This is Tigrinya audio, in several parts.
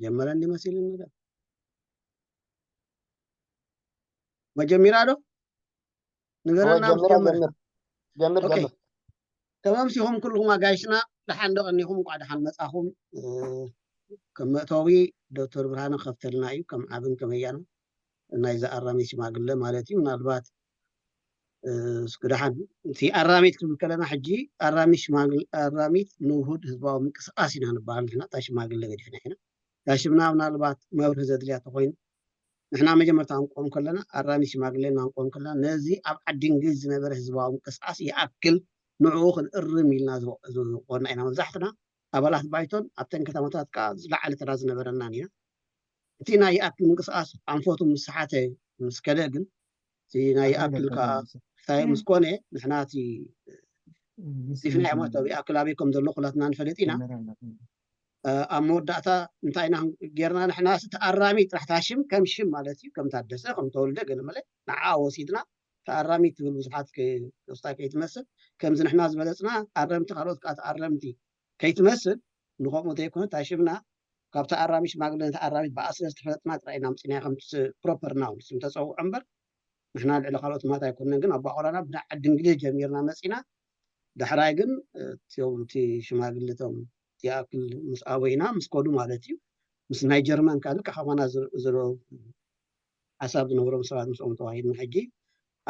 ጀመረ እንዲ መሲሉ ነገር መጀሚራ ዶ ንገረና። ጀምር ጀምር ጀምር። ተማምሲኹም ኩልኹም ኣጋይሽና ደሓን ዶ ቀኒኹም? እንኳዕ ደሓን መጻኹም። ከም መእተዊ ዶክተር ብርሃነ ከፍተልና እዩ ከም ዓብን ከመያኑ ናይዚ ኣራሚ ሽማግለ ማለት እዩ። ምናልባት እስኪ ደሓን እቲ ኣራሚት ክንብል ከለና ሕጂ ኣራሚት ሽማግለ ኣራሚት ንውሁድ ህዝባዊ ምንቅስቃስ ኢና ንበሃል ንሕና እታ ሽማግለ ገዲፍና ኢና። እታ ሽምና ምናልባት መብርሂ ዘድልያ ተኮይኑ ንሕና መጀመርታ ክንቆም ከለና ኣራሚት ሽማግለ ኢና ክንቆም ከለና ነዚ ኣብ ዓዲ እንግሊዝ ዝነበረ ህዝባዊ ምንቅስቃስ ይኣክል ንዕኡ ክንእርም ኢልና ዝወ- ዝወና ኢና መብዛሕትና ኣባላት ባይቶን ኣብተን ከተማታት ከዓ ዝለዓለ ተራ ዝነበረናን ኢና። እቲ ናይ ይኣክል ምንቅስቃስ ኣንፈቱ ምስ ሰሓተ ምስ ከደ ግን እቲ ናይ ይኣክል ከዓ ክሳይ ምስ ኮነ ንሕና እቲ ፂፍና እዮም ማለት ይኣክል ኣበይ ከም ዘሎ ኩላትና ንፈልጥ ኢና። ኣብ መወዳእታ እንታይ ኢና ጌርና ንሕና ተኣራሚ ጥራሕ ታሽም ከም ሽም ማለት እዩ ከም ታደሰ ከም ተወልደ ገለ መለ ንዓ ወሲድና ተኣራሚ ትብል ብዙሓት ክስታ ከይትመስል ከምዚ ንሕና ዝበለፅና ኣረምቲ ካልኦት ከዓ ተኣረምቲ ከይትመስል ንኸምኡ ዘይኮነ ታሽምና ካብ ተኣራሚ ሽማግለ ተኣራሚ ብኣ ስለ ዝተፈለጥና ጥራይ ኢና ምፅና ከም ፕሮፐር ናውን ስም ተፀውዖ እምበር ንሕና ልዕሊ ካልኦት ማት ኣይኮነን ግን ኣባቆራና ብናይ ዓዲ እንግሊዝ ጀሚርና መፂና ዳሕራይ ግን እቲኦም እቲ ሽማግለቶም ይኣክል ምስ ኣበይና ምስ ከዱ ማለት እዩ ምስ ናይ ጀርመን ካልእ ካባና ዝረው ሓሳብ ዝነበሮም ሰባት ምስኦም ተዋሂድና ሕጂ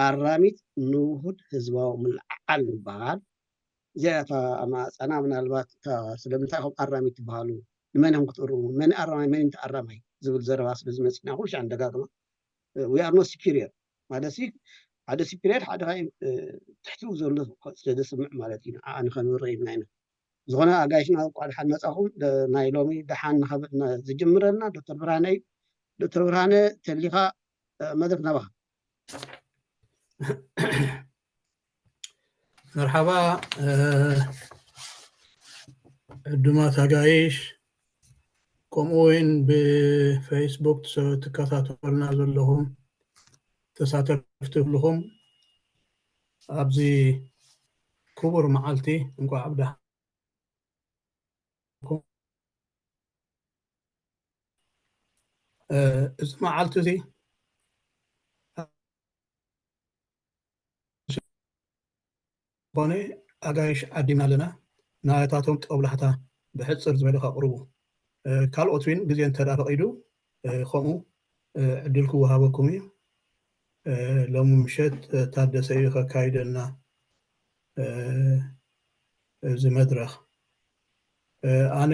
ኣራሚት ንውሁድ ህዝባዊ ምልዓዓል ንበሃል እዚኣ እታ ኣማፀና ምናልባት ስለምንታይ ከም ኣራሚት ትበሃሉ ንመን እዮም ክትእርሙ መን ኣራማይ መን ተኣራማይ ዝብል ዘረባ ስለ ዝመፅና ኩሉ ሻዕ ንደጋግማ we are not superior ማለት ሓደ superior ሓደ ትሕቲኡ ዘሎ ስለ ዘስምዕ ማለት እዩ ንዓ ንኸንርኢ ኢልና ኢና ዝኾነ ኣጋይሽና እንኳዕ ደሓን መፃኹም ናይ ሎሚ ደሓን ንኸብድ ዝጅምረልና ዶክተር ብርሃነ እዩ ዶክተር ብርሃነ ተሊኻ መድረክ ናባኻ መርሓባ ዕዱማት ኣጋይሽ ከምኡ እውን ብፌስቡክ ትከታተሉና ዘለኹም ተሳተፍቲ ኩልኹም ኣብዚ ክቡር መዓልቲ እንኳዕ ኣብ ደሓንኩም እዚ መዓልቲ እዚ ዝኾነ ኣጋይሽ ዓዲምና ኣለና ናታቶም ጠብላሕታ ብሕፅር ዝበለ ከቕርቡ ካልኦት እውን ግዜ እንተ ፈቒዱ ከምኡ ዕድል ክወሃበኩም እዩ ሎሚ ምሸት ታደሰ እዩ ከካይደልና እዚ መድረኽ ኣነ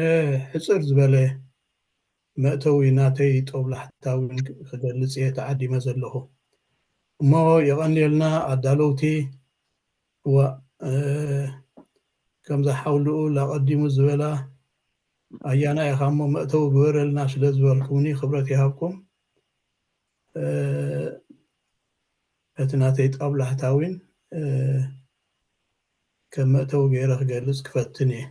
ሕፅር ዝበለ መእተዊ ናተይ ጦብላሕታ እውን ክገልፅ እየ ተዓዲመ ዘለኹ እሞ የቐንየልና ኣዳለውቲ እዋ ከምዛ ሓውልኡ ላቐዲሙ ዝበላ ኣያና ኢኻ እሞ መእተዊ ግበረልና ስለ ዝበልኩምኒ ክብረት ይሃብኩም እቲ ናተይ ጣብላሕታ እውን ከም መእተዊ ገይረ ክገልፅ ክፈትን እየ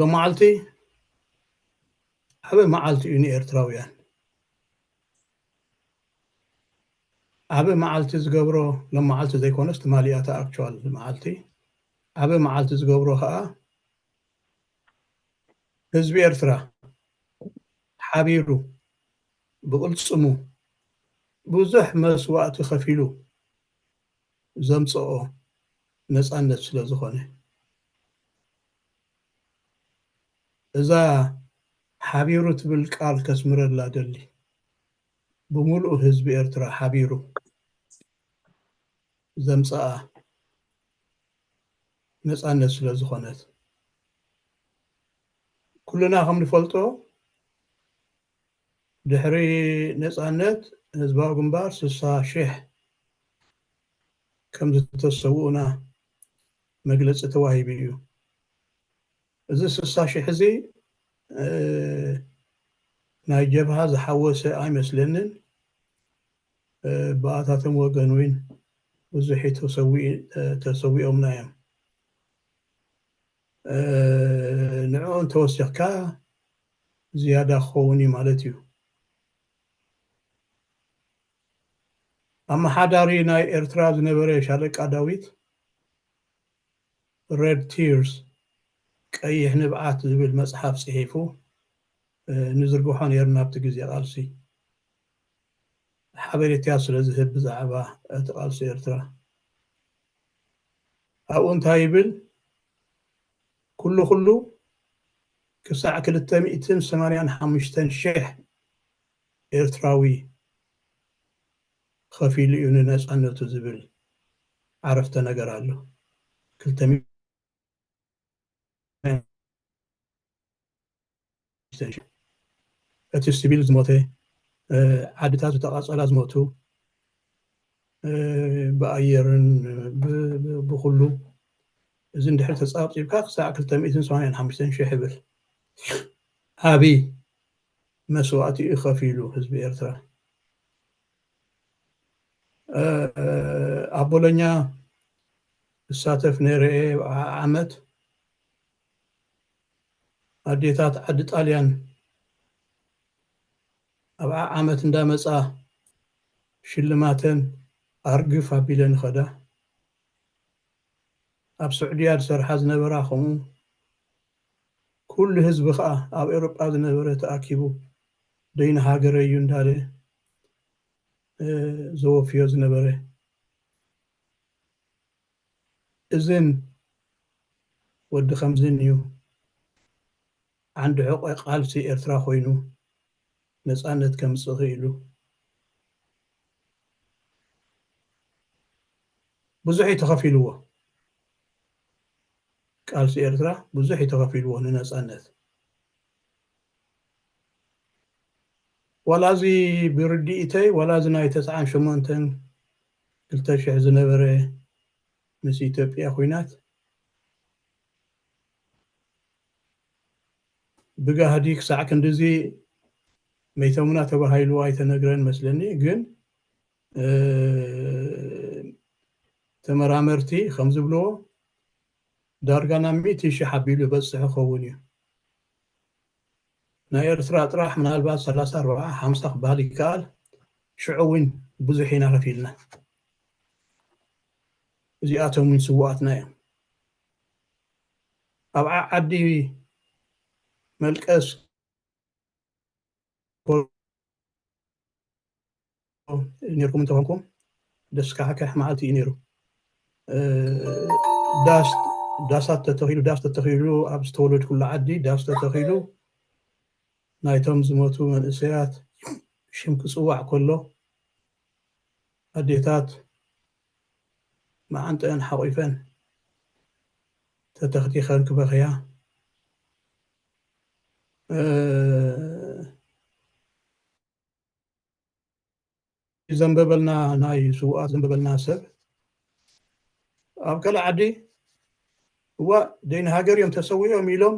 ሎመዓልቲ ዓበ መዓልቲ እዩ ንኤርትራውያን ዓበ መዓልቲ ዝገብሮ ሎመዓልቲ ዘይኮነስ ትማሊኣታ ኣክቹዋል መዓልቲ ዓበ መዓልቲ ዝገብሮ ከዓ ህዝቢ ኤርትራ ሓቢሩ ብቕልፅሙ ብዙሕ መስዋእቲ ከፊሉ ዘምፀኦ ነፃነት ስለ ዝኾነ እዛ ሓቢሩ ትብል ቃል ከስምረላ ደሊ ብምሉእ ህዝቢ ኤርትራ ሓቢሩ ዘምፀኣ ነፃነት ስለ ዝኾነት ኩልና ከም ንፈልጦ ድሕሪ ነፃነት ህዝባዊ ግንባር ስሳ ሽሕ ከም ዝተሰውኡና መግለፂ ተዋሂቡ እዩ እዚ ስሳ ሽሕ እዚ ናይ ጀብሃ ዝሓወሰ ኣይመስለንን ብኣታቶም ወገን እውን ብዙሕ ተሰዊኦምና እዮም ንዕኡ እንተወሲኽካ ዝያዳ ክኸውን እዩ ማለት እዩ ኣመሓዳሪ ናይ ኤርትራ ዝነበረ ሻለቃ ዳዊት red tears ቀይሕ ንብዓት ዝብል መጽሓፍ ጽሒፉ፣ እ፣ ንዝርግሖ ነይርና ኣብቲ ግዜ ቃልሲ። ሓበሬታ ስለ ዝህብ ብዛዕባ እቲ ቃልሲ ኤርትራ። ኣብኡ እንታይ ይብል? ኩሉ ኩሉ ክሳዕ ክልተ ሚእትን ሰማንያን ሓሙሽተን ሽሕ ኤርትራዊ ከፊሉ እዩ ንነጻነቱ ዝብል ዓረፍተ ነገር ኣሎ። ክልተ ሚእትን እቲ ሲቪል ዝሞተ፣ እ፣ ዓድታት ዝተቓጸላ ዝሞቱ፣ እ፣ ብኣየርን ብ-፣ ብ-፣ ብኹሉ፣ እዚ እንድሕር ተጻብጺብካ ክሳዕ ክልተ ሚእትን ሰማንያን ሓሙሽተን ሽሕ ይብል። ዓቢ መስዋእቲ እዩ ከፊሉ ህዝቢ ኤርትራ። እ፣ ኣብ ቦሎኛ እሳተፍ ነይረ እየ። ዓ-፣ ዓመት ኣዴታት ዓዲ ጣልያን ኣብ ዓ-፣ ዓመት እንዳመጻ ሽልማተን ኣርግፍ ኣቢለን ይኸዳ። ኣብ ስዑድያ ዝሰርሓ ዝነበራ ከምኡ። ኩሉ ህዝቢ ኸኣ ኣብ ኤውሮጳ ዝነበረ ተኣኪቡ ደይኒ ሃገረይ እዩ እንዳለ፣ እ፣ ዘወፍዮ ዝነበረ። እዝን ወዲ ከምዝን እዩ ዓንዲ ሕቆ ቃልሲ ኤርትራ ኮይኑ ነጻነት ከምጽእ ክኢሉ። ብዙሕ እዩ ተኸፊልዎ። ቃልሲ ኤርትራ ብዙሕ እዩ ተኸፊልዎ ንነጻነት። ዋላ እዚ ብርድኢተይ፣ ዋላ እዚ ናይ ተስዓን ሸሞንተን ክልተ ሽሕ ዝነበረ ምስ ኢትዮጵያ ኲናት ብጋህዲ ክሳዕ ክንድዚ መይቶምና ተባሂሉ ኣይተነግረን መስለኒ። ግን፣ እ፣ ተመራመርቲ ከም ዝብልዎ ዳርጋ ናብ ሚእቲ ሽሕ ኣቢሉ ይበጽሕ ይኸውን እዩ። ናይ ኤርትራ ጥራሕ ምናልባት ሰላሳ፣ ኣርብዓ፣ ሓምሳ ክበሃል ይከኣል። ሽዑ እውን ብዙሕ ኢና ከፊልና። እዚኣቶም እውን ስውኣትና እዮም። ኣብ ዓ-፣ ዓዲ መልቀስ ነርኩም እንተኾንኩም ደስካሕክሕ መዓልቲ እዩ ነይሩ። እ፣ ዳስ፣ ዳሳት ተተኺሉ፣ ዳስ ተተኺሉ፣ ኣብ ዝተወለድኩሉ ዓዲ ዳስ ተተኺሉ፣ ናይቶም ዝሞቱ መንእሰያት ሽም ክጽዋዕ ከሎ፣ ኣዴታት መዓንጠአን ሓቑፈን ተተኽቲኸን ክበኽያ፣ እ፣ ዘንበበልና፣ ናይ ስውኣት ዘንበበልና ሰብ ኣብ ካልእ ዓዲ፣ እዋ፣ ደይን ሃገር እዮም ተሰዊኦም ኢሎም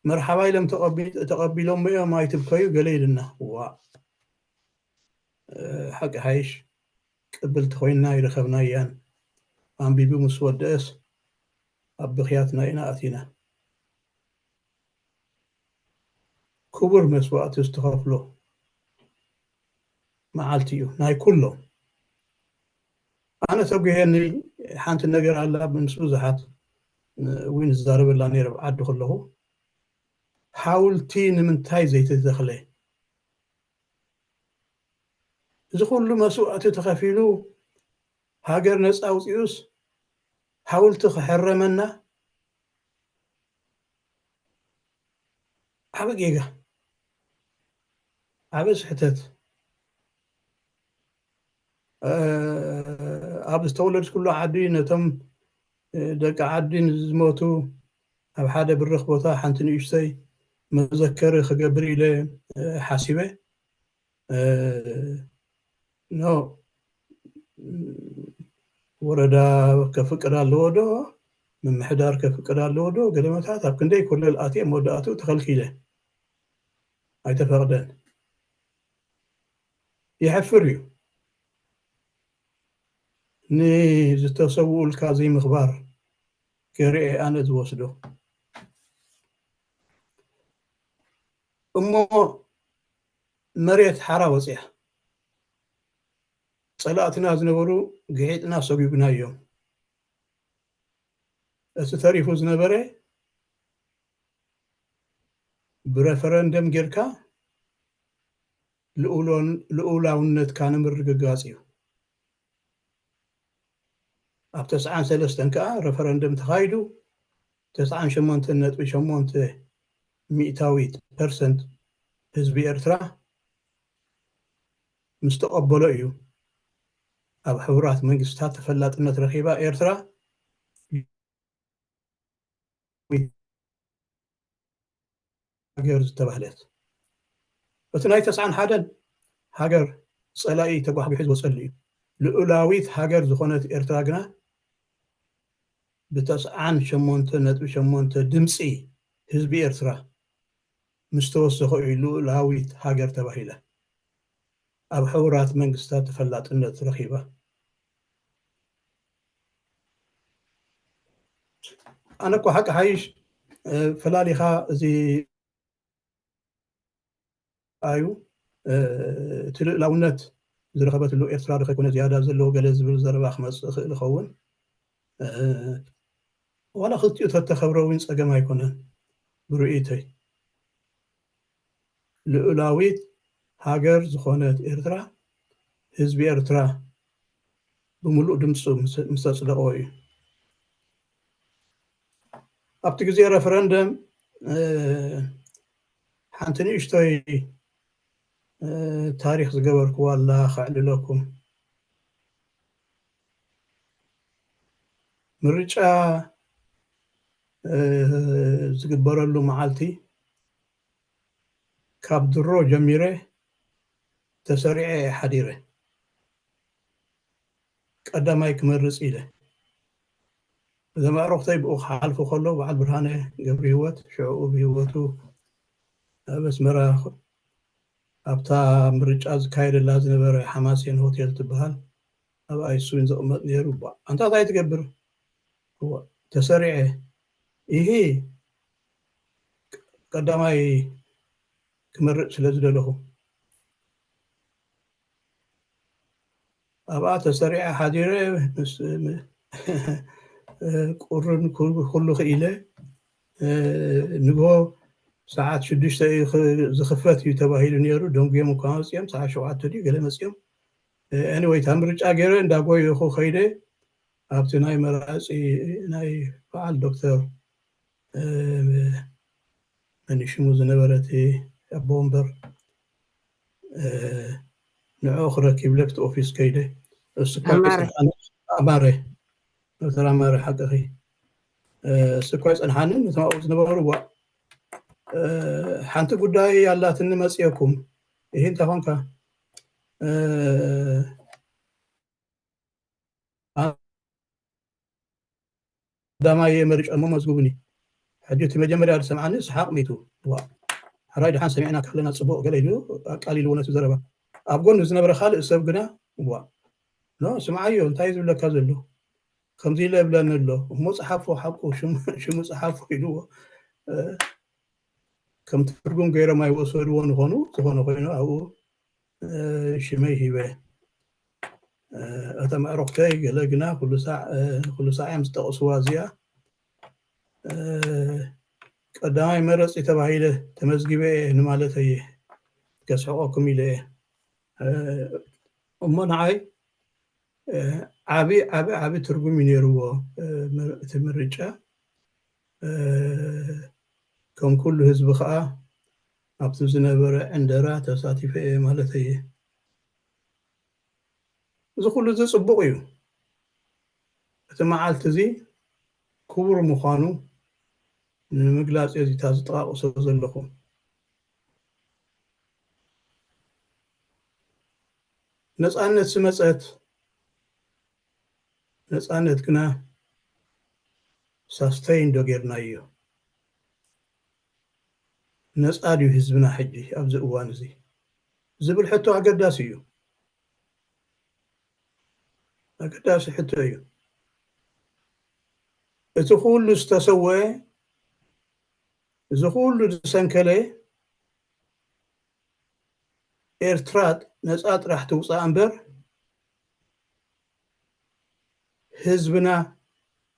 መርሓባ ኢሎም ተቐቢ-፣ ተቐቢሎም እዮም፣ ኣይትብከዩ ገለ ኢልና። እዋ፣ እ፣ ሓቂ ሓይሽ ቅብልቲ ኮይንና ይረኸብናያን። ኣንቢቡ ምስ ወደአስ ኣብ ብኽያትና ኢና ኣቲና። ክቡር መስዋእቲ ዝተኸፍሎ መዓልቲ እዩ ናይ ኩሎም። ኣነ ተጒሄኒ ሓንቲ ነገር ኣላ፣ ምስ ብዙሓት እውን ዝዛረበላ ነይረ ኣብ ዓዲ ከለኹ። ሓውልቲ ንምንታይ ዘይተተኽለ? እዚ ኩሉ መስዋእቲ ተኸፊሉ ሃገር ነጻ ኣውጺኡስ ሓውልቲ ክሕረመና? ዓቢ ጌጋ፣ ዓቢ ስሕተት። እ፣ ኣብ ዝተወለድኩሉ ዓዲ ነቶም፣ እ፣ ደቂ ዓዲ ንዝሞቱ ኣብ ሓደ ብርኽ ቦታ ሓንቲ ንእሽተይ መዘከሪ ክገብር ኢለ፣ እ፣ ሓሲበ። እ፣ ኖ፣ ወረዳ ከፍቅድ ኣለዎ ዶ? ምምሕዳር ከፍቅድ ኣለዎ ዶ? ገለመታት ኣብ ክንደይ ኮለል ኣትየ መወዳእትኡ ተኸልኪለ። ኣይተፈቕደን። የሕፍር እዩ። ንዝተሰውኡልካ ዘይምኽባር ገይረ እየ ኣነ ዝወስዶ። እሞ መሬት ሓራ ወፂኣ። ፀላእትና ዝነበሩ ግሒጥና ሰጒግናዮም። እቲ ተሪፉ ዝነበረ ብረፈረንደም ጌርካ ልኡሎን-፣ ልኡላውነትካ ንምርግጋጽ እዩ። ኣብ ተስዓን ሰለስተን ከኣ ረፈረንደም ተኻይዱ፣ ተስዓን ሸሞንተን ነጥቢ ሸሞንተ ሚእታዊት ፐርሰንት ህዝቢ ኤርትራ ምስ ተቐበሎ እዩ ኣብ ሕቡራት መንግስታት ተፈላጥነት ረኺባ ኤርትራ ሃገር ዝተባህለት። እቲ ናይ ተስዓን ሓደን ሃገር ጸላኢ ተጓሕጒሑ ዝወጸሉ እዩ። ልኡላዊት ሃገር ዝኾነት ኤርትራ ግና ብተስዓን ሸሞንተ ነጥቢ ሸሞንተ ድምጺ ህዝቢ ኤርትራ ምስ ተወሰኸ እዩ ልኡላዊት ሃገር ተባሂላ። ኣብ ሕቡራት መንግስታት ተፈላጥነት ረኺባ። ኣነ እኮ ሓቂ ሓይሽ፣ እ፣ ፈላሊኻ እዚ እዩ፣ እ፣ እቲ ልኡላውነት ዝረኸበትሉ ኤርትራ ዶ ከይኮነ ዝያዳ ዘለዎ ገለ ዝብል ዘረባ ክመጽእ ይኽእል ይኸውን። እ፣ ዋላ ክልቲኡ ተተኸብረ እውን ጸገም ኣይኮነን ብርእይቶይ። ልኡላዊት ሃገር ዝኾነት ኤርትራ፣ ህዝቢ ኤርትራ ብምሉእ ድምጹ ምስ፣ ምስ ኣጽደቖ እዩ። ኣብቲ ግዜ ረፈረንደም፣ እ፣ ሓንቲ ንእሽቶይ፣ እ፣ ታሪኽ ዝገበርክዋ ኣላ ከዕልለኩም። ምርጫ፣ እ፣ ዝግበረሉ መዓልቲ ካብ ድሮ ጀሚረ ተሰሪዐ እየ ሓዲረ። ቀዳማይ ክመርጽ ኢለ። እዞም ኣዕሩኽተይ ብኡ ክሓልፉ ከሎ በዓል ብርሃነ ገብረህይወት ሽዕኡ ብህይወቱ ኣብ ኣስመራ ኣብታ ምርጫ ዝካየደላ ዝነበረ ሓማሴን ሆቴል ትበሃል ኣብ ኣይሱን ዝቕመጥ ነይሩ። ባ-፣ ኣንታ እንታይ ትገብር? እዋ፣ ተሰሪዐ። ኢሂ፣ ቀዳማይ ክመርጽ ስለ ዝደለኹ። ኣብኣ ተሰሪዐ ሓዲረ፣ ምስ፣ ም-፣ ቁርን ኩ-፣ ኩሉ ክኢለ፣ እ፣ ንግሆ ሰዓት ሽዱሽተ እዩ ክ-፣ ዝኽፈት እዩ ተባሂሉ ነይሩ። ደንጉዮም እኳ መጽዮም፣ ሰዓት ሸውዓተ ድዩ ገለ መጽዮም። እ፣ ኤኒወይ፣ እታ ምርጫ ገይረ እንዳጎየኹ ከይደ፣ ኣብቲ ናይ መራጺ፣ ናይ በዓል ዶክተር፣ እ፣ መን እዩ ሽሙ ዝነበረ እቲ ኣቦ ወንበር፣ እ፣ ንዕኡ ክረክብ ኢለ ኣብቲ ኦፊስ ከይደ። እሱ እኳ ኣማረ። ኣይጸንሓንን፣ ኣማረ፣ ዶክተር ኣማረ ሓቅኺ። እ፣ እሱ እኳ ኣይጸንሓንን፣ እቶም ኣብኡ ዝነበሩ፣ ዋ፣ እ፣ ሓንቲ ጉዳይ ኣላትኒ መጽየኩም። ይሄ እንታይ ኾንካ? እ፣ ቀዳማይ እየ መሪጸ እሞ መዝግቡኒ። ሕጂ እቲ መጀመርያ ዝሰምዓኒ ሰሓቕ ሚቱ። ዋ፣ ሕራይ ደሓን ሰሚዕናካ ኣለና፣ ጽቡቕ ገለ ኢሉ ኣቃሊልዎ ነቲ ዘረባ። ኣብ ጎኑ ዝነበረ ካልእ ሰብ ግና፣ ዋ፣ ኖ፣ ስምዓዮ፣ እንታይ ዝብለካ ዘሎ? ከምዚ ኢለ እብለኒ ኣሎ። እሞ ጸሓፎ፣ ሓቁ፣ ሽሙ፣ ሽሙ ጸሓፎ ኢልዎ። እ፣ ከም ትርጉም ገይሮም ኣይወሰድዎ ንኾኑ፣ ዝኾነ ኮይኑ ኣብኡ፣ እ፣ ሽመይ ሂበ። እ፣ እቶም ኣዕሩኽተይ ገለ ግና ኩሉ ሳዕ፣ እ፣ ኩሉ ሳዕ እዮም ዝጠቕስዋ እዚኣ። እ፣ ቀዳማይ መረጺ ተባሂለ ተመዝጊበ እየ ንማለተይ እየ። ከስሕቐኩም ኢለ እየ። እ፣ እሞ ንዓይ፣ እ፣ ዓቢ፣ ዓቢ፣ ዓቢ ትርጉም እዩ ነይርዎ፣ እ፣ ምር-፣ እቲ ምርጫ። እ፣ ከም ኩሉ ህዝቢ ኸኣ ኣብቲ ዝነበረ ዕንደራ ተሳቲፈ እየ ማለተይ እየ። እዚ ኩሉ እዚ ጽቡቕ እዩ። እቲ መዓልቲ እዚ ክቡር ምዃኑ ንምግላጽ እየ እዚታት ዝጠቓቕሶ ዘለኹ። ነጻነት ዝመጸት፣ ነጻነት ግና ሳስተይን ዶ ጌርናዮ? ነጻ ድዩ ህዝብና ሕጂ ኣብዚ እዋን እዚ? ዝብል ሕቶ ኣገዳሲ እዩ። ኣገዳሲ ሕቶ እዩ። እቲ ኩሉ ዝተሰወአ፣ እዚ ኩሉ ዝሰንከለ፣ ኤርትራ ነጻ ጥራሕ ትውጻእ እምበር፣ ህዝብና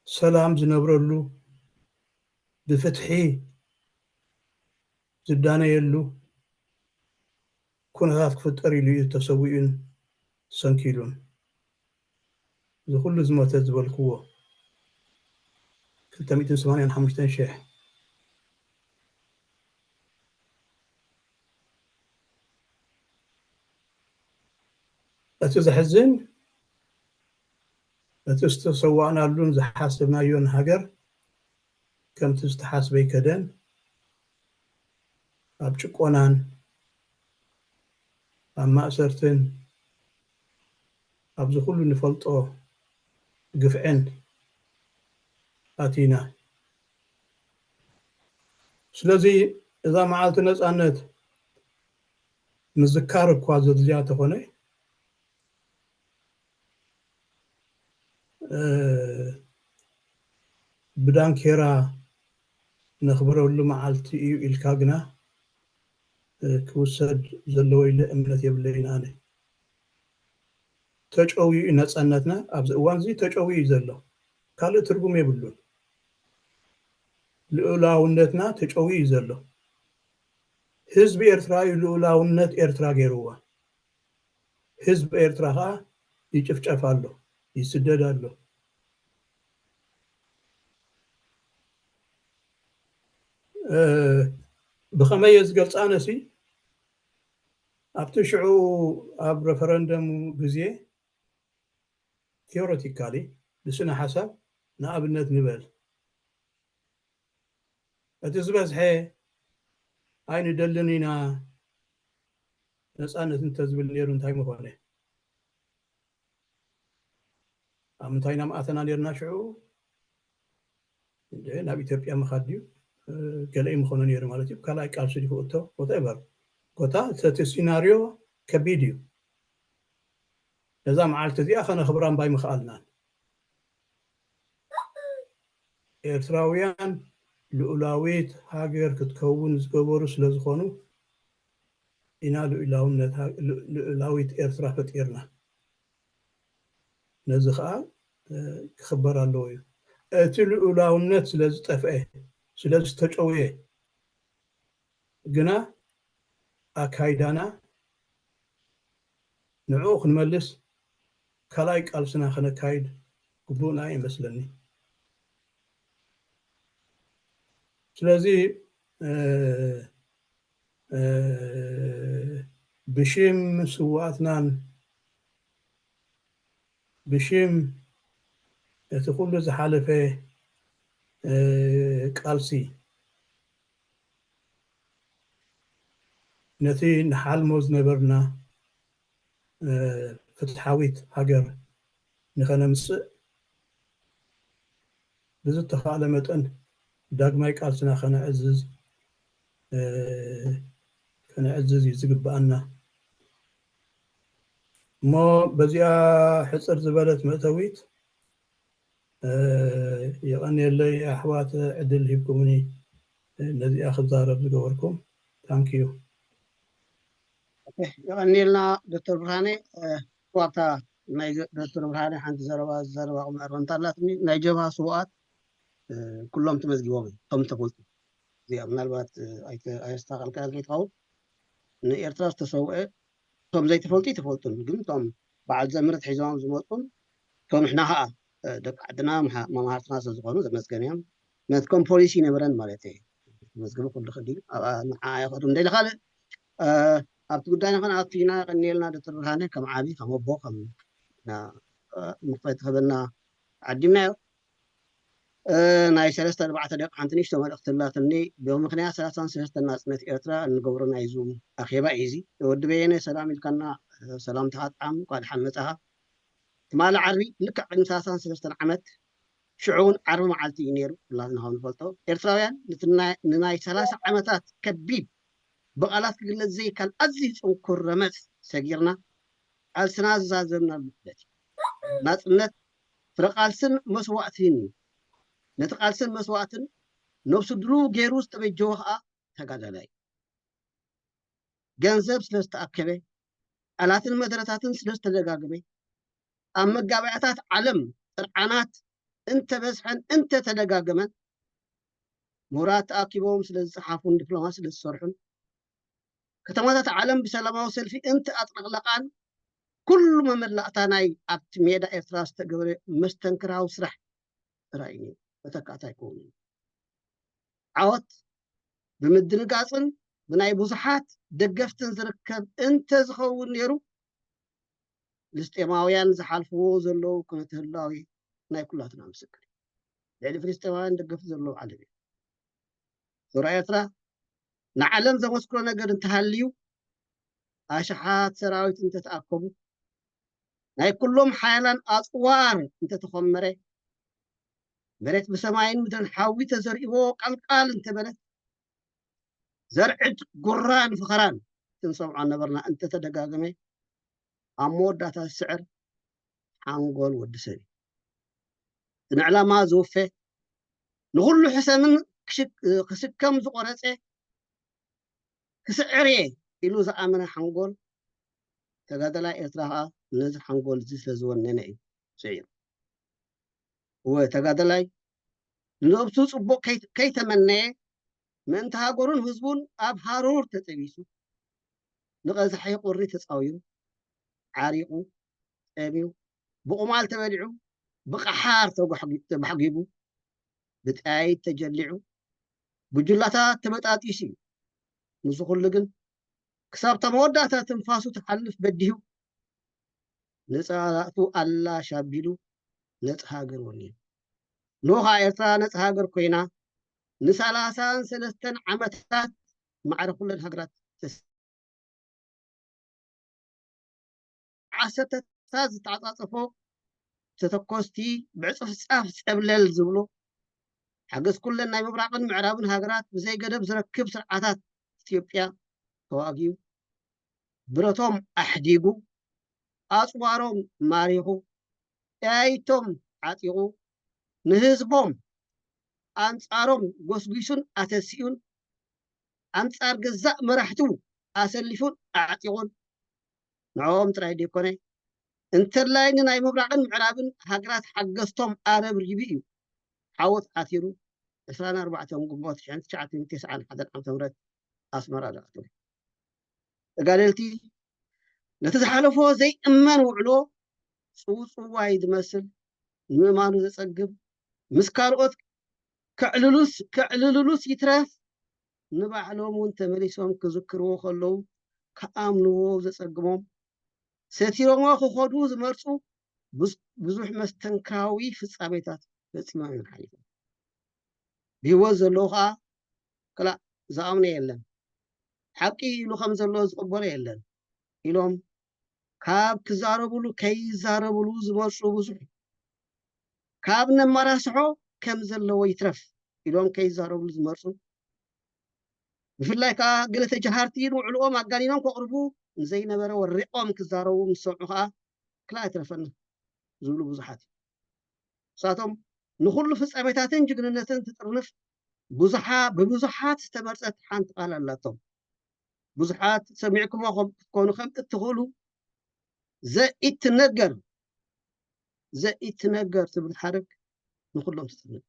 ሰላም ዝነብረሉ፣ ብፍትሒ ዝዳነየሉ ኩነታት ክፍጠር ኢሉ እዩ ተሰዊኡን ሰንኪሉን። እዚ ኩሉ ዝሞተ ዝበልክዎ ክልተ ሚእትን ሰማንያን ሓሙሽተን ሽሕ። እቲ ዘሕዝን፣ እቲ ዝተሰዋእናሉን ዝሓሰብናዮን ሃገር ከምቲ ዝተሓስበ ኣይከደን። ኣብ ጭቆናን ኣብ ማእሰርትን ኣብዚ ኩሉ ንፈልጦ ግፍዕን ኣቲና። ስለዚ እዛ መዓልቲ ነፃነት ምዝካር እኳ ዘድልያ ተኾነ፣ እ፣ ብዳንኬራ ነኽብረሉ መዓልቲ እዩ ኢልካ ግና፣ እ፣ ክውሰድ ዘለዎ ኢለ እምነት የብለይን ኣነ። ተጨውዩ እዩ ነፃነትና፣ ኣብዚ እዋን እዚ ተጨውዩ እዩ ዘሎ። ካልእ ትርጉም የብሉን። ልኡላውነትና ተጨውዩ እዩ ዘሎ። ህዝቢ ኤርትራ እዩ ልኡላውነት ኤርትራ ገይርዋ። ህዝቢ ኤርትራ ኸኣ ይጭፍጨፍ ኣሎ፣ ይስደድ ኣሎ። እ፣ ብኸመይ እየ ዝገልጻ ኣነሲ? ኣብቲ ሽዑ ኣብ ረፈረንደም ግዜ ቴዎሬቲካሊ ብስነ ሓሳብ ንኣብነት ንበል፣ እቲ ዝበዝሐ ኣይንደልን ኢና ነፃነት እንተዝብል ነይሩ እንታይ ምኾነ? ኣብ ምንታይ ኢና ምኣተና ነርና ሽዑ? እንደ ናብ ኢትዮጵያ ምኻድ ድዩ? እ፣ ገለ እዩ ምኾነ ነይሩ ማለት እዩ። ካልኣይ ቃልሲ ድዩ ክእቶ? Whatever። ኮታ እቲ ሲናርዮ ከቢድ እዩ። ነዛ መዓልቲ እዚኣ ከነኽብራ እምባይ ምኽኣልናን። ኤርትራውያን ልኡላዊት ሃገር ክትከውን ዝገበሩ ስለ ዝኾኑ ኢና ልኡላውነት ሃ-፣ ልኡ-፣ ልኡላዊት ኤርትራ ፈጢርና። ነዚ ኸኣ፣ እ፣ ክኽበር ኣለዎ እዩ። እቲ ልኡላውነት ስለ ዝጠፍአ፣ ስለ ዝተጨውየ ግና ኣካይዳና ንዕኡ ክንመልስ ካልኣይ ቃልስና ከነካይድ ግቡእና ይመስለኒ። ስለዚ፣ እ፣ እ፣ ብሽም ስውኣትናን ብሽም እቲ ኩሉ ዝሓለፈ፣ እ፣ ቃልሲ ነቲ ንሓልሞ ዝነበርና፣ እ፣ ፍትሓዊት ሃገር ንኸነምጽእ ብዝተኻእለ መጠን ዳግማይ ቃልስና ከነዕዝዝ፣ እ፣ ከነዕዝዝ እዩ ዝግብኣና። እሞ በዚኣ ሕጽር ዝበለት መእተዊት፣ እ፣ የቐንየለይ ኣሕዋት ዕድል ሂብኩምኒ፣ እ፣ ነዚኣ ክዛረብ ዝገበርኩም። ታንክ ዩ። ኦኬ፣ የቐንየልና ዶክተር ብርሃነ። እ፣ ዋታ ናይ ዶ-፣ ዶክተር ብርሃነ ሓንቲ ዘረባ፣ ዘረባ ቁም ዕርምታ ኣላትኒ። ናይ ጀብሃ ስውኣት፣ እ፣ ኩሎም ተመዝጊቦም እዮም፣ እቶም ተፈልጡ። እዚኣ ምናልባት፣ እ፣ ኣይተ-፣ ኣየስተኻኸልካያን ከይትኸውን። ንኤርትራ ዝተሰውአ፣ እቶም ዘይተፈልጡ ይተፈልጡን፣ ግን እቶም በዓል ዘምርት ሒዞም ዝመጹን፣ እቶም ንሕና ኸኣ፣ እ፣ ደቂ ዓድና መሓ-፣ መማህርትና ስለ ዝኾኑ ዘመስገን እዮም። ነቲ ከም ፖሊሲ ይነበረን ማለት እዩ። መዝገቡ ክልኽል እዩ። ኣብኣ ንዓ ኣይኸዱ እንደ ኢለ ካልእ፣ እ፣ ኣብቲ ጉዳይና ኸን ኣቲና ቀኒልና ዶክተር ብርሃነ ከም ዓቢ፣ ከም ኣቦ፣ ከም ና-፣ እ፣ መኽፈቲ ክህበና ዓዲምናዮ። እ፣ ናይ ሰለስተ ኣርባዕተ ደቂቕ ሓንቲ ንእሽቶ መልእኽቲ ኣላትኒ። ብምኽንያት ሰላሳን ሰለስተን ናጽነት ኤርትራ እንገብሮ ናይ ዙም ኣኼባ እዩ እዚ። ወዲ በየነ ሰላም ኢልካና፣ እ፣ ሰላምታኻ ጥዓም፣ እንኳዕ ደሓን መጻኻ። ትማሊ ዓርቢ ልክዕ ቅድሚ ሰላሳን ሰለስተን ዓመት፣ ሽዑ እውን ዓርቢ መዓልቲ እዩ ነይሩ፣ ኩላትና ከም ንፈልጦ። ኤርትራውያን ነቲ ናይ፣ ንናይ ሰላሳ ዓመታት ከቢድ ብቓላት ክግለጽ ዘይከኣል ኣዝዩ ጽንኩር ረመጽ ሰጊርና፣ ቃልስና ዝዛዘምናሉ ዕለት እዩ። ናጽነት ፍረ ቃልስን መስዋእትን እዩ። ነቲ ቃልስን መስዋእትን ነብሱ ድሉው ገይሩ ዝተበጀወ ኸኣ ተጋዳላይ እዩ። ገንዘብ ስለ ዝተኣከበ፣ ቃላትን መደረታትን ስለ ዝተደጋገመ፣ ኣብ መጋባእያታት ዓለም ጥርዓናት እንተበዝሐን እንተተደጋገመን፣ ምሁራት ተኣኪቦም ስለ ዝጸሓፉን ዲፕሎማሲ ስለ ዝሰርሑን፣ ከተማታት ዓለም ብሰላማዊ ሰልፊ እንተ ኣጥለቕለቓን፣ ኩሉ መመላእታ ናይ ኣብቲ ሜዳ ኤርትራ ዝተገብረ መስተንክራዊ ስራሕ ጥራይ እዩ፣ መተካእታ ኣይከውንን። ዓወት ብምድንጋጽን ብናይ ብዙሓት ደገፍትን ዝርከብ እንተ ዝኸውን ነይሩ፣ ፍልስጤማውያን ዝሓልፍዎ ዘለዉ ኩነተ ህላዌ ናይ ኩላትና ምስክር እዩ። ልዕሊ ፍልስጤማውያን ደገፍቲ ዘለዉ ዓለም እዩ። ዙርያ ኤርትራ ንዓለም ዘመስክሮ ነገር እንተሃልዩ፣ ኣሽሓት ሰራዊት እንተተኣከቡ፣ ናይ ኩሎም ሓያላን ኣጽዋር እንተተኾመረ፣ መሬት ብሰማይን ምድርን ሓዊ ተዘሪእዎ ቃልቃል እንተበለት፣ ዘርዕድ ጉራን ፍኸራን ክንሰምዖ ነበርና። እንተተደጋገመ፣ ኣብ መወዳእታ ዝስዕር ሓንጎል ወዲ ሰብ እዩ። እቲ ንዕላማ ዝውፈ፣ ንኹሉ ሕሰምን ክሽክ-፣ ክስከም ዝቆረጸ፣ ክስዕር እየ ኢሉ ዝኣመነ ሓንጎል ተጋዳላይ ኤርትራ ከኣ ነዚ ሓንጎል እዚ ስለ ዝወነነ እዩ ስዒሩ። እወ፣ ተጋዳላይ ንነብሱ ጽቡቕ ከይ-፣ ከይተመነየ፣ ምእንቲ ሃገሩን ህዝቡን ኣብ ሃሩር ተጸቢሱ፣ ንቐዛሒ ቁሪ ተጻዊሩ፣ ዓሪቑ፣ ጠምዩ፣ ብቑማል ተበሊዑ፣ ብቐሓር ተጓሕጊ-፣ ተባሕጊቡ፣ ብጠያይት ተጀሊዑ፣ ብጁላታት ተበጣጢሱ እዩ። ምስዚ ኩሉ ግን፣ ክሳብ እታ መወዳእታ ትንፋሱ ትሓልፍ በዲሁ፣ ነጻ ዛእቱ ኣላሽ ኣቢሉ፣ ነጻ ሃገር ወኒኑ። ንሆ ኸኣ ኤርትራ ነጻ ሃገር ኮይና፣ ንሰላሳን ሰለስተን ዓመታት ማዕረ ኩለን ሃገራት ተስ-፣ ዓሰርተታት ዝተዓጻጸፎ ተተኮስቲ ብዕጽፍጻፍ ጸብለል ዝብሎ፣ ሓገዝ ኩለን ናይ ምብራቕን ምዕራብን ሃገራት ብዘይ ገደብ ዝረክብ ስርዓታት ኢትዮጵያ ተዋጊኡ፣ ብረቶም ኣሕዲጉ፣ ኣጽዋሮም ማሪኹ፣ ጠያይቶም ዓጢቑ፣ ንህዝቦም ኣንጻሮም ጎስጒሱን ኣተሲኡን፣ ኣንጻር ገዛእ መራሕቱ ኣሰሊፉን ኣዕጢቑን፣ ንዕኦም ጥራይ ደይኮነ፣ እንተላይ ንናይ ምብራቕን ምዕራብን ሃገራት ሓገዝቶም ኣረብሪቡ እዩ። ዓወት ዓቲሩ ዕስራን ኣርባዕተን ግንቦት ሽሕን ትሽዓተ ሚእትን ተስዓን ሓደን ዓመተ ምህረት ኣስመራ ዝኣተወ። ተጋደልቲ ነቲ ዝሓለፎ ዘይእመን ውዕሎ ጽውጽዋይ ዝመስል፣ ንምእማኑ ዘጸግም፣ ምስ ካልኦት ከዕልሉስ፣ ከዕልልሉስ ይትረፍ፣ ንባዕሎም እውን ተመሊሶም ክዝክርዎ ከለዉ ክኣምንዎ ዘጸግሞም፣ ሰቲሮሞ ክኸዱ ዝመርጹ ብዙ-፣ ብዙሕ መስተንክራዊ ፍጻሜታት ፈጺሞም እዮም ሓሊፎም። ብህይወት ዘለዉ ኸኣ፣ ክላእ ዝኣምኖ የለን፣ ሓቂ ኢሉ ከም ዘሎ ዝቕበሎ የለን ኢሎም ካብ ክዛረብሉ ከይዛረብሉ ዝመርጹ ብዙሕ እዩ። ካብ ነመራስሖ ከም ዘለዎ ይትረፍ ኢሎም ከይዛረብሉ ዝመርጹ፣ ብፍላይ ከኣ ገለ ተጀሃርቲ ንውዕልኦም ኣጋኒኖም ከቕርቡ፣ ንዘይነበረ ወሪቖም ክዛረቡ ምስ ሰምዑ ከኣ ክላእ ኣይትረፈና ዝብሉ ብዙሓት እዮም። ንሳቶም ንኹሉ ፍጻሜታትን ጅግንነትን ትጥርንፍ ብዙሓ-፣ ብብዙሓት ዝተመርጸት ሓንቲ ቃል ኣላቶም። ብዙሓት ሰሚዕኩሞ ከም፣ ክትኮኑ ከም እትኽእሉ፣ ዘኢትነገር፣ ዘኢትነገር ትብል ሓረግ ንኹሎም ትጥርንፍ።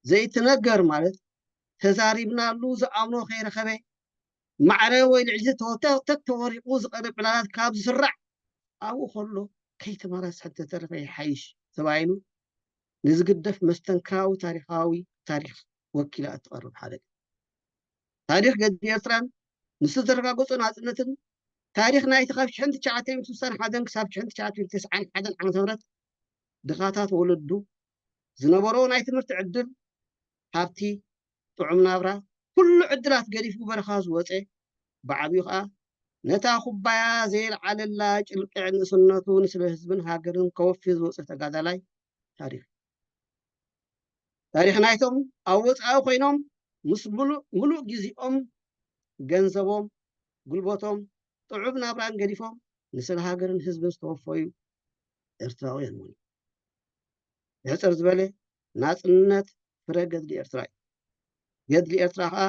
ዘይትነገር ማለት ተዛሪብናሉ ዝኣምኖ ከይረኸበ፣ ማዕረ ወይ ልዕሊ ተወተ-፣ ተተወሪቑ ዝቐርብ ዕላላት ካብ ዝስራዕ፣ ኣብኡ ከሎ ከይተመራስሐ እንተተረፈ ይሓይሽ ተባሂሉ ንዝግደፍ መስተንክራዊ ታሪኻዊ ታሪኽ ወኪላ እትቐርብ ሓረግ። ታሪኽ ገድሊ ኤርትራን ንሱ ዘረጋገጾ ናጽነትን፣ ታሪኽ ናይቲ ካብ ሽሕን ትሽዓተ ሚእትን ስሳን ሓደን ክሳብ ሽሕን ትሽዓተ ሚእትን ተስዓን ሓደን ዓመተ ምህረት ድኻታት ወለዱ ዝነበሮ ናይ ትምህርቲ ዕድል፣ ሃብቲ፣ ጥዑም ናብራ፣ ኩሉ ዕድላት ገዲፉ በረኻ ዝወጸ፣ ብዓቢኡ ኸኣ ነታ ኩባያ ዘየልዓለላ ጭልቅዕ ንእስነቱ ንስለ ህዝብን ሃገርን ከወፊ ዝወጸ ተጋዳላይ ታሪኽ። ታሪኽ ናይቶም ኣብ ወጻኢ ኮይኖም ምስ ምሉእ፣ ምሉእ ግዜኦም፣ ገንዘቦም፣ ጉልበቶም፣ ጥዑም ናብራን ገዲፎም ንስለ ሃገርን ህዝብን ዝተወፈዩ ኤርትራውያን እውን እዩ። ብሕጽር ዝበለ ናጽነት ፍረ ገድሊ ኤርትራ እዩ። ገድሊ ኤርትራ ኸኣ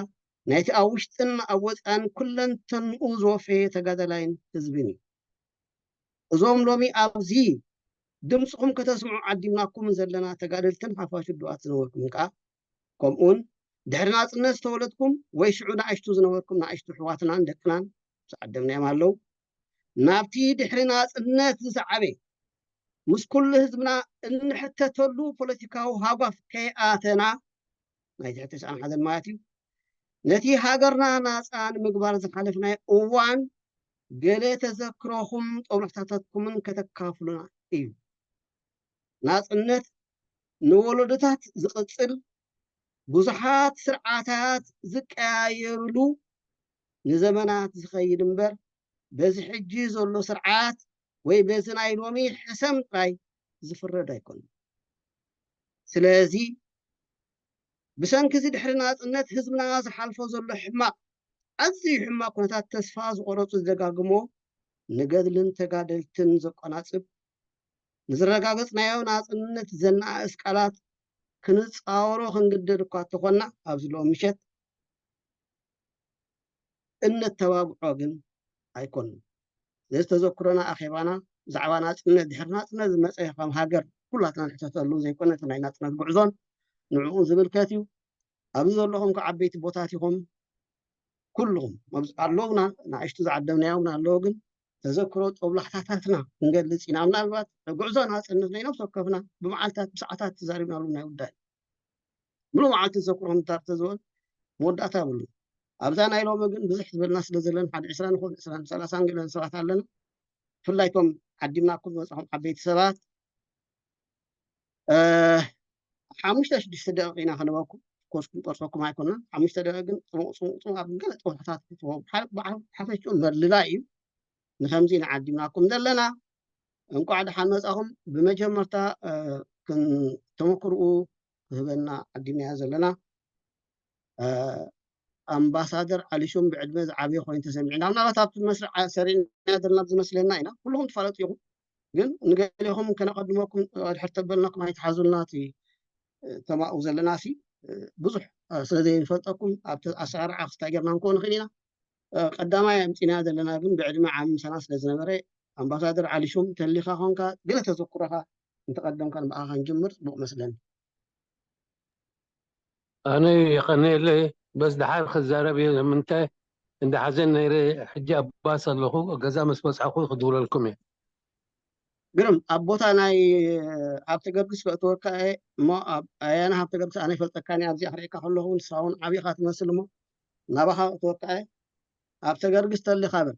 ናይቲ ኣብ ውሽጥን ኣብ ወጻእን ኩለንተንኡ ዝወፈየ ተጋዳላይን ህዝብን እዩ። እዞም ሎሚ ኣብዚ ድምጽኹም ከተስምዑ ዓዲምናኩም ዘለና ተጋደልትን ሓፋሽ ውዱባት ዝነበርኩምን ከኣ ከምኡውን ድሕሪ ናጽነት ዝተወለድኩም ወይ ሽዑ ንኣሽቱ ዝነበርኩም ንኣሽቱ ኣሕዋትናን ደቅናን ምስ ዓደምናዮም ኣለዉ። ናብቲ ድሕሪ ናጽነት ዝሰዓበ ምስ ኩሉ ህዝብና እንሕተተሉ ፖለቲካዊ ሃጓፍ ከይኣተና፣ ናይ ትሕቲ ሰኣን ሓዘን ማለት እዩ፣ ነቲ ሃገርና ናጻ ንምግባር ዝሓለፍናዮ እዋን ገለ ተዘክሮኹም ጦብላሕታታትኩምን ከተካፍሉና እዩ። ናጽነት ንወለዶታት ዝቕጽል፣ ብዙሓት ስርዓታት ዝቀያየርሉ፣ ንዘመናት ዝኸይድ እምበር በዚ ሕጂ ዘሎ ስርዓት ወይ በዚ ናይ ሎሚ ሕሰም ጥራይ ዝፍረድ ኣይኮነን። ስለዚ ብሰንኪ እዚ ድሕሪ ናጽነት ህዝብና ዝሓልፎ ዘሎ ሕማቕ፣ ኣዝዩ ሕማቕ ኩነታት ተስፋ ዝቖረጹ ዝደጋግሞ ንገድልን ተጋደልትን ዘቆናጽብ፣ ንዝረጋገጽናዮ ናጽነት ዘነኣእስ ቃላት ክንጻወሮ ክንግደድ እኳ እንተኾንና ኣብዚ ሎሚ ምሸት እነተባብዖ ግን ኣይኮንን። ነዚ ተዘክሮና ኣኼባና ብዛዕባ ናጽነት ድሕሪ ናጽነት ዝመጸ ከም ሃገር ኩላትና ንሕተተሉ ዘይኮነ እቲ ናይ ናጽነት ጉዕዞን ንዕኡ ዝምልከት እዩ። ኣብዚ ዘለኹም ከዓ ዓበይቲ ቦታት ኢኹም ኩልኹም መብዝ ኣለውና ንኣሽቱ ዝዓደምናዮም ኣለዉ ግን ተዘክሮ ጦብላሕታታትና ክንገልጽ ኢና። ምናልባት ጉዕዞ ናጽነት ናይ ነፍሲ ወከፍና ብመዓልታት ብሰዓታት ተዛሪብናሉ ናይ ጉዳይ ምሉእ መዓልቲ ተዘክሮ ምዛር ተዝበል መወዳእታ የብሉ። ኣብዛ ናይ ሎሚ ግን ብዙሕ ዝበልና ስለ ዘለና ሓደ ዕስራ ንኾን ዕስራን ሰላሳን ገለን ሰባት ኣለና። ብፍላይ እቶም ዓዲምናኩም ዝመጻኹም ዓበይቲ ሰባት እ፣ ሓሙሽተ ሽዱሽተ ደቂቕ ኢና ከነበኩም ኮርስ ክንጠርሰኩም ኣይኮና ሓሙሽተ ደቂቕ ግን ጽሙቕ ጽሙቕ ጽሙቕ ኣብ ገለ ጸወታታት ክትህቦ ሓፈሽኡ መድልላ እዩ። ንኸምዚ ንዓዲምናኩም ዘለና እንቋዕ ደሓን መጻኹም። ብመጀመርታ እ፣ ክን ተመክርኡ ክህበና ዓዲምናዮ ዘለና እ፣ ኣምባሳደር ዓሊ ሹም ብዕድመ ዝዓበየ ኮይኑ ተሰሚዑና። ምናልባት ኣብቲ መስርዕ ዓ- ሰሪዕና ዘለና ዝመስለና ኢና። ኩልኹም ትፋለጡ ኢኹም፣ ግን ንገሌኹም ከነቐድመኩም እ፣ ድሕር ተበልናኩም ኣይትሓዙልና። እቲ እ፣ ተማኡ ዘለና ሲ እ፣ ብዙሕ እ፣ ስለ ዘይንፈልጠኩም ኣብቲ ኣሰራርዓ ክስታይ ጌርና ንከው ንኽእል ኢና። እ፣ ቀዳማይ ኣምፂና ዘለና ግን ብዕድመ ዓቢ ምሳና ስለ ዝነበረ ኣምባሳደር ዓሊ ሹም ተሊኻ ኾንካ ገለ ተዘክሮኻ እንተቐደምካ ንብኣኻ ክንጅምር ፅቡቕ መስለኒ። ኣነ የቐንየለይ በስ ደሓር ክዛረብ እየ ምንታይ እንዳ ሓዘን ነይረ ሕጂ ኣባስ ኣለኹ ገዛ ምስ በጻኹ ክድውለልኩም እየ። ግርም ኣብ ቦታ ናይ ሃብተ ገርግስ ከእትወካ እየ እሞ ኣብ ኣያና ሃብተ ገርግስ ኣነ ይፈልጠካኒ ኣብዚኣ ክርእየካ ከለኹ ንስኻ እውን ዓብኻ ትመስል እሞ ናባኻ ከእትወካ እየ። ሃብተ ገርግስ ተሊኻ በል።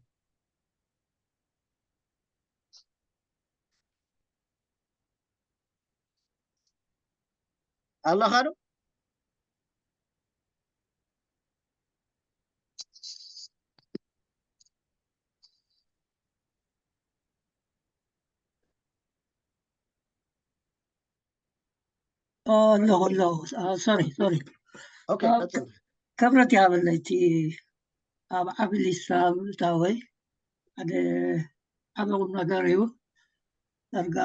ኣለኻ ዶ? ኣለኹ ኣለኹ። ሶሪ ሶሪ። ኦኬ፣ ቀጽል። ክብረት ይሃበለይ እቲ ኣብ ዓቢ ሊስታ ምእታወይ ሓደ ዓቢ ቁም ነገር እዩ። ዳርጋ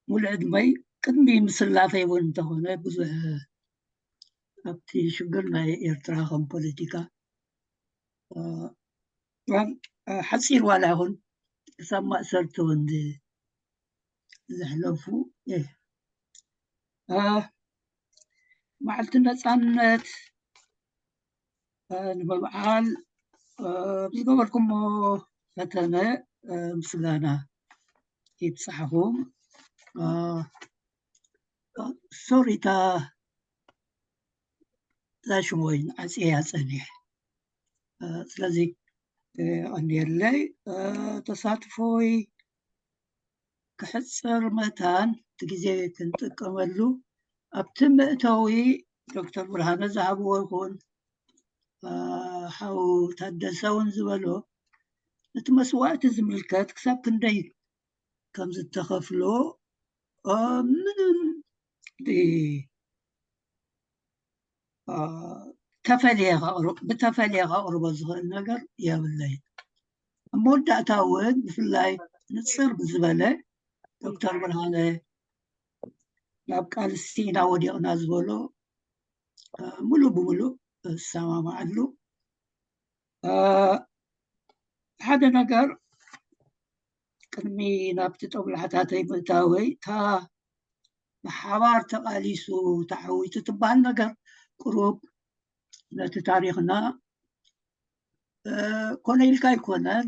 ሙሉእ ዕድመይ ቅድሚ ምስላፈይ እውን እንተኾነ ብዙሕ ኣብቲ ሽግር ናይ ኤርትራ ከም ፖለቲካ እ፣ እ፣ ሓፂር ዋላ ይኹን ክሳብ ማእሰርቲ እውን ዝ- ዘሕለፉ እየ። እ፣ መዓልቲ ነፃነት እ፣ ንምብዓል እ፣ ብዝገበርኩሞ ፈተነ እ፣ ምስጋና ይብፃሕኹም። እ፣ እ፣ ሶሪ እታ እዛ ሽሞይ ዓፅየያ ፀኒሐ። እ፣ ስለዚ እ፣ የቐንየለይ እ፣ ተሳትፎይ ክሕፅር መታን እቲ ግዜ ክንጥቀመሉ ኣብቲ መእተዊ ዶክተር ብርሃነ ዝሃብዎ ይኹን እ፣ ሓው ታደሰ እውን ዝበሎ እቲ መስዋእቲ ዝምልከት ክሳብ ክንደይ ከም ዝተኸፍሎ እ፣ ምንም እ፣ እ፣ ተፈልየ ከቕርብ ብተፈልየ ከቕርቦ ዝኽእል ነገር የብለይ። ኣብ መወዳእታ እውን ብፍላይ ንፅር ብዝበለ ዶክተር ብርሃነ ናብ ቃልሲ ኢና ወዲቕና ዝበሎ እ፣ ሙሉእ ብሙሉእ እሰማማዓሉ። እ፣ ሓደ ነገር ቅድሚ ናብቲ ጦብላሕታተይ ምእታወይ እታ ብሓባር ተቓሊሱ ተዓዊቱ ትበሃል ነገር ቁሩብ ነቲ ታሪኽና ኮነ ኢልካ ኣይኮነን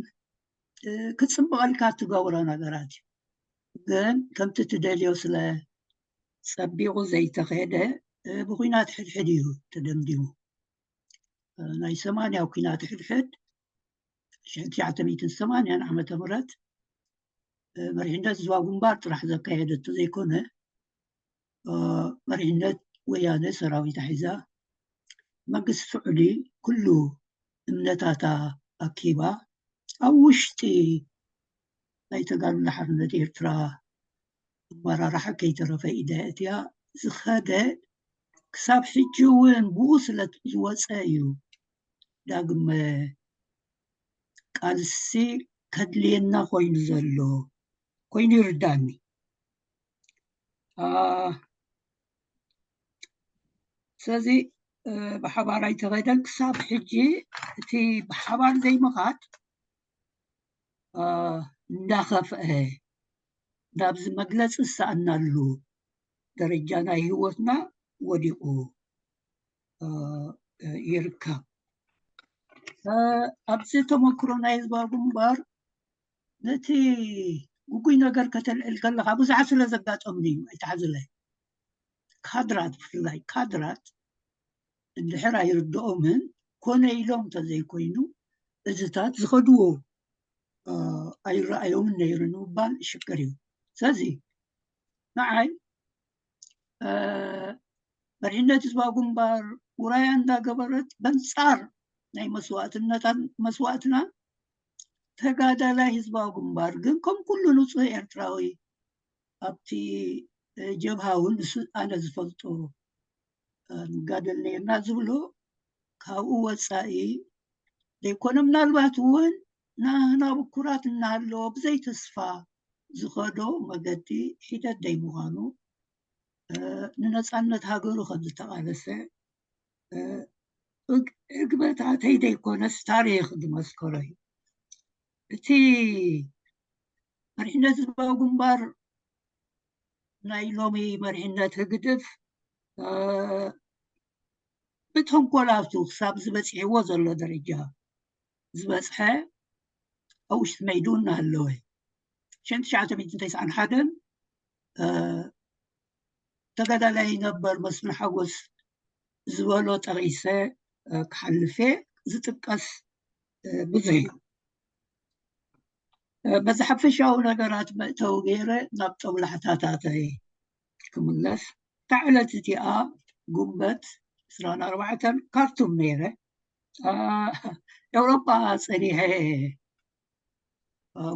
ክፅብቐልካ እትገብሮ ነገራት እዩ። ግን ከምቲ ትደልዮ ስለ ፀቢቑ ዘይተኸደ ብኩናት ሕድሕድ እዩ ተደምዲሙ። ናይ ሰማንያ ኩናት ሕድሕድ ሽሕን ትሽዓተ ሚእትን ሰማንያን ዓመተ ምህረት መሪሕነት ዝዋ ግንባር ጥራሕ ዘካየደ እንተዘይኮነ መሪሕነት ወያነ ሰራዊታ ሒዛ መንግስቲ ስዑዲ ኩሉ እምነታታ ኣኪባ ኣብ ውሽጢ ናይ ተጋድሎ ሓርነት ኤርትራ ኣመራርሓ ከይተረፈ ኢዳ እትያ ዝኸደ ክሳብ ሕጂ እውን ብኡ ስለ ዝወፀ እዩ ዳግመ ቃልሲ ከድልየና ኮይኑ ዘሎ ኮይኑ ይርዳኒ። ስለዚ ብሓባር ኣይተኸደን ክሳብ ሕጂ እቲ ብሓባር ዘይምኻድ እንዳኸፍአ ናብዚ መግለፂ ዝሰኣናሉ ደረጃ ናይ ህይወትና ወዲቑ ይርከብ። ኣብዚ ተመክሮ ናይ ህዝባዊ ግንባር ነቲ ግጉይ ነገር ከተልዕል ከለካ ብዙሓት ስለ ዘጋጠሙኒ እዩ ኣይትሓዝለይ። ካድራት ብፍላይ ካድራት እንድሕር ኣይርድኦምን ኮነ ኢሎም እንተዘይኮይኑ እዝታት ዝኸድዎ ኣይረኣዮምን ነይሩ ንምባል ሽቅር እዩ። ስለዚ ንዓይ መሪሕነት ህዝባዊ ግንባር ውራያ እንዳገበረት በንፃር ናይ መስዋእትነታን መስዋእትና ተጋዳላይ ህዝባዊ ግንባር ግን ከም ኩሉ ንፁህ ኤርትራዊ ኣብቲ ጀብሃ እውን ንሱ ኣነ ዝፈልጦ ንጋደል ነርና ዝብሎ ካብኡ ወፃኢ ዘይኮነ ምናልባት እውን ናህና ብኩራት እናሃለዎ ብዘይ ተስፋ ዝኸዶ መገዲ ሒደት ደይ ምዃኑ ንነፃነት ሃገሩ ከም ዝተቓለሰ ዕግበታተይ ዘይኮነስ ታሪክ ዝመስከሮ እዩ። እቲ መሪሕነት ህዝባዊ ግንባር ናይ ሎሚ መሪሕነት ህግድፍ ብተንኮላቱ ክሳብ ዝበፅሕዎ ዘሎ ደረጃ ዝበፅሐ ኣብ ውሽጢ መይዱ እናሃለወ ሽሕን ትሽዓተ ሚእትን ተስዓን ሓደን ተጋዳላይ ነበር መስፍን ሓጎስ ዝበሎ ጠቒሰ ክሓልፍ እየ። ዝጥቀስ ብዙሕ እዩ። በዚ ሓፈሻዊ ነገራት መእተዊ ገይረ ናብ ጦብላሕታታተይ ክምለስ። እታ ዕለት እቲኣ ጉንበት ዕስራን ኣርባዕተን ካርቱም ነይረ። ኤውሮጳ ፀኒሐ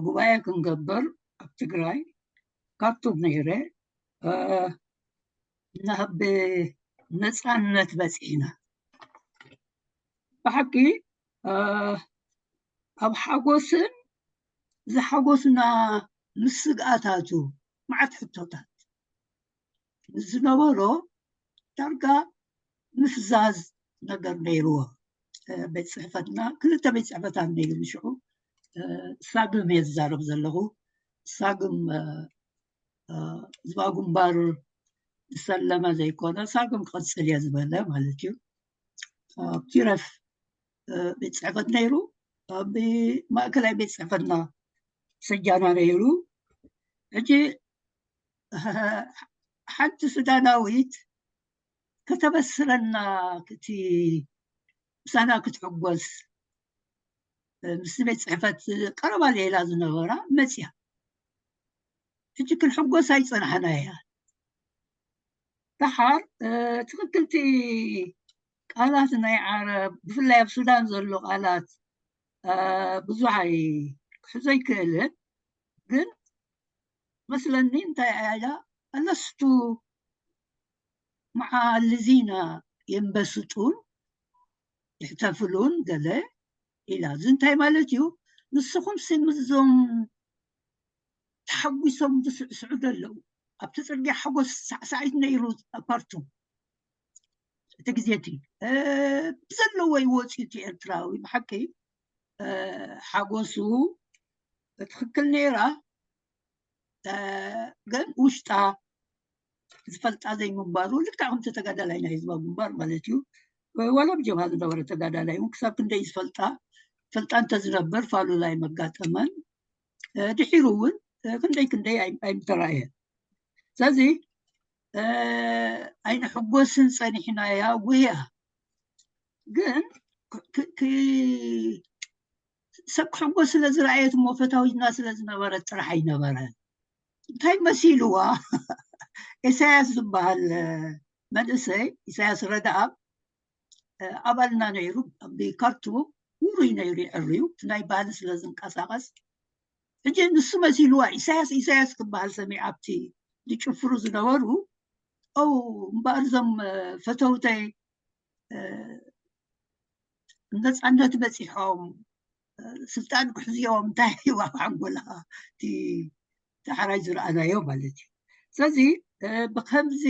ጉባኤ ክንገብር ኣብ ትግራይ ካርቱም ነይረ። ናብ ነፃነት በፂሕና። ብሓቂ ኣብ ሓጎስን ዝሓጎስና ምስግኣታቱ መዓት ሕቶታት ዝነበሮ ዳርጋ ምፍዛዝ ነገር ነይርዎ። ቤት ፅሕፈትና ክልተ ቤት ፅሕፈታት ነይሩ። ሽዑ ሳግም እየ ዝዛረብ ዘለኹ። ሳግም ህዝባዊ ግንባር ዝሰለመ ዘይኮነ ሳግም ክቐፅል እየ ዝበለ ማለት እዩ። ኣብ ቲረፍ ቤት ፅሕፈት ነይሩ። ኣብ ማእከላይ ቤት ፅሕፈትና ሰጃና ነይሩ። ሕጂ ሓንቲ ሱዳናዊት ከተበስረና እቲ ምሳና ክትሕጎስ ምስ ቤት ፅሕፈት ቀረባ ሌላ ዝነበራ መፅያ። ሕጂ ክንሕጎስ ኣይፀናሕና እያ። ደሓር ትኽክልቲ ቃላት ናይ ዓረብ ብፍላይ ኣብ ሱዳን ዘሎ ቃላት ብዙሕ ክሕዞ ኣይክእልን፣ ግን መስለኒ እንታይ ኣያ ኣለስቱ መዓ ልዚና የንበስጡን ይሕተፍሉን ገለ ኢላ። እዚ እንታይ ማለት እዩ? ንስኹም ሲ ምስዞም ተሓጒሶም ዝስዕስዑ ዘለዉ ኣብቲ ፅርግያ ሓጎስ ሳዕሳዒት ነይሩ ኣፓርቱ እቲ ግዜ እቲ ብዘለዎ ይወፅዩ እቲ ኤርትራዊ ብሓቂ ሓጎሱ ትኽክል ነይራ። ግን ውሽጣ ዝፈልጣ ዘይምንባሩ፣ ልክዕ ከምቲ ተጋዳላይ ናይ ህዝባዊ ግንባር ማለት እዩ። ዋላ ብጀብሃ ዝነበረ ተጋዳላይ እውን ክሳብ ክንደይ ዝፈልጣ፣ ፈልጣ እንተዝነበር ፋሉላ ኣይመጋጠመን። ድሒሩ እውን ክንደይ ክንደይ ኣይምተራእየን። ስለዚ ኣይንሕጎስን ጸኒሕናያ ጉያ። ግን ሰብ ክሕጎስ ስለ ዝረኣየት እሞ ፈታዊትና ስለ ዝነበረት ጥራሕ ኣይነበረን። እንታይ መሲልዋ? ኢሳያስ ዝበሃል መንእሰይ፣ ኢሳያስ ረድኣብ፣ ኣባልና ነይሩ። ኣብ ካርቱም ውሩይ ነይሩ፣ የዕርዩ፣ እቲ ናይ ባህሊ ስለ ዝንቀሳቐስ። ሕጂ ንሱ መሲልዋ ኢሳያስ ኢሳያስ ክበሃል ሰሚዓ ኣብቲ ዝጭፍሩ ዝነበሩ፣ ኦ እምበኣር እዞም ፈተውተይ ነፃነት በፂሖም ስልጣን ክሕዝዮም እንታይ ይዋ ሓንጎላ እቲ ሓራጅ ዝረኣናዮ ማለት እዩ። ስለዚ ብከምዚ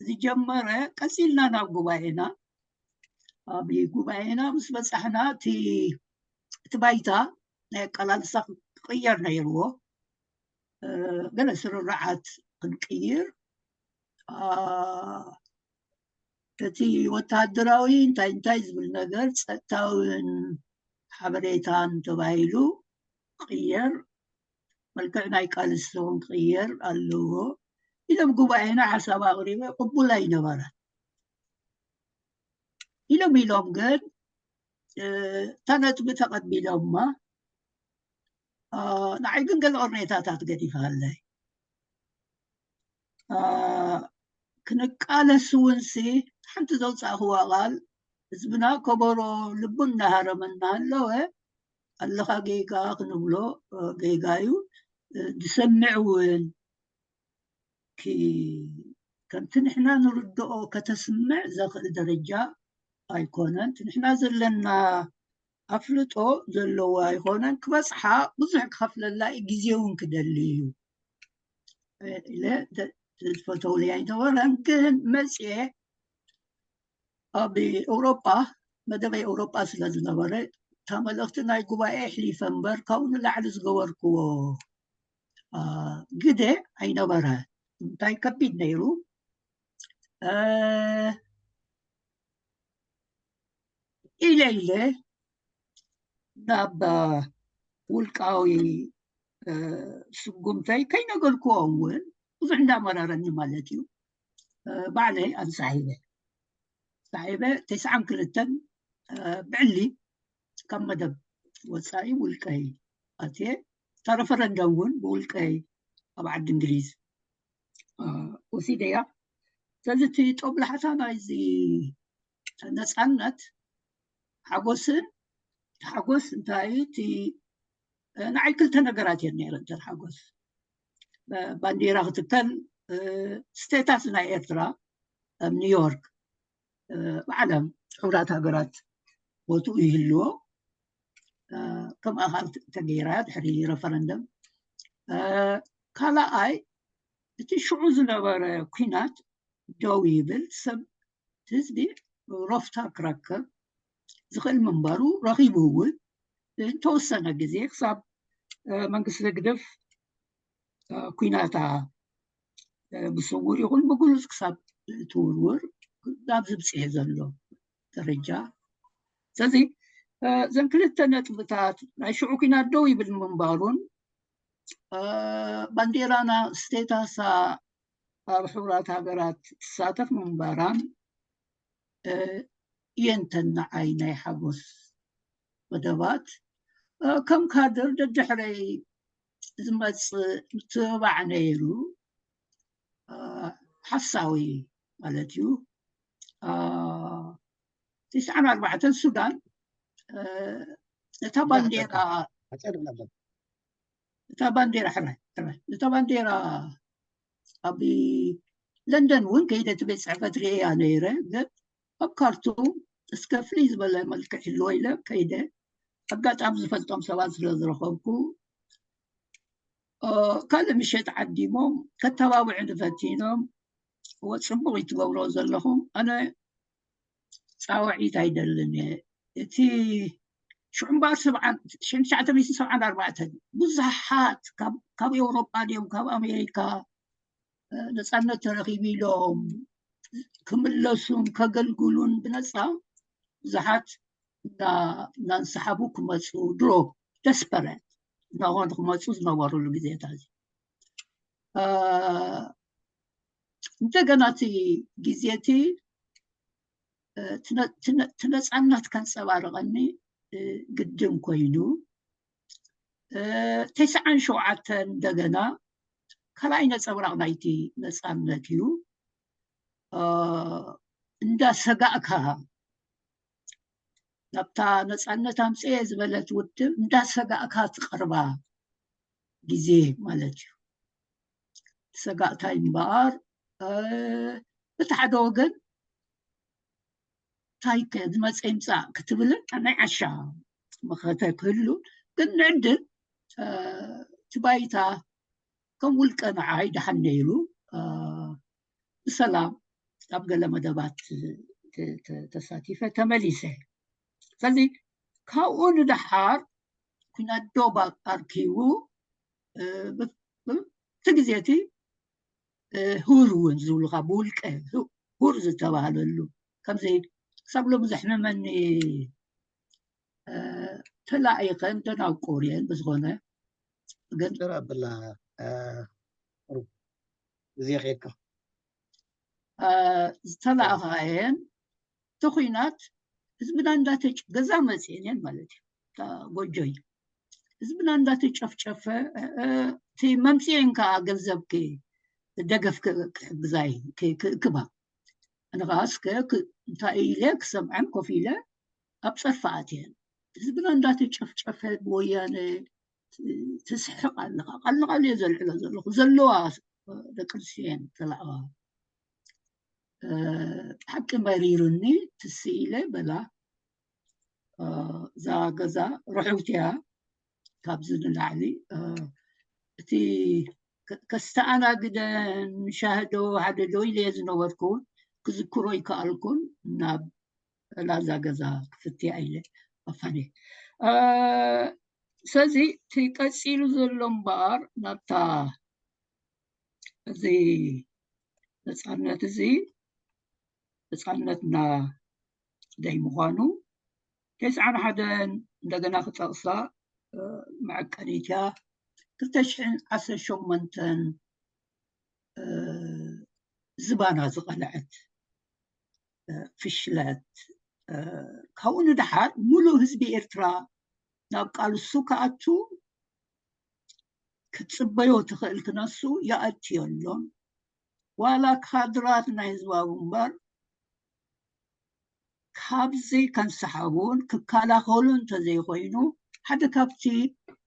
ዝጀመረ ቀፂልና ናብ ጉባኤና። ኣብ ጉባኤና ምስ በፃሕና እቲ እቲ ባይታ ናይ ኣቀላልሳ ክቅየር ነይርዎ። ገለ ስርርዓት ክንቅይር፣ እቲ ወተሃደራዊ እንታይ እንታይ ዝብል ነገር ጸጥታውን ሓበሬታን ተባሂሉ ክቕየር፣ መልክዕ ናይ ቃልሲ እውን ክቕየር ኣለዎ ኢሎም ጉባኤና ሓሳብ ኣቕሪበ፣ ቅቡል ኣይነበረን። ኢሎም ኢሎም ግን እታ ነጥቢ ተቐቢሎማ። ንዓይ ግን ገለ ቅሬታታት ገዲፋለይ። ክንቃለስ እውን ሲ ሓንቲ ዘውፃእኽዋ ቃል፣ ህዝብና ከበሮ ልቡ እናሃረመ እናሃለወ ኣለኻ ጌጋ ክንብሎ ጌጋ እዩ። ዝሰምዕ እውን ከምቲ ንሕና ንርድኦ ከተስምዕ ዘኽእል ደረጃ ኣይኮነን። እቲ ንሕና ዘለና ኣፍልጦ ዘለዎ ኣይኮነን። ክበፅሓ ብዙሕ ክኸፍለላ እዩ፣ ግዜ እውን ክደሊ እዩ ኢለ ዝፈተውለይ ኣይነበረን። ግን መፅየ ኣብ ኤውሮጳ፣ መደበይ ኤውሮጳ ስለ ዝነበረ፣ እታ መልእኽቲ ናይ ጉባኤ ኣሕሊፈ እምበር ካብኡ ንላዕሊ ዝገበርክዎ ግደ ኣይነበረ። እንታይ ከቢድ ነይሩ። ኢለ ኢለ ናብ ውልቃዊ ስጉምተይ ከይነገርክዎ እውን ብዙሕ እንዳመረረኒ ማለት እዩ። ባዕለይ ኣንሳሒበ ሳሒበ ተስዓን ክልተን ብዕሊ ካብ መደብ ወፃኢ ውልቀይ ኣትየ፣ እታ ረፈረንደም እውን ብውልቀይ ኣብ ዓዲ እንግሊዝ ወሲደያ። ስለዚ እቲ ጦብላሕታ ናይዚ ነፃነት ሓጎስን፣ እቲ ሓጎስ እንታይ እዩ? እቲ ንዓይ ክልተ ነገራት እየን ነይረን እተን ሓጎስ። ባንዴራ ክትከል፣ ስቴታስ ናይ ኤርትራ ኣብ ኒውዮርክ ብዓለም ሕቡራት ሃገራት ቦትኡ ይህልዎ። ከምኣ ከዓ ተገይራ ድሕሪ ረፈረንደም። ካልኣይ እቲ ሽዑ ዝነበረ ኩናት ደው ይብል፣ ሰብ ህዝቢ ረፍታ ክረክብ ዝኽእል ምንባሩ ረኺቡ እውን እንተወሰነ ግዜ ክሳብ መንግስቲ ህግደፍ ኩናታ ብስውር ይኹን ብግሉፅ ክሳብ ትውርውር ናብ ዝብፅሕ ዘሎ ደረጃ። ስለዚ እዘን ክልተ ነጥብታት ናይ ሽዑ ኩናት ደው ይብል ምንባሩን ባንዴራና ስቴታሳ ኣብ ሕቡራት ሃገራት ትሳተፍ ምንባራን እየንተን ንዓይ ናይ ሓጎስ መደባት። ከም ካድር ደድሕረይ ዝመፅእ ምትብባዕ ነይሩ፣ ሓሳዊ ማለት እዩ። ትስዓን ኣርባዕተን ሱዳን እታ ባንዴራ እታ ባንዴራ ሕራይ ሕራይ እታ ባንዴራ ኣብ ለንደን እውን ከይደ እቲ ቤት ፅሕፈት ርእያ ነይረ። ግን ኣብ ካርቱም እስከ ፍልይ ዝበለ መልክዕ ህልዎ ኢለ ከይደ ኣጋጣሚ ዝፈልጦም ሰባት ስለ ዝረኸብኩ ካልእ ምሸት ዓዲሞም ከተባብዑ ንፈቲኖም። እወ ፅቡቕ እዩ ትገብሮ ዘለኹም። ኣነ ፃውዒት ኣይደልን እየ። እቲ ሽዑ እምበኣር ሽዑ ትሽዓተ ሚእቲ ሰብዓን ኣርባዕተን ብዙሓት ካብ ኤውሮጳ ድዮም ካብ ኣሜሪካ ነፃነት ተረኺቡ ኢሎም ክምለሱን ከገልግሉን ብነፃ ብዙሓት እናንሰሓቡ ክመፁ ድሮ ደስፐረት እናኾኑ ክመፁ ዝነበሩሉ ግዜታት እዩ። እንደገና እቲ ግዜ እቲ ትነፃነት ከንፀባርቐኒ ግድን ኮይኑ ተስዓን ሸውዓተን እንደገና ካልኣይ ነፀብራቕ ናይቲ ነፃነት እዩ። እንዳሰጋእካ ናብታ ነፃነት ኣምፅኤ ዝበለት ውድብ እንዳሰጋእካ ትቐርባ ግዜ ማለት እዩ። ሰጋእታይ እምበኣር እቲ ሓደ ወገን እንታይ ዝመፀ ይምፃእ ክትብልን ናይ ዓሻ መኸተ ክህሉ ግን ንዕድል እቲ ባይታ ከም ውልቀ ንዓይ ደሓን ነይሩ ብሰላም ኣብ ገለ መደባት ተሳቲፈ ተመሊሰ። ስለዚ ካብኡ ንደሓር ኩናት ዶብ ኣርኪቡ እቲ ግዜ እቲ ሁር እውን ዝብሉካ ብውልቀ ሁር ዝተባህለሉ ከምዚ ክሳብ ሎሚ ዘሕምመኒ ተላኢኸን ደናቁር እየን። ብዝኾነ ግን ጭር ኣብላ ግዜ ከድካ ዝተላእኻ እየን። እቲ ኩናት ህዝብና እንዳተጭ ገዛ መፅእን እየን ማለት እዩ። ጎጆይ ህዝብና እንዳተጨፍጨፈ እቲ መምፅኤን ከዓ ገንዘብ ደገፍ ክሕግዛይ ክእክባ ኣነ ከዓ እስከ እንታይ ኢለ ክሰምዐን ኮፍ ኢለ ኣብ ፀርፊ ኣትየን። ህዝብና እንዳተጨፍጨፈ ብወያነ ትስሕቕ ኣለኻ። ቃል ንቃል እየ ዘልዕሎ ዘለኹ። ዘለዋ ደቂ ኣንስትዮ እየን ተላዕዋ። ብሓቂ መሪሩኒ ትስኢለ በላ። እዛ ገዛ ርሕውቲ እያ። ካብዚ ንላዕሊ እቲ ከስተኣናግደን ሻህዶ ሓደ ዶ ኢለ ዝነበርኩ ክዝክሮ ይከኣልኩን ናብ ላዛ ገዛ ክፍትያ ኢለ ኣፋኒ። ስለዚ እቲ ቀፂሉ ዘሎ እምበኣር ናብታ እዚ ነፃነት እዚ ነፃነትና ደይ ምዃኑ ተስዓን ሓደን እንደገና ክጠቕሳ መዐቀኒት እያ። ክልተ ሽሕን ዓሰርተ ሸሞንተን ዝባና ዝቐልዐት ፍሽለት ካብኡ ንደሓር ሙሉእ ህዝቢ ኤርትራ ናብ ቃልሱ ክኣቱ ክትፅበዮ ትኽእል ክነሱ ይኣትየሎን ዋላ ካድራት ናይ ህዝባዊ ግንባር ካብዚ ከንሰሓቡን ክከላኸሉ እንተዘይኮይኑ ሓደ ካብቲ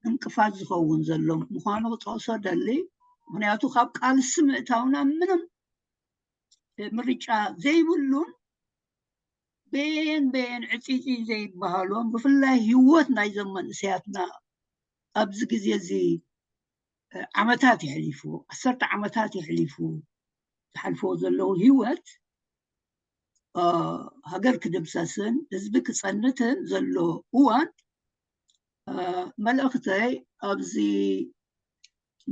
እንቅፋት ዝኸውን ዘሎ ምዃኑ ክጠቕሶ ደሊ። ምክንያቱ ካብ ቃልሲ ምእታውና ምንም ምርጫ ዘይብሉን በየን በየን ዕፂፂ ዘይበሃሎም ብፍላይ ህይወት ናይዞም መንእሰያትና ኣብዚ ግዜ እዚ ዓመታት የሕሊፉ ዓሰርተ ዓመታት የሕሊፉ ዝሓልፎ ዘለዉ ህይወት ሃገር ክድምሰስን ህዝቢ ክፀንትን ዘሎ እዋን መልእኽተይ ኣብዚ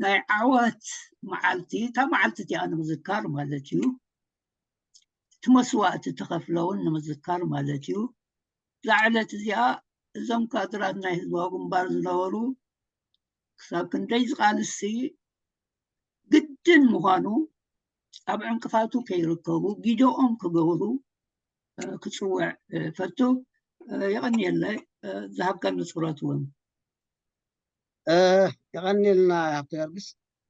ናይ ዓወት መዓልቲ እታ መዓልቲ እቲኣ ንምዝካር ማለት እዩ እቲ መስዋእቲ ተኸፍለውን ንምዝካር ማለት እዩ እዛ ዕለት እዚኣ እዞም ካድራት ናይ ህዝባዊ ግንባር ዝነበሩ ክሳብ ክንደይ ዝቃልሲ ግድን ምዃኑ ኣብ ዕንቅፋቱ ከይርከቡ ጊደኦም ክገብሩ ክፅውዕ ፈቱ። የቐንየለይ ዝሃብካ ንፅረት እውን የቐንየልና። ሃብተ ገርግስ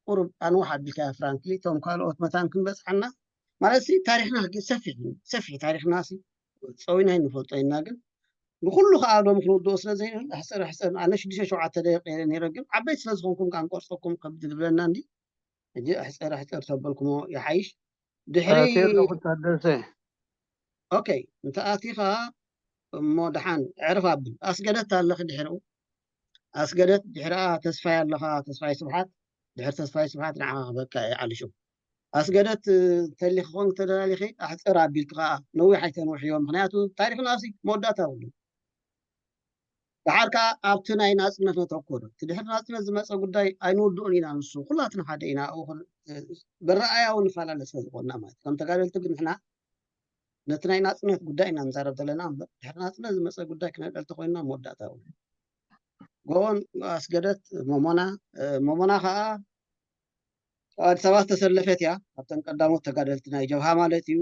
ቁሩብ ኣንውሕ ኣቢልካ ፍራንክሊ እቶም ካልኦት መታን ክንበፅሓና ማለት ሲ ታሪክና ሰፊሕ ሰፊሕ ታሪክና ሲ ፀዊና ይንፈልጦ ኢና ግን ንኩሉ ከዓ ሎም ክንውድኦ ስለ ዘይንእል ሕፅር ሕፅር ኣነ ሽዱሽተ ሸውዓተ ደቂቀ ነይረ ግን ዓበይቲ ስለ ዝኮንኩም ከዓ ንቆርፀኩም ከብድ ዝብለና እንዲ ሕጂ ሕፅር ሕፅር ተበልኩሞ ይሓይሽ ድሕሪ ኣትየ ኣለኹ ታደሰ ኦኬ እንተ ኣቲኻ እሞ ደሓን ዕርፍ ኣብል ኣስገደት ኣለኺ ድሕርኡ ኣስገደት ድሕርኣ ተስፋይ ኣለኻ ተስፋይ ስብሓት ድሕሪ ተስፋይ ስብሓት ንዓኻ ክበካ እየ ዓልሹ ኣስገደት ተሊኺ ኮን ተደላሊኺ ኣሕፅር ኣቢልኪ ከዓ ነዊሕ ኣይተንውሕዮ ምክንያቱ ታሪክና ሲ መወዳእታ የብሉን ደሓር ከዓ ኣብቲ ናይ ናፅነት ነተኮረ እቲ ድሕሪ ናፅነት ዝመፀ ጉዳይ ኣይንውድኡን ኢና ንሱ ኩላትና ሓደ ኢና ኣብኡ ብረኣያ እውን ንፈላለ ስለ ዝኾንና ማለት እዩ። ከም ተጋደልቲ ግን ንሕና ነቲ ናይ ናፅነት ጉዳይ ኢና ንዛረብ ዘለና እምበር ድሕሪ ናፅነት ዝመፀ ጉዳይ ክነልዕል ተኮይንና መወዳእታ እውን ጎቦን ኣስገደት መሞና መሞና ከዓ ኣብ ኣዲስ ኣበባ ዝተሰለፈት እያ። ካብተን ቀዳሞት ተጋደልቲ ናይ ጀብሃ ማለት እዩ።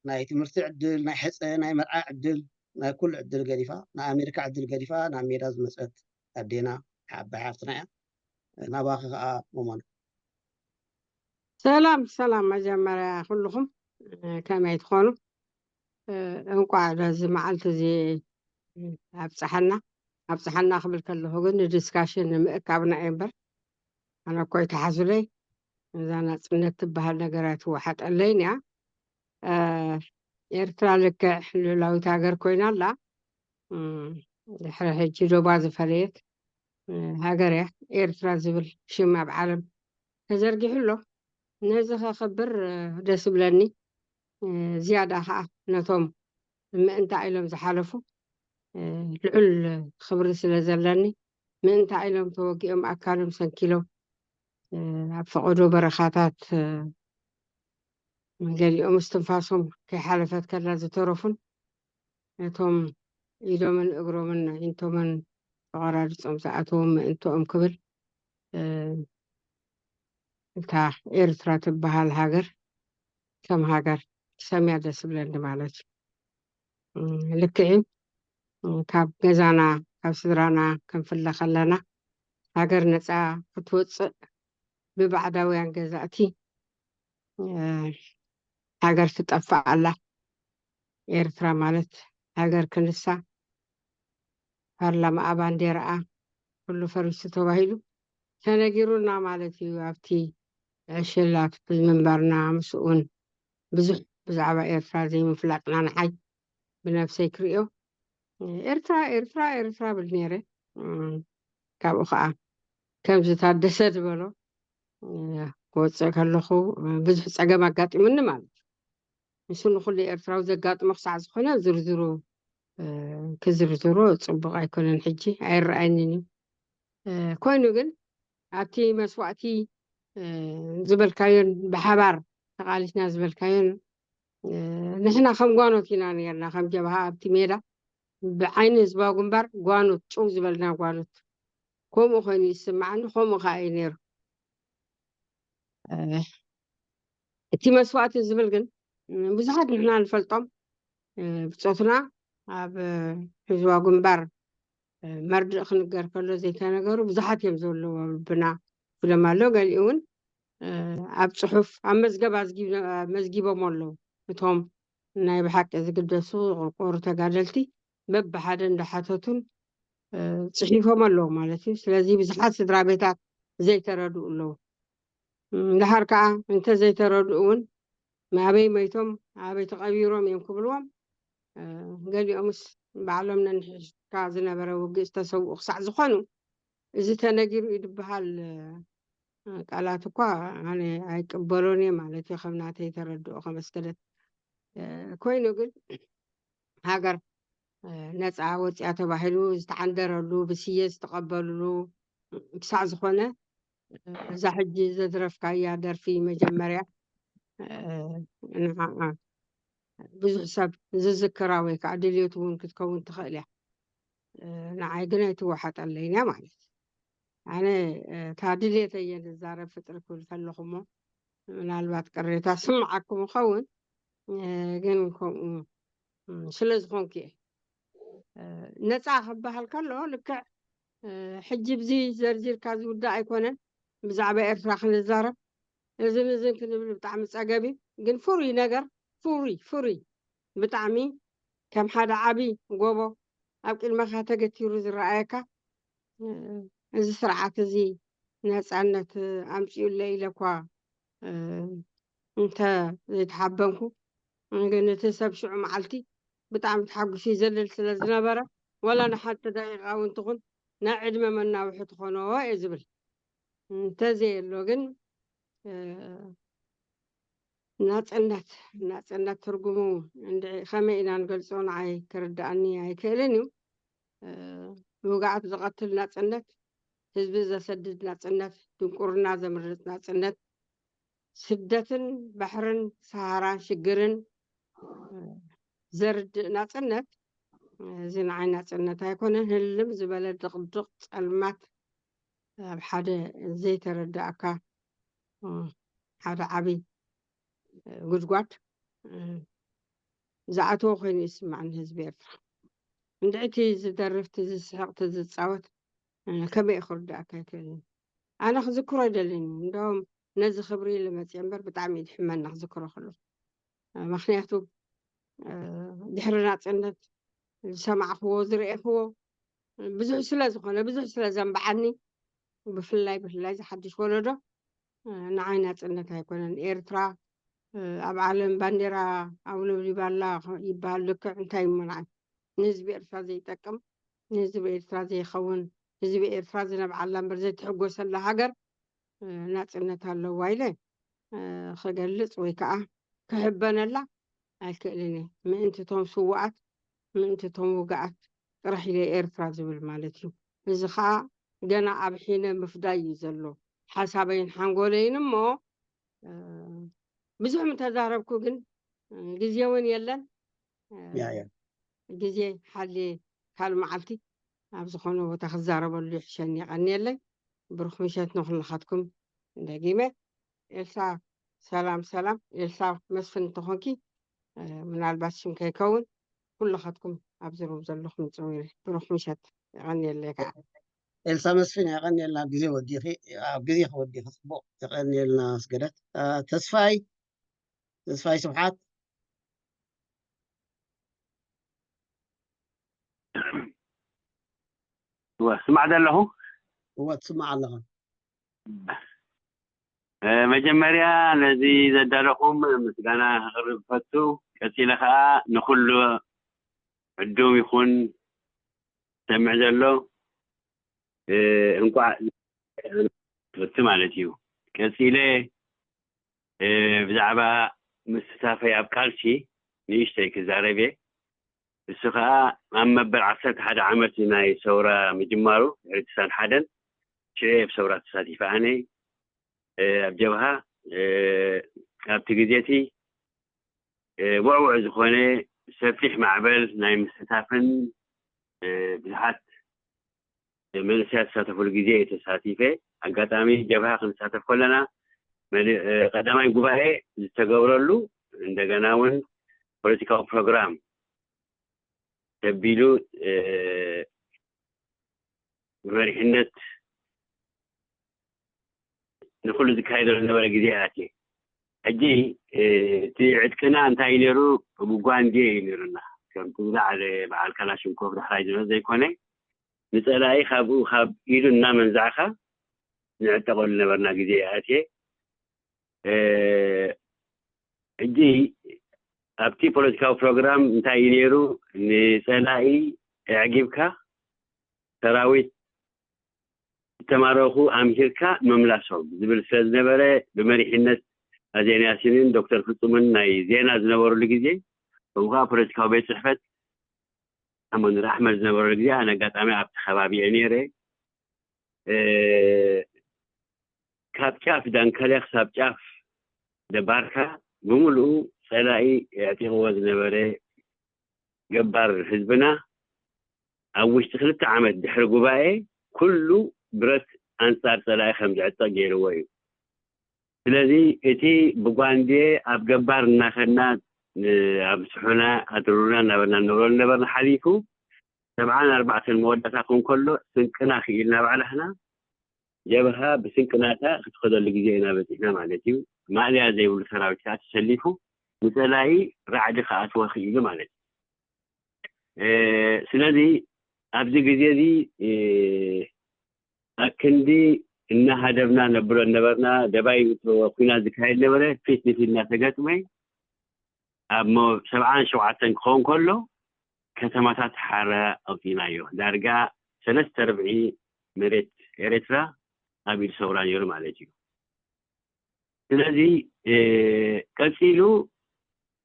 ናይ ትምህርቲ ዕድል፣ ናይ ሕፀ፣ ናይ መርዓ ዕድል፣ ናይ ኩሉ ዕድል ገዲፋ፣ ናይ ኣሜሪካ ዕድል ገዲፋ ናብ ሜዳ ዝመፀት ኣዴና ዓባይ ሓፍትና እያ። ናባኺ ከዓ መሞና። ሰላም ሰላም፣ መጀመርያ ኩልኹም ከመይ ትኾኑ? እንቋዕ ለዚ መዓልቲ እዚ ኣብፀሐና ኣብፀሐና ክብል ከለኹ ግን ንዲስካሽን ንምእካብና እየ እምበር ኣነ እኮ ይተሓዙለይ እዛ ናፅነት ትበሃል ነገር ኣይትወሓጠለይን እያ። ኤርትራ ልክዕ ልኡላዊት ሃገር ኮይና ኣላ። ድሕሪ ሕጂ ዶባ ዝፈለየት ሃገር እያ። ኤርትራ ዝብል ሽም ኣብ ዓለም ተዘርጊሑ ኣሎ። ነዚ ከኽብር ደስ ይብለኒ። ዝያዳ ከዓ ነቶም ምእንታ ኢሎም ዝሓለፉ ልዑል ክብሪ ስለ ዘለኒ ምእንታ ኢሎም ተወጊኦም ኣካሎም ሰንኪሎም ኣብ ፈቐዶ በረኻታት ገሊኦም እስትንፋሶም ከይሓለፈት ከላ ዝተረፉን ነቶም ኢዶምን እግሮምን ኣዒንቶምን ተቆራሪጾም ዝኣተዉ ምእንትኦም ክብል እታ ኤርትራ ትበሃል ሃገር ከም ሃገር ክሰምያ ደስ ይብለኒ ማለት እዩ። ልክዕ እዩ። ካብ ገዛና ካብ ስድራና ክንፍለ ከለና ሃገር ነፃ ክትወፅእ ብባዕዳውያን ገዛእቲ ሃገር ትጠፍእ ኣላ። ኤርትራ ማለት ሃገር ክንሳ ፓርላማኣ ባንዴራኣ ኩሉ ፈሪሱ ተባሂሉ ተነጊሩና ማለት እዩ። ኣብቲ ዕሽላት ብምንባርና ምስኡን ብዙሕ ብዛዕባ ኤርትራ ዘይምፍላጥና ንዓይ ብነብሰይ ክርእዮ ኤርትራ ኤርትራ ኤርትራ ብል ነይረ። ካብኡ ከዓ ከምዚ ታደሰ ዝበሎ ክወፅእ ከለኹ ብዙሕ ፀገም ኣጋጢሙኒ ማለት እዩ። ንሱ ንኩሉ ኤርትራዊ ዘጋጥሞ ክሳዕ ዝኾነ ዝርዝሩ ክዝርዝሮ ፅቡቅ ኣይኮነን፣ ሕጂ ኣይረኣየንን እዩ። ኮይኑ ግን ኣብቲ መስዋእቲ ዝበልካዮን ብሓባር ተቃሊስና ዝበልካዮን ንሕና ከም ጓኖት ኢና ነርና፣ ከም ጀብሃ ኣብቲ ሜዳ ብዓይኒ ህዝባዊ ግንባር ጓኖት፣ ጭው ዝበልና ጓኖት። ከምኡ ኮይኑ ይስማዓኒ፣ ከምኡ ከዓ እዩ ነይሩ። እቲ መስዋእቲ ዝብል ግን ብዙሓት ንሕና ንፈልጦም ብፆትና ኣብ ህዝባዊ ግንባር መርድእ ክንገር ከሎ ዘይተነገሩ ብዙሓት እዮም ዘለዉ ኣብ ልብና ኢሎም ኣሎ። ገሊኡ እውን ኣብ ፅሑፍ ኣብ መዝገብ መዝጊቦም ኣለዉ። እቶም ናይ ብሓቂ ዝግደሱ ዝቆርቆሩ ተጋደልቲ በብሓደ እንዳሓተቱን ፅሒፎም ኣለዉ ማለት እዩ። ስለዚ ብዙሓት ስድራ ቤታት ዘይተረድኡ ኣለዉ። ድሓር ከዓ እንተዘይተረድኡ እውን ኣበይ መይቶም ኣበይ ተቐቢሮም እዮም ክብልዎም። ገሊኦምስ ባዕሎም ነንሕድካ ዝነበረ ውግእ ዝተሰውኡ ክሳዕ ዝኾኑ እዚ ተነጊሩ እዩ ዝበሃል ቃላት እኳ ኣነ ኣይቅበሎን እየ ማለት እዩ፣ ከም ናተይ ተረድኦ ከመስገደት። ኮይኑ ግን ሃገር ነፃ ወፅያ ተባሂሉ ዝተዓንደረሉ ብስየ ዝተቐበልሉ ክሳዕ ዝኾነ እዛ ሕጂ ዘዝረፍካያ ደርፊ መጀመርያ ንዓኣ ብዙሕ ሰብ ዝዝክራ ወይ ከዓ ድልየቱ እውን ክትከውን ትኽእል እያ። ንዓይ ግን ኣይትወሓጠለይን እያ ማለት ኣነ እታ ድልየተይ እየ ዝዛረብ ፍጥሪ ክብል ከለኹ እሞ ምናልባት ቅሬታ ስምዓኩም ይኸውን ግን ከምኡ ስለ ዝኾንኩ እየ። ነፃ ክበሃል ከሎ ልክዕ ሕጂ ብዚ ዘርዚርካ ዝውዳእ ኣይኮነን። ብዛዕባ ኤርትራ ክንዛረብ እዝን እዝን ክንብል ብጣዕሚ ፀገብ እዩ። ግን ፍሩይ ነገር ፍሩይ ፍሩይ ብጣዕሚ ከም ሓደ ዓብይ ጎቦ ኣብ ቅድመኻ ተገቲሩ ዝረኣየካ እዚ ስርዓት እዚ ነፃነት ኣምፂኡለ ኢለ እኳ እንተ ዘይተሓበንኩ ግን እቲ ሰብ ሽዑ መዓልቲ ብጣዕሚ ተሓጉሱ ይዘልል ስለ ዝነበረ ዋላ ንሓንቲ ደቂቃ እውን ትኹን ናይ ዕድመ መናውሒ ትኾኖ እየ ዝብል። እንተዘየሎ ግን ናፅነት ናፅነት ትርጉሙ እንድዒ ከመይ ኢና ንገልፆ ንዓይ ክርድኣኒ ኣይክእልን እዩ። ውግኣት ዝቐትል ናፅነት፣ ህዝቢ ዘሰድድ ናፅነት፣ ድንቁርና ዘምርፅ ናፅነት፣ ስደትን ባሕርን ሰሃራን ሽግርን ዘርድእ ናጽነት፣ እዚ ንዓይ ናጽነት ኣይኮነን። ህልም ዝበለ ድቕድቕ ጸልማት ኣብ ሓደ ዘይተረዳእካ ሓደ ዓቢ ጉድጓድ ዝኣተወ ኮይኑ ይስማዕኒ ህዝቢ ኤርትራ። እንድዕቲ ዝደርፍቲ ዝስሕቕቲ ዝጻወት ከመይ ክርዳእካ ይክእል? ኣነ ክዝክሮ ኣይደልን። እንደውም ነዚ ክብሪ ኢለ መፅየ እምበር ብጣዕሚ እዩ ድሕመና ክዝክሮ ከሎ። ምክንያቱ ድሕሪ ናፅነት ዝሰማዕክዎ ዝረኤክዎ ብዙሕ ስለ ዝኾነ ብዙሕ ስለ ዘንበዓኒ ብፍላይ ብፍላይ ዝሓድሽ ወለዶ ንዓይ ናፅነት ኣይኮነን። ኤርትራ ኣብ ዓለም ባንዴራ ኣውለብሊባ ኣላ ይበሃል። ልክዕ እንታይ እሞ ንዓይ ንህዝቢ ኤርትራ ዘይጠቅም ንህዝቢ ኤርትራ ዘይኸውን ህዝቢ ኤርትራ ዝነብዓላ እምበር ዘይትሕጎሰላ ሃገር ናፅነት ኣለዋ ኢለ ክገልፅ ወይ ከዓ ክሕበነላ ኣይክእልን እየ። ምእንቲ እቶም ስውኣት ምእንቲ እቶም ውግኣት ጥራሕ ኢለ ኤርትራ ዝብል ማለት እዩ። እዚ ከዓ ገና ኣብ ሒነ ምፍዳይ እዩ ዘሎ ሓሳበይን ሓንጎለይን እሞ ብዙሕ ምተዛረብኩ ግን ግዜ እውን የለን። ግዜ ሓልየ ካልእ መዓልቲ ኣብ ዝኾነ ቦታ ክዛረበሉ ይሕሸኒ። የቐንየለይ። ብሩኽ ምሸት ንኹልኻትኩም። ደጊመ ኤልሳ ሰላም ሰላም። ኤልሳ መስፍን እንተኾንኪ ምናልባት ሽም ከይከውን ኩልኻትኩም ኣብዚ ሩም ዘለኹም ይፅውሪ። ብሩኽ ምሸት። የቐንየለይ ከዓ። ኤልሳ መስፍን የቐንየልና። ኣብ ግዜ ወዲኺ ኣብ ግዜ ከወዲኺ ፅቡቕ። የቐንየልና ኣስገደት። ተስፋይ ተስፋይ ስብሓት ስማዕ ዘለኹ። እወ ትስማዕ ኣለኻ። መጀመርያ ነዚ ዘዳለኹም ምስጋና ከቕርብ ፈቱ። ቀፂለ ከዓ ንኩሉ ዕዱም ይኹን ሰምዕ ዘሎ እንቋዕ ፈቱ ማለት እዩ። ቀፂለ ብዛዕባ ምስታፈይ ኣብ ቃልሲ ንእሽተይ ክዛረብ እየ። እሱ ከዓ ኣብ መበል ዓሰርተ ሓደ ዓመት ናይ ሰውራ ምጅማሩ ድሕሪ ትሳን ሓደን ሽዑ ኣብ ሰውራ ተሳቲፈ ኣነ ኣብ ጀብሃ ኣብቲ ግዜ እቲ ውዕውዕ ዝኾነ ሰፊሕ ማዕበል ናይ ምስታፍን ብዙሓት መንእሰያት ዝሳተፍሉ ግዜ እየ ተሳቲፈ። ኣጋጣሚ ጀብሃ ክንሳተፍ ከለና ቀዳማይ ጉባኤ ዝተገብረሉ እንደገና እውን ፖለቲካዊ ፕሮግራም ተቢሉ ብመሪሕነት ንኩሉ ዝካየደሉ ዝነበረ ግዜ ኣትየ። ሕጂ እቲ ዕጥቅና እንታይ እዩ ነይሩ? ብጓንዴ እዩ ነይሩና። ከምቲ ዝለዓለ በዓል ካላሽንኮቭ ዳሕራይ ዝመፅ ዘይኮነ ንፀላኢ ካብኡ ካብ ኢዱ እናመንዛዕካ ንዕጠቐሉ ነበርና ግዜ ኣትየ። ሕጂ ኣብቲ ፖለቲካዊ ፕሮግራም እንታይ እዩ ነይሩ? ንፀላኢ ኣዕጊብካ ሰራዊት ዝተማረኹ ኣምሂርካ ምምላሶም ዝብል ስለ ዝነበረ ብመሪሕነት ኣዜን ያሲንን ዶክተር ፍፁምን ናይ ዜና ዝነበሩሉ ግዜ ከምኡ ከዓ ፖለቲካዊ ቤት ፅሕፈት ኣመኑር ኣሕመድ ዝነበረሉ ግዜ ኣነ ኣጋጣሚ ኣብቲ ከባቢ እየ ነይረ። ካብ ጫፍ ዳንከልያ ክሳብ ጫፍ ደባርካ ብምሉኡ ፀላኢ ኣዕጢቕዎ ዝነበረ ገባር ህዝብና ኣብ ውሽጢ ክልተ ዓመት ድሕሪ ጉባኤ ኩሉ ብረት ኣንፃር ፀላኢ ከም ዝዕጠቕ ገይርዎ እዩ። ስለዚ እቲ ብጓንዴ ኣብ ገባር እናኸድና ኣብ ስሑና ኣድሩና እናበልና ንብረሉ ነበርና ሓሊፉ ሰብዓን ኣርባዕተን መወዳእታ ክኸውን ከሎ ስንቅና ክኢልና ባዕላሕና ጀብሃ ብስንቅናታ ክትኸደሉ ግዜ ኢና በፂሕና ማለት እዩ። ማእለያ ዘይብሉ ሰራዊት ከዓ ተሰሊፉ ንፀላኢ ራዕዲ ክኣትወ ክኢሉ ማለት እዩ። ስለዚ ኣብዚ ግዜ እዚ ኣክንዲ እናሃደብና ነብሎ ነበርና። ደባይ ኩናት ዝካየድ ነበረ። ፊት ንፊት እናተገጥመ ኣብ ሰብዓን ሸውዓተን ክኸውን ከሎ ከተማታት ሓራ ኣውፂናዮ። ዳርጋ ሰለስተ ርብዒ መሬት ኤርትራ ኣብ ኢድ ሰውራ ነይሩ ማለት እዩ። ስለዚ ቀፂሉ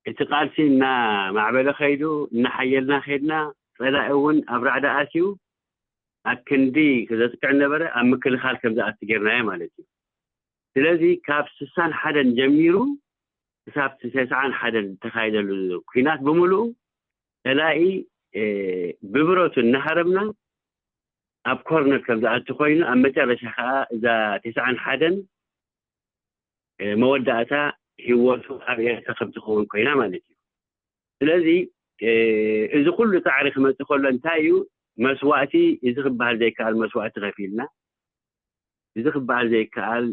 እቲ ቃልሲ እናማዕበለ ከይዱ እናሓየልና ከይድና ፀላኢ እውን ኣብ ራዕዲ ኣትዩ ኣብ ክንዲ ዘጥቅዕ ነበረ ኣብ ምክልኻል ከም ዝኣቱ ጌርናዮ ማለት እዩ። ስለዚ ካብ ስሳን ሓደን ጀሚሩ ክሳብ ተስዓን ሓደን ዝተኻየደሉ ኩናት ብምሉኡ ጸላኢ ብብረቱ እናሃረምና ኣብ ኮርነር ከም ዝኣቱ ኮይኑ፣ ኣብ መጨረሻ ከዓ እዛ ተስዓን ሓደን መወዳእታ ህይወቱ ኣብ ኤርትራ ከም ትኸውን ኮይና ማለት እዩ። ስለዚ እዚ ኩሉ ፃዕሪ ክመፅእ ከሎ እንታይ እዩ መስዋእቲ? እዚ ክበሃል ዘይከኣል መስዋእቲ ከፊልና፣ እዚ ክበሃል ዘይከኣል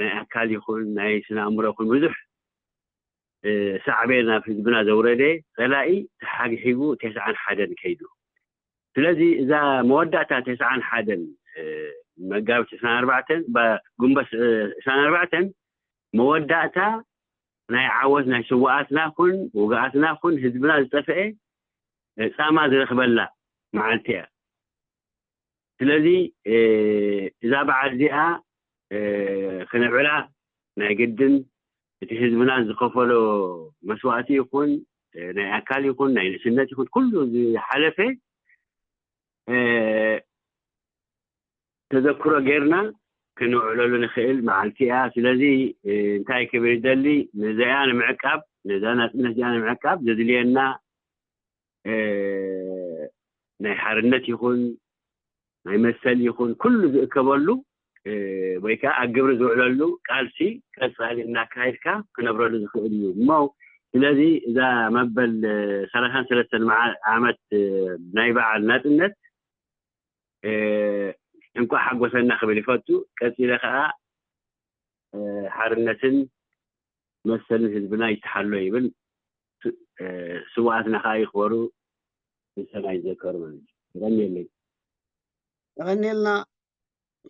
ናይ ኣካል ይኹን ናይ ስነ ኣእምሮ ይኹን ብዙሕ ሳዕቤን ናብ ህዝብና ዘውረደ ጸላኢ ተሓግሒጉ ተስዓን ሓደን ከይዱ። ስለዚ እዛ መወዳእታ ተስዓን ሓደን መጋቢት ዕስራን ኣርባዕተን ጉንበት ዕስራን ኣርባዕተን መወዳእታ ናይ ዓወት ናይ ስውኣትና ኩን ውግኣትና ኩን ህዝብና ዝጠፍአ ጻማ ዝረኽበላ መዓልቲ እያ። ስለዚ እዛ በዓል እዚኣ ክነብዕላ ናይ ግድን እቲ ህዝብና ዝኸፈሎ መስዋእቲ ይኹን ናይ ኣካል ይኹን ናይ ንእስነት ይኹን ኩሉ ዝሓለፈ ተዘክሮ ጌርና ክንውዕለሉ ንኽእል መዓልቲ እያ። ስለዚ እንታይ ክብል ይደሊ፣ ነዚኣ ንምዕቃብ፣ ነዛ ናጽነት እዚኣ ንምዕቃብ ዘድልየና ናይ ሓርነት ይኹን ናይ መሰል ይኹን ኩሉ ዝእከበሉ ወይ ከዓ ኣብ ግብሪ ዝውዕለሉ ቃልሲ ቀጻሊ እናካየድካ ክነብረሉ ዝኽእል እዩ እሞ፣ ስለዚ እዛ መበል ሰላሳን ሰለስተን ዓመት ናይ በዓል ናጽነት እንኳዕ ሓጎሰና ክብል ይፈቱ። ቀጺለ ከዓ ሓርነትን መሰልን ህዝብና ይተሓሎ ይብል። ስውኣትና ከዓ ይኽበሩ፣ ንሰማይ ይዘከሩ ማለት እዩ። የቐንየለይ። የቐንየልና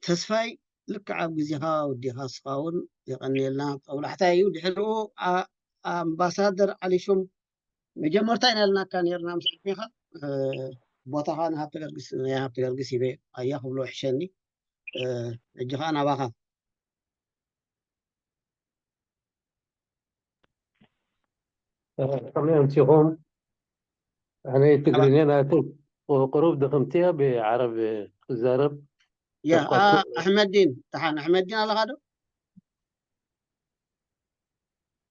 ተስፋይ፣ ልክዕ ኣብ ግዜኻ ወዲኻ እስኻ እውን የቐንየልና። ጦብላሕታ እዩ። ድሕሪኡ ኣምባሳደር ዓሊ ሹም መጀመርታ ኢና ኢልናካ ነርና ምስ ዕድሜኻ ቦታኻ ንሃብተገርግስ ሂበ ኣያ ክብሎ ይሕሸኒ። ሕጂ ከዓ ናባኻ። ከመይ ኣምሲኹም? ኣነ ትግርኛ ናቱ ቁሩብ ድኽምቲ እያ፣ ብዓረብ ክዛረብ። ያ ኣሕመዲን፣ ደሓን ኣሕመዲን ኣለኻ ዶ?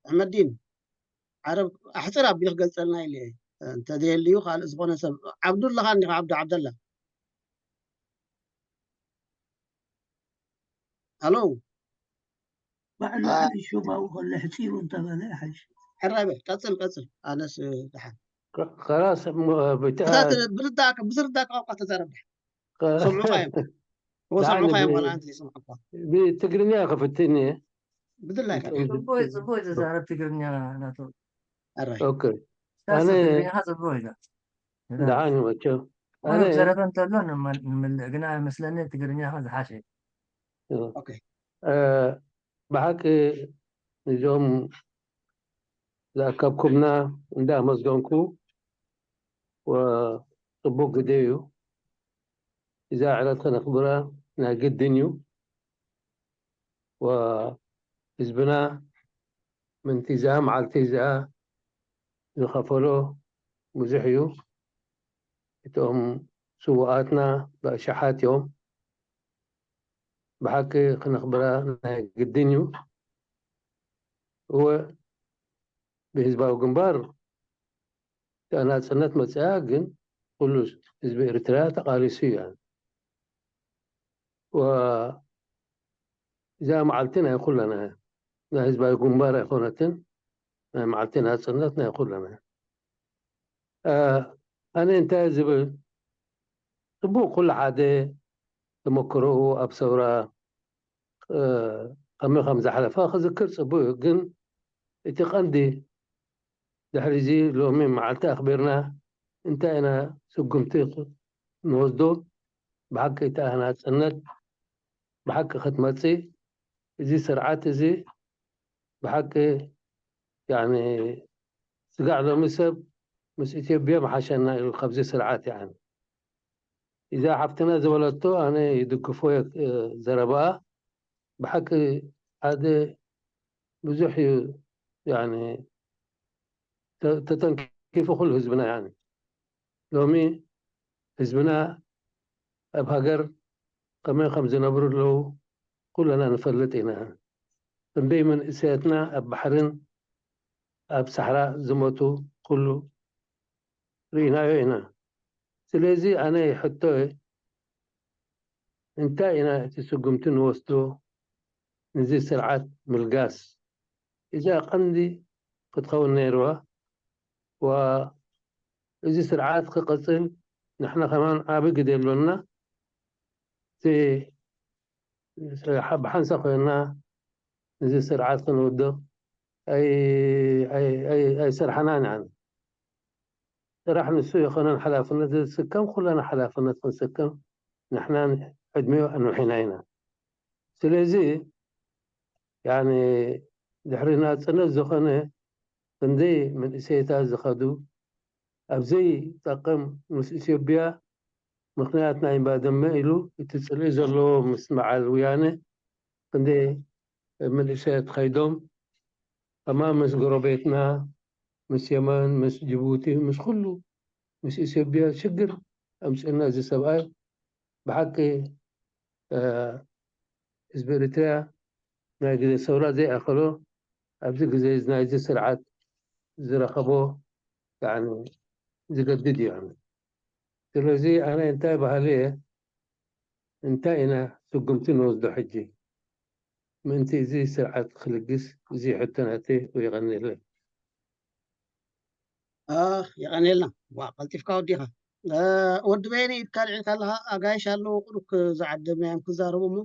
ኣሕመዲን፣ ዓረብ ኣሕፅር ኣቢሉ ክገልፀልና ኢለ እየ። እንተዘየልዩ ካልእ ዝኾነ ሰብ፣ ዓብዱ ኣለኻ እንዲኻ? ዓብዱ ዓብደላ። ሃሎ። ባዕሉ ዓሊ ሹም ኣብኡ ከሎ ሕፂሩ እንተበለ ይሓይሽ። ሕራይ በል፣ ቀፅል፣ ቀፅል። ኣነስ ደሓን። خلاص ብዝርዳእካ፣ ብዝርዳእካ ቋንቋ ተዛረብ ደሓን። ሰምዑኻ እዮም። እዎ ሰምዑኻ እዮም፣ ዋላ ኣንተ ይሰምዑኻ። ብትግርኛ ክፍትን እየ። ብድላይካ። ጽቡቅ እዩ፣ ጽቡቅ እዩ ዝዛረብ ትግርኛ ናቱ። ሕራይ። ኦኬ። ዳስ ኣነ ትግርኛኻ ጽቡቅ እዩ። ደሓን እዩ መቸም። ኣነ ኣነ ዘረፈ እንተሎ ንመል- ንምልእ፣ ግና መስለኒ ትግርኛኻ ዝሓሸ እዩ። ኦኬ። እ፣ ብሓቂ ንዞም ዝኣከብኩምና እንዳኣመስገንኩ፣ ወ- ጽቡቅ ግዜ እዩ። እዛ ዕለት ከነኽብራ ናይ ግድን እዩ። ወህዝብና ምንቲ እዚኣ መዓልቲ እዚኣ ዝኸፈሎ ብዙሕ እዩ። እቶም ስውኣትና ብኣሽሓት እዮም። ብሓቂ ክነኽብራ ናይ ግድን እዩ። እወ ብህዝባዊ ግንባር እታ ናጽነት መጽኣ፣ ግን ኩሉ ህዝቢ ኤርትራ ተቓሊሱ እዩ። ወ- እዛ መዓልቲ ናይ ኩለና እያ። ናይ ህዝባዊ ግንባር ኣይኮነትን፣ ናይ መዓልቲ ናጽነት ናይ ኩለና እያ። እ፣ ኣነ እንታይ ዝብል፣ ጽቡቅ ኩሉ ሓደ ተመክሮኡ ኣብ ሰውራ እ፣ ከመይ ከም ዘሕለፈ ክዝክር ጽቡቅ እዩ፣ ግን እቲ ቀንዲ ድሕሪ እዚ ሎሚ መዓልቲ ኣኽቢርና እንታይ ኢና ስጉምቲ ንወስዶ? ብሓቂ እታ ናጽነት ብሓቂ ክትመጽእ፣ እዚ ስርዓት እዚ ብሓቂ ያኒ ስጋዕ ሎሚ ሰብ ምስ ኢትዮጵያ ምሓሸና ኢሉ ካብዚ ስርዓት ያኒ እዛ ሓፍትና ዝበለቶ ኣነ ይድግፎ እየ፣ እ፣ ዘረባኣ ብሓቂ ሓደ ብዙሕ እዩ ያኒ ተ- ተተንኪፉ ኩሉ ህዝብና ያኒ ሎሚ ህዝብና ኣብ ሃገር ከመይ ከም ዝነብሩ ኣለዉ ኩለና ንፈልጥ ኢና። ክንደይ መንእሰያትና ኣብ ባሕርን ኣብ ሳሕራ ዝሞቱ ኩሉ ርኢናዮ ኢና። ስለዚ ኣነ ሕቶየ፣ እንታይ ኢና እቲ ስጉምቲ ንወስዶ ነዚ ስርዓት ምልጋስ? እዚኣ ቀንዲ ክትኸውን ነይርዋ። ዋ፣ እዚ ስርዓት ክቕጽል ንሕና ከማን ዓቢ ግደ ኣሎና። እቲ ብሓንሳ ኮይና ነዚ ስርዓት ክንውድቕ ኣይ-፣ ኣይ-፣ ኣይ-፣ ኣይሰርሓናን ኢና። ስራሕ ንሱ ይኾነን ሓላፍነት ዝስከም፣ ኩላና ሓላፍነት ክንስከም ንሕና ዕድሜኡ ኣንውሒና ኢና። ስለዚ ያኒ ድሕሪ ናጽነት ዝኾነ ክንደይ መንእሰይታት ዝኸዱ ኣብ ዘይጠቅም ምስ ኢትዮጵያ ምኽንያት ናይ ባድመ ኢሉ እቲ ጽልኢ ዘለዎ ምስ በዓል ወያነ ክንደይ መንእሰያት ከይዶም ከማ ምስ ጎረቤትና ምስ የመን ምስ ጅቡቲ ምስ ኩሉ ምስ ኢትዮጵያ ሽግር ኣምፅእና እዚ ሰብኣይ ብሓቂ ህዝቢ ኤርትራ ናይ ግዜ ሰውራ ዘይኣኸሎ ኣብዚ ግዜ ናይዚ ስርዓት ዝረኸቦ ዝገድድ እዩ። ስለዚ ኣነ እንታይ ባህል እየ እንታይ ኢና ስጉምቲ ንወስዶ ሕጂ ምእንቲ እዚ ስርዓት ክልግስ? እዚ ሕቶ ናተይ። የቐንየለይ። የቐንየልና። ዋ ቀልጢፍካ ወዲኻ። ወዲ በየነ ኢድካ ልዒልካ ኣለኻ። ኣጋይሽ ኣለዉ ቅሩብ ዝዓደምናዮም ክዛረቡ እሞ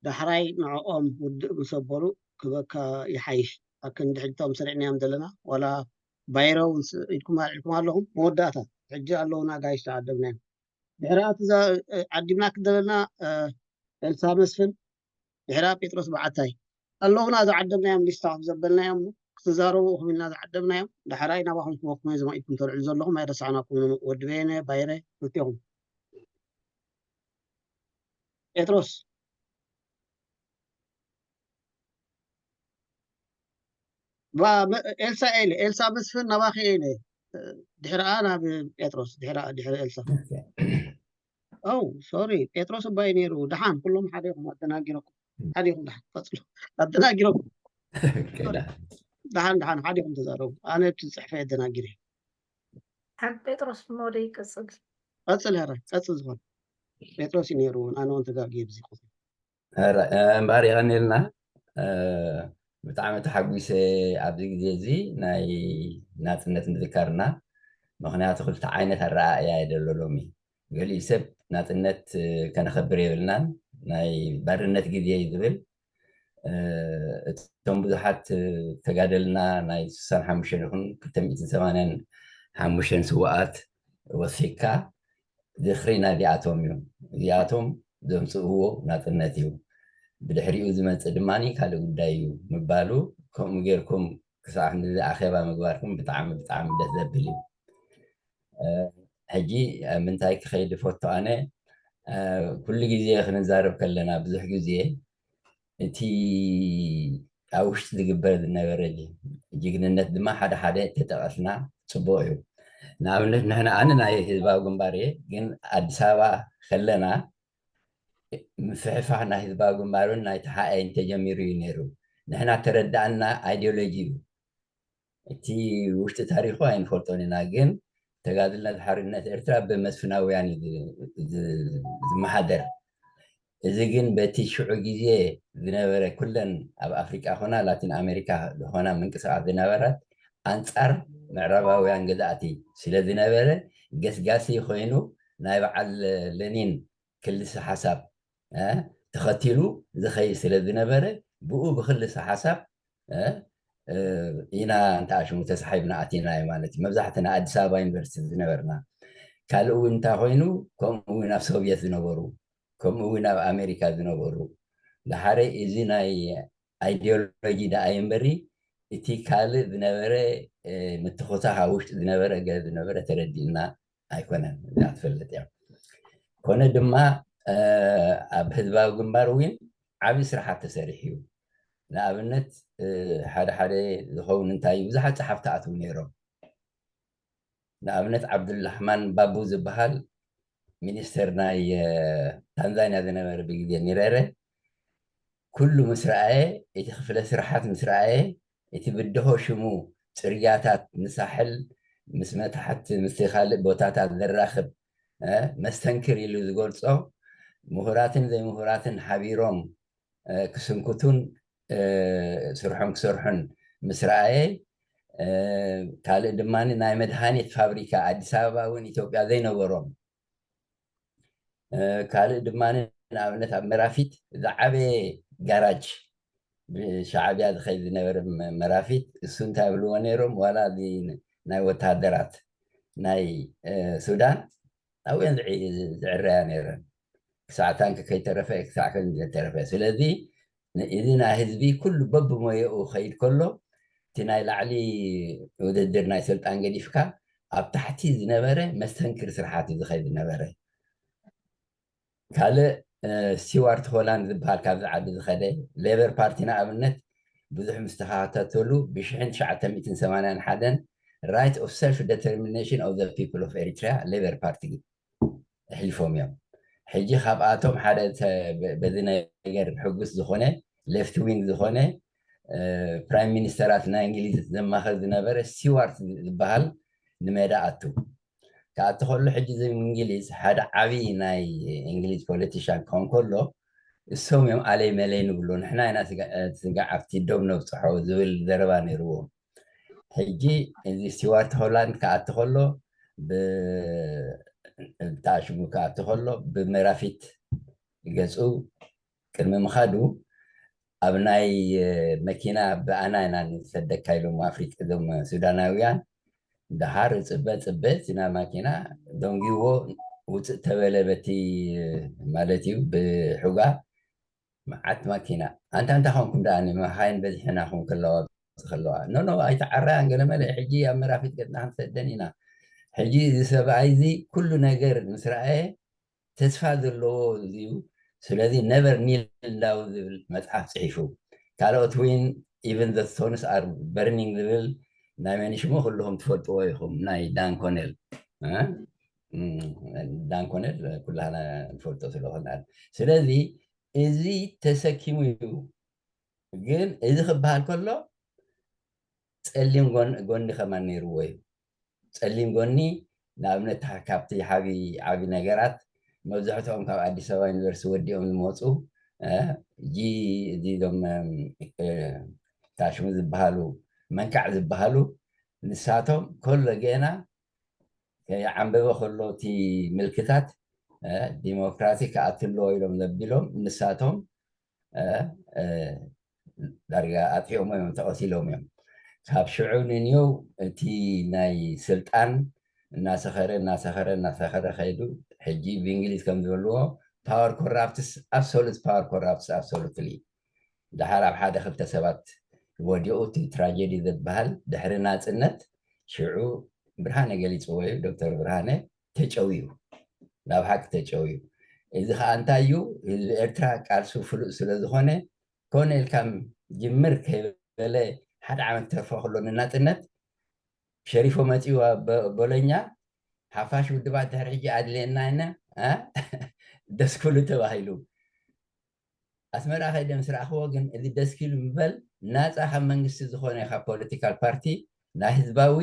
ዳሕራይ ንዕኦም ውድእ ምስ ኣበሉ ክበካ ይሓይሽ። ኣክንዲ ሕጂ እቶም ሰሪዕናዮም ዘለና ዋላ ባይረ እውን ኢድኩም ኣልዒልኩም ኣለኹም። መወዳእታ ሕጂ ኣለዉና ኣጋይሽ ዝዓደምናዮም። ድሕሪ እቲ ዓዲምና ክደለና ኤልሳ መስፍን ድሕራ ጴጥሮስ በዓታይ ኣለኹና ዝዓደምናዮም ሊስታ ከም ዘበልናዮም ክትዛረቡ እኹም ኢልና ዝዓደምናዮም። ዳሕራይ ናባኹም ክበኩም እየ። እዞም ኢድኩም ተልዕሉ ዘለኹም ኣይረሳዕናኩም። ወዲ በየነ ባይረ ክልቴኹም ጴጥሮስ ኤልሳ ኤለ ኤልሳ መስፍን ናባኺ ኤለ ድሕርኣ ናብ ጴጥሮስ ድሕሪ ኤልሳ ው ሶሪ ጴጥሮስ እባ እዩ ነይሩ። ደሓን ኩሎም ሓደ ኢኹም ኣደናጊረኩም። ሓደ ኢኹም ደሓን ቀፅሉ ኣደናጊረኩም። ደሓን ደሓን ሓደ ኢኹም ተዛረቡ። ኣነ እቲ ፅሕፈ ኣደናጊረ። ሓን ጴጥሮስ እሞ ወደ ይቀፅል። ቀፅል ሄረ ቀፅል ዝኾነ ጴጥሮስ እዩ ነይሩ። ኣነ እውን ተጋግየ ብዚ ቁፅሪ እምበኣር የቐንየልና። ብጣዕሚ ተሓጒሰ ኣብዚ ግዜ እዚ ናይ ናፅነት ምዝካርና። ምኽንያቱ ክልተ ዓይነት ኣረኣእያ የደሎ ሎሚ። ገሊኡ ሰብ ናፅነት ከነኸብር የብልናን ናይ ባርነት ግዜ እዩ ዝብል። እቶም ብዙሓት ተጋደልና ናይ ስሳን ሓሙሽተን ይኹን ክልተ ሚእትን ሰማንያን ሓሙሽተን ስዋኣት ወሲካ ዝኽሪ ናይዚኣቶም እዩ። እዚኣቶም ዘምፅእዎ ናፅነት እዩ። ብድሕሪኡ ዝመፅእ ድማ ካልእ ጉዳይ እዩ ምባሉ ከምኡ ጌርኩም ክሳዕ ክንድዚ ኣኼባ ምግባርኩም ብጣዕሚ ብጣዕሚ ደስ ዘብል እዩ። ሕጂ ምንታይ ክኸይድ ፈቶ ኣነ ኩሉ ግዜ ክንዛረብ ከለና ብዙሕ ግዜ እቲ ኣብ ውሽጢ ዝግበር ዝነበረ ጅግንነት ድማ ሓደ ሓደ ተጠቐስና ፅቡቕ እዩ። ንኣብነት ንሕና ኣነ ናይ ህዝባዊ ግንባር እየ፣ ግን ኣዲስ ኣበባ ከለና ምፍሕፋሕ ናይ ህዝባዊ ግንባርን ናይ ተሓኤን ተጀሚሩ እዩ ነይሩ። ንሕና ተረዳእና ኣይዲዮሎጂ እዩ። እቲ ውሽጢ ታሪኹ ኣይንፈልጦን ኢና፣ ግን ተጋድልነት ሓርነት ኤርትራ ብመስፍናውያን እዩ ዝመሓደር። እዚ ግን በቲ ሽዑ ግዜ ዝነበረ ኩለን ኣብ ኣፍሪቃ ኾና ላቲን ኣሜሪካ ዝኾና ምንቅስቃስ ዝነበረት ኣንጻር ምዕራባውያን ገዛእቲ ስለ ዝነበረ ገስጋሲ ኮይኑ ናይ በዓል ለኒን ክልሰ ሓሳብ ተኸቲሉ ዝኸይድ ስለ ዝነበረ ብኡ ብክልሰ ሓሳብ ኢና እንተኣሽሙ ተሳሒብና ኣቲናዮ ማለት እዩ። መብዛሕትና ኣዲስ ኣበባ ዩኒቨርሲቲ ዝነበርና ካልእ እውን እንታይ ኮይኑ ከምኡ እውን ኣብ ሶቭየት ዝነበሩ ከምኡ እውን ኣብ ኣሜሪካ ዝነበሩ ድሓረይ እዚ ናይ ኣይዲዮሎጂ ደኣ እምበሪ እቲ ካልእ ዝነበረ ምትኹታኽ ኣብ ውሽጢ ዝነበረ ገለ ዝነበረ ተረዲእና ኣይኮነን። እዚኣ ትፈልጥ እያ። ኮነ ድማ ኣብ ህዝባዊ ግንባር እውን ዓብዪ ስራሓት ተሰሪሑ እዩ። ንኣብነት ሓደ ሓደ ዝኸውን እንታይ እዩ ብዙሓት ፀሓፍቲ ኣትዉ ነይሮም። ንኣብነት ዓብዱልራሕማን ባቡ ዝበሃል ሚኒስተር ናይ ታንዛንያ ዝነበረ ብግዜ ኒረረ ኩሉ ምስ ረኣየ፣ እቲ ክፍለ ስርሓት ምስ ረኣየ፣ እቲ ብድሆ ሽሙ ጽርግያታት ንሳሕል ምስ መታሕት ምስቲ ካልእ ቦታታት ዘራኽብ መስተንክር ኢሉ ዝገልጾ፣ ምሁራትን ዘይምሁራትን ሓቢሮም ክስንክቱን ስርሖም ክሰርሑን ምስ ረኣየ፣ ካልእ ድማ ናይ መድሃኒት ፋብሪካ ኣዲስ ኣበባ እውን ኢትዮጵያ ዘይነበሮም፣ ካልእ ድማ ንኣብነት ኣብ መራፊት ዝዓበየ ጋራጅ ብሻዕብያ ዝኸይድ ዝነበረ መራፊት እሱ እንታይ ብልዎ ነይሮም ዋላ ናይ ወታደራት ናይ ሱዳን ኣብን ዝዕረያ ነይረን ክሳዕ ታንክ ከይተረፈ ክሳዕ ከ ተረፈ ስለዚ እዚ ናይ ህዝቢ ኩሉ በብሞየኡ ኸይድ ከሎ እቲ ናይ ላዕሊ ውድድር ናይ ስልጣን ገዲፍካ ኣብ ታሕቲ ዝነበረ መስተንክር ስርሓት እዩ ዝኸይድ ዝነበረ ካልእ ስቲዋርት ሆላንድ ዝበሃል ካብዚ ዓዲ ዝኸደ ሌበር ፓርቲ ንኣብነት ብዙሕ ምስ ተኸታተሉ ብሽሕን ትሽዓተ ሚእትን ሰማንያን ሓደን right of self determination of the people of Eritrea ሌበር ፓርቲ ኣሕሊፎም እዮም ሕጂ ካብኣቶም ሓደ በዚ ነገር ሕጉስ ዝኾነ ሌፍት ዊንግ ዝኾነ ፕራይም ሚኒስተራት ናይ እንግሊዝ ዘማኸር ዝነበረ ስቲዋርት ዝበሃል ንሜዳ ኣቱ ክኣቲ ከሎ ሕጂ እዚ እንግሊዝ ሓደ ዓብዪ ናይ እንግሊዝ ፖለቲሻን ክኸውን ከሎ እሶም እዮም ኣለይ መለይ ንብሉ ንሕና ኢና ስጋዕ ኣብቲ ዶብ ነብፅሖ ዝብል ዘረባ ነይርዎም ሕጂ እዚ ስቲዋርት ሆላንድ ክኣቲ ከሎ ብጣሽሙ ክኣቲ ከሎ ብመራፊት ገፁ ቅድሚ ምኻዱ ኣብ ናይ መኪና ብኣና ኢና ንሰደካ ኢሎም ኣፍሪቃ እዞም ሱዳናውያን ደሓር ፅበ ፅበ እቲ ናይ ማኪና ደንጊዎ ውፅእ ተበለ በቲ ማለት እዩ ብሑጋ መዓት ማኪና ኣንታ እንታይ ኮንኩም ደኣ መካይን በዚሕና ኹም ከለዋ ከለዋ ኖ ኖ ኣይተዓረያን ገለመለ ሕጂ ኣብ መራፊት ገፅና ክንሰደን ኢና ሕጂ እዚ ሰብኣይ እዚ ኩሉ ነገር ምስ ረኣየ ተስፋ ዘለዎ እዩ ስለዚ never kneel down ዝብል መፅሓፍ ፅሒፉ ካልኦት እውን even the stones are burning ዝብል ናይ መን ሽሙ ኩልኹም ትፈልጥዎ ኢኹም ናይ ዳንኮነል ዳንኮነል ኩላና ንፈልጦ ስለኾና ስለዚ እዚ ተሰኪሙ እዩ ግን እዚ ክበሃል ከሎ ፀሊም ጎኒ ከማን ነይርዎ እዩ ፀሊም ጎኒ ንኣብነት ካብቲ ሓቢ ዓቢ ነገራት መብዛሕትኦም ካብ ኣዲስ ኣበባ ዩኒቨርሲቲ ወዲኦም ዝመፁ ጂ እዚዞም ታሽሙ ዝበሃሉ መንካዕ ዝበሃሉ ንሳቶም ከሎ ገና ከይዓንበበ ከሎ እቲ ምልክታት ዲሞክራሲ ክኣትለዎ ኢሎም ዘቢሎም ንሳቶም ዳርጋ ኣጥፊኦሞ እዮም ተቐቲሎም እዮም ካብ ሽዑ ንንዮው እቲ ናይ ስልጣን እናሰኸረ እናሰኸረ እናሰኸረ ከይዱ ሕጂ ብእንግሊዝ ከም ዝበልዎ power corrupts absolute power corrupts absolutely ደሓር ኣብ ሓደ ክልተ ሰባት ወዲቑ እቲ ትራጀዲ ዝበሃል ድሕሪ ናፅነት ሽዑ ብርሃነ ገሊፅዎ እዩ ዶክተር ብርሃነ ተጨውዩ ናብ ሓቂ ተጨውዩ እዚ ከዓ እንታይ እዩ ህዝቢ ኤርትራ ቃልሱ ፍሉጥ ስለ ዝኾነ ኮነ ኢልካ ጅምር ከይበለ ሓደ ዓመት ተርፎ ከሎ ንናፅነት ሸሪፎ መፂኡ ቦሎኛ ሓፋሽ ውድባት ድሕሪ ሕጂ ኣድልየና ኢና ደስ ክብሉ ተባሂሉ ኣስመራ ከይደ ምስ ረኣኽዎ ግን እዚ ደስ ክብል ምበል ናፃ ካብ መንግስቲ ዝኾነ ካብ ፖለቲካል ፓርቲ ናይ ህዝባዊ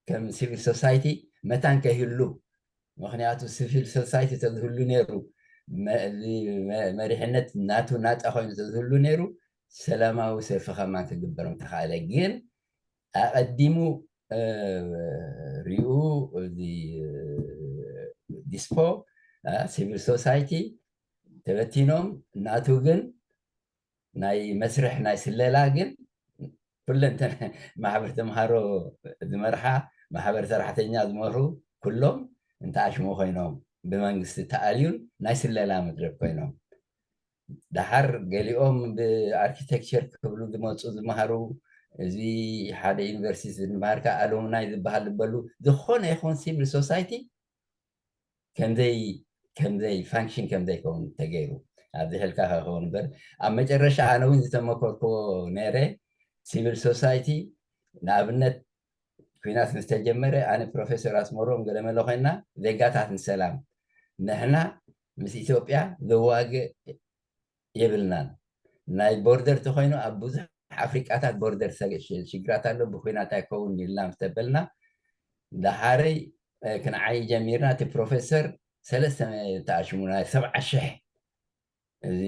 ከም ሲቪል ሶሳይቲ መታን ከይህሉ ምክንያቱ ሲቪል ሶሳይቲ ተዝህሉ ነይሩ መሪሕነት ናቱ ናፃ ኮይኑ ተዝህሉ ነይሩ ሰላማዊ ሰልፊ ከማን ክግበሮም ተኻእለ ግን ኣቐዲሙ ሪኡ እዚ ዲስፖ ሲቪል ሶሳይቲ ተበቲኖም ናቱ ግን ናይ መስርሕ ናይ ስለላ ግን ኩለንተ ማሕበር ተምሃሮ ዝመርሓ ማሕበር ሰራሕተኛ ዝመርሑ ኩሎም እንተኣሽሙ ኮይኖም ብመንግስቲ ተኣልዩን ናይ ስለላ መድረክ ኮይኖም ደሓር ገሊኦም ብኣርኪቴክቸር ክብሉ ዝመፁ ዝመሃሩ እዚ ሓደ ዩኒቨርሲቲ ዝመሃርካ ኣሉምናይ ዝበሃል ዝበሉ ዝኾነ ይኹን ሲቪል ሶሳይቲ ከምዘይ ከምዘይ ፋንክሽን ከምዘይከውን ተገይሩ ኣብዚ ሕልካ ከኸውን እምበር ኣብ መጨረሻ ኣነ እውን ዝተመኮርክዎ ነረ ሲቪል ሶሳይቲ ንኣብነት ኩናት ምስ ተጀመረ ኣነ ፕሮፌሰር ኣስመሮም ገለመለ ኮይና ዜጋታት ንሰላም ንሕና ምስ ኢትዮጵያ ዘዋግእ ናይ ቦርደር ተኮይኑ ኣብ ብዙሕ ኣፍሪቃታት ቦርደር ሽግራት ኣሎ። ብኩናት ኣይከውን ኢልና ምስ ተበልና፣ ዳሓረይ ክንዓይ ጀሚርና። እቲ ፕሮፌሰር ሰለስተ ተኣሽሙና፣ ሰብዓ ሽሕ። እዚ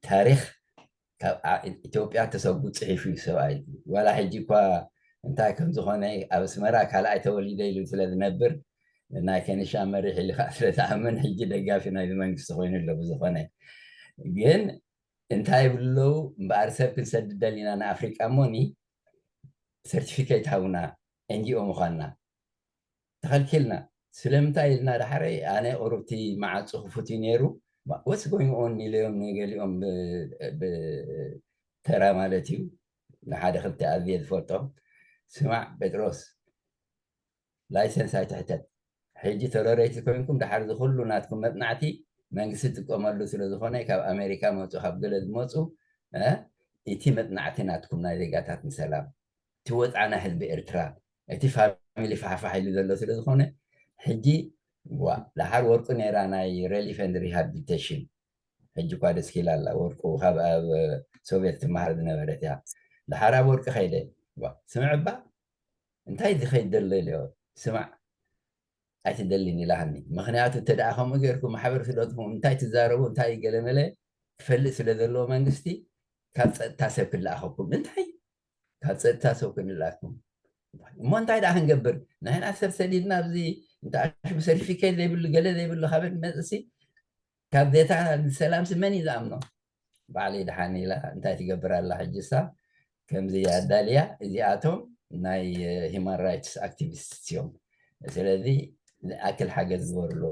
ታሪክ ካብ ኢትዮጵያ ተሰጉ ፅሒፉ እዩ ሰብኣይ። ዋላ ሕጂ እኳ እንታይ ከም ዝኾነ፣ ኣብ ኣስመራ ካልኣይ ተወሊደ ኢሉ ስለ ዝነብር፣ ናይ ከኒሻ መሪሕ ኢሉ ከዓ ስለ ዝኣምን፣ ሕጂ ደጋፊ ናይዚ መንግስቲ ኮይኑ ኣሎ። ብዝኾነ ግን እንታይ ይብሉ ኣለዉ? እምበኣር ሰብ ክንሰድድ ደሊና ንኣፍሪቃ እሞኒ፣ ሰርቲፊኬት ሃቡና፣ ኤንጂኦ ምዃንና ተኸልኪልና። ስለምንታይ ኢልና ዳሕረይ፣ ኣነ ቁሩብቲ መዓፁ ክፉት እዩ ነይሩ። What's going on ኢለዮም ንገሊኦም፣ ብተራ ማለት እዩ፣ ንሓደ ክልተ ኣዝየ ዝፈልጦም። ስማዕ ጴጥሮስ፣ ላይሰንስ ኣይትሕተት። ሕጂ ተረረይቲ ኮይንኩም፣ ዳሓር ዝኩሉ ናትኩም መፅናዕቲ መንግስቲ ዝጥቀመሉ ስለ ዝኾነ፣ ካብ ኣሜሪካ መፁ፣ ካብ ገለ ዝመፁ፣ እቲ መፅናዕቲ ናትኩም ናይ ዜጋታት ንሰላም፣ እቲ ወፃና ህዝቢ ኤርትራ፣ እቲ ፋሚሊ ፋሕፋሕ ኢሉ ዘሎ ስለ ዝኾነ፣ ሕጂ ዋ ዳሓር ወርቁ ነይራ ናይ ሬሊፍ ኤንድ ሪሃቢሊቴሽን። ሕጂ እኳ ደስኪላ ኣላ፣ ወርቁ ካብ ኣብ ሶቪየት ትመሃር ዝነበረት እያ። ዳሓር ኣብ ወርቂ ከይደ፣ ዋ ስምዕባ እንታይ ዝኸይድ ዘሎ ኢለዮ። ስማዕ ኣይትደልን ኢላሃኒ። ምክንያቱ እንተ ደኣ ከምኡ ጌርኩም ማሕበር ስደትኩም እንታይ ትዛረቡ እንታይ ገለመለ ክፈልጥ ስለ ዘለዎ መንግስቲ ካብ ጸጥታ ሰብ ክለኣኸኩም። እንታይ ካብ ጸጥታ ሰብ ክንለኣኩም? እሞ እንታይ ደኣ ክንገብር? ንሕና ሰብ ሰዲድና ኣብዚ እንተ ኣሽሙ ሰርቲፊኬት ዘይብሉ ገለ ዘይብሉ ካበ መጽሲ ካብ ዜታ ሰላምሲ መን እዩ ዝኣምኖ? ባዕለይ ደሓን ኢላ እንታይ ትገብር ኣላ ሕጂ እሳ ከምዚ ኣዳልያ። እዚኣቶም ናይ ሂማን ራይትስ ኣክቲቪስት እዮም። ስለዚ ዝኣክል ሓገዝ ዝበርሉ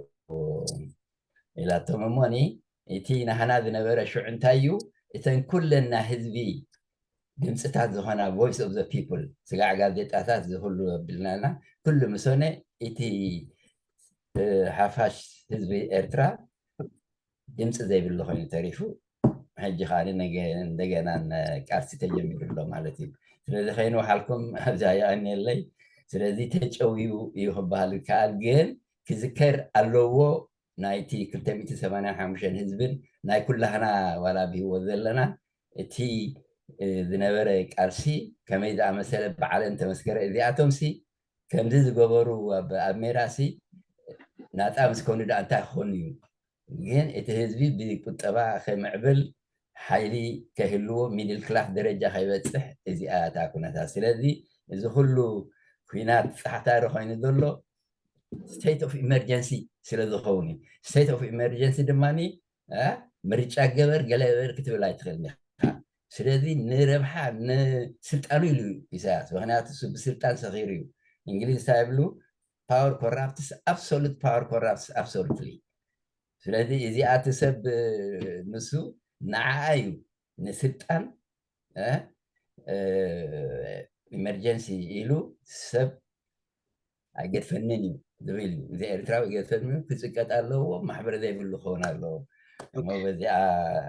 ኢላቶም እሞኒ እቲ ናህና ዝነበረ ሽዑ እንታይ እዩ? እተን ኩለና ህዝቢ ድምፅታት ዝኾና ቮይስ ኦፍ ዘ ፒፕል ስጋዕ ጋዜጣታት ዝኩሉ ኣቢልናና ኩሉ ምሶነ እቲ ሓፋሽ ህዝቢ ኤርትራ ድምፂ ዘይብሉ ኮይኑ ተሪፉ። ሕጂ ከዓ እንደገና ቃልሲ ተጀሚሩ ኣሎ ማለት እዩ። ስለዚ ከይንውሓልኩም ኣብዛ የቐንየለይ። ስለዚ ተጨውዩ እዩ ክበሃል ይከኣል፣ ግን ክዝከር ኣለዎ ናይቲ ክልተ ሚእቲ ሰማንያን ሓሙሽተን ህዝብን ናይ ኩላህና ዋላ ብህይወት ዘለና እቲ ዝነበረ ቃልሲ ከመይ ዝኣመሰለ ብዓለም ተመስከረ። እዚኣቶም ሲ ከምዚ ዝገበሩ ኣብ ሜዳ ሲ ናፃ ምስ ኮኑ ደኣ እንታይ ክኾኑ እዩ? ግን እቲ ህዝቢ ብቁጠባ ከይምዕብል ሓይሊ ከይህልዎ ሚድል ክላስ ደረጃ ከይበፅሕ እዚኣ እታ ኩነታት። ስለዚ እዚ ኩሉ ኩናት ፃሕታሪ ኮይኑ ዘሎ ስቴት ኦፍ ኢመርጀንሲ ስለ ዝኸውን እዩ። ስቴት ኦፍ ኢመርጀንሲ ድማ ምርጫ ገበር ገለ ገበር ክትብል ኣይትኽእል ኢኻ። ስለዚ ንረብሓ ንስልጣኑ ኢሉ ኢሳያስ፣ ምክንያቱ እሱ ብስልጣን ሰኺሩ እዩ። እንግሊዝ እንታይ ይብሉ? Power corrupts, absolute power corrupts absolutely። ስለዚ እዚኣ እቲ ሰብ ንሱ ንዓኣ እዩ ንስልጣን ኢመርጀንሲ ኢሉ ሰብ ኣይገድፈንን እዩ ዝብል እዩ። እዚ ኤርትራዊ ገድፈን ክፅቀጥ ኣለዎ፣ ማሕበር ዘይብሉ ክኸውን ኣለዎ። እሞ በዚኣ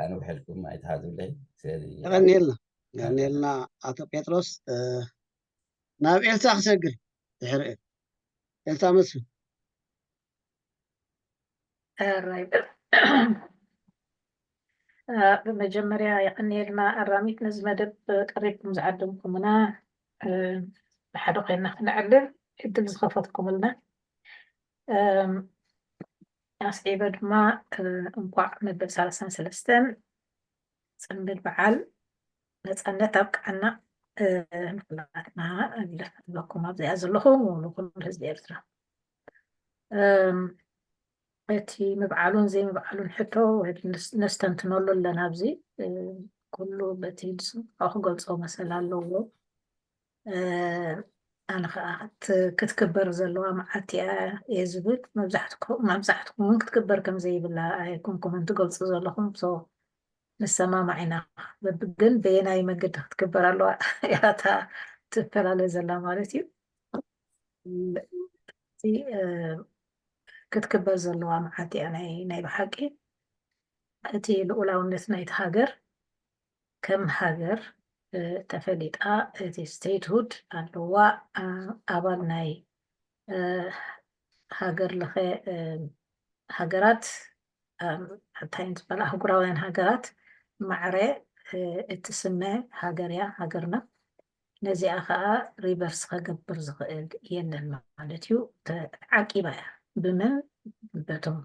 ኣንውሐልኩም ኣይትሓዙለይ። ስለዚ የቐንየልና፣ የቐንየልና ኣቶ ጴጥሮስ። ናብ ኤልሳ ክሰግር ድሕሪ ኤልሳ መስፍን። ራይ ብመጀመርያ የቐንየልና ኣራሚት ነዚ መደብ ቀሪብኩም ዝዓደምኩምና ብሓደ ኮይና ክነዕልል ዕድል ዝኸፈትኩምልና ኣስዒበ ድማ እንኳዕ መበል ሰላሳን ሰለስተን ፅንብል በዓል ነፃነት ኣብቅዓና ንኩላትና እብለኩም ኣብዚኣ ዘለኹም ንኩሉ ህዝቢ ኤርትራ። እቲ ምብዓሉን ዘይምብዓሉን ሕቶ ነስተንትነሉ ኣለና። ኣብዚ ኩሉ በቲ ንሱ ክገልጾ መሰል ኣለዎ። ኣነ ከዓ ክትክበር ዘለዋ መዓልቲ እየ ዝብል። መብዛሕትኩም እውን ክትክበር ከም ዘይብላ ኣይኮንኩምን ትገልፁ ዘለኹም። ንሰማማዕ ኢና። ግን በየናይ መገዲ ክትክበር ኣለዋ እያ እታ ትፈላለ ዘላ ማለት እዩ። ክትክበር ዘለዋ መዓልቲ እያ ናይ ብሓቂ። እቲ ልኡላውነት ናይቲ ሃገር ከም ሃገር ተፈሊጣ እቲ ስቴትሁድ ኣለዋ። ኣባል ናይ ሃገር ለኸ ሃገራት እንታይ ዝበላ ኣህጉራውያን ሃገራት ማዕረ እቲ ስመ ሃገር እያ ሃገርና። ነዚኣ ከዓ ሪቨርስ ከገብር ዝኽእል የለን ማለት እዩ። ተዓቂባ እያ። ብምን? በቶም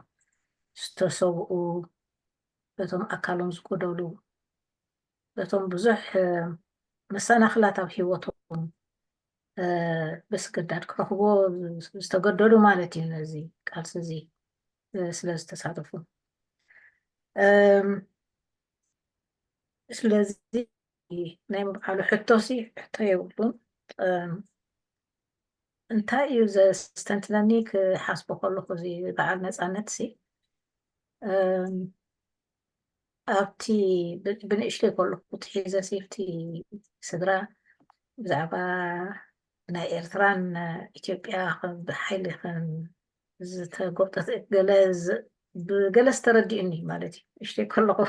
ዝተሰብኡ፣ በቶም ኣካሎም ዝጎደሉ፣ በቶም ብዙሕ መሰናኽላት ኣብ ህይወቶም በስገዳድ ክረኽቦ ዝተገደዱ ማለት እዩ። ነዚ ቃልሲ እዚ ስለ ዝተሳተፉ። ስለዚ ናይ ምብዓሉ ሕቶ ሲ ሕቶ የብሉን። እንታይ እዩ ዘስተንትነኒ ክሓስቦ ከለኹ፣ እዚ በዓል ነፃነት ሲ ኣብቲ ብንእሽተይ ከለኹ ትሒዘ ሲ ኣብቲ ስድራ ብዛዕባ ናይ ኤርትራን ኢትዮጵያ ብሓይሊ ከም ዝተጎብጠት ገለ ብገለ ዝተረዲኡኒ ማለት እዩ። እሽተይ ከለኹ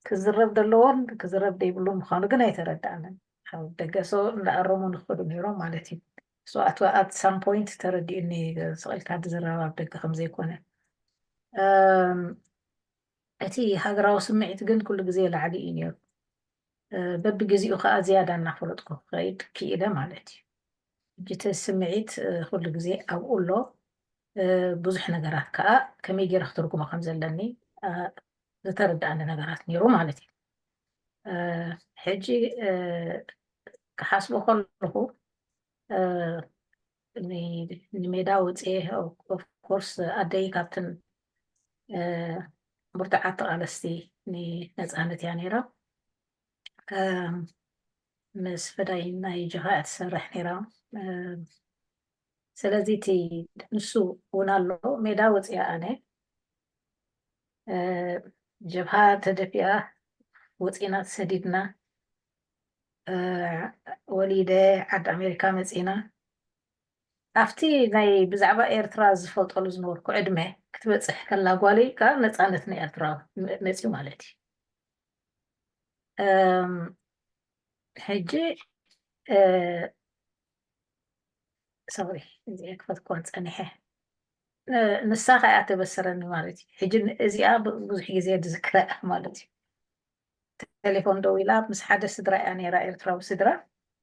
ክዝረብ ዘለዎን ክዝረብ ዘይብሉ ምዃኑ ግን ኣይተረዳእንን። ኣብ ደገ ሰው እንዳኣረሙ ንኽዱ ነይሮም ማለት እዩ። So at some point ተረዲኡኒ፣ ስቕኢልካ ዝረብ ኣብ ደገ ከም ዘይኮነ። እቲ ሃገራዊ ስምዒት ግን ኩሉ ግዜ ላዕሊ እዩ ነይሩ። በብግዜኡ ከዓ ዝያዳ እናፈለጥኩ ክኸይድ ክኢለ ማለት እዩ። ሕጂ እቲ ስምዒት ኩሉ ግዜ ኣብኡ ኣሎ። ብዙሕ ነገራት ከዓ ከመይ ገይረ ክትርጉሞ ከም ዘለኒ ዝተረዳእኒ ነገራት ነይሩ ማለት እዩ። ሕጂ ክሓስቦ ከለኹ ንሜዳ ወፅኤ ኦፍኮርስ ኣደይ ካብትን ብርቱዓት ተቓለስቲ ንነፃነት እያ ነይራ። ምስ ፈዳይ ናይ ጀብሃ እያ ትሰርሕ ነይራ። ስለዚ እቲ ንሱ እውን ኣሎ ሜዳ ወፅያ ኣነ ጀብሃ ተደፊኣ ወፂና ተሰዲድና ወሊደ ዓዲ ኣሜሪካ መፂና ኣብቲ ናይ ብዛዕባ ኤርትራ ዝፈልጠሉ ዝነበርኩ ዕድመ ክትበፅሕ ከላ ጓለይ ከዓ ነፃነት ንኤርትራ መፅዩ ማለት እዩ። ሕጂ ሶሪ እዚኣ ክፈትኳን ፀኒሐ ንሳ ከኣ ተበሰረኒ ማለት እዩ። ሕጂ እዚኣ ብዙሕ ግዜ ዝዝክረ ማለት እዩ። ቴሌፎን ደው ኢላ ምስ ሓደ ስድራ እያ ነይራ፣ ኤርትራዊ ስድራ።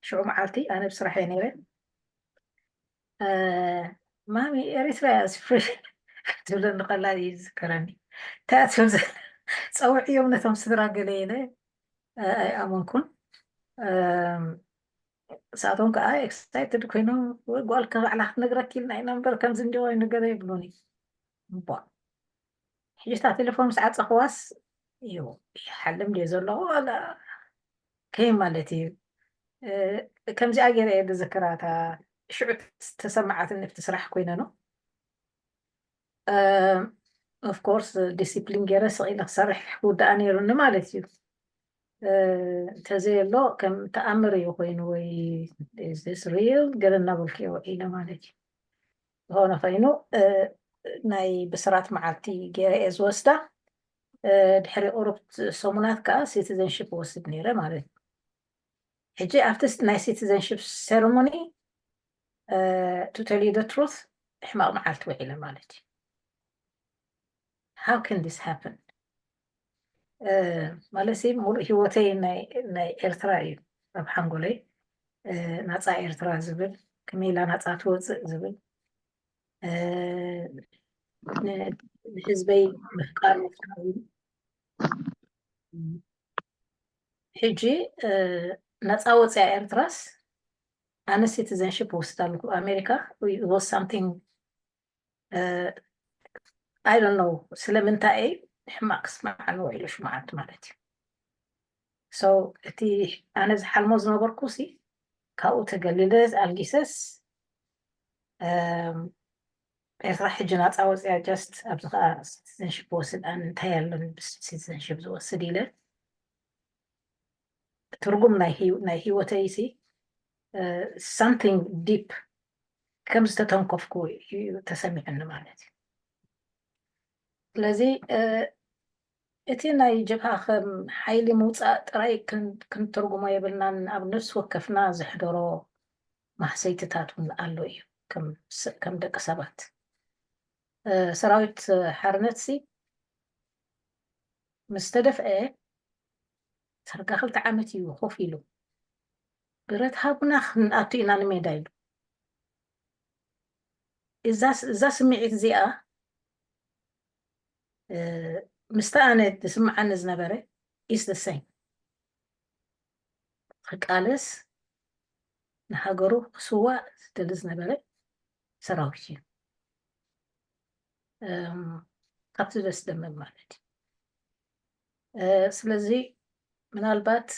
ሽዑ መዓልቲ ኣነ ብስራሕ እየ ነይረ። ማሚ ኤሪትራ እያ እዚ ፍሪ ትብለኒ ከላ እዩ ዝዝከረኒ። እንታይ እያ ትብል ዘላ? ፀውዕዮም ነቶም ስድራ ገለ ኢለ ኣይኣመንኩን። ንሳቶም ከዓ ኤክሳይትድ ኮይኖም ወይ ጓልካ ባዕላ ክትነግረኪ ኢልና ኢና እምበር ከምዚ እንዲዮ ኣይንገረ ይብሉኒ። እባ ሕጂ እታ ቴሌፎን ምስ ዓፀኽዋስ እዩ ይሓልም ድየ ዘለኹ ዋላ ከይ ማለት እዩ። ከምዚኣ ገይረ እየ ዝዝክራ እታ ሽዑ ተሰማዓትኒ ኣብቲ ስራሕ ኮይነ ነው። ኦፍኮርስ ዲሲፕሊን ገይረ ስቕ ኢለ ክሰርሕ ክውዳኣ ነይሩኒ ማለት እዩ። እንተዘየሎ ከም ተኣምር እዩ ኮይኑ ወይ ሪል ገለ እናበልኩ እየ ውዒለ ማለት እዩ። ዝኾነ ኮይኑ ናይ ብስራት መዓልቲ ገይረ እየ ዝወስዳ። ድሕሪ ቁሩብ ሰሙናት ከዓ ሲቲዘንሽፕ ወስድ ነይረ ማለት እዩ። ሕጂ ኣብቲ ናይ ሲቲዘንሽፕ ሴረሞኒ ቱ ቴል ዩ ደ ትሩት ሕማቕ መዓልቲ ውዒለ ማለት እዩ። How can this happen? ማለት ሲ ሙሉእ ህይወተይ ናይ ኤርትራ እዩ ኣብ ሓንጎለይ። ናፃ ኤርትራ ዝብል፣ ከመይ ኢላ ናፃ ትወፅእ ዝብል፣ ንህዝበይ ምፍቃር ምፍቃር። ሕጂ ናፃ ወፅያ ኤርትራስ ኣነ ሲቲዘንሽፕ ወስድ ኣለኩ ኣሜሪካ። Was something I don't know ስለምንታይ ሕማቅ ክስማዓኒ ውዒሉ ሽማዓት ማለት እዩ። So እቲ ኣነ ዝሓልሞ ዝነበርኩ ሲ ካብኡ ተገሊለ ኣልጊሰስ ኤርትራ ሕጂ ናፃ ወፅያ just ኣብዚ ከዓ ሲቲዘንሽፕ ወስድ ኣነ እንታይ ኣለኒ ብሲቲዘንሽፕ ዝወስድ ኢለ ትርጉም ናይ ህይወተይ ሲ something deep ከም ዝተተንከፍኩ እዩ ተሰሚዑኒ ማለት እዩ። ስለዚ እቲ ናይ ጀብሃ ከም ሓይሊ ምውፃእ ጥራይ ክንትርጉሞ የብልናን። ኣብ ነፍሲ ወከፍና ዘሕደሮ ማህሰይትታት እውን ኣሎ እዩ። ከም ደቂ ሰባት ሰራዊት ሓርነት ሲ ምስ ተደፍአ ዳርጋ ክልተ ዓመት እዩ ኮፍ ኢሉ። ብረት ሃቡና ክንኣቱ ኢና ንሜዳ ኢሉ። እዛ እዛ ስምዒት እዚኣ ምስቲ ኣነ ዝስምዓኒ ዝነበረ is the same። ክቃለስ ንሃገሩ ክስዋእ ዝደሊ ዝነበረ ሰራዊት እዩ። ካብቲ ደስ ደመል ማለት እዩ። ስለዚ ምናልባት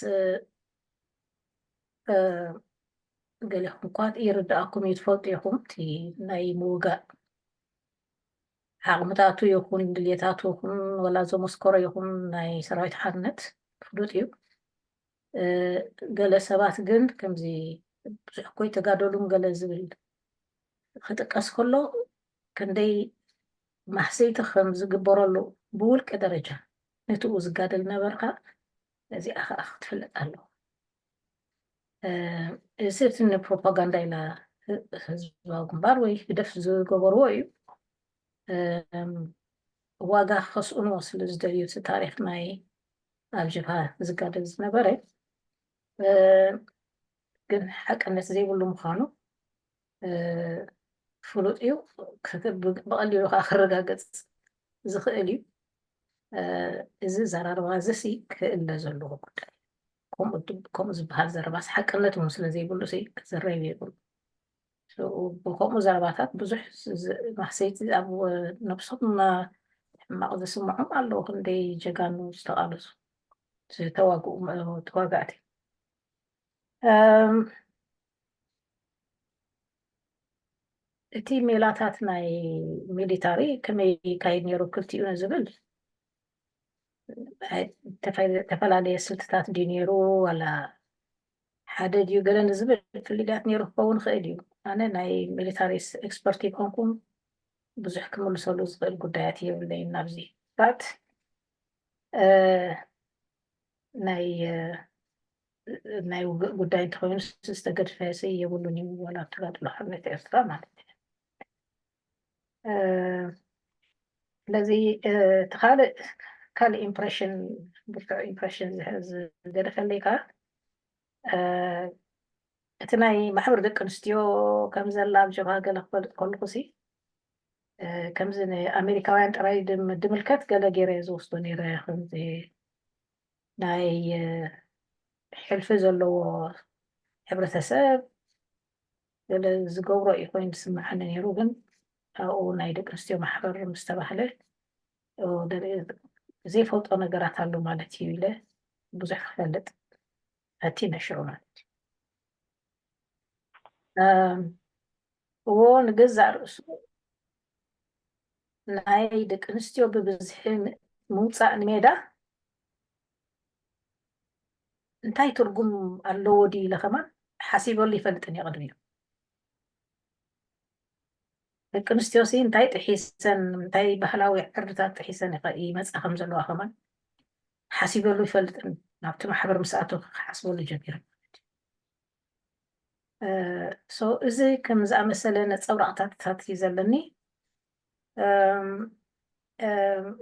ገሌኹም እኳ ይርድኣኩም እዩ፣ ትፈልጡ ኢኹም እቲ ናይ ምውጋእ ዓቕምታቱ ይኹን ድልየታቱ ይኹን ወላ ዘመስከሮ ይኹን ናይ ሰራዊት ሓርነት ፍሉጥ እዩ። ገለ ሰባት ግን ከምዚ ብዙሕ እኮ ይተጋደሉም ገለ ዝብል ክጥቀስ ከሎ ክንደይ ማህሰይቲ ከም ዝግበረሉ ብውልቂ ደረጃ ንትኡ ዝጋደል ነበርካ። እዚኣ ከዓ ክትፍለጥ ኣለዎ። እዚ እቲ ንፕሮፓጋንዳ ኢላ ህዝባዊ ግንባር ወይ ህግደፍ ዝገበርዎ እዩ። ዋጋ ከስእንዎ ስለ ዝደልዩ እቲ ታሪክ ናይ ኣብ ጀብሃ ዝጋደል ዝነበረ ግን ሓቅነት ዘይብሉ ምዃኑ ፍሉጥ እዩ። ብቐሊሉ ከዓ ክረጋገፅ ዝኽእል እዩ። እዚ ዘራርባ እዚ ሲ ክእለ ዘለዎ ጉዳይ ከምኡ ዝበሃል ዘረባስ ሓቅነት እውን ስለ ዘይብሉ ሲ ክዝረብ የብሉ። ብከምኡ ዘረባታት ብዙሕ ማህሰይቲ ኣብ ነብሶም ሕማቕ ዝስምዖም ኣለዉ። ክንደይ ጀጋኑ ዝተቓለሱ ዝተዋግኡ ተዋጋእቲ እቲ ሜላታት ናይ ሚሊታሪ ከመይ ይካየድ ነይሩ ክልቲኡ ንዝብል ዝተፈላለየ ስልትታት ድዩ ነይሩ ዋላ ሓደ ድዩ ገለ ንዝብል ፍልልያት ነይሩ ክኸውን ይኽእል እዩ። ኣነ ናይ ሚሊታሪ ኤክስፐርት ይኮንኩም ብዙሕ ክምልሰሉ ዝኽእል ጉዳያት የብለይን ናብዚ ባት ናይ ናይ ውግእ ጉዳይ እንተኮይኑ ዝተገድፈ የብሉን እዩ ዋላ ተጋድሎ ሓርነት ኤርትራ ማለት እዩ። ስለዚ እቲ ካልእ ካልእ ኢምፕሬሽን ብርቱዕ ኢምፕሬሽን ዝገደፈለይ ከዓ እቲ ናይ ማሕበር ደቂ ኣንስትዮ ከም ዘላ ኣብ ጀብሃ ገለ ክፈልጥ ከለኩ ሲ ከምዚ ንኣሜሪካውያን ጥራይ ድምልከት ገለ ገይረ ዝወስዶ ነይረ ከምዚ ናይ ሕልፊ ዘለዎ ሕብረተሰብ ገለ ዝገብሮ እዩ ኮይኑ ዝስምዓኒ ነይሩ። ግን ኣብኡ ናይ ደቂ ኣንስትዮ ማሕበር ምስ ተባህለ ዘይፈልጦ ነገራት ኣሎ ማለት እዩ ኢለ ብዙሕ ክፈልጥ ፈቲነ ሽዑ ማለት እዩ። እዎ ንገዛእ ርእሱ ናይ ደቂ ኣንስትዮ ብብዝሒ ምውፃእ ንሜዳ እንታይ ትርጉም ኣለዎ ድዩ ኢለ ከማን ሓሲበሉ ይፈልጥን እየ ቅድሚኡ። ደቂ ኣንስትዮ ሲ እንታይ ጥሒሰን እንታይ ባህላዊ ዕርድታት ጥሒሰን ይመፃ ከም ዘለዋ ከማን ሓሲበሉ ይፈልጥን ናብቲ ማሕበር ምስኣቶ ክሓስበሉ ጀሚረ። እዚ ከም ዝኣመሰለ ነፀብራቕታት እዩ ዘለኒ።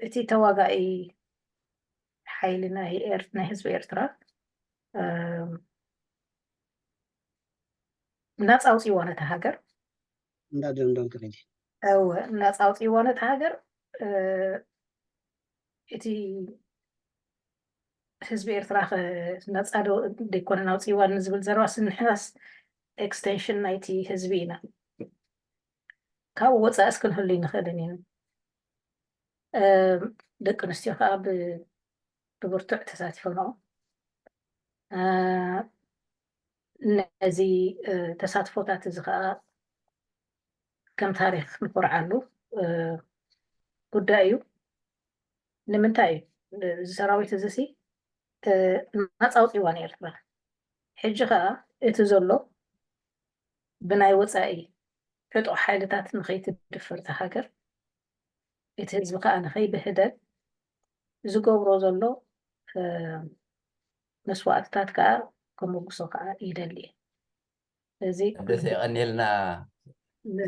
እቲ ተዋጋኢ ሓይሊ ናይ ህዝቢ ኤርትራ ናፃ ኣውፅእዋ ነታ ሃገር እንዳደምደምክለይ እወ ናፃ ኣውፅእዋ ነታ ሃገር እቲ ህዝቢ ኤርትራ ነፃ ዶ ደይኮነን ኣውፅእዋ ንዝብል ዘረባ ስንሕናስ ኤክስቴንሽን ናይቲ ህዝቢ ኢና። ካብኡ ወፃእስ ክንህሉ ይንኽእልን ኢና። ደቂ ኣንስትዮ ከዓ ብብርቱዕ ተሳቲፈንኦ። ነዚ ተሳትፎታት እዚ ከዓ ከም ታሪክ ንኮርዓሉ ጉዳይ እዩ። ንምንታይ እዩ እዚ ሰራዊት እዚ ሲ ናፃ ኣውፂዋ ንኤርትራ። ሕጂ ከዓ እቲ ዘሎ ብናይ ወፃኢ ዕጡቕ ሓይልታት ንኸይትድፈር እታ ሃገር፣ እቲ ህዝቢ ከዓ ንኸይብህደል ዝገብሮ ዘሎ መስዋእትታት ከዓ ከመጉሶ ከዓ ይደሊ። እዚ ደስ የቐኒልና።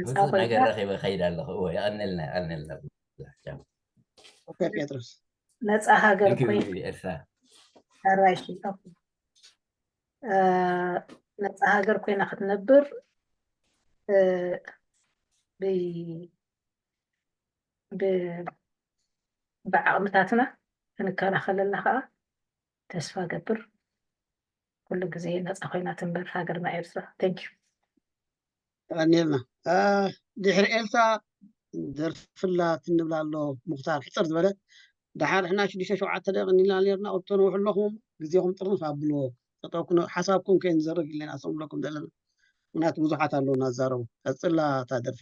ብዙሕ ነገር ረኺበ ከይድ ኣለኹ። እወ፣ የቐኒልና፣ የቐኒልና። ኦኬ ጴጥሮስ ነፃ ሃገር ኮይና ነፃ ሃገር ኮይና ክትነብር ብዓቕምታትና ክንከላኸለላ ከዓ ተስፋ ገብር። ኩሉ ግዜ ነፃ ኮይና ትንበር ሃገርና ኤርትራ። Thank you። ተቐኒልና። ድሕሪ ኤልሳ ደርፍላ ትንብላ ኣሎ። ሙክታር ሕፅር ዝበለ ደሓር ሕና ሽዱሽተ ሸውዓተ ደቂ ኒልና ነርና። ኦብቶ ነውሕለኹም ግዜኹም ጥርንፍ ኣብልዎ። ጠጠው ሓሳብኩም ከይንዘርግ ኢለን ኣሰምለኩም ዘለና። ምክንያቱ ብዙሓት ኣለዉ እናዛረቡ። ቀፅላ እታ ደርፊ።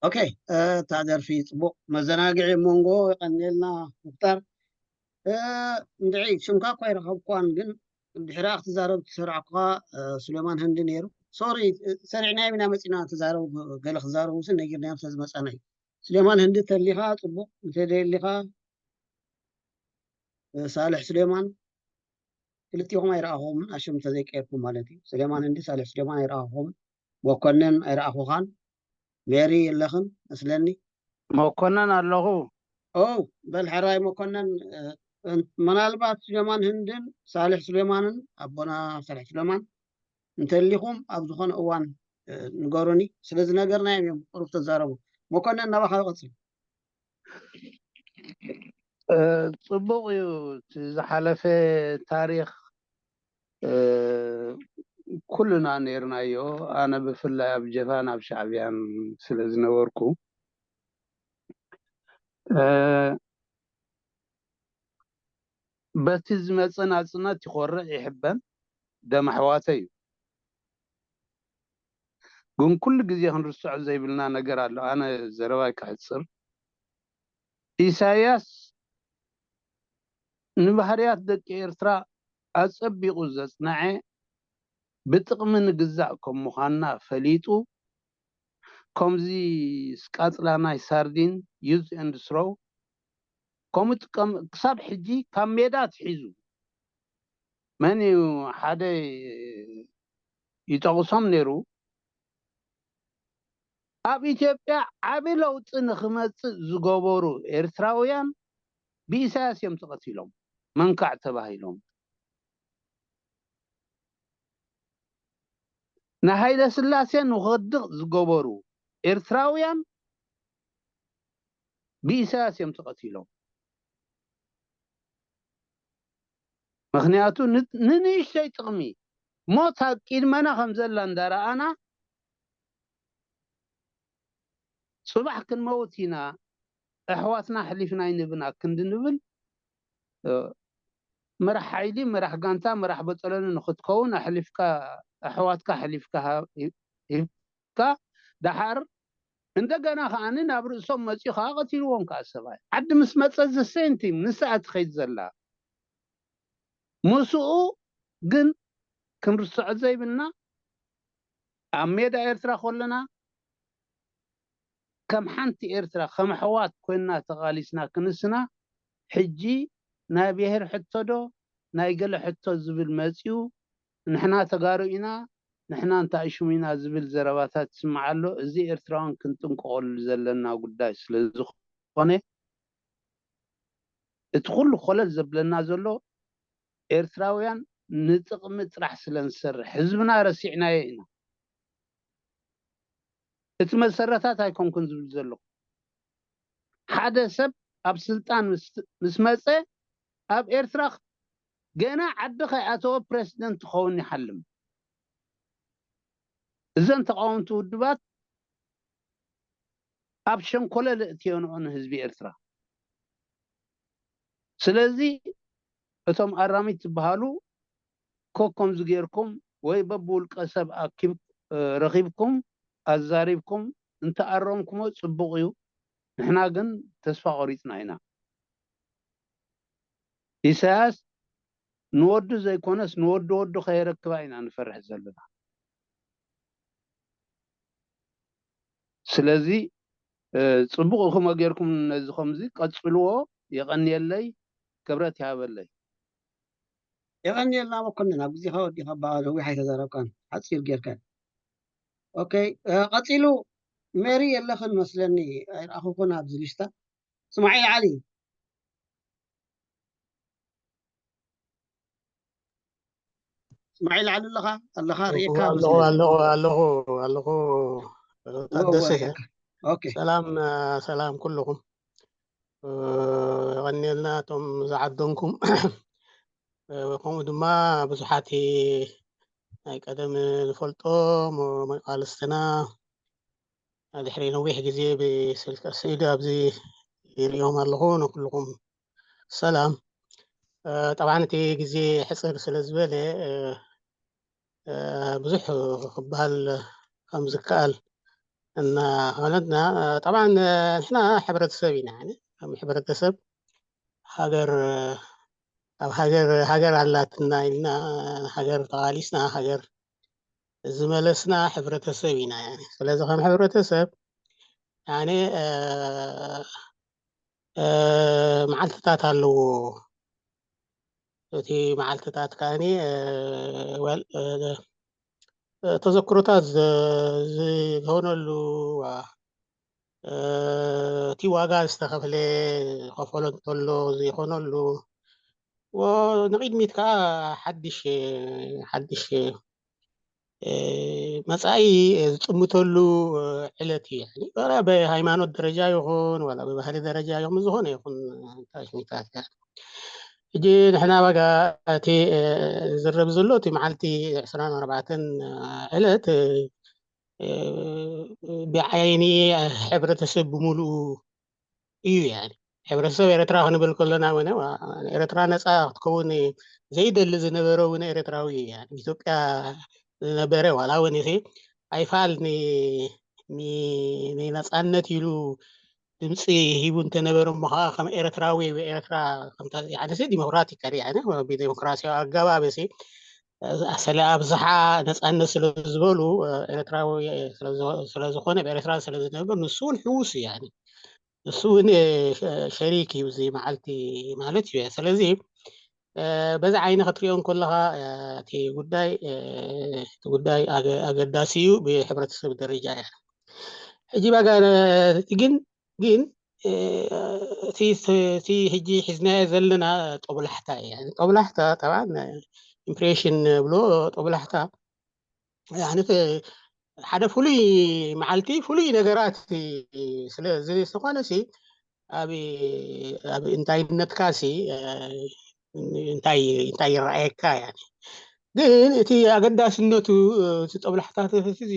ኦኬ፣ እታ ደርፊ ፅቡቕ መዘናግዒ መንጎ። የቐንየልና ሙክታር። እንድዒ ሽምካ እኳ ይረኸብኳን፣ ግን ድሕሪኣ ክትዛረብ ትሰርዕኳ ሱሌማን ህንዲ ነይሩ። ሶሪ፣ ሰሪዕናዮም ኢና መፂና ተዛረቡ፣ ገለ ክዛረቡ ስ ነጊርናዮም ስለ ዝመፃና እዩ። ሱሌማን ህንዲ ተሊኻ ፅቡቕ፣ እንተደሊኻ ሳልሕ ሱሌማን፣ ክልቲኹም ኣይረኣኹምን ኣሽም እንተዘይቀየርኩም ማለት እዩ። ሱሌማን ህንዲ ሳልሕ ሱሌማን ኣይረኣኹምን። መኮነን ኣይረኣኹኻን። ሜሪ የለኽን መስለኒ። መኮነን ኣለኹ። ኦ፣ በል ሕራይ መኮነን። ምናልባት ሱሌማን ህንድን ሳልሕ ሱሌማንን ኣቦና ሳልሕ ሱሌማን እንተሊኹም ኣብ ዝኾነ እዋን ንገሩኒ። ስለ ዝነገርናዮም እዮም ቁሩብ ተዛረቡ። መኮነን ናባኻ ይቐጽል። ጽቡቕ እዩ። እቲ ዝሓለፈ ታሪኽ ኩልና ነርናዮ። ኣነ ብፍላይ ኣብ ጀፋን ኣብ ሻዕብያን ስለ ዝነበርኩ፣ በቲ ዝመፀ ናፅነት ይኾርዕ ይሕበን፣ ደም ኣሕዋተይ እዩ። ግን ኩሉ ግዜ ክንርስዖ ዘይብልና ነገር ኣሎ። ኣነ ዘረባይ ክሕፅር፣ ኢሳያስ ንባህርያት ደቂ ኤርትራ ኣጸቢቑ ዘጽንዐ፣ ብጥቕሚ ንግዛእ ከም ምዃንና ፈሊጡ፣ ከምዚ ስቃጽላ ናይ ሳርዲን፣ use and throw፣ ከምኡ ጥቀም ክሳብ ሕጂ ካብ ሜዳ ኣትሒዙ መን እዩ ሓደ ይጠቕሶም ነይሩ። ኣብ ኢትዮጵያ ዓቢ ለውጢ ንኽመጽእ ዝገበሩ ኤርትራውያን ብኢሳያስ እዮም ተቐቲሎም፣ መንካዕ ተባሂሎም። ንሃይለ ስላሴ ንኽወድቕ ዝገበሩ ኤርትራውያን ብኢሳያስ እዮም ተቐቲሎም። ምኽንያቱ ን-፣ ንንእሽተይ ጥቕሚ ሞት ኣብ ቅድመና ከም ዘላ እንዳረኣና፣ ጽባሕ ክንመውት ኢና፣ ኣሕዋትና ኣሕሊፍና ኣይንህብን ኣክንዲ ንብል፣ እ፣ መራሕ ሓይሊ፣ መራሕ ጋንታ፣ መራሕ በጠለኒ ንኽትከውን ኣሕሊፍካ፣ ኣሕዋትካ ኣሕሊፍካ ሃ-፣ ሂ-፣ ሂብካ፣ ደሓር እንደገና ከኣ ናብ ርእሶም መጺኡ ከኣ ቀቲልዎም ከኣ ሰብኣይ። ዓዲ ምስ መጸ the same thing፣ ንሳ እያ ትኸይድ ዘላ። ምስኡ ግን ክንርስዖ ዘይብልና፣ ኣብ ሜዳ ኤርትራ ከለና ከም ሓንቲ ኤርትራ፣ ከም ኣሕዋት ኮይንና ተቓሊስና ክንስና፣ ሕጂ ናይ ብሄር ሕቶ ዶ ናይ ገለ ሕቶ ዝብል መጺኡ፣ ንሕና ተጋሩ ኢና፣ ንሕና እንታይ ሽሙ ኢና ዝብል ዘረባታት ይስማዕ ኣሎ። እዚ ኤርትራውያን ክንጥንቀቐሉ ዘለና ጉዳይ ስለ ዝኾነ፣ እቲ ኩሉ ኮለል ዘብለና ዘሎ ኤርትራውያን ንጥቕሚ ጥራሕ ስለ ንሰርሕ፣ ህዝብና ረሲዕናዮ ኢና። እቲ መሰረታት ኣይኮንኩን ዝብል ዘለኹ። ሓደ ሰብ ኣብ ስልጣን ምስ፣ ምስ መጸ፣ ኣብ ኤርትራ ገና ዓዲ ከይኣተወ ፕረሲደንት ክኸውን ይሓልም። እዘን ተቃወምቲ ውድባት ኣብ ሸንኮለል እእትየንኦ ንህዝቢ ኤርትራ። ስለዚ እቶም ኣራሚት ትበሃሉ ኮ-፣ ከምዚ ጌርኩም ወይ በብውልቀ ሰብ ኣኪብ-፣ እ፣ ረኺብኩም ኣዛሪብኩም እንተኣረምኩሞ ጽቡቕ እዩ። ንሕና ግን ተስፋ ቆሪጽና ኢና። ኢሳያስ ንወዱ ዘይኮነስ ንወዲ ወዱ ከየረክባ ኢና ንፈርሕ ዘለና። ስለዚ፣ እ፣ ጽቡቕ ኢኹም ጌርኩም ነዚ ከምዚ ቀጽልዎ፣ የቐንየለይ፣ ክብረት ይሃበለይ። የቐንየልና መኮንን፣ ኣብ ግዜኻ ወዲኻ፣ እባ ነዊሕ ኣይተዛረብካን፣ ሓጺር ጌርካ። ኦኬ፣ እ፣ ቀጺሉ ሜሪ የለኽን መስለኒ፣ ኣይረኣኹኹን ኣብዚ ሊስታ። እስማዒል ዓሊ። እስማዒል ዓሊ ኣለኻ? ኣለኻ? ርእየካ ኣለኹ፣ መስለኒ። ኣለኹ፣ ኣለኹ፣ ኣለኹ፣ እወ፣ እወ፣ ታደሰ እየ። ኣለካ። ኦኬ። ሰላም፣ እ፣ ሰላም ኩልኹም። እ፣ የቐንየልና እቶም ዝዓደምኩም። እ፣ ከምኡ ድማ ብዙሓት ናይ ቀደም ዝፈልጦም መቃልስትና ድሕሪ ነዊሕ ግዜ ብስልኪ ስኢሉ ኣብዚ ይርእዮም ኣለኹ። ንኩልኹም ሰላም። እ፣ ጠብዓን እቲ ግዜ ሕጽር ስለ ዝበለ፣ እ፣ እ፣ ብዙሕ ክበሃል ከም ዝከኣል እናኾነትና፣ እ፣ ጠብዓን፣ እ፣ ንሕና ሕብረተሰብ ኢና። ያኒ ከም ሕብረተሰብ ሃገር፣ እ፣ ኣብ ሃገር፣ ሃገር ኣላትና ኢልና፣ እ፣ ሃገር ተቓሊስና፣ ሃገር ዝመለስና ሕብረተሰብ ኢና። ያኒ ስለዚ ከም ሕብረተሰብ፣ ያኒ፣ እ፣ እ፣ መዓልትታት ኣለዎ። እቲ መዓልትታት ከኣኒ፣ እ፣ ወል-፣ እ፣ እ፣ ተዘክሮታት ዘ-፣ ዝኾነሉ፣ ዋ-፣ እ፣ እቲ ዋጋ ዝተኸፍለ፣ ዝኸፈሎ እንተሎ ዘይኾነሉ፣ ወ-፣ ንቕድሚት ከኣ ሓድሽ፣ ሓድሽ እ፣ መጻኢ ዝጥምተሉ ዕለት እዩ። ያኒ፣ ዋላ ብሃይማኖት ደረጃ ይኹን፣ ዋላ ብባህሊ ደረጃ ይኹን፣ ዝኾነ ይኹን ታሽሚታት፣ ያኒ። ሕጂ ንሕና፣ ዋጋ፣ እቲ፣ እ፣ ዝረብ ዘሎ፣ እቲ መዓልቲ ዕስራን ኣርባዕተን ዕለት፣ እ፣ እ፣ ብዓይኒ ሕብረተሰብ ብምሉኡ እዩ። ያኒ፣ ሕብረተሰብ ኤርትራ ክንብል ከለና፣ ወነ ኤርትራ ነጻ ክትከውን ዘይደሊ ዝነበረ እውን ኤርትራዊ እዩ። ያኒ፣ ኢትዮጵያ ዝነበረ፣ ዋላ እውን እዚ ኣይፋል ን-፣ ን-፣ ንነጻነት ኢሉ ድምፂ ሂቡ እንተነበረ፣ እሞ ከዓ ከም ኤርትራዊ ወይ ኤርትራ ከምታ፣ ያኒ፣ እዚ ዲሞክራቲክ፣ ያኒ፣ ብዲሞክራሲያዊ ኣገባብ፣ እዚ፣ ስለ ኣብዝሓ ነጻነት ስለ ዝበሉ፣ ኤርትራዊ ስለ ዝኮ-፣ ስለ ዝኾነ፣ ብኤርትራ ስለ ዝነብር፣ ንሱ እውን ሕውስ እዩ። ያኒ፣ ንሱ እውን፣ እ፣ ሸ-፣ ሸሪክ እዩ እዚ መዓልቲ ማለት እዩ። ስለዚ፣ እ፣ በዚ ዓይኒ ክትሪኦ እንከለኻ፣ እ፣ እቲ ጉዳይ፣ እ፣ እቲ ጉዳይ ኣገ-፣ ኣገዳሲ እዩ ብሕብረተሰብ ደረጃ። እያ። ሕጂ፣ ባጋ፣ እ፣ ግን፣ ግን፣ እ፣ እቲ፣ እቲ ሕጂ ሒዝናዮ ዘለና ጦብላሕታ እዩ። ያኒ፣ ጦብላሕታ፣ ጠብዓን፣ ኢምፕሬሽን ንብሎ ጦብላሕታ፣ ያኒ፣ ሓደ ፍሉይ መዓልቲ፣ ፍሉይ ነገራት ስለ ዝኾነ ሲ፣ ኣብ፣ ኣብ እንታይነትካ ሲ፣ እ፣ እንታይ፣ እንታይ ይረኣየካ፣ ያኒ። ግን እቲ ኣገዳስነቱ፣ እ፣ እቲ ጦብላሕታታት እዚ፣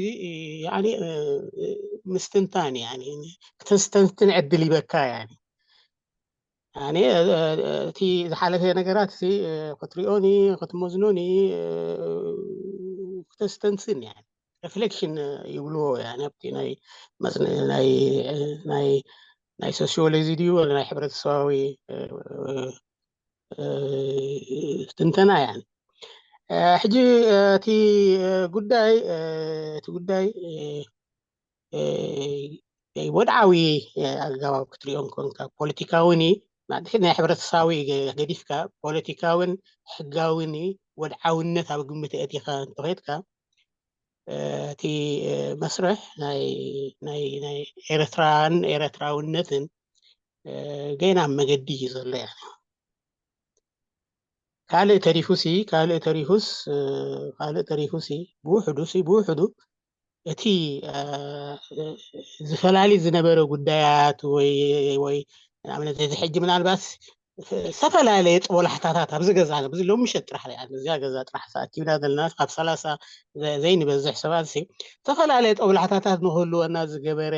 ያኒ፣ እ፣ ምስትንታን፣ ያኒ፣ ክተስተንትን ዕድል ይበካ፣ ያኒ። ያኒ፣ እ፣ እ፣ እቲ ዝሓለፈ ነገራት ሲ፣ እ፣ ክትሪኦኒ፣ ክትመዝኖኒ፣ እ፣ ክተስተንትን፣ ያኒ፣ ሪፍሌክሽን ይብልዎ፣ ያኒ፣ ኣብቲ ናይ መጽነ-፣ ናይ፣ ናይ፣ ናይ ሶሲዮሎጂ ድዩ፣ ወላ ናይ ሕብረተሰባዊ፣ እ፣ እ፣ ትንተና፣ ያኒ። እ፣ ሕጂ፣ እ፣ እቲ፣ እ፣ ጉዳይ፣ እ፣ እቲ ጉዳይ፣ እ፣ እ፣ ወድዓዊ፣ እ፣ ኣገባብ ክትሪኦ እንኮንካ፣ ፖለቲካውን እዩ። ማለት፣ ናይ ሕብረተሰባዊ ገ-፣ ገዲፍካ፣ ፖለቲካውን ሕጋውን እዩ። ወድዓውነት ኣብ ግምት ኣእቲኻ እንተኸድካ፣ እ፣ እቲ፣ እ፣ መስርሕ ናይ፣ ናይ፣ ናይ ኤርትራን ኤርትራውነትን፣ እ፣ ገና ኣብ መገዲ እዩ ዘሎ፣ ያኒ። ካልእ ተሪፉሲ፣ ካልእ ተሪፉስ፣ እ፣ ካልእ ተሪፉሲ፣ ብውሕዱሲ፣ ብውሕዱ እቲ፣ እ፣ እ፣ ዝፈላሊ ዝነበረ ጉዳያት ወይ፣ ወይ ንኣብነት፣ እዚ ሕጂ ምናልባት ዝተፈላለየ ጦብላሕታታት ኣብዚ ገዛ፣ ኣብዚ ሎሚ ምሸት ጥራሕ፣ ያኒ፣ እዚኣ ገዛ ጥራሕ ተኣኪብና ዘለና፣ ካብ ሰላሳ ዘ-፣ ዘይንበዝሕ ሰባት ሲ፣ ዝተፈላለየ ጦብላሕታታት ንክህልወና ዝገበረ፣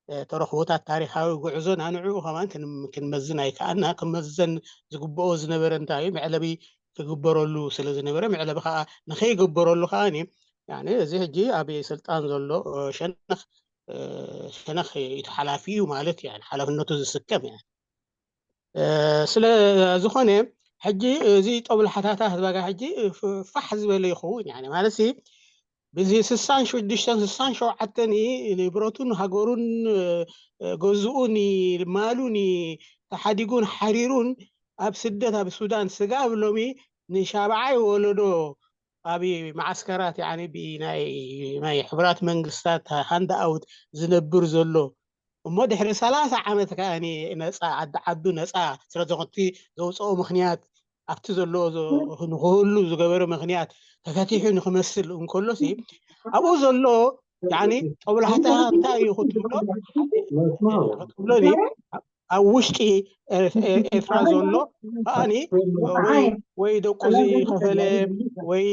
እ፣ ተረኽቦታት፣ ታሪኻዊ ጉዕዞና፣ ንዕኡ ከማን ክን-፣ ክንመዝን ኣይከኣልና። ክመዘን ዝግብኦ ዝነበረ እንታይ እዩ? መዕለቢ ክግበረሉ ስለ ዝነበረ፣ መዕለቢ ከዓ ንኸይግበረሉ ከኣኒ፣ ያኒ፣ እዚ ሕጂ ኣብ ስልጣን ዘሎ፣ እ፣ ሸነኽ፣ እ፣ ሸነኽ እዩ፣ ሓላፊ እዩ ማለት እዩ። ያኒ፣ ሓላፍነቱ ዝስከም እዩ። እ፣ ስለ ዝኾነ፣ ሕጂ እዚ ጦብላሕታታት፣ ባጋ፣ ሕጂ ፍ-፣ ፋሕ ዝበለ ይኸውን፣ ያኒ፣ ማለት ሲ፣ ብዚ ስሳን ሽዱሽተን፣ ስሳን ሸውዓተን ንብረቱን ሃገሩን፣ እ፣ እ፣ ገዝኡን ማሉን ተሓዲጉን ሓሪሩን ኣብ ስደት፣ ኣብ ሱዳን፣ ስጋብ ሎሚ ንሻብዓይ ወለዶ ኣብ መዓስከራት፣ ያኒ፣ ብናይ፣ ናይ ሕቡራት መንግስታት ሃንድ ኣውት ዝነብር ዘሎ፣ እሞ ድሕሪ ሰላሳ ዓመት ከኣ ነጻ፣ ዓዲ ዓዱ ነጻ ስለ ዝኾነ፣ እቲ ዘውጽኦ ምኽንያት፣ ኣብቲ ዘሎ ዞ-፣ ንክህሉ ዝገበረ ምኽንያት ተፈቲሑ ንክመስል እንከሎ ሲ፣ ኣብኡ ዘሎ፣ ያኒ፣ ጦብላሕታ እንታይ እዩ ክትብሎ፣ ክትብሎ ሲ፣ ኣብ ውሽጢ ኤር-፣ ኤር-፣ ኤርትራ ዘሎ ከኣኒ ወይ፣ ወይ ደቁ ዝኸፈለ ወይ፣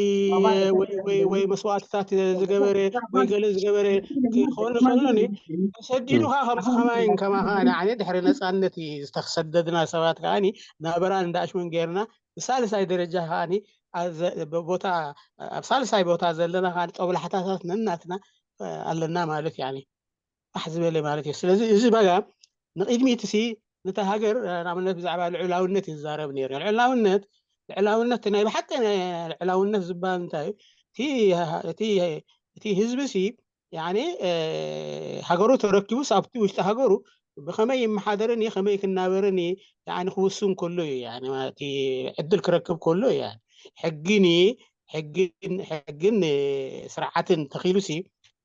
ወይ፣ ወይ፣ ወይ መስዋእትታት ዝገበረ ወይ ገለ ዝገበረ ክኸውን ከሎኒ፣ ተሰዲዱ ከኣ ከምዚ ከማይን ከማኻ ንዓኒ ድሕሪ ነጻነት ዝተሰደድና ሰባት ከኣኒ ናብራን እንዳኣሽሙን ጌርና፣ ብሳልሳይ ደረጃ ከኣኒ ኣዘ-፣ ቦታ፣ ኣብ ሳልሳይ ቦታ ዘለና ከኣኒ ጦብላሕታታት ነናትና ኣለና ማለት፣ ያኒ፣ ፋሕ ዝበለ ማለት እዩ። ስለዚ እዚ በጋ ንቕድሚት ሲ፣ ነታ ሃገር፣ ንኣብነት፣ ብዛዕባ ልዑላውነት እዩ ዝዛረብ ነይሩ። ልዑላውነት፣ ልዑላውነት፣ ናይ ብሓቂ ናይ ልዑላውነት ዝበሃል እንታይ እዩ? እቲ፣ እቲ፣ እቲ ህዝቢ ሲ፣ ያኒ፣ እ፣ ሃገሩ ተረኪቡስ፣ ኣብቲ ውሽጢ ሃገሩ ብኸመይ ይመሓደርን እዩ፣ ከመይ ክናበርን እዩ፣ ያኒ፣ ክውስን ከሎ እዩ። ያኒ፣ ማለት፣ እቲ ዕድል ክረክብ ከሎ እዩ። ያኒ፣ ሕግን እዩ፣ ሕግን፣ ሕግን፣ እ፣ ስርዓትን ተኺሉ ሲ፣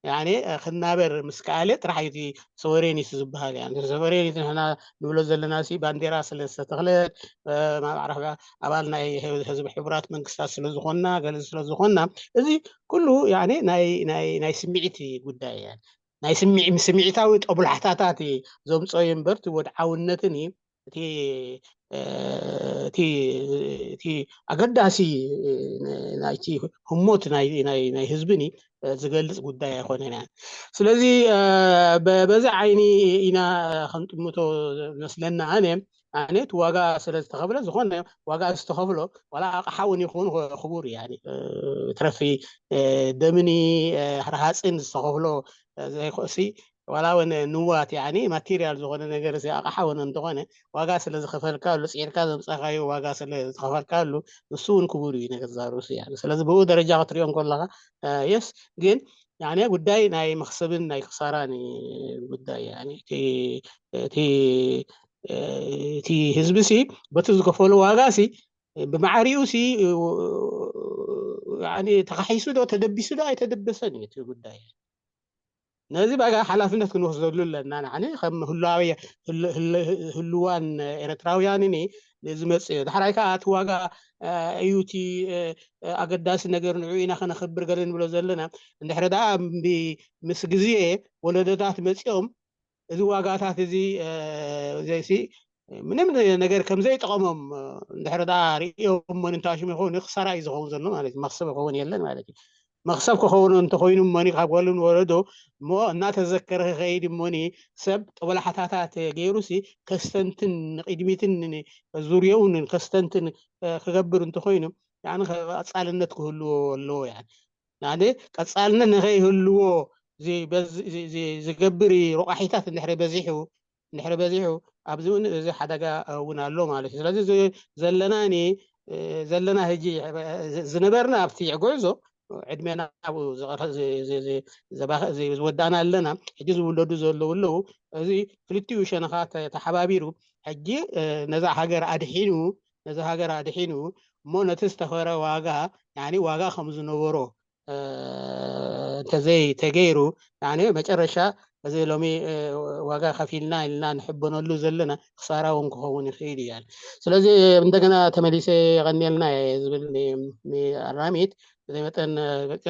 ያኔ ክናበር ምስ ከኣለ ጥራሕ እዩ እቲ ሶቨሬኒቲ ዝበሃል። ያኔ ሶቨሬኒቲ ንሕና ንብሎ ዘለና ሲ ባንዴራ ስለ ዝተተኽለት፣ እ፣ ማዕረፍ ኣባል ናይ ህዝቢ ሕቡራት መንግስታት ስለ ዝኾንና፣ ገለ ስለ ዝኾንና፣ እዚ ኩሉ ያኔ ናይ ናይ ናይ ስምዒት ጉዳይ እያ። ናይ ስምዒ-፣ ስምዒታዊ ጦብላሕታታት እዩ ዘምጽኦ እዩ እምበር፣ እቲ ወድዓውነትን እዩ እቲ፣ እ፣ እቲ እቲ ኣገዳሲ፣ እ፣ ናይቲ ህሞት ናይ ናይ ናይ ህዝብን እዩ፣ እ፣ ዝገልጽ ጉዳይ ኣይኮነን እያ። ስለዚ፣ እ፣ በ-፣ በዚ ዓይኒ ኢና ክንጥምቶ መስለና። ኣነ ኣነ እቲ ዋጋ ስለ ዝተኸፍለ፣ ዝኾነ ዋጋ ዝተኸፍሎ ዋላ ኣቕሓ እውን ይኹን ኽ-፣ ክቡር እዩ። ያኒ፣ እ፣ ትረፊ፣ እ፣ ደምኒ፣ እ፣ ርሃጽን ዝተኸፍሎ፣ እ፣ ዘይኮሲ ዋላ እውን ንዋት፣ ያኒ ማቴሪያል ዝኾነ ነገር እዚ ኣቕሓ እውን እንተኾነ ዋጋ ስለ ዝኸፈልካሉ፣ ጽዒርካ ዘምጻኻዮ ዋጋ ስለ ዝኸፈልካሉ፣ ንሱ እውን ክቡር እዩ ነገር ዛሩሲ። ያኒ ስለዚ ብኡ ደረጃ ክትሪኦ እንከለኻ፣ እ፣ የስ፣ ግን ያኒ ጉዳይ ናይ መኽሰብን ናይ ክሳራን እዩ ጉዳይ። ያኒ እቲ፣ እቲ፣ እ፣ እቲ ህዝቢ ሲ በቲ ዝከፈሉ ዋጋ ሲ ብማዕሪኡ ሲ፣ እ፣ ያኒ ተኻሒሱ ዶ ተደቢሱ ዶ ኣይተደበሰን እዩ እቲ ጉዳይ። ነዚ በቃ ሓላፍነት ክንወስደሉ ኣለና። ንዓኒ ከም ህላዊ፣ ህል-፣ ህል-፣ ህልዋን ኤርትራውያንን ንዝመጽእ እዩ። ዳሕራይ ከኣ እቲ ዋጋ፣ እ፣ እዩ እቲ፣ እ፣ እ፣ ኣገዳሲ ነገር፣ ንዕኡ ኢና ከነኽብር ገለ ንብሎ ዘለና። እንድሕሪ ደኣ ብ-፣ ምስ ግዜ ወለዶታት መጺኦም እዚ ዋጋታት እዚ፣ እ፣ ዘይሲ ምንም ነገር ከም ዘይጠቐሞም፣ እ፣ እንድሕሪ ደኣ ርእዮም እሞ ንንታሽም ይኸውን፣ ክሳራ እዩ ዝኸውን ዘሎ ማለት እዩ። መኽሰብ ይኸውን የለን ማለት እዩ። መኽሰብ ክኸውን እንተኾይኑ እሞኒ ካብ ወለድ ወለዶ እሞ እናተዘከረ ክኸይድ እሞኒ ሰብ ጠበላሕታታት ገይሩሲ ከስተንትን ንቕድሚትን ዙርዮውን ከስተንትን፣ እ፣ ክገብር እንተኾይኑ ያኒ ቀጻልነት ክህልዎ ኣለዎ። ያኒ ናደ ቀጻልነት ንኸይህልዎ ዚ-፣ በዚ-፣ ዚ-፣ ዚ-፣ ዝገብር ረቋሒታት እንድሕሪ በዚሑ፣ እንድሕሪ በዚሑ ኣብዚ እውን እዚ ሓደጋ እውን ኣሎ ማለት እዩ። ስለዚ እዚ ዘለናኒ፣ እ፣ ዘለና ሕጂ፣ እ፣ ዝ-፣ ዝነበርና ኣብቲ ጉዕዞ ዕድሜና ኣብኡ ዝቐረ-፣ ዝ-፣ ዝ-፣ ዝ-፣ ዘባኸ-፣ ዝ-፣ ዝወዳእና ኣለና። ሕጂ ዝውለዱ ዘለዉ ኣለዉ። እዚ ክልቲኡ ሸነኻ ተ-፣ ተሓባቢሩ ሕጂ፣ እ፣ ነዛ ሃገር ኣድሒኑ፣ ነዛ ሃገር ኣድሒኑ እሞ ነቲ ዝተኸረ ዋጋ፣ ያኒ ዋጋ ከም ዝነበሮ፣ እ፣ እንተዘይ ተገይሩ፣ ያኒ መጨረሻ እዚ ሎሚ፣ እ፣ ዋጋ ከፊልና ኢልና ንሕበነሉ ዘለና ክሳራ እውን ክኸውን ይኽእል እዩ። ያኒ ስለዚ እንደገና ተመሊሰ የቐንየልና እየ ዝብል ን-፣ ንኣራሚት። ብዘይ መጠን፣ እ፣ በቃ፣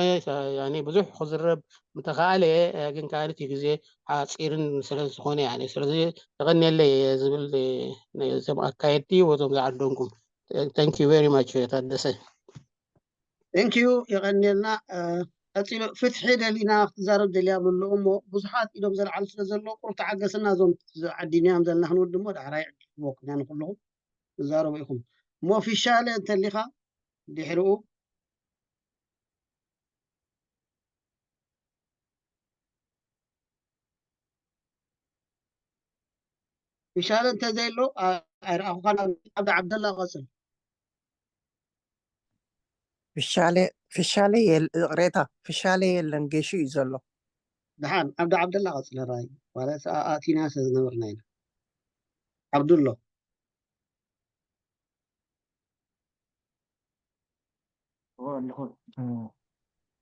ያኒ ብዙሕ ክዝረብ ምተኻእለ፣ እ፣ ግን ካልእ እቲ ግዜ ሓፂርን ስለ ዝኾነ፣ ያኒ ስለዚ የቐንየለይ እየ ዝብል ን-፣ ነዞም ኣካየድቲ ወዞም ዝዓደምኩም። Thank you very much ታደሰ። Thank you፣ የቐንየልና። እ፣ ቀፂሉ ፍትሒ ደሊና ክትዛረብ ደልያ ብሎ እሞ ብዙሓት ኢዶም ዘልዓሉ ስለ ዘሎ ቁሩብ ተዓገስና። እዞም ዓዲናዮም ዘለና ክንወዲ እሞ ዳሕራይ ዕድል ክህበኩም እያ ንኩልኹም ትዛረቡ ኢኹም። እሞ ፊሻለ እንተሊኻ ድሕሪኡ ፊሻለ እንተዘይሎ፣ ኣ-፣ ኣይረኣኹኻን። ኣብ-፣ ዓብዲ ዓብደላ ቀጽል። ፍሻሌ፣ ፍሻሌ የል-፣ ይቕሬታ፣ ፍሻሌ የለን፣ ጌሹ እዩ ዘሎ። ደሓን፣ ዓብዲ ዓብደላ ቀጽል፣ ራይ። ማለት፣ ኣ-፣ ኣቲና ስለ ዝነበርና ኢና። ዓብዱሎ። እዎ ኣለኹ። እ፣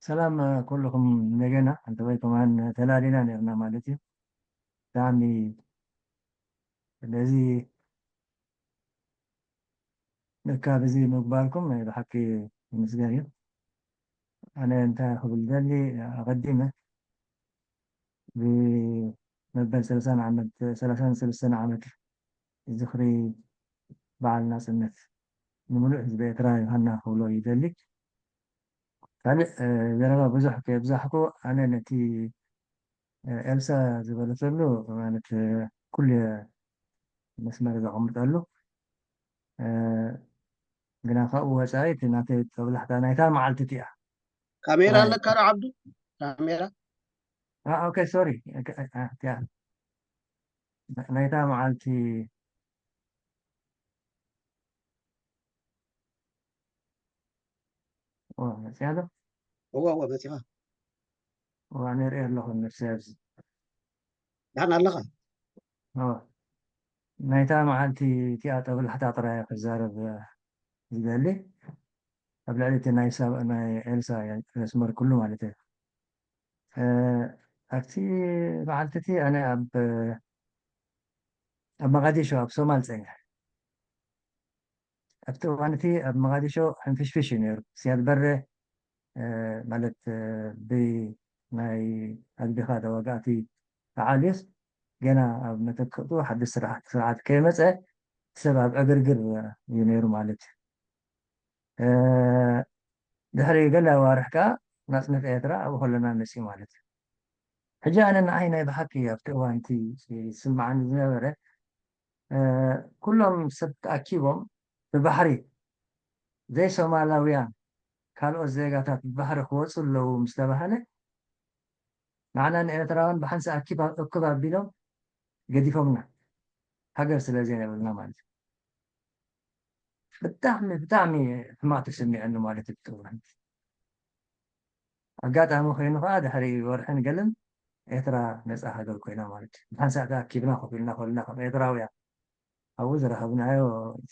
ሰላም፣ እ፣ ኩልኹም። እንደገና እንተወይ ከማን ተላሊና ነርና ማለት እዩ። ብጣዕሚ ስለዚ ለካ ብዚ ምግባርኩም ናይ ብሓቂ ይምስገን እዩ። ኣነ እንታይ ክብል ደሊ፣ ኣቐዲመ ብመበል ሰላሳን ዓመት፣ ሰላሳን ሰለስተን ዓመት ዝኽሪ በዓል ናጽነት ንምሉእ ህዝቢ ኤርትራ ዮሃና ክብሎ ይደሊ። ካልእ፣ እ፣ ዘረባ ብዙሕ ከየብዛሕኩ፣ ኣነ ነቲ፣ እ፣ ኤልሳ ዝበለተሉ ማለት፣ እ፣ ኩሉ መስመር ዘቐምጠሉ፣ እ፣ ግና ካብኡ ወጻኢ እቲ ናተይ ጦብላሕታ ናይታ መዓልቲ እቲኣ። ካሜራ ናይ ኣለካ ዶ ዓብዱ? ካሜራ? አ፣ ኦኬ፣ ሶሪ። ኦኬ፣ አ፣ አ፣ እቲኣ ናይታ መዓልቲ ኦ፣ መጽያ ዶ? እወ፣ እወ፣ መጺኻ። እወ፣ ኣነ ርእየ ኣለኹ፣ ነፍሲ ኣብዚ። ደሓን ኣለኻ? እወ። ናይታ መዓልቲ እቲኣ ጠብላሕታ ጥራይ ክዛረብ ዝደሊ። ኣብ ልዕሊ እቲ ናይ ሳብ-፣ ናይ ኤልሳ መስመር ኩሉ ማለት እዩ። እ፣ ኣብቲ መዓልቲ እቲ ኣነ ኣብ ኣብ መቓዲሾ ኣብ ሶማል ጸኒሐ። ኣብቲ እዋን እቲ ኣብ መቓዲሾ ሕንፍሽፍሽ እዩ ነይሩ። ሲያድ በረ እ፣ ማለት እ፣ ብናይ ኣግቢኻ ተዋጋእቲ ተዓልዩስ ገና ኣብ መተክእቱ ሓድሽ ስርዓት ስርዓት ከይመፀ ሰብ ኣብ ዕግርግር እዩ ነይሩ ማለት እዩ። እ፣ ድሕሪ ገለ ኣዋርሕ ከኣ ናጽነት ኤርትራ ኣብ ከለና መጽዩ ማለት እዩ። ሕጂ ኣነ ንዓይ ናይ ብሓቂ ኣብቲ እዋን እቲ ዝስምዓኒ ዝነበረ እ፣ ኩሎም ሰብ ተኣኪቦም ብባሕሪ ዘይሶማላውያን ካልኦት ዜጋታት ብባሕሪ ክወፁ ኣለዉ ምስ ተባሃለ ንዓና ንኤርትራውያን ብሓንሳእ ኣኪብ እክብ ኣቢሎም ገዲፎምና ሃገር ስለ ዘይነበርና ማለት እዩ። ብጣዕሚ ብጣዕሚ ሕማቅ ተሰሚዐኒ ማለት እዩ። ኣጋጣሚ ኮይኑ ከዓ ድሕሪ ወርሕን ገለን ኤርትራ ነፃ ሃገር ኮይና ማለት እዩ። ብሓንሳእ ተኣኪብና ኮፍ ኢልና ከለና ከም ኤርትራውያን ኣብኡ ዝረኸብናዮ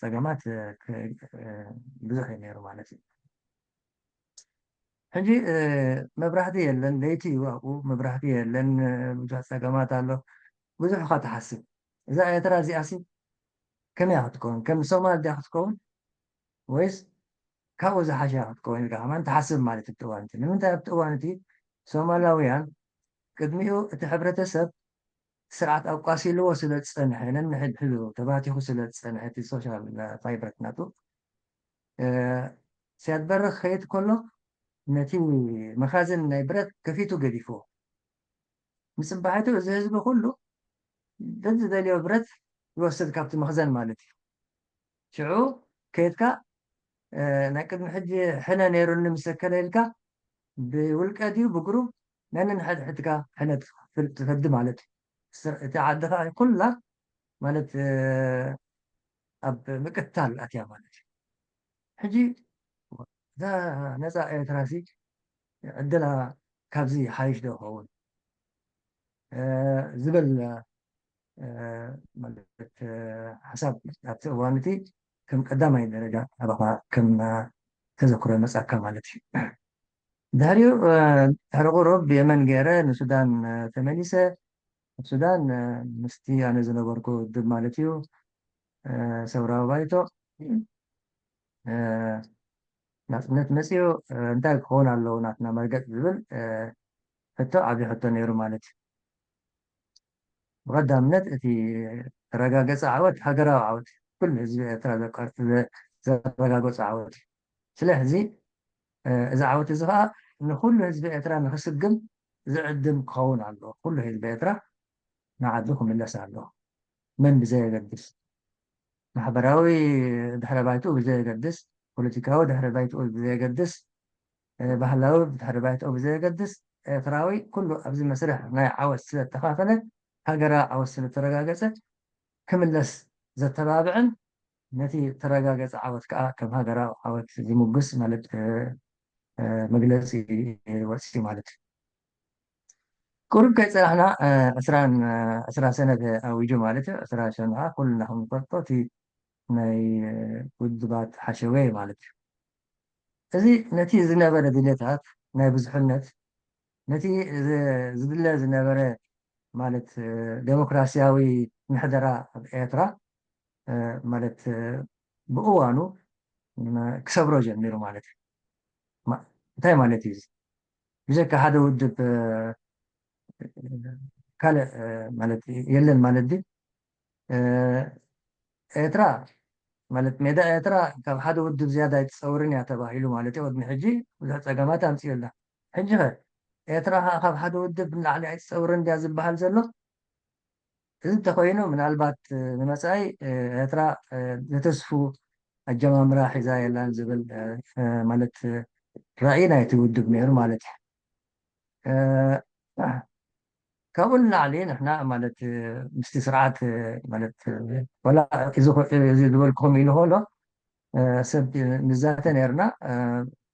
ፀገማት ብዙሕ እዩ ነይሩ ማለት እዩ። ሕጂ መብራህቲ የለን፣ ለይቲ እዩ ኣብኡ፣ መብራህቲ የለን፣ ብዙሕ ፀገማት ኣሎ። ብዙሕ እኳ ትሓስብ እዛ ኤርትራ እዚኣሲ ከመይ ክትከውን፣ ከም ሶማል ድያ ክትከውን ወይስ ካብኡ ዝሓሸ ክትከውን ኢልካ ከማን ትሓስብ ማለት እቲ እዋን እቲ። ንምንታይ ኣብቲ እዋን እቲ ሶማላውያን ቅድሚኡ እቲ ሕብረተሰብ ስርዓት ኣቋሲልዎ ስለ ዝጸንሐ፣ ነንሕድሕዱ ተባቲኹ ስለ ዝጸንሐ፣ እቲ ሶሻል ፋይብረት ናቱ፣ እ፣ ሲያድ በረ ክኸይድ ከሎ ነቲ መኻዝን ናይ ብረት ከፊቱ ገዲፍዎ። ምጽባሒቱ እዚ ህዝቢ ኩሉ በዚ ዝደልዮ ብረት ይወስድ ካብቲ መኽዘን ማለት እዩ። ሽዑ ከይድካ፣ እ፣ ናይ ቅድሚ ሕጂ ሕነ ነይሩኒ ምስ ኣከለ ኢልካ ብውልቀ ድዩ ብግሩብ ነንሕድሕድካ ሕነ ትፈ-፣ ትፈዲ ማለት እዩ። ስር-፣ እቲ ዓድኻ ኩላ ማለት፣ እ፣ ኣብ ምቅታል ኣትያ ማለት እዩ። ሕጂ እዛ ነፃ ኤርትራ ሲ ዕድላ ካብዚ ሓይሽ ዶ ይኸውን? እ፣ ዝብል፣ እ፣ ማለት፣ እ፣ ሓሳብ ኣብቲ እዋን እቲ ከም ቀዳማይ ደረጃ ኣባኻ ከም ተዘክሮ መጻካ ማለት እዩ። ድሕሪኡ፣ እ፣ ድሕሪ ቁሩብ ብየመን ገይረ ንሱዳን፣ እ፣ ተመሊሰ። ኣብ ሱዳን፣ እ፣ ምስቲ ኣነ ዝነበርኩ ውድብ ማለት እዩ፣ እ፣ ሰውራዊ ባይቶ፣ እ፣ ናጽነት መጺኡ፣ እ፣ እንታይ ክኸውን ኣለዎ ናትና መርገጽ ዝብል፣ እ፣ ሕቶ ዓቢ ሕቶ ነይሩ ማለት እዩ። ብቐዳምነት እቲ ተረጋገጸ ዓወት ሃገራዊ ዓወት፣ ኩሉ ህዝቢ ኤርትራ ዘቀ-፣ ዘ-፣ ዘረጋገጸ ዓወት እዩ። ስለዚ፣ እ፣ እዚ ዓወት እዚ ኸኣ ንኹሉ ህዝቢ ኤርትራ ንኽስግም ዝዕድም ክኸውን ኣለዎ። ኩሉ ህዝቢ ኤርትራ ንዓዱ ክምለስ ኣለዎ። መን ብዘየገድስ፣ ማሕበራዊ ድሕረ ባይትኡ ብዘየገድስ፣ ፖለቲካዊ ድሕረ ባይትኡ ብዘየገድስ፣ እ፣ ባህላዊ ድሕረ ባይትኡ ብዘየገድስ፣ ኤርትራዊ ኩሉ ኣብዚ መስርሕ ናይ ዓወት ስለ ተኻፈለ፣ ሃገራዊ ዓወት ስለ ተረጋገጸ፣ ክምለስ ዘተባብዕን ነቲ ተረጋገጸ ዓወት ከኣ ከም ሃገራዊ ዓወት ዝምጉስ ማለት፣ እ፣ እ፣ መግለጺ ወጺኡ ማለት እዩ። ቁሩብ ከይጸናሕና፣ እ፣ ዕስራን፣ እ፣ ዕስራ ሰነ ኣዊጁ ማለት እዩ። ዕስራ ሰነ ከዓ ኩልና ከም ንፈልጦ እቲ ናይ፣ እ፣ ውድባት ሓሸውየ ማለት እዩ። እዚ ነቲ ዝነበረ ድሌታት ናይ ብዙሕነት፣ ነቲ ዝ-፣ ዝድለ ዝነበረ ማለት፣ እ፣ ዴሞክራሲያዊ ምሕደራ ኣብ ኤርትራ፣ እ፣ ማለት፣ እ፣ ብእዋኑ፣ ም-፣ ክሰብሮ ጀሚሩ ማለት እዩ። ማ-፣ እንታይ ማለት እዩ እዚ? ብጀካ ሓደ ውድብ፣ እ፣ ካልእ፣ እ፣ ማለት የለን ማለት ድዩ? እ፣ ኤርትራ ማለት ሜዳ ኤርትራ ካብ ሓደ ውድብ ዝያዳ ኣይትጸውርን እያ ተባሂሉ ማለት እዩ። ቅድሚ ሕጂ ብዙሕ ጸገማት ኣምጺኡ ኣላ። ሕጂ ኸ ኤርትራ ኸ ካብ ሓደ ውድብ ንላዕሊ ኣይትጸውርን ድያ ዝበሃል ዘሎ? እዚ እንተኾይኑ ምናልባት፣ እ፣ ንመጻኢ፣ እ፣ ኤርትራ፣ እ፣ ዘተስፉ ኣጀማምራ ሒዛ የላን ዝብል፣ እ፣ እ፣ ማለት፣ እ፣ ራእይ ናይቲ ውድብ ነይሩ ማለት እዩ። እ፣ ካብኡ ንላዕሊ ንሕና ማለት፣ እ፣ ምስቲ ስርዓት፣ እ፣ ማለት፣ እ፣ ወላ እዚ ኮ-፣ እዚ ዝበልኩኹም ኢሉ ከሎ፣ እ፣ ሰብ ንዛተ ነይርና፣ እ፣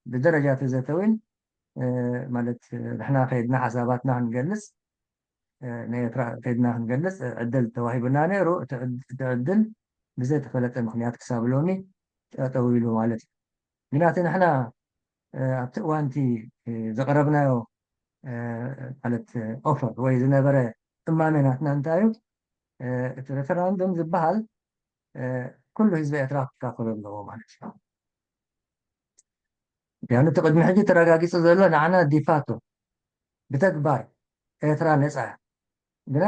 ብደረጃ ተዘተ እውን፣ እ፣ ማለት፣ እ፣ ንሕና ከይድና ሓሳባትና ክንገልጽ፣ እ፣ ናይ ኤርትራ ከይድና ክንገልጽ ዕድል ተዋሂቡና ነይሩ። እቲ ዕድ-፣ እቲ ዕድል ብዘይተፈለጠ ምኽንያት ክሳብ ሎሚ ጠጠው ኢሉ ማለት እዩ። ምክንያቱ ንሕና፣ እ፣ ኣብቲ እዋን እቲ፣ እ፣ ዘቕረብናዮ፣ ማለት ኦፈር ወይ ዝነበረ እማመ ናትና እንታይ እዩ? እቲ ሬፈራንዱም ዝበሃል ኩሉ ህዝቢ ኤርትራ ክካፈሎ ኣለዎ ማለት እዩ። ያኑ እቲ ቅድሚ ሕጂ ተረጋጊጹ ዘሎ ንዓና ዲፋቶ ብተግባር ኤርትራ ነጻ እያ። ግና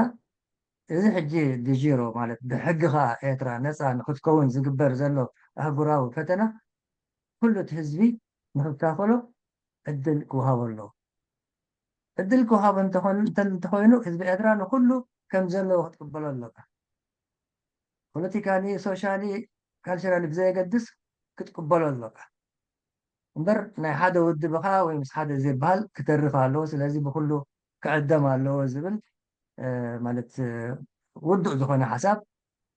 እዚ ሕጂ ድጂሮ ማለት ብሕጊ ከኣ ኤርትራ ነጻ ንክትከውን ዝግበር ዘሎ ኣህጉራዊ ፈተና ኩሉ እቲ ህዝቢ ንክካፈሎ ዕድል ክወሃቦ ኣለዎ። ዕድል ክወሃቦ እንተኾይኑ ህዝቢ ኤርትራ ንኩሉ ከም ዘለዎ ክትቅበሎ ኣለካ። ፖለቲካሊ፣ ሶሻሊ፣ ካልቸራሊ ብዘየገድስ ክትቅበሎ ኣለካ። እምበር ናይ ሓደ ውድብኻ ወይ ምስ ሓደ ዘይበሃል ክተርፍ ኣለዎ። ስለዚ ብኩሉ ክዕደም ኣለዎ ዝብል ማለት ውዱእ ዝኾነ ሓሳብ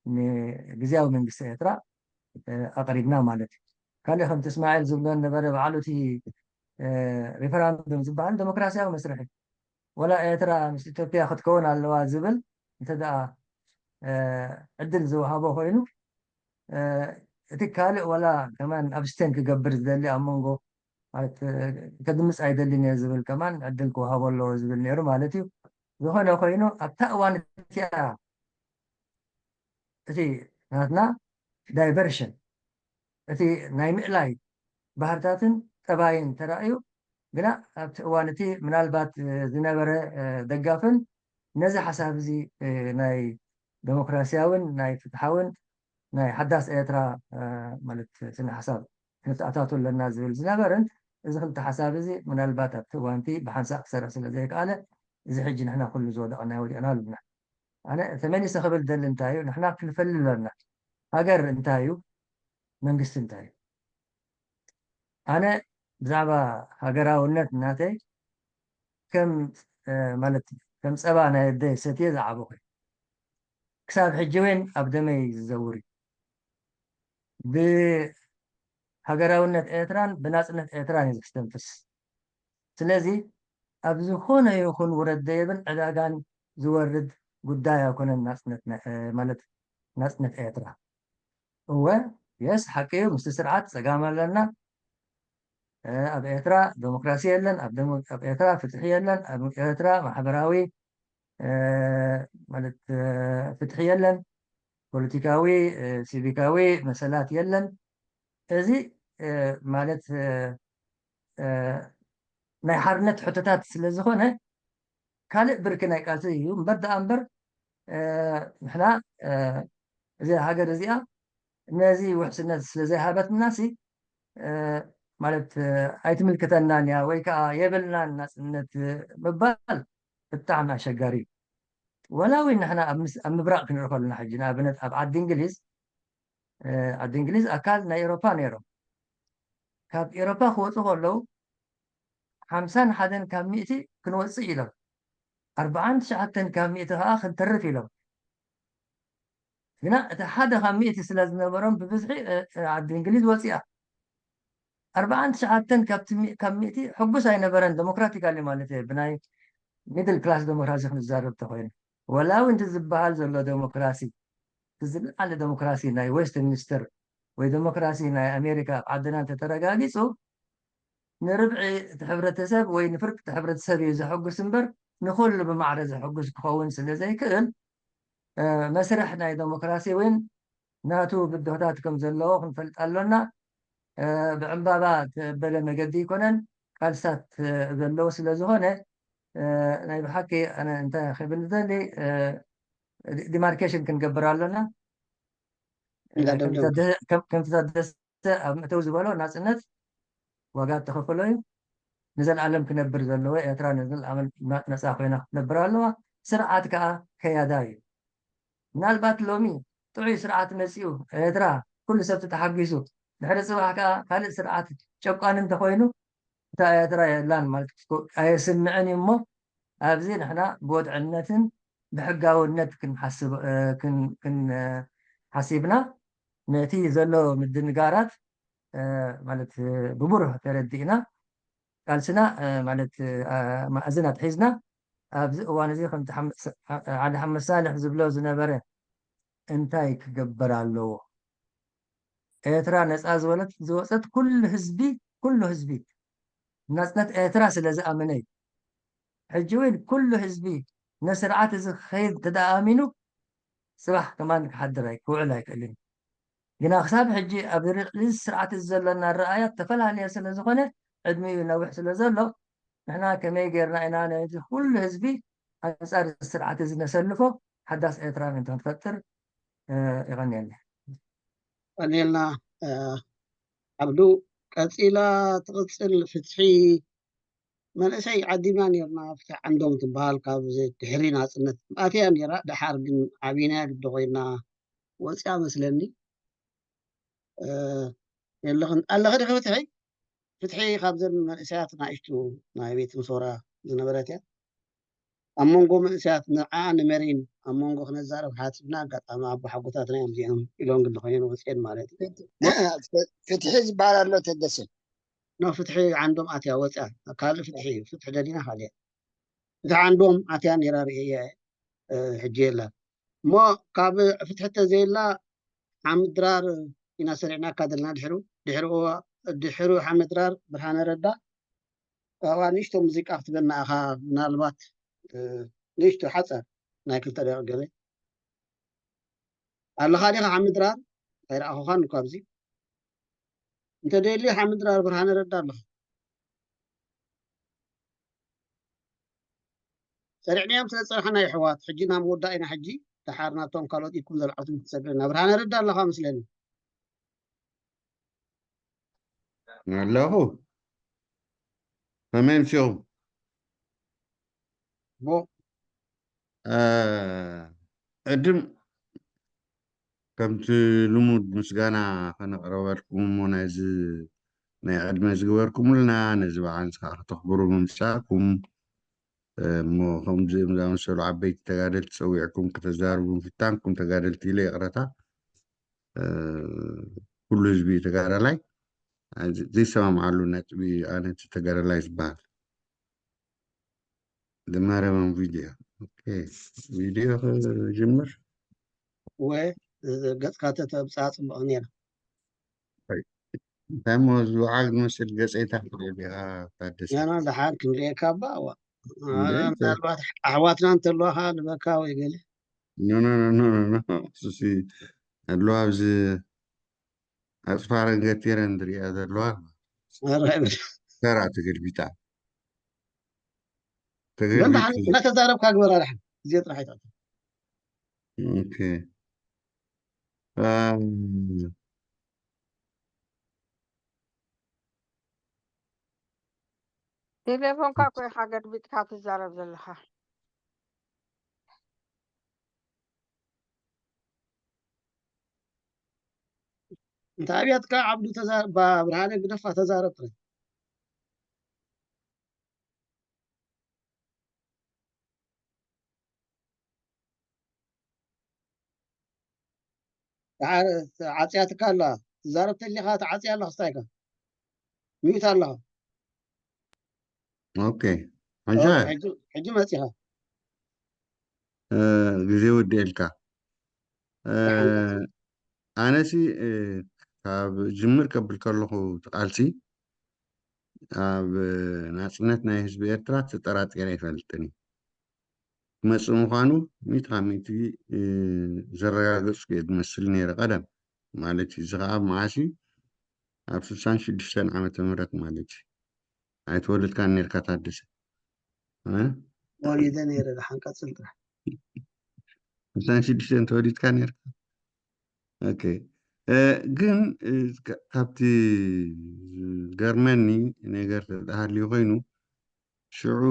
ንግዝያዊ መንግስቲ ኤርትራ ኣቕሪብና ማለት እዩ። ካልእ ከምቲ እስማኤል ዝብሎ ነበረ ባዕሉ እቲ ሪፈራንዱም ዝበሃል ዲሞክራሲያዊ መስርሕ እዩ። ወላ ኤርትራ ምስ ኢትዮጵያ ክትከውን ኣለዋ ዝብል እንተ ደኣ ዕድል ዝወሃቦ ኮይኑ እቲ ካልእ ወላ ከማን ኣብስቴን ክገብር ዝደሊ ኣብ መንጎ ማለት ከድምፅ ኣይደልን እየ ዝብል ከማን ዕድል ክወሃቦ ኣለዎ ዝብል ነይሩ ማለት እዩ። ዝኾነ ኮይኑ ኣብታ እዋን እቲኣ እቲ ናትና ዳይቨርሽን እቲ ናይ ምእላይ ባህርታትን ጠባይን ተራእዩ ግና ኣብቲ እዋን እቲ ምናልባት ዝነበረ ደጋፍን ነዚ ሓሳብ እዚ ናይ ዴሞክራሲያውን ናይ ፍትሓውን ናይ ሓዳስ ኤርትራ ማለት ስነ ሓሳብ ክንተኣታቱ ኣለና ዝብል ዝነበርን እዚ ክልተ ሓሳብ እዚ ምናልባት ኣብቲ እዋንቲ ብሓንሳእ ክሰርሕ ስለ ዘይከኣለ እዚ ሕጂ ንሕና ኩሉ ዝወደቕና ወዲቕና ኣለና። ኣነ ተመሊሰ ክብል ደሊ እንታይ እዩ ንሕና ክንፈሊ ኣለና። ሃገር እንታይ እዩ? መንግስቲ እንታይ እዩ? ኣነ ብዛዕባ ሃገራውነት እናተይ ከም ማለት ከም ፀባ ናይ ኣደይ ሰትየ ዝዓበኹ ክሳብ ሕጂ እውን ኣብ ደመይ ዝዘውር እዩ። ብሃገራውነት ኤርትራን ብናፅነት ኤርትራን እዩ ዘስተንፍስ። ስለዚ ኣብ ዝኾነ ይኹን ውረድ ደየብን ዕዳጋን ዝወርድ ጉዳይ ኣይኮነን ናፅነት ማለት ናፅነት ኤርትራ። እወ የስ ሓቂ እዩ ምስቲ ስርዓት ፀጋም ኣለና። ኣብ ኤርትራ ዴሞክራሲ የለን፣ ኣብ ኤርትራ ፍትሒ የለን፣ ኣብ ኤርትራ ማሕበራዊ ማለት ፍትሒ የለን፣ ፖለቲካዊ ሲቪካዊ መሰላት የለን። እዚ ማለት ናይ ሓርነት ሕቶታት ስለ ዝኾነ ካልእ ብርኪ ናይ ቃልሲ እዩ እምበር ደኣ እምበር ንሕና እዚ ሃገር እዚኣ ነዚ ውሕስነት ስለ ዘይሃበትና ሲ ማለት ኣይትምልክተናን እያ ወይ ከዓ የብልናን ናፅነት ምባል ብጣዕሚ ኣሸጋሪ እዩ። ወላ እውን ንሕና ኣብ ምብራቕ ክንርኢ ከለና ሕጂ ንኣብነት ኣብ ዓዲ እንግሊዝ ዓዲ እንግሊዝ ኣካል ናይ ኤሮፓ ነይሮም ካብ ኤሮፓ ክወፁ ከለዉ ሓምሳን ሓደን ካብ ሚእቲ ክንወፅእ ኢሎም ኣርባዓን ትሽዓተን ካብ ሚእቲ ከዓ ክንተርፍ ኢሎም ግና እቲ ሓደ ካብ ሚእቲ ስለ ዝነበሮም ብብዝሒ ዓዲ እንግሊዝ ወፂኣ። ኣርባዓን ትሽዓተን ካብ ሚእቲ ሕጉስ ኣይነበረን ዴሞክራቲካሊ ማለት እየ ብናይ ሚድል ክላስ ዴሞክራሲ ክንዛረብ ተኮይኑ ወላ እውን እቲ ዝበሃል ዘሎ ዴሞክራሲ ዝለዓለ ዴሞክራሲ ናይ ዌስትሚኒስተር ወይ ዴሞክራሲ ናይ ኣሜሪካ ኣብ ዓድና እንተተረጋጊፁ ንርብዒ እቲ ሕብረተሰብ ወይ ንፍርቂ እቲ ሕብረተሰብ እዩ ዘሐጉስ እምበር ንኩሉ ብማዕረ ዘሐጉስ ክኸውን ስለ ዘይክእል መስርሕ ናይ ዴሞክራሲ እውን ናቱ ብድሆታት ከም ዘለዎ ክንፈልጥ ኣሎና። ብዕምባባ ተበለ መገዲ ይኮነን ቃልስታት ዘለዎ ስለ ዝኾነ ናይ ብሓቂ ኣነ እንታይ ክብል ደሊ ዲማርኬሽን ክንገብር ኣሎና። ከምቲ ታደሰ ኣብ ምእተው ዝበሎ ናፅነት ዋጋ እተኸፈሎ እዩ። ንዘለኣለም ክነብር ዘለዎ ኤርትራ ንዘለኣለም ነፃ ኮይና ክትነብር ኣለዋ። ስርዓት ከዓ ከያዳ እዩ። ምናልባት ሎሚ ጥዑይ ስርዓት መፂኡ ኤርትራ ኩሉ ሰብ ተሓጒሱ ድሕሪ ፅባሕ ከዓ ካልእ ስርዓት ጨቋኒ እንተኮይኑ እታ ኤርትራ የላን ማለት ኣየስምዕን እዩ እሞ ኣብዚ ንሕና ብወድዕነትን ብሕጋውነት ክንሓስብ ሓሲብና ነቲ ዘሎ ምድንጋራት ማለት ብብሩህ ተረዲእና ቃልስና ማለት ማእዝን ኣትሒዝና ኣብዚ እዋን እዚ ከምቲ ዓሊ ሓመድ ሳልሕ ዝብሎ ዝነበረ እንታይ ክገበር ኣለዎ? ኤርትራ ነፃ ዝበለት ዝወፀት ኩሉ ህዝቢ ኩሉ ህዝቢ ናፅነት ኤርትራ ስለ ዝኣመነ እዩ። ሕጂ እውን ኩሉ ህዝቢ ነዚ ስርዓት እዚ ክኸይድ እንተ ደኣ ኣሚኑ፣ ጽባሕ ከማን ክሓድር ኣይ-፣ ክውዕል ኣይክእልን። ግና ክሳብ ሕጂ ኣብ ልዕሊ እዚ ስርዓት እዚ ዘሎና ኣረኣእያ ዝተፈላለየ ስለ ዝኾነ፣ ዕድሚኡ ነዊሕ ስለ ዘሎ፣ ንሕና ከመይ ጌርና ኢና ነዚ ኩሉ ህዝቢ ኣንጻር እዚ ስርዓት እዚ ነሰልፎ፣ ሓዳስ ኤርትራ ምእንቲ ክንፈጥር፣ እ፣ የቐንየለይ። ቀንየልና፣ እ፣ ዓብዱ። ቀጺላ ትቕጽል ፍትሒ መንእሰይ ዓዲምና ኔርና፣ ፍትሒ ዓንዶም ትበሃል፣ ካብ ድሕሪ ናጽነት ኣትያ ኔራ። ደሓር ግን ዓቢና ግዲ ኮይና ወጽያ መስለኒ። እ፣ የለኽን ኣለኺ ዲኺ ፍትሒ? ፍትሒ ካብዘን መንእሰያት ናእሽቱ ናይ ቤት ምሶራ ዝነበረት እያ። ኣብ መንጎ መንእሰያት ንዓ ንመሪን ኣብ መንጎ ክነዛረብ ሓሲብና፣ ኣጋጣሚ ኣቦ ሓጎታትና እዮም እዚኦም ኢሎም ግዲ ኮይነን ወጽየን ማለት እዩ። ፍትሒ ዝበሃል ኣሎ ተደሰ። ኖ፣ ፍትሒ ዓንዶም ኣትያ ወፅያ። ካልእ ፍትሒ እዩ። ፍትሒ ደሊና ካልእ። ፍትሒ ዓንዶም ኣትያ ነይራ ርእየ፣ እ፣ ሕጂ የላን። እሞ ካብ ፍትሒ ተዘየላ ሓምድ ድራር ኢና ሰሪዕናካ ዘለና። ድሕሩ፣ ድሕሩ፣ ድሕሩ ሓምድ ድራር ብርሃነ ረዳ፣ ኣብኣ ንእሽቶ ሙዚቃ ክትበና ኢኻ፣ ምናልባት፣ እ፣ ንእሽቶ ሓፀር ናይ ክልተ ደቂቕ ገለ። ኣለኻ ዲኻ ሓምድ ድራር? ኣይረኣኹኻን እኮ ኣብዚ። እንተ ደልዩ ሓምድ ድራር ብርሃነ ረዳ ኣለኻ። ሰሪዕናዮም ስለ ዝጸናሕና የሕዋት፣ ሕጂ ናብ ምውዳእ ኢና። ሕጂ ደሓር ናብቶም ካልኦት ኢድኩም ዘልዓልኩም ክትሰግር ኢና። ብርሃነ ረዳ ኣለኻ መስለኒ። ኣለኹ። ከመይ ኣምሲኹም? ቦ። እ፣ ቅድም ከምቲ ልሙድ ምስጋና ከነቕርበልኩም እሞ ናይዚ ናይ ዕድመ ዝገበርኩምልና ነዚ በዓል እዚ ከዓ ከተኽብሩ ምምጻእኩም እሞ ከምዚኦም ዝኣመሰሉ ዓበይቲ ተጋደልቲ ጸዊዕኩም ከተዛርቡ ምፍታንኩም ተጋደልቲ ኢለ ይቕረታ። እ፣ ኩሉ ህዝቢ ተጋዳላይ ዘይሰማምዓሉ ነጥቢ ኣነ እቲ ተጋዳላይ ዝበሃል። ዝማረበን ቪድዮ። ኦኬ፣ ቪድዮ ክጅምር። ወ-፣ ገጽካ ተተብጻ ጽቡቕ ነይሩ። እንታይ እሞ ዝወዓግ ዝመስል ገጸይታ ክትርኢ ዲኻ ታደሰ? ገና ደሓር ክንርእየካ እባ፣ እዋ። እንዴ፣ አ፣ ምናልባት ኣሕዋትና እንተለዋ ኸዓ ልበካ ወይ ገለ። ኖ፣ ኖ፣ ኖ፣ ኖ፣ ኖ፣ ኖ። እሱሲ ኣለዋ ኣብዚ ኣጽፋረን ገቲረን ዝርእያ ዘለዋ። ኧረ፣ ተራ ተገልቢጣ። ተገልቢጡ። እንዳተዛረብካ ግበራ ደሓን። ግዜ ጥራሕ ኣይትዕጥር። ኦኬ። ኣም። ቴሌፎንካ እኮ ኢኻ ገልቢጥካ ትዛረብ ዘለኻ። እንተ ኣብያትካ ዓብዱ ተዛ-፣ ባ-፣ ብርሃነ ግደፋ ተዛረብ ጥራይ። ተዓ-፣ ተዓጽያትካ ኣላ። ትዛረብ ተሊኻ ተዓጽያ ኣለኻ ስታይካ። ሚዩት ኣለኻ። ኦኬ። ሕጂ፣ ኦ፣ ሕጂ፣ ሕጂ መጺኻ። እ፣ ግዜ ወዲኤልካ። እ፣ ደሓን ቀጽል። ኣነሲ፣ እ፣ ካብ ጅምር ከብል ከለኹ እቲ ቃልሲ ኣብ ናጽነት ናይ ህዝቢ ኤርትራ ተጠራጢረ ኣይፈልጥን እዩ። ክመጽእ ምዃኑ ሚእቲ ካብ ሚእቲ፣ እ፣ ዘረጋገጽኩ እየ ዝመስል ነይረ ቀደም። ማለት እዩ። እዚ ኸዓ መዓስ እዩ? ኣብ ስሳን ሽዱሽተን ዓመተ ምህረት ማለት እዩ። ኣይተወለድካን ነይርካ ታደሰ። እ? ተወሊደ ነይረ፣ ደሓን ቀጽል ጥራሕ። ስሳን ሽዱሽተን ተወሊድካ ነይርካ? ኦኬ። እ፣ ግን፣ እ፣ ካ-፣ ካብቲ ዝገርመኒ ነገር ተተሃልዩ ኮይኑ፣ ሽዑ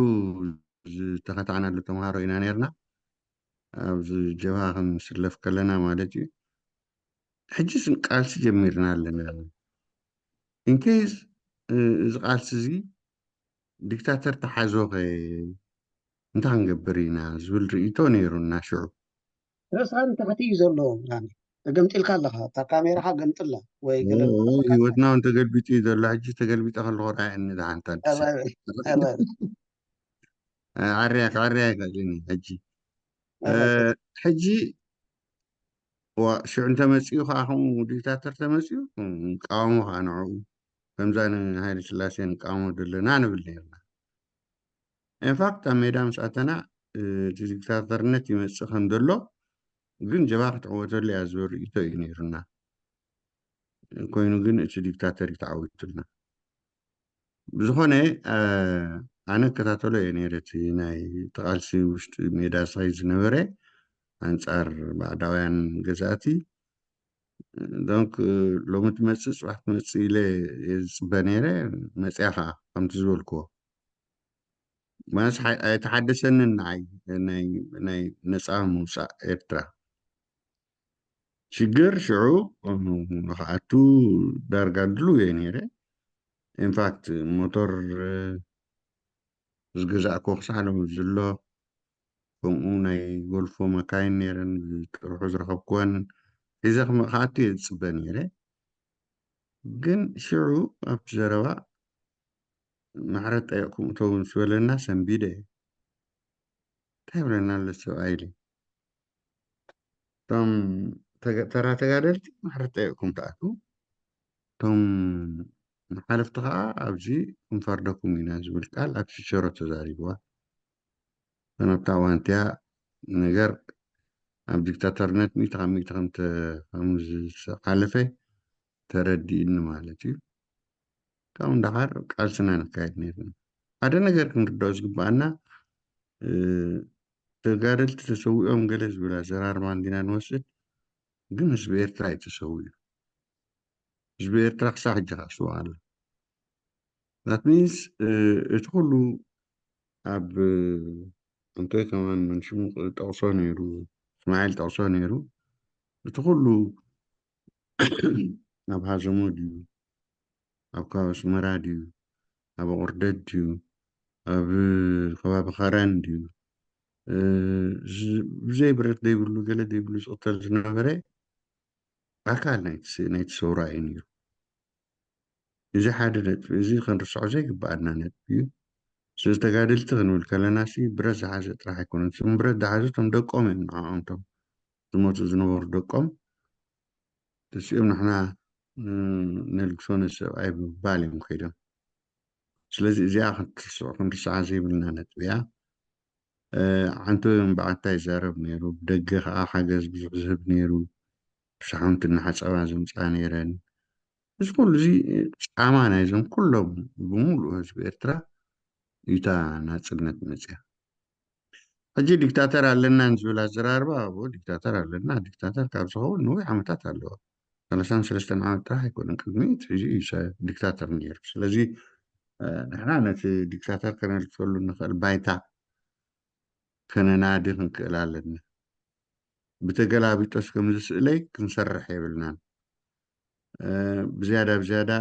ዝተኸታዕናሉ ተምሃሮ ኢና ነይርና። ኣብዚ ጀብሃ ክንስለፍ ከለና ማለት እዩ። ሕጂስ ቃልሲ ጀሚርና ኣለና። ኢንኬስ፣ እ፣ እዚ ቃልሲ እዚ ዲክታተር ተሓዞኸ እንታይ ክንገብር ኢና ዝብል ርእይቶ ነይሩና ሽዑ። ረስሓ ንታሕቲ እዩ ዘሎ ብርሃነ። ተገምጢልካ ኣለኻ። እታ ካሜራኻ ገምጥላ ወይ ገለ ኦ፣ ገምጥላ። ህይወትና እውን ተገልቢጡ እዩ ዘሎ። ሕጂ ተገልቢጠ ከለኹ ረኣየኒ ደሓን ታደሰ። ኣረ፣ ኣረ። እ፣ ዓርያ፣ ክዓርያ ኣይክእልን እዩ ሕጂ። ኣረ፣ እ፣ ሕጂ፣ ዋ፣ ሽዑ እንተመጺኡ ኸዓ ከምኡ ዲክታተር ተመጺኡ፣ ንቃወሞ ኸዓ ንዕኡ። ከምዛ ንሃይለ ስላሴ ንቃወሞ ዘለና ንብል ነይርና። ኢንፋክት ኣብ ሜዳ ምስ ኣተና እቲ ዲክታተርነት ይመፅእ ከም ዘሎ ግን ጀብሃ ክትዕወተሉ እያ ዝብል ርእይቶ እዩ ነይሩና። ኮይኑ ግን እቲ ዲክታተር እዩ ተዓዊቱልና። ብዝኾነ ኣነ እከታተሎ እየ ነይረ እቲ ናይ ተቓልሲ ውሽጢ ሜዳ ሳይ ዝነበረ ኣንጻር ባዕዳውያን ገዛእቲ። ዶንክ ሎሚ ትመፅእ ፅባሕ ትመፅእ ኢለ እየ ዝፅበ ነይረ። መፅያ ከዓ ከምቲ ዝበልክዎ ማለት ኣይተሓደሰንን ንዓይ ናይ ነፃ ምውፃእ ኤርትራ። ሽግር ሽዑ ንክኣቱ ዳርጋ ድሉ እየ ነይረ። ኢንፋክት ሞቶር ዝገዛእኮ ክሳዕ ሎም ዝሎ ከምኡ ናይ ጎልፎ መካይን ነይረን ጥርሑ ዝረኸብኩወን ሒዘ ክኣቱ እየ ዝፅበ ነይረ። ግን ሽዑ ኣብቲ ዘረባ ማሕረት ጠየቕኩም እተው ምስ በለና ሰንቢደ እንታይ ይብለና ኣሎ ሰብኣይ ኢለ እቶም ተራ ተጋደልቲ ማሕረት ጠየቕኩም ትኣትዉ እቶም ሓለፍቲ ከዓ ኣብዚ ክንፈርደኩም ኢና ዝብል ቃል ኣብ ሽሸሮ ተዛሪብዋ። ተነብታ ዋንቲያ ነገር ኣብ ዲክታተርነት ሚእቲ ካብ ሚእቲ ከም ዝሓለፈ ተረዲእኒ ማለት እዩ። ካብኡ እንዳሓር ቃልስና ነካየድ ነርና። ሓደ ነገር ክንርዳኦ ዝግባኣና ተጋደልቲ ተሰዊኦም ገለ ዝብል ኣዘራርባ እንዲና ንወስድ፣ ግን ህዝቢ ኤርትራ እዩ ተሰዊኡ። ህዝቢ ኤርትራ ክሳብ ሕጂ ከዓ ስዋ ኣሎ። ዛት ሚንስ እቲ ኩሉ ኣብ እንቶይ ከማን መንሽሙ ጠቕሶ ነይሩ፣ እስማኤል ጠቕሶ ነይሩ። እቲ ኩሉ ኣብ ሃዘሞ ድዩ፣ ኣብ ከባቢ ኣስመራ ድዩ፣ ኣብ ኣቑርደት ድዩ፣ ኣብ ከባቢ ኸረን ድዩ፣ ብዘይ ብረት ዘይብሉ ገለ ዘይብሉ ዝቕተል ዝነበረ ኣካል ናይቲ ሰውራ እዩ ነይሩ። እዚ ሓደ ነጥቢ እዚ ክንርስዖ ዘይግብኣና ነጥቢ እዩ። ስለዚ ተጋደልቲ ክንብል ከለና ሲ ብረት ዝሓዘ ጥራሕ ኣይኮነን። እቶም ብረት ዝሓዙ እቶም ደቆም እዮም ንዕኦም እቶም ዝሞቱ ዝነበሩ ደቆም ተሲኦም ንሕና ነልግሶ ነሰብኣይ ብምባል እዮም ከይዶም። ስለዚ እዚኣ ክንርስዓ ዘይብልና ነጥቢ እያ። ዓንቶ እዮም ብዓንታ ይዛረብ ነይሩ። ብደገ ከዓ ሓገዝ ብዙሕ ዝህብ ነይሩ። ብሻሓምቲ እናሓፀባ ዘምፅኣ ነይረን። እዚ ኩሉ እዚ ጫማ ናይዞም ኩሎም ብምሉእ ህዝቢ ኤርትራ እታ ናፅነት መፅያ። ሕጂ ዲክታተር ኣለና ንዝብል ኣዘራርባ፣ ኣብኡ ዲክታተር ኣለና፣ ዲክታተር ካብ ዝኸውን ነዊሕ ዓመታት ኣለዎ። ሰላሳን ሰለስተን ዓመት ጥራሕ ኣይኮነን፣ ቅድሚ ሕጂ እዩ ዲክታተር ነይሩ። ስለዚ ንሕና ነቲ ዲክታተር ከነልግሰሉ ንኽእል ባይታ ከነናዲ ክንክእል ኣለና። ብተገላቢጦስ ከምዚ ስእለይ ክንሰርሕ የብልናን። ብዝያዳ ብዝያዳ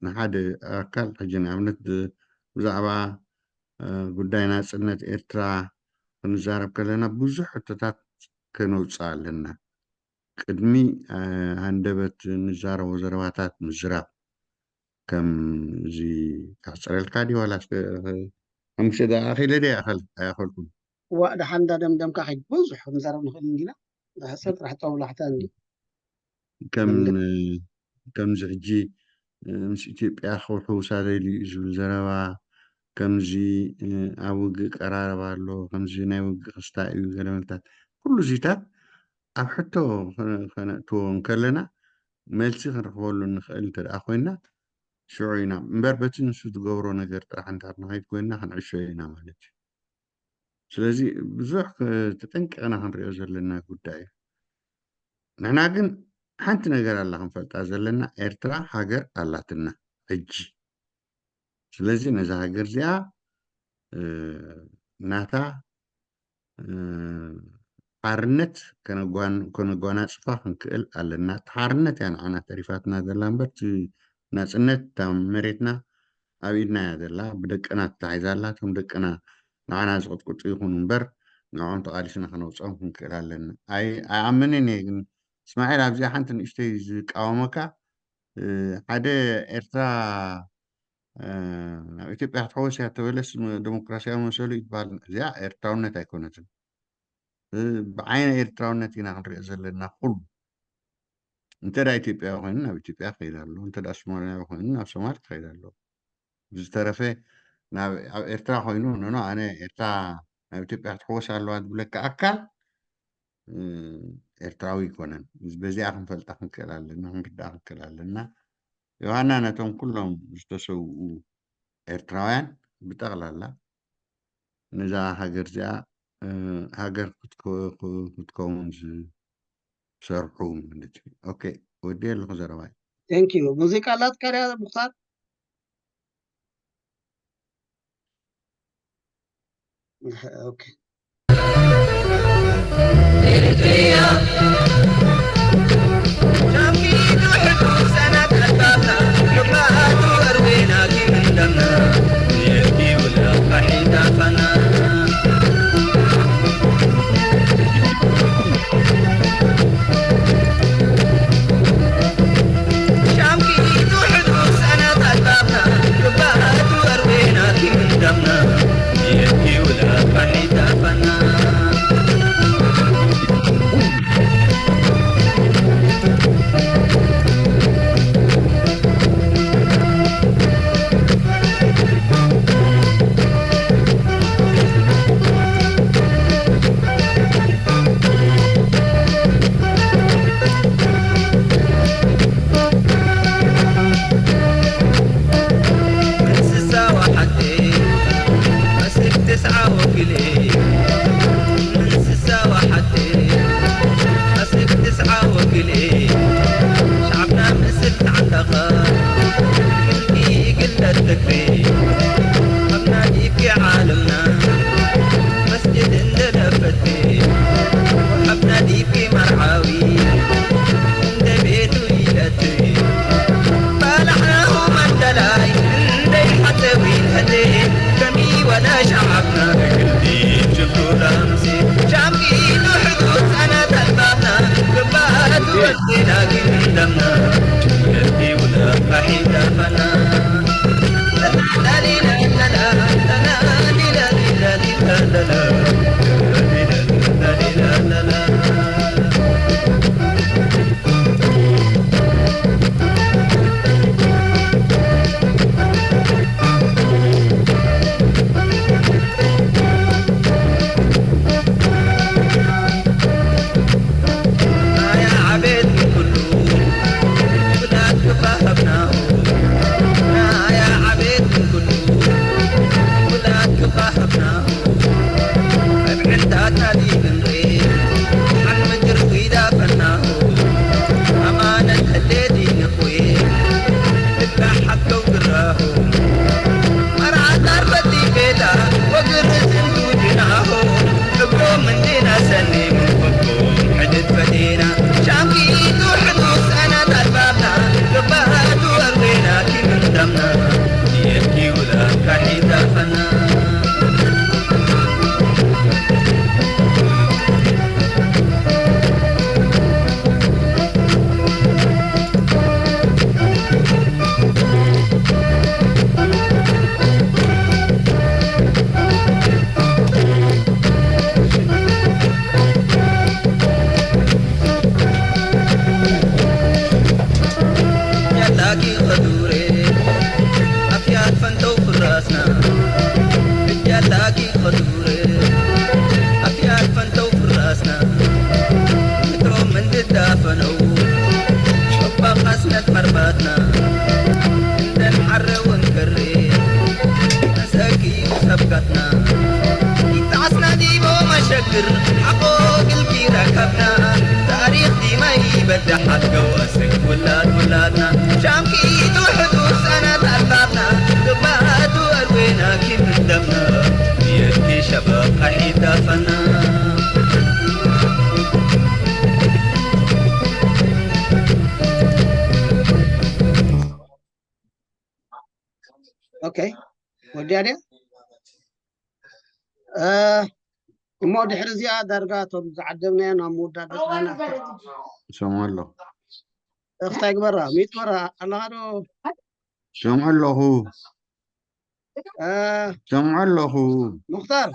ንሓደ ኣካል ሕጂ ንኣብነት ብዛዕባ ጉዳይ ናፅነት ኤርትራ ክንዛረብ ከለና ብዙሕ ሕቶታት ከነውፅእ ኣለና። ቅድሚ ሃንደበት ንዛረቦ ዘረባታት ምዝራብ ከምዚ ካሕፀረልካ ድዩ ዋላ ሓሙሽተ ደቂቃ ኢለ ድየ ኣይኣኸልኩን። ዋእ ደሓን እንዳደምደምካ ከይድ ብዙሕ ክንዛረብ ንኽእል እንዲና ብሕሰብ ጥራሕ ጦብላሕታ እንዲ ከም ከምዚ ሕጂ ምስ ኢትዮጵያ ክውሕውሳ ደልዩ እዩ ዝብል ዘረባ ከምዚ ኣብ ውግእ ቀራረብ ኣሎ ከምዚ ናይ ውግእ ክስታ እዩ ገለመልታት ኩሉ እዚታት ኣብ ሕቶ ከነእትዎ እንከለና መልሲ ክንረኽበሉ እንኽእል እንተ ደኣ ኮይና ሽዑ ኢና እምበር በቲ ንሱ ዝገብሮ ነገር ጥራሕ እንድሕር ንኸይድ ኮይንና ክንዕሾ ኢና ማለት እዩ። ስለዚ ብዙሕ ተጠንቂቕና ክንሪኦ ዘለና ጉዳይ እዩ። ንሕና ግን ሓንቲ ነገር ኣላ ክንፈልጣ ዘለና ኤርትራ ሃገር ኣላትና ሕጂ። ስለዚ ነዛ ሃገር እዚኣ ናታ ሓርነት ከነጓናፅፋ ክንክእል ኣለና። እቲ ሓርነት እያ ንዓና ተሪፋትና ዘላ እምበር እቲ ናፅነት እታ መሬትና ኣብ ኢድና እያ ዘላ። ብደቅና ተታሒዛ ኣላ። እቶም ደቅና ንዓና ዝቕጥቅጡ ይኹኑ እምበር ንዕኦም ተቓሊስና ከነውፅኦም ክንክእል ኣለና። ኣይኣምንን እየ ግን እስማዒል ኣብዚኣ ሓንቲ ንእሽተይ ዝቃወመካ ሓደ ኤርትራ ናብ ኢትዮጵያ ክትሕወስ እያ ተበለስ ዴሞክራሲያዊ መሰሉ ይትበሃል። እዚኣ ኤርትራውነት ኣይኮነትን። ብዓይነ ኤርትራውነት ኢና ክንሪኦ ዘለና ኩሉ። እንተ ደኣ ኢትዮጵያዊ ኮይኑ ናብ ኢትዮጵያ ክኸይድ ኣለዎ፣ እንተ ደኣ ሶማልያዊ ኮይኑ ናብ ሶማል ክኸይድ ኣለዎ። ብዝተረፈ ናብ ኣብ ኤርትራ ኮይኑ ኖኖ ኣነ ኤርትራ ናብ ኢትዮጵያ ክትሕወስ ኣለዋ ዝብለካ ኣካል እ፣ ኤርትራዊ ኣይኮነን። በዚኣ ክንፈልጣ ክንክእል ኣለና፣ ክንርዳእ ክንክእል ኣለና። ዮሃና ነቶም ኩሎም ዝተሰውኡ ኤርትራውያን ብጠቕላላ ነዛ ሃገር እዚኣ እ፣ ሃገር ክትከ- ክትከውን ዝሰርሑ ማለት እዩ። ኦኬ፣ ወዲ ኣለኹ ዘረባይ። Thank you። ሙዚቃ ኣላትካ ድያ ሙክታር? ኦኬ። ኦኬ፣ ወዲያ ድያ? እሞ ድሕሪ እዚኣ ዳርጋ እቶም ዝዓደምናዮ ናብ ምውዳእ በፅሓና። ይሰምዖ ኣለኹ። እኽታይ ግበራ፣ ሚት ግበራ ኣለኻ ዶ? ይሰምዖ ኣለኹ። እ፣ ይሰምዖ ኣለኹ። ሙኽታር፣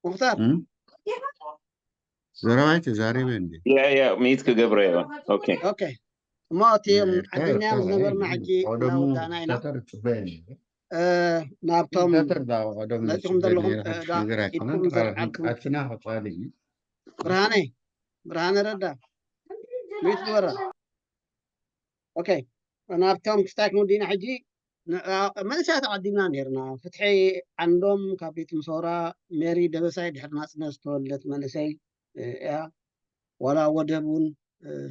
ሙኽታር፣ እም? ዘረባይ ተዛሪበ እንዴ? ያ ያ ሚት ክገብረ እየ። ኦኬ ኦኬ። እሞ እቲ ዓደምናዮም ዝነበርና ሕጂ እናወዳእና ኢና። ናብቶም ተተዛወቀ ዶም መፂኹም ዘለኹም ሽግር ኣይኮነን። ኢድኩም ዘልዓልኩም ኣትና ክፃሊ እዩ። ብርሃነ ብርሃነ ረዳ ሚት ግበራ። ኦኬ፣ ናብቶም ክስታይ ክንወዲና ሕጂ መንእሰያት ተቐዲምና ነርና። ፍትሒ ዓንዶም ካብ ቤት ምሶራ፣ ሜሪ ደበሳይ ድሕሪ ናፅነት ዝተወለደት መንእሰይ እያ። ዋላ ወደብ እውን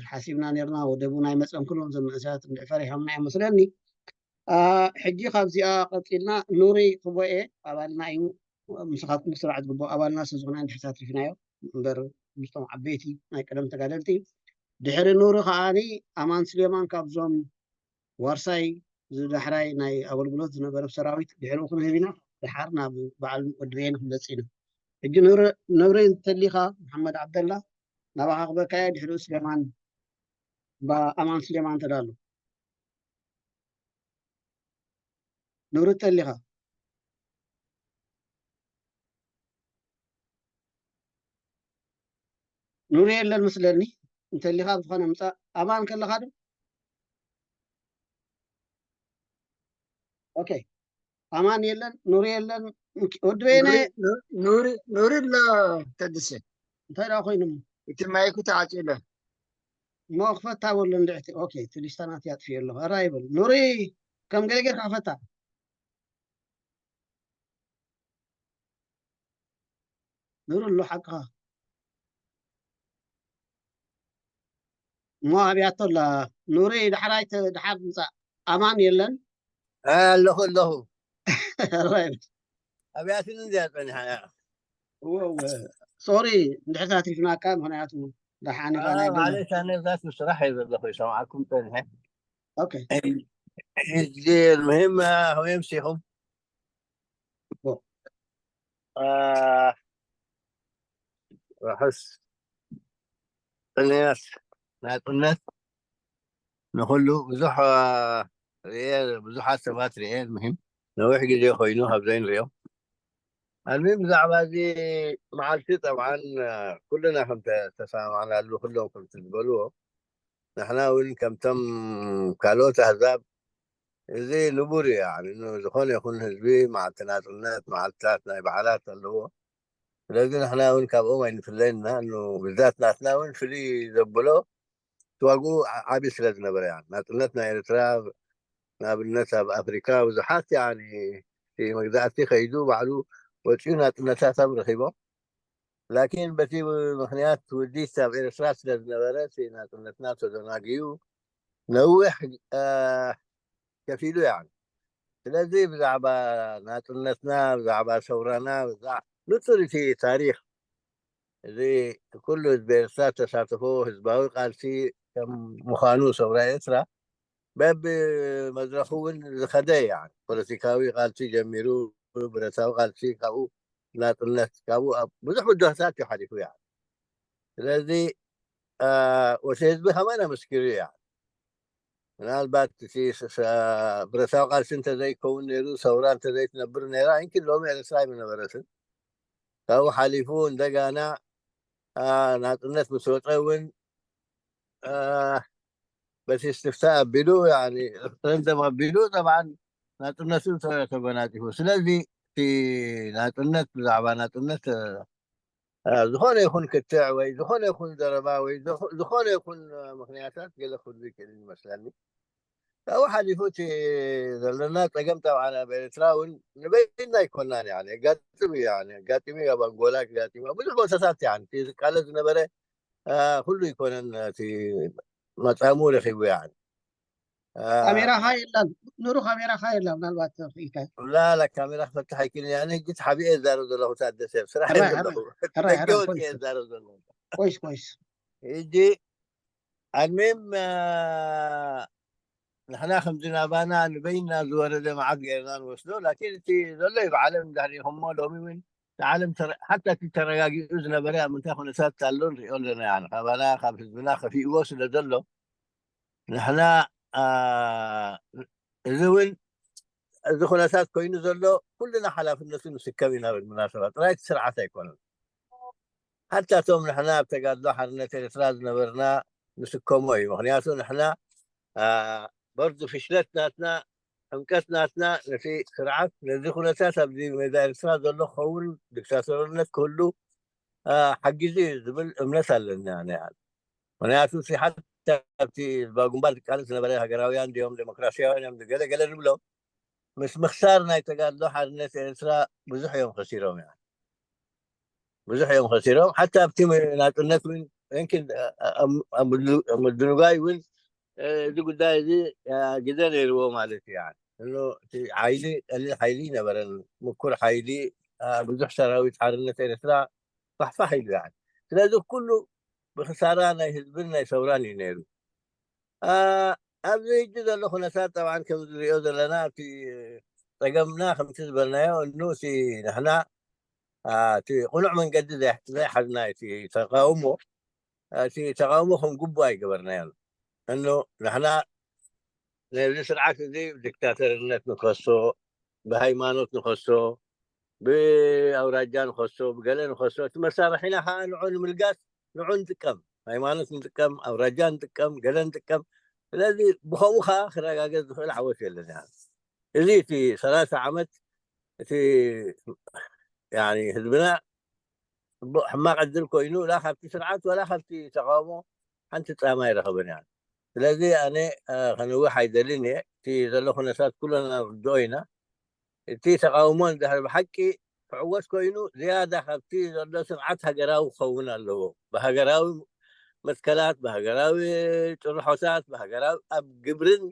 ሓሲብና ነርና፣ ወደብ እውን ኣይመፀን። ኩሎም ዘመእሳት እንድሕር ፈሪሖምና እዮም መስለኒ። ሕጂ ካብዚኣ ቀፂልና ኑሪ ክቦኤ ኣባልና እዩ። ምስኻትኩም ክስራዕ ዝግብኦ ኣባልና ስለዝኾነ እንድሕር ተሳቲፍናዮ እምበር ምስቶም ዓበይቲ ናይ ቀደም ተጋደልቲ። ድሕሪ ኑሪ ከዓኒ ኣማን ስሌማን ካብዞም ዋርሳይ ዝዳሕራይ ናይ ኣገልግሎት ዝነበረ ሰራዊት ድሕሪኡ ክንህብ ኢና። ድሓር ናብ በዓል ወድቤን ክንመፅእ ኢና። ሕጂ ኑሪ እንተሊኻ መሓመድ ዓብደላ ናባኻ ክበካየ ድሕሪኡ ስሌማን ኣማን ስሌማን ተዳሉ ኑሪ እንተሊኻ ኑሪ የለን ምስለኒ እንተሊኻ ብዝኾነ ምፃእ ኣማን ከለኻ ዶ ኦኬ ኣማን የለን ኑሪ የለን ወዲ በየነ ኑሪ ኑሪ ኑሪ ላ ተድሰ እንታይ ደኣ ኮይኑ እቲ ማይኩ ተዓፂለ እሞ ክፈታ በሎ እንድዕቲ ኦኬ እቲ ሊስታናት ያጥፍዮ ኣለኹ ኣራ ይበል ኑሪ ከም ገለ ጌርካ ክፈታ ኑሪ ኣሎ ሓቅኻ እሞ ኣብያቶ ኣላ ኑሪ ዳሕራይ ተ- ድሓር ምፃእ ኣማን የለን ኣለኹ ኣለኹ ራይት ኣብያትን እንዚያ ፀኒሓ እያ ሶሪ እንድሕር ኣትሪፍናካ ምክንያቱ ደሓን ኢኻ ናይ ገለ ማለት ኣነ ብዛት ስራሕ እየ ዘለኹ ይሰምዓኩም ፀኒሐ ኦኬ ሕጂ ምህም ከመይ ኣምሲኹም ዎ። ርሑስ ቅንያት ናፅነት ንኩሉ ብዙሕ ርኤ ብዙሓት ሰባት ርኤ ምህም ነዊሕ ግዜ ኮይኑ ካብ ዘይንሪኦ ኣልሚን ብዛዕባ እዚ መዓልቲ ጠብዓን ኩልና ከም ተሰማማዕናሉ ኩሎም ከምቲ ዝበልዎ ንሕና እውን ከምቶም ካልኦት ኣህዛብ እዚ ንቡር እዩ ዝኾነ ይኹን ህዝቢ መዓልቲ ናፅነት መዓልትታት ናይ በዓላት ኣለዎ ስለዚ ንሕና እውን ካብኦም ኣይንፍለየና ብዛት ናትና እውን ፍልይ ዘብሎ ዋግኡ ዓብዪ ስለ ዝነበረ ናፅነት ናይ ኤርትራ ንኣብነት ኣብ ኣፍሪካ ብዙሓት መግዛእቲ ከይዱ ባዕሉ ወፂኡ ናፅነታቶም ረኪቦም ላኪን በቲ ምክንያት ውዲት ኣብ ኤርትራ ስለ ዝነበረ ናፅነትና ተዘናግዩ ነዊሕ ከፊሉ ያ ስለዚ ብዛዕባ ናፅነትና ብዛዕባ ሰውራና ንፁር እቲ ታሪክ እዚ ኩሉ ህዝቢ ኤርትራ ተሳተፎ ህዝባዊ ቃልሲ ከም ምዃኑ ሰውራ ኤርትራ በብ መድረኹ እውን ዝኸደ ያ ፖለቲካዊ ቃልሲ ጀሚሩ ብረታዊ ቃልሲ ካብኡ ናፅነት ካብኡ ብዙሕ ብድሆታት እዩ ሓሊፉ ያ ስለዚ ወሲ ህዝቢ ከማን ኣመስኪሩ ያ ምናልባት እቲ ብረታዊ ቃልሲ እንተዘይከውን ነይሩ ሰውራ እንተዘይትነብር ነይራ ይንኪ ሎሚ ኤርትራ ኣይምነበረትን ካብኡ ሓሊፉ እንደጋና ናፅነት ምስ ወፀ እውን በቲ እስትፍታ ኣቢሉ ሬፈረንደም ኣቢሉ ጠብዓን ናፅነቱ ተጎናፂፉ ስለዚ እቲ ናፅነት ብዛዕባ ናፅነት ዝኾነ ይኹን ክትዕ ወይ ዝኾነ ይኹን ዘረባ ወይ ዝኾነ ይኹን ምክንያታት ገለ ክህሉ ይክእል ይመስለኒ ካብኡ ሓሊፉ እቲ ዘለና ፀገም ጠብዓን ኣብ ኤርትራ እውን ንበይና ኣይኮናን የጋጥም እዩ ኣጋጢሙ ኣብ ኣንጎላ ኣጋጢሙ ብዙሕ ቦታታት እቲ ዝቃለስ ዝነበረ ኩሉ ይኮነን እቲ መፃሙ ረኪቡ ያ ካሜራኻ የላን ኑሩ ካሜራኻ የላ ምናልባት ርኢካ ላላ ካሜራ ክፈትሕ ኣይክልን ኣነ ሕጂ ተሓቢኤ ዝዛረብ ዘለኹ ታደሰ ስራሕ ሕራይ፣ ዘለኹ ሕራይ፣ ሕራይ፣ ደገ ወፂ ኮይስ። ዝዛረብ ዘለኹ ኮይስ ኮይስ ሕጂ ኣልሜም ንሕና ከምዚ ናባና ንበይና ዝወረደ መዓት ገይርና ንወስዶ ላኪን እቲ ዘሎ እዩ ብዓለም እንድሕር ኢኹሞ ሎሚ እውን ንዓለም ተረ- ሓታ እቲ ተረጋጊኡ ዝነበረ ኣብ ምንታይ ኩነታት ኣሎ ንሪኦ ኣለና ያ ካባና ካብ ህዝብና ከፊእዎ ስለ ዘሎ ንሕና ኣ፣ እዚ እውን እዚ ኩነታት ኮይኑ ዘሎ ኩልና ሓላፍነቱ ንስከም ኢና ብል ምናሰባ ጥራይ እቲ ስርዓት ኣይኮነን ሓታቶም ንሕና ኣብ ተጋድሎ ሓርነት ኤርትራ ዝነበርና ንስከሞ እዩ ምክንያቱ ንሕና በርዱ ፍሽለት ናትና ሕምቀት ናትና ነቲ ስርዓት፣ ነዚ ኩነታት ኣብዚ ሜዳ ኤርትራ ዘሎ ክኸውን፣ ዲክታቶርነት ክህሉ፣ አ፣ ሓጊዙ እዩ ዝብል እምነት ኣለኒ ኣነ። ምኽንያቱ እቲ ሓታ ኣብቲ ህዝባዊ ግንባር ዝቃለስ ዝነበረ ሃገራውያን ድዮም ደሞክራሲያውያን እዮም ገለ ገለ ዝብሎም፣ ምስ ምኽሳር ናይ ተጋድሎ ሓርነት ኤርትራ ብዙሕ እዮም ከሲሮም እዮም። ብዙሕ እዮም ከሲሮም። ሓታ ኣብቲ ናጽነት እውን፣ እንክን ኣብ ምድንጓይ እውን፣ እ፣ እዚ ጉዳይ እዚ፣ እ፣ ግደ ነይርዎ ማለት እዩ። እኖ እቲ ሓይሊ፣ ቀሊል ሓይሊ ነበረን። ምኩር ሓይሊ፣ እ፣ ብዙሕ ሰራዊት ሓርነት ኤርትራ ፋሕፋሕ ኢሉ። ስለዚ ኩሉ ብክሳራ ናይ ህዝብን ናይ ሰውራን እዩ ነይሩ። እ፣ ኣብዚ ሕጂ ዘሎ ኩነታት፣ ጠብዓን ከም ዝሪኦ ዘለና፣ እቲ ጸገምና ከምቲ ዝበልናዮ፣ እኑ እቲ ንሕና፣ እ፣ እቲ ቅኑዕ መንገዲ ዘይ-፣ ዘይሓዝና፣ እቲ ተቃውሞ፣ እቲ ተቃውሞ ከም ግቡእ ኣይገበርናዮን። እኑ ንሕና ነዚ ስርዓት እዚ ብዲክታተርነት ንኸሶ፣ ብሃይማኖት ንኸሶ፣ ብኣውራጃ ንኸሶ፣ ብገለ ንኸሶ፣ እቲ መሳርሒና ከዓ ንዑ ንምልጋስ፣ ንዑ ንጥቀም። ሃይማኖት ንጥቀም፣ ኣውራጃ ንጥቀም፣ ገለ ንጥቀም። ስለዚ ብኸምኡ ከዓ ክረጋገጽ ዝኽእል ዓወት የለን። እዚ እቲ ሰላሳ ዓመት እቲ፣ ያኒ፣ ህዝብና ጽቡቕ ሕማቕ ዕድል ኮይኑ፣ ላ ካብቲ ስርዓት ወላ ካብቲ ተቃውሞ ሓንቲ ጻማ ኣይረኸበን እያ። ስለዚ ኣነ፣ እ፣ ከነውሕ ኣይደልን እየ። እቲ ዘሎ ኩነታት ኩልና ንርድኦ ኢና። እቲ ተቃውሞ እንድሕር ብሓቂ ክዕወት ኮይኑ፣ ዝያዳ ካብቲ ዘሎ ስርዓት ሃገራዊ ክኸውን ኣለዎ። ብሃገራዊ መትከላት፣ ብሃገራዊ ጭርሖታት፣ ብሃገራዊ ኣብ ግብርን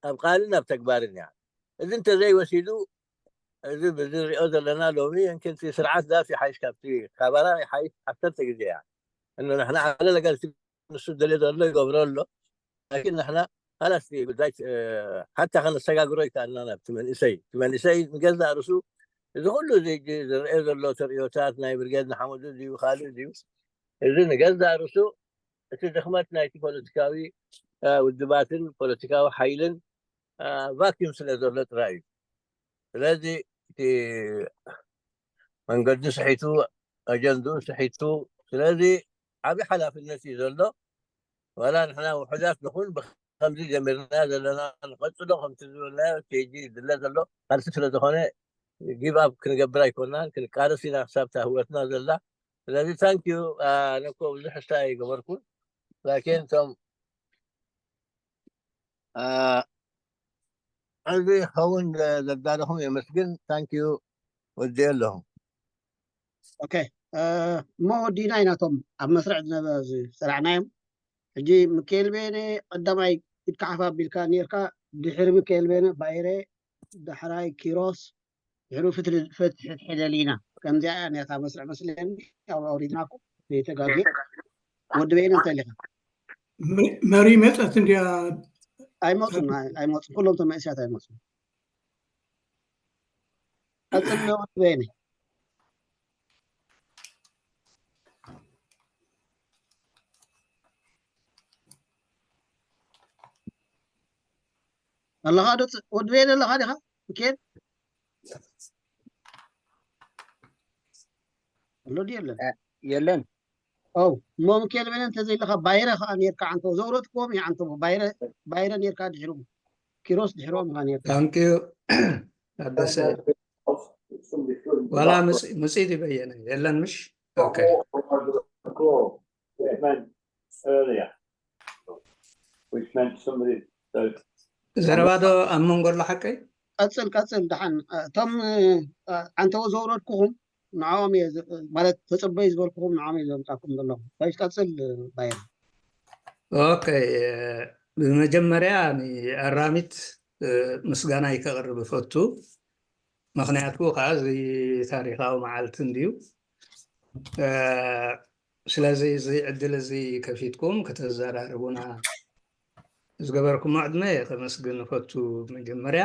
ኣብ ቃልን ኣብ ተግባርን እያ። እዚ እንተዘይወሲዱ፣ እዚ ብዝሪኦ ዘለና ሎሚ፣ እንክንቲ ስርዓት ዳስ ይሓይሽ፣ ካብቲ ካባራ ይሓይሽ ዓሰርተ ግዜ እያ። እኖ ንሕና ሓደ ነገር፣ እቲ ንሱ ደልዮ ዘሎ ይገብሮ ኣሎ። ላኪን ንሕና፣ ኻላስ፣ እቲ ጉዳይ፣ እ፣ ሓታ ከነሰጋግሮ ይከኣልና። ናብቲ መንእሰይ፣ እቲ መንእሰይ ንገዛእ ርእሱ፣ እዚ ኩሉ እዚ ሕጂ ዝረአ ዘሎ ተርእዮታት ናይ ብርጌድ ንሓመዱ ድዩ፣ ካልእ ድዩ፣ እዚ ንገዛእ ርእሱ እቲ ድኽመት ናይቲ ፖለቲካዊ፣ እ፣ ውድባትን ፖለቲካዊ ሓይልን፣ እ፣ ቫክዩም ስለ ዘሎ ጥራይ እዩ። ስለዚ እቲ መንገዲ ስሒቱ፣ ኣጀንድኡ ስሒቱ፣ ስለዚ ዓቢ ሓላፍነት እዩ ዘሎ። ዋላ ንሕና ውሑዳት ንኹን፣ ብኸምዚ ጀሚርና ዘለና ንቐጽሎ፣ ከምቲ ዝበልናዮ፣ እቲ ሕጂ ዝድለ ዘሎ ቃልሲ ስለ ዝኾነ፣ ጊቭ ኣፕ ክንገብር ኣይኮናን፣ ክንቃለስ ኢና ክሳብ እታ ህይወትና ዘላ። ስለዚ ታንክ ዩ፣ ኣነ እኮ ብዙሕ እስታይ ኣይገበርኩን፣ ላኪን እቶም፣ ኣ፣ እዚ ክኸውን ዘዳለኹም የመስግን። ታንክ ዩ፣ ወዲኤ ኣለኹ። ኦኬ፣ እ፣ እሞ ወዲእና ኢና እቶም ኣብ መስርዕ ዝነበ ዝሰራዕናዮም። ሕጂ ሚካኤል ቤነ ቀዳማይ ኢድካ ሓፍ ኣቢልካ ኔርካ፣ ድሕሪ ሚካኤል ቤነ ባይረ፣ ዳሕራይ ኪሮስ፣ ድሕሪኡ ፍትሒ፣ ፍትሒ ደሊና። ከምዚኣ እያ ነታ መስርዕ መስለኒ፣ ኣብ ኣውሪድናኩም፣ ዘይተጋግየ። ወዲ በይነ እንታይ ኢኻ? መ-፣ መሪ መጸት እንድያ። ኣይመጹን፣ ኣይ-፣ ኣይመጹን። ኩሎም እቶም መንእሰያት ኣይመጹን። ቀጽል፣ ወዲ በይነ። ኣለኻ ዶ ፅ-፣ ወዲ በየነ ኣለኻ ዲኻ? ሚካኤል? ኣሎ ድዩ የለን? እ፣ የለን። ኦ፣ እሞ ሚካኤል በየነ እንተዘይለኻ፣ ባይረ ኸዓ ኔርካ፣ ዓንተቦ ዘውረድክዎም እዩ፣ ዓንተቦ። ባይረ፣ ባይረ ኔርካ ድሕሩ። ኪሮስ ድሕሮም ኢኻ ኔርካ። ታንክ ዩ። ኣደሰ። ዋላ ምጽ-፣ ምጽኢት እዩ በየነ። የለን ምሽ? ኦኬ። Which meant earlier. Which meant somebody, so ዘረባ ዶ ኣብ መንጎ ኣሎ ሓቀይ? ቀጽል፣ ቀጽል፣ ደሓን። እቶም፣ እ፣ ዓንተቦ ዘውረድኩኹም ንዕኦም እየ ዝ-፣ ማለት ተጸበዩ ዝበልኩኹም ንዕኦም እየ ዘምጻኩም ዘለኹ። ወይስ ቀጽል፣ ባይረ? ኦኬ፣ እ፣ ብመጀመርያ ንኣራሚት፣ እ፣ ምስጋናይ ከቕርብ እፈቱ። ምኽንያቱ ከዓ እዚ ታሪኻዊ መዓልቲ እንድዩ። እ፣ ስለዚ እዚ ዕድል እዚ ከፊትኩም ከተዘራርቡና ዝገበርኩሞ ዕድመ ከመስግን እፈቱ። መጀመርያ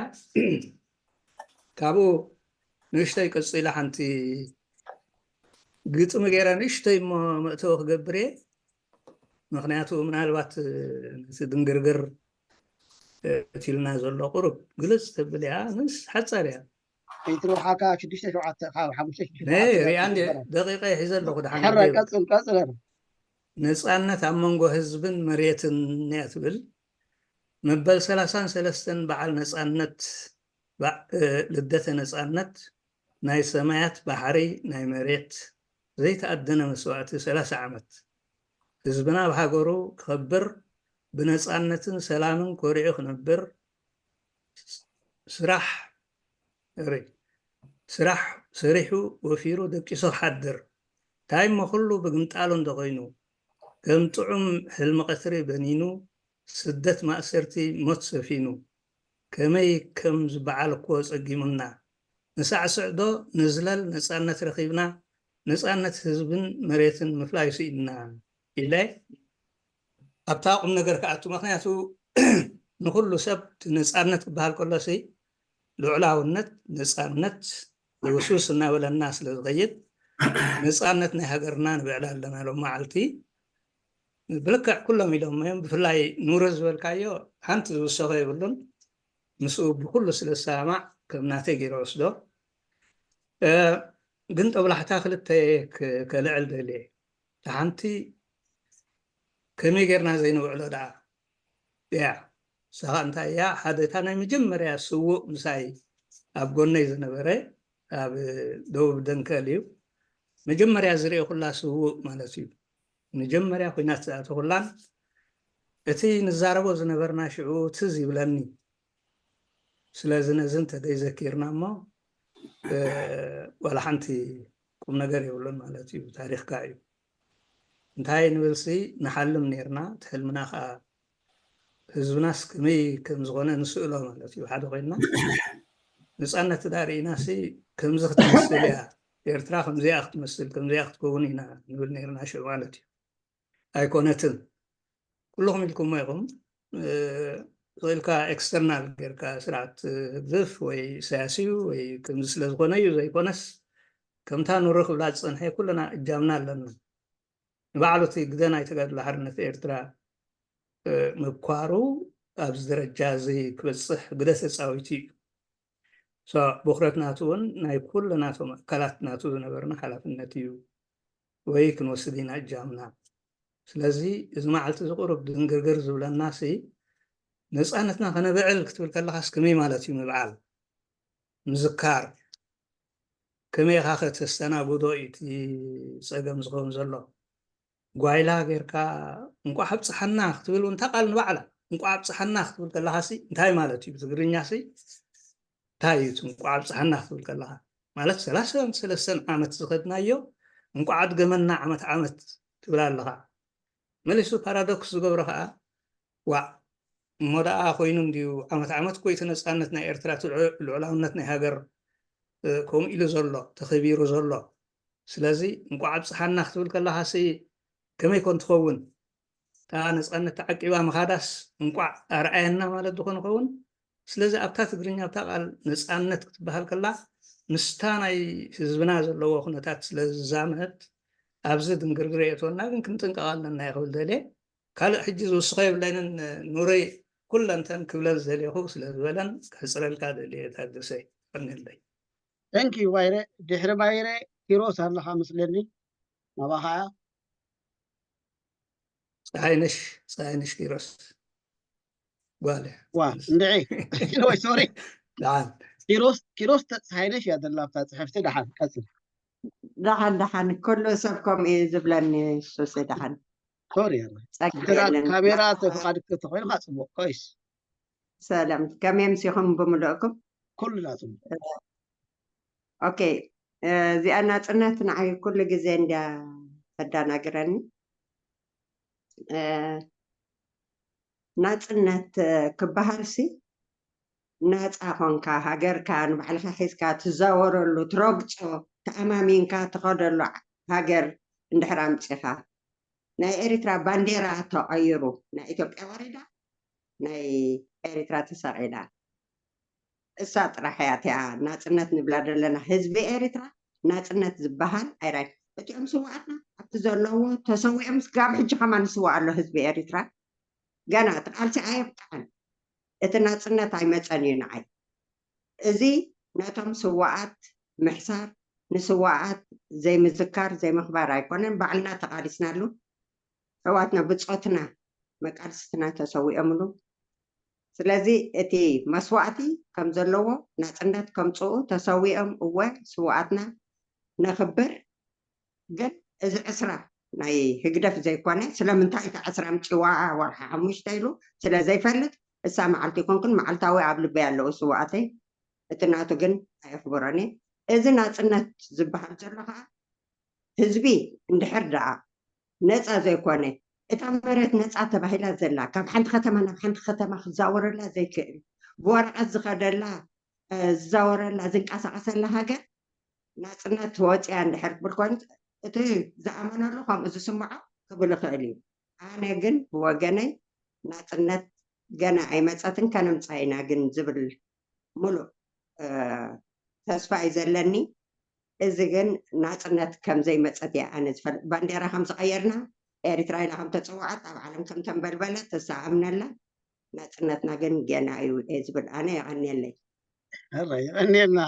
ካብኡ ንእሽተይ ቀጺለ ሓንቲ ግጥሚ ገይረ ንእሽተይ እሞ መእተዊ ክገብር እየ። ምኽንያቱ ምናልባት ነቲ ድንግርግር እትልና ዘሎ ቁሩብ ግልጽ ተብል እያ፣ ምስ ሓጻር እያ። ከይትርብሓካ ሽዱሽተ ሸውዓተ፣ ካብ ሓሙሽተ ሽዱሽተ ነ-፣ ሸውዓተ ሪኣ እንደ ይበሃል። ደቂቀ ይሕዘ ኣለኹ፣ ደሓን ሕራይ፣ ደቂቀ። ቀጽል፣ ቀጽል፣ ሕራይ። ነጻነት ኣብ መንጎ ህዝብን መሬትን እያ ትብል። መበል ሰላሳን ሰለስተን በዓል ነጻነት፣ በ-፣ እ፣ ልደተ ነጻነት፣ ናይ ሰማያት ባሕሪ ናይ መሬት ዘይተኣደነ መስዋእቲ ሰላሳ ዓመት። ህዝብና ኣብ ሃገሩ ክኸብር፣ ብነጻነትን ሰላምን ኮሪዑ ክነብር፣ ስራሕ፣ ሪ-፣ ስራሕ ሰሪሑ ወፊሩ ደቂሱ ክሓድር። እንታይ እሞ ኩሉ ብግምጣሉ እንተኾይኑ፣ ከም ጥዑም ሕልሚ ቀትሪ በኒኑ፣ ስደት ማእሰርቲ ሞት ሰፊኑ፣ ከመይ ከም ዝበዓልክዎ ጸጊሙና። ንሳዕስዕ ዶ ንዝለል ነጻነት ረኺብና፣ ነጻነት ህዝብን መሬትን ምፍላይ ስኢንና ኢለ ኣብታ ቁም ነገር ክኣቱ። ምኽንያቱ ንኹሉ ሰብ እቲ ነጻነት ክበሃል ከሎሲ ልዑላውነት፣ ነጻነት ውሱስ እናበለና ስለ ዝኸይድ፣ ነጻነት ናይ ሃገርና ንብዕል ኣለና ሎም መዓልቲ። ብልክዕ ኩሎም ኢሎም እዮም። ብፍላይ ኑረ ዝበልካዮ ሓንቲ ዝውሰኸ የብሉን። ምስኡ ብኩሉ ስለ ዝሰማማዕ ከም ናተይ ገይረ ወስዶ። እ፣ ግን ጦብላሕታ ክልተ ክ-፣ ከልዕል ደልየ። እታ ሓንቲ ከመይ ጌርና ዘይንውዕሎ ደኣ? እያ። ንሳ ኸኣ እንታይ እያ? ሓደ እታ ናይ መጀመርያ ስዉእ ምሳይ ኣብ ጎነይ ዝነበረ፣ ኣብ ደቡብ ደንከል እዩ። መጀመርያ ዝርእየኩላ ስዉእ ማለት እዩ። መጀመርያ ኲናት ዝኣተኹላን እቲ ንዛረቦ ዝነበርና ሽዑ ትዝ ይብለኒ። ስለዚ ነዚ እንተደይ ዘኪርና እሞ፣ እ፣ ዋላ ሓንቲ ቁም ነገር የብሉን ማለት እዩ። ታሪኽካ እዩ። እንታይ ንብልሲ ንሓልም ኔርና፣ እቲ ሕልምና ኸኣ ህዝብናስ ከመይ ከም ዝኾነ ንስእሎ ማለት እዩ። ሓደ ኮይንና ነጻነት ዳ ርኢናሲ ከምዚ ክትመስል እያ፣ ኤርትራ ከምዚኣ ክትመስል፣ ከምዚኣ ክትከውን ኢና ንብል ኔርና ሽዑ ማለት እዩ። ኣይኮነትን። ኩልኹም ኢልኩሞ ኢኹም፣ እ፣ ኢልካ ኤክስተርናል ጌርካ ስርዓት ህግደፍ ወይ ኢሳያስ እዩ ወይ ከምዚ ስለ ዝኾነ እዩ ዘይኮነስ፣ ከምታ ኑረ ክብላ ዝጸንሐ ኩልና እጃምና ኣለና። ንባዕሉ እቲ ግደ ናይ ተጋድሎ ሓርነት ኤርትራ፣ እ፣ ምብኳሩ ኣብዚ ደረጃ እዚ ክበጽሕ ግደ ተጻዊቱ እዩ። ሶ፣ ብኹረት ናቱ እውን ናይ ኩሉ ናቶም ኣካላት ናቱ ዝነበርና ሓላፍነት እዩ፣ ወይ ክንወስድ ኢና እጃምና። ስለዚ እዚ መዓልቲ እዚ ቁሩብ ድንግርግር ዝብለናሲ፣ ነጻነትና ከነብዕል ክትብል ከለኻስ ከመይ ማለት እዩ ምብዓል? ምዝካር። ከመይ ኢኻ ከተስተናግዶ እዩ እቲ ጸገም ዝኸውን ዘሎ። ጓይላ ጌርካ እንቋዕ ኣብጽሓና ክትብል እውን እታ ቃል ንባዕላ እንቋዕ ኣብጽሓና ክትብል ከለኻሲ እንታይ ማለት እዩ? ብትግርኛሲ እንታይ እዩ እቲ እንቋዕ ኣብጽሓና ክትብል ከለኻ? ማለት ሰላሳን ሰለስተን ዓመት ዝኸድናዮ እንቋዕ ኣድገመና ዓመት ዓመት ትብል ኣለኻ። መሊሱ ፓራዶክስ ዝገብሮ ኸኣ፣ ዋእ፣ እሞ ደኣ ኮይኑ እንድዩ፣ ዓመት ዓመት እኮ እቲ ነጻነት ናይ ኤርትራ፣ እቲ ልዑ-፣ ልዑላውነት ናይ ሃገር፣ እ፣ ከምኡ ኢሉ ዘሎ፣ ተኸቢሩ ዘሎ። ስለዚ እንቋዕ ኣብጽሓና ክትብል ከለኻሲ ከመይ ኮን ትኸውን? እታ ነጻነት ተዓቂባ ምኻዳስ እንቋዕ ኣርኣየና ማለት ዝኾነ ኸውን? ስለዚ ኣብታ ትግርኛ ኣብታ ቃል ነጻነት ክትበሃል ከላ ምስታ ናይ ህዝብና ዘለዎ ኩነታት ስለ ዝዛመድ ኣብዚ ድንግርግር የእትወና፣ ግን ክንጥንቀቕ ኣለና እየ ክብል ደልየ። ካልእ ሕጂ ዝውስኾ የብለይንን፣ ኑረይ ኩለንተን ክብለን ዝደልየኹ ስለ ዝበለን ክሕጽረልካ ደልየ ታገሰ። ቀንየለይ። Thank you ባይረ። ድሕሪ ባይረ ኪሮስ ኣለኻ መስለኒ። ናባኻ እያ። ፀሓይነሽ፣ ፀሓይነሽ ኪሮስ ጓል እያ። ዋ እንድዒ ወይ ሶሪ ደሓን ኪሮስ ኪሮስ ተ- ፀሓይነሽ እያ ዘላ ኣብታ ፅሕፍቲ። ደሓን ቀፅል። ደሓን ደሓን፣ ኩሉ ሰብ ከምኡ እዩ ዝብለኒ። ሱሲ ደሓን ሶሪ ኣላ ጸጋ እንተ ደኣ የለን። ካሜራ ተፍቃድ ተኾይንካ ፅቡቅ ኮይስ ሰላም፣ ከመይ ኣምሲኹም ብምልእኩም? ኩልና ፅቡቅ ኦኬ፣ እዚኣ ናጽነት ንዓይ ኩሉ ግዜ እንድያ ተዳናግረኒ። እ፣ ናጽነት ክበሃልሲ ናጻ ኾንካ ሃገርካ ንባዕልኻ ሒዝካ ትዛወረሉ፣ ትረግጾ፣ ተኣማሚንካ ትኸደሉ ሃገር እንድሕር ኣምጺኻ፣ ናይ ኤሪትራ ባንዴራ ተቐይሩ ናይ ኢትዮጵያ ወሪዳ ናይ ኤሪትራ ተሰቒላ። እሳ ጥራሕ እያ እቲኣ ናጽነት ንብላ ዘለና። ህዝቢ ኤሪትራ ናጽነት ዝበሃል ኣይራይ። እቲኦም ስውኣትና ኣብቲ ዘለዎ ተሰዊኦም ስጋብ ሕጂ ከማን ይስዋእ ኣሎ ህዝቢ ኤሪትራ። ገና እቲ ቃልሲ ኣየብቅዐን። እቲ ናጽነት ኣይመጸን እዩ ንዓይ። እዚ ነቶም ስውኣት ምሕሳር፣ ንስውኣት ዘይምዝካር፣ ዘይምኽባር ኣይኮነን። ባዕልና ተቓሊስናሉ። ኣሕዋትና ብጾትና መቃልስትና ተሰዊኦምሉ። ስለዚ እቲ መስዋእቲ ከም ዘለዎ ናፅነት ከምፅኡ ተሰዊኦም እወ ስውኣትና ነኽብር። ግን እዚ ዕስራ ናይ ህግደፍ ዘይኮነ ስለምንታይ እቲ ዕስራ ምፅዋ ወርሓ ሓሙሽተ ኢሉ ስለ ዘይፈልጥ እሳ መዓልቲ ይኮንኩን መዓልታዊ ኣብ ልበይ ኣለዉ ስውኣተይ። እቲ ናቱ ግን ኣየኽብሮን እየ። እዚ ናፅነት ዝበሃል ዘሎ ከዓ ህዝቢ እንድሕር ደኣ ነፃ ዘይኮነ እታ መሬት ነፃ ተባሂላ ዘላ ካብ ሓንቲ ከተማ ናብ ሓንቲ ከተማ ክዛወረላ ዘይክእል ብወረቐት ዝኸደላ ዝዛወረላ ዝንቀሳቐሰላ ሃገር ናፅነት ወፂያ እንድሕር ክብል ኮይኑ እቲ ዝኣመነሉ ከምኡ ዝስምዖ ክብል ይኽእል እዩ። ኣነ ግን ብወገነይ ናፅነት ገና ኣይመፀትን ከነምፃ ኢና ግን ዝብል ሙሉእ ተስፋ እዩ ዘለኒ። እዚ ግን ናፅነት ከም ዘይመፀት እየ ኣነ ዝፈልጥ። ባንዴራ ከም ዝቐየርና ኤርትራ ኢላ ከም ተፀዋዓት ኣብ ዓለም ከም ተንበልበለት እሳ ኣምነላ። ናፅነትና ግን ገና እዩ እየ ዝብል ኣነ። የቐንየለይ። ረ የቐንየልና።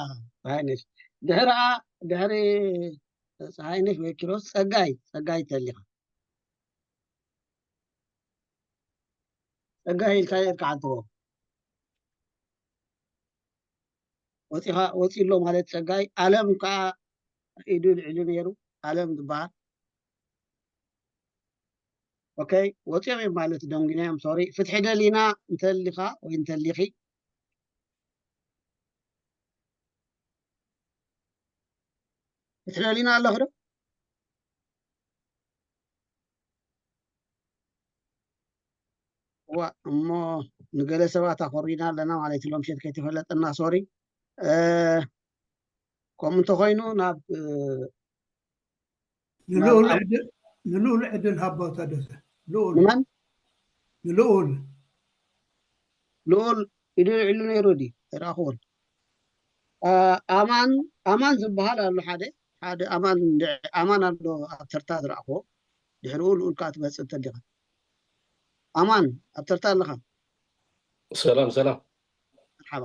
ፀሃይነሽ ድሕሪ ድሕሪ ፀሃይነሽ ወይ ኪሮስ ፀጋይ ፀጋይ ተሊኻ ፀጋይ ኢልካ የጥቃዓልትዎ ወፂኻ ወፂ ኣሎ ማለት ፀጋይ ኣለም ከዓ ኢዱ ልዕሉ ነይሩ ኣለም ዝበሃል ኦኬ ወፂኦም እዮም ማለት ደንጉናዮም ሶሪ ፍትሒ ደሊና እንተሊኻ ወይ እንተሊኺ ፍትሒ ደሊና ኣለኹ ዶ ዋ እሞ ንገለ ሰባት ኣኾሪና ኣለና ማለት እዩ። ሎም ሸት ከይተፈለጠና ሶሪ ከምኡ እንተኮይኑ ናብ ንልኡል ዕድል ንልኡል ዕድል ሃቦ ታደሰ ልኡል ንመን ንልኡል ልኡል ኢዱ ልዕሉ ነይሩ ድዩ ኣይረኣኽዎን ኣማን ኣማን ዝበሃል ኣሎ ሓደ ሓደ ኣማን እንድዒ ኣማን ኣሎ ኣብ ተርታ ዝረኣኽዎ ድሕሪኡ ልኡል ከዓ ትመፅእ እንተሊኻ ኣማን ኣብ ተርታ ኣለኻ ሰላም ሰላም መርሓባ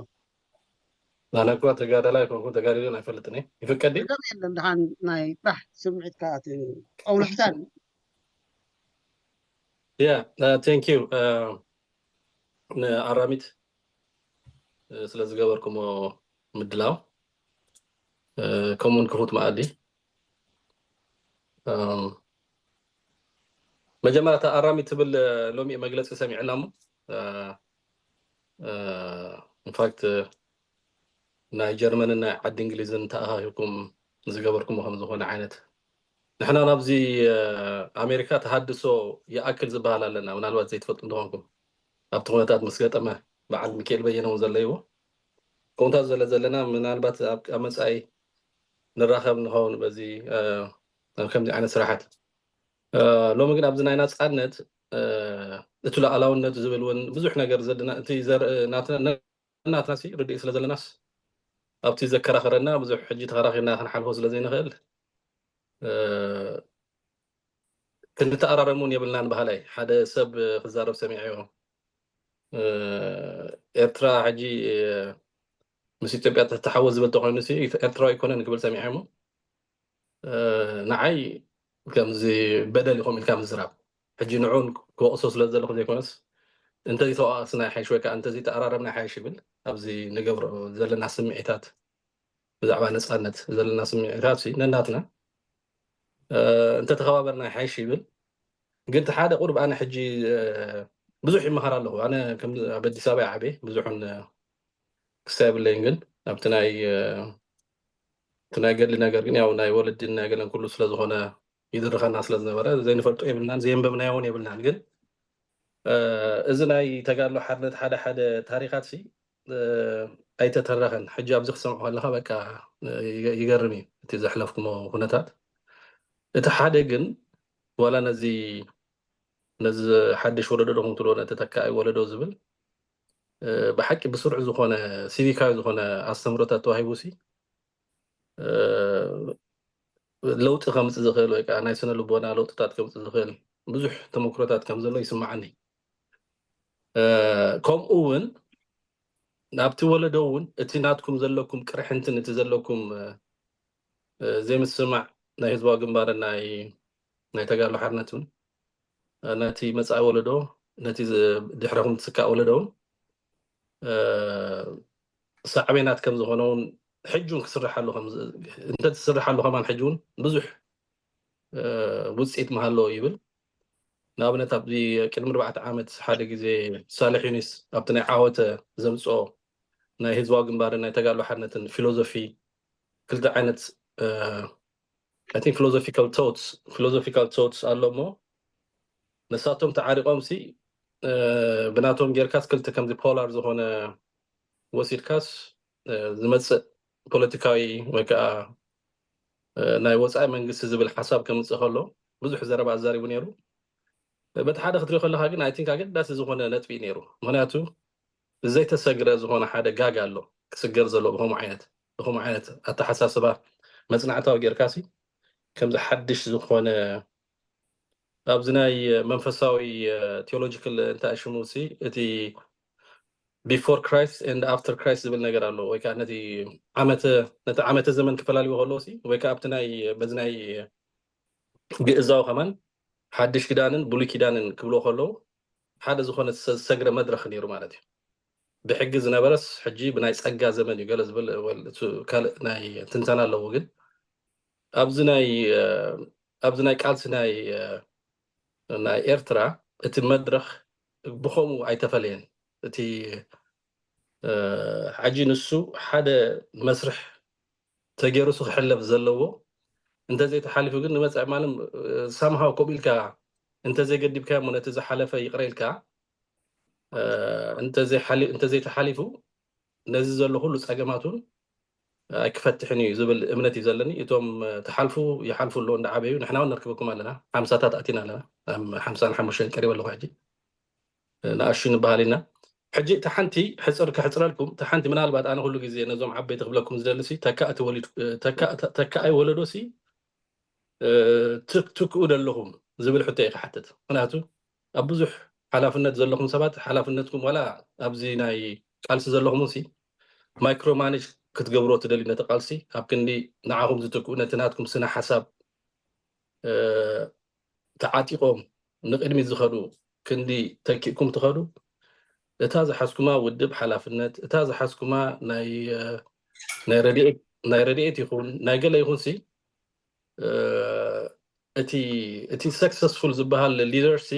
ኣነ እኳ ተጋዳላይ ኣይኮንኩን ተጋዲለን ኣይፈልጥን እየ ይፍቀድ ድዩ ገም የለን ድሓን ናይ ጥራሕ ስምዒትካ ጦብላሕታ yeah thank you ንኣራሚት ስለ ዝገበርኩሞ ምድላው ከምኡውን ክፉት መኣዲ መጀመርያ ኣራሚ ትብል ሎሚ መግለፂ ሰሚዕና ሞ ኢንፋክት ናይ ጀርመንን ናይ ዓዲ እንግሊዝን ተኣኻኺብኩም ዝገበርኩሞ ከም ዝኾነ ዓይነት ንሕና ናብዚ ኣሜሪካ ተሃድሶ ይኣክል ዝበሃል ኣለና ምናልባት ዘይትፈልጡ እንተኾንኩም ኣብቲ ኩነታት ምስ ገጠመ በዓል ሚካኤል በየነ እውን ዘለይዎ ከምኡታት ዘለ ዘለና ምናልባት ኣብ መፃኢ ንራኸብ ንኸውን በዚ ከምዚ ዓይነት ስራሓት ሎሚ ግን ኣብዚ ናይ ናፃነት እቲ ሉዓላውነት ዝብል እውን ብዙሕ ነገር ዘድና እቲ ዘርኢ ናትና ናትና ሲ ርድእ ስለ ዘለናስ ኣብቲ ዘከራኸረና ብዙሕ ሕጂ ተኸራኺርና ክንሓልፎ ስለ ዘይንኽእል ክንተኣራረም እውን የብልናን በሃላይ ሓደ ሰብ ክዛረብ ሰሚዐዮ ኤርትራ ሕጂ ምስ ኢትዮጵያ ተተሓወ ዝብል ተኮይኑ ኤርትራዊ ኣይኮነን ክብል ሰሚዐ ሞ ንዓይ ከምዚ በደል ኢኹም ኢልካ ምዝራብ ሕጂ ንዑን ክወቅሶ ስለ ዘለኹ ዘይኮነስ እንተዚ ተወቃቅስና ይሓይሽ ወይ ከዓ እንተዚ ተኣራረምና ይሓይሽ ይብል ኣብዚ ንገብሮ ዘለና ስምዒታት ብዛዕባ ነፃነት ዘለና ስምዒታት ነናትና እንተተኸባበርና ይሓይሽ ይብል ግን ሓደ ቁርብ ኣነ ሕጂ ብዙሕ ይመሃር ኣለኹ ኣነ ኣብ ኣዲስ ኣበባ ዓበ ብዙሕን ክሳ የብለይን ግን ኣብቲ ናይ እቲ ናይ ገድሊ ነገር ግን ያው ናይ ወለድን ናይ ገለን ኩሉ ስለዝኾነ ይድርኸና ስለዝነበረ ዘይንፈልጦ የብልናን ዘየንበብናዮ እውን የብልናን ግን እዚ ናይ ተጋድሎ ሓርነት ሓደ ሓደ ታሪኻት ሲ ኣይተተረኸን ሕጂ ኣብዚ ክሰምዖ ከለካ በቃ ይገርም እዩ እቲ ዘሕለፍኩሞ ኩነታት እቲ ሓደ ግን ዋላ ነዚ ነዚ ሓድሽ ወለዶ ዶ ከምትብሎ ነቲ ተካኢ ወለዶ ዝብል ብሓቂ ብስሩዕ ዝኾነ ሲቪካዊ ዝኾነ ኣስተምሮታት ተዋሂቡ ሲ ለውጢ ከምፅእ ዝኽእል ወይ ከዓ ናይ ስነ ልቦና ለውጥታት ከምፅእ ዝኽእል ብዙሕ ተመክሮታት ከም ዘሎ ይስማዓኒ ከምኡ እውን ናብቲ ወለዶ እውን እቲ ናትኩም ዘለኩም ቅርሕንትን እቲ ዘለኩም ዘይምስማዕ ናይ ህዝባዊ ግንባርን ናይ ናይ ተጋድሎ ሓርነት እውን ነቲ መፃኢ ወለዶ ነቲ ድሕረኹም ትስካእ ወለዶ እውን ሳዕቤናት ከም ዝኾነ እውን ሕጂ እውን ክስርሓሉ እንተትስርሓሉ ከማን ሕጂ እውን ብዙሕ ውፅኢት ምሃለዎ ይብል። ንኣብነት ኣብዚ ቅድሚ ኣርባዕተ ዓመት ሓደ ግዜ ሳልሕ ዩኒስ ኣብቲ ናይ ዓወተ ዘምፅኦ ናይ ህዝባዊ ግንባርን ናይ ተጋድሎ ሓርነትን ፊሎዞፊ ክልተ ዓይነት ፊሎዞፊካል ቶትስ ፊሎዞፊካል ቶትስ ኣሎ እሞ ንሳቶም ተዓሪቆም ሲ ብናቶም ጌርካስ ክልተ ከምዚ ፖላር ዝኾነ ወሲድካስ ዝመፅእ ፖለቲካዊ ወይ ከዓ ናይ ወፃኢ መንግስቲ ዝብል ሓሳብ ከምፅእ ከሎ ብዙሕ ዘረባ ኣዛሪቡ ነይሩ። በቲ ሓደ ክትሪኦ ከለካ ግን ኣይ ቲንክ ኣገዳሲ ዝኾነ ነጥቢ እዩ ነይሩ። ምክንያቱ ዘይተሰግረ ዝኾነ ሓደ ጋግ ኣሎ ክስገር ዘሎ ብከምኡ ዓይነት ብከምኡ ዓይነት ኣተሓሳስባ መፅናዕታዊ ጌርካ ሲ ከምዚ ሓድሽ ዝኾነ ኣብዚ ናይ መንፈሳዊ ቴዎሎጂካል እንታይ ሽሙ ሲ እቲ before Christ and after Christ ዝብል ነገር ኣሎ ወይ ከዓ ነቲ ዓመተ ነቲ ዓመተ ዘመን ክፈላልዮ ከለዎ ሲ ወይ ከዓ ኣብቲ ናይ በዚ ናይ ግእዛዊ ከማን ሓድሽ ኪዳንን ብሉይ ኪዳንን ክብሎ ከለዉ ሓደ ዝኾነ ዝሰግረ መድረኽ ነይሩ ማለት እዩ። ብሕጊ ዝነበረስ ሕጂ ብናይ ፀጋ ዘመን እዩ ገለ ዝብል ካልእ ናይ ትንተና ኣለዎ። ግን ኣብዚ ናይ ኣብዚ ናይ ቃልሲ ናይ ናይ ኤርትራ እቲ መድረኽ ብኸምኡ ኣይተፈለየን። እቲ ሕጂ ንሱ ሓደ መስርሕ ተገይሩ ክሕለፍ ዘለዎ እንተዘይተሓሊፉ ግን ንመፅእ ማንም ሳምሃው ኮብ ኢልካ እንተዘይገዲብካዮ እሞ ነቲ ዝሓለፈ ይቕረ ኢልካ እንተዘይተሓሊፉ ነዚ ዘሎ ኩሉ ፀገማት እውን ኣይክፈትሕን እዩ ዝብል እምነት እዩ ዘለኒ። እቶም ተሓልፉ ይሓልፉ ኣለዉ እንዳዓበዩ ንሕና እውን ነርክበኩም ኣለና። ሓምሳታት ኣቲና ኣለና። ሓምሳን ሓሙሽተን ቀሪበ ኣለኹ ሕጂ ንኣሹ ንበሃል ኢና። ሕጂ እታ ሓንቲ ሕፅር ክሕፅረልኩም እታ ሓንቲ ምናልባት ኣነ ኩሉ ግዜ ነዞም ዓበይቲ ክብለኩም ዝደሊ ሲ ተካእቲ ወሊድ ተካእቲ ወለዶ ሲ ትክኡ ደለኹም ዝብል ሕቶ እዩ ክሓትት። ምክንያቱ ኣብ ብዙሕ ሓላፍነት ዘለኹም ሰባት ሓላፍነትኩም ዋላ ኣብዚ ናይ ቃልሲ ዘለኹም ሲ ማይክሮ ማኔጅ ክትገብሮ ትደልዩ ነቲ ቃልሲ ኣብ ክንዲ ንዓኹም ዝትክኡ ነቲ ናትኩም ስነ ሓሳብ ተዓጢቆም ንቅድሚት ዝኸዱ ክንዲ ተኪእኩም ትኸዱ እታ ዝሓዝኩማ ውድብ ሓላፍነት እታ ዝሓዝኩማ ናይ ረድኤት ይኹን ናይ ገለ ይኹን ሲ እቲ እቲ ሰክሰስፉል ዝበሃል ሊደር ሲ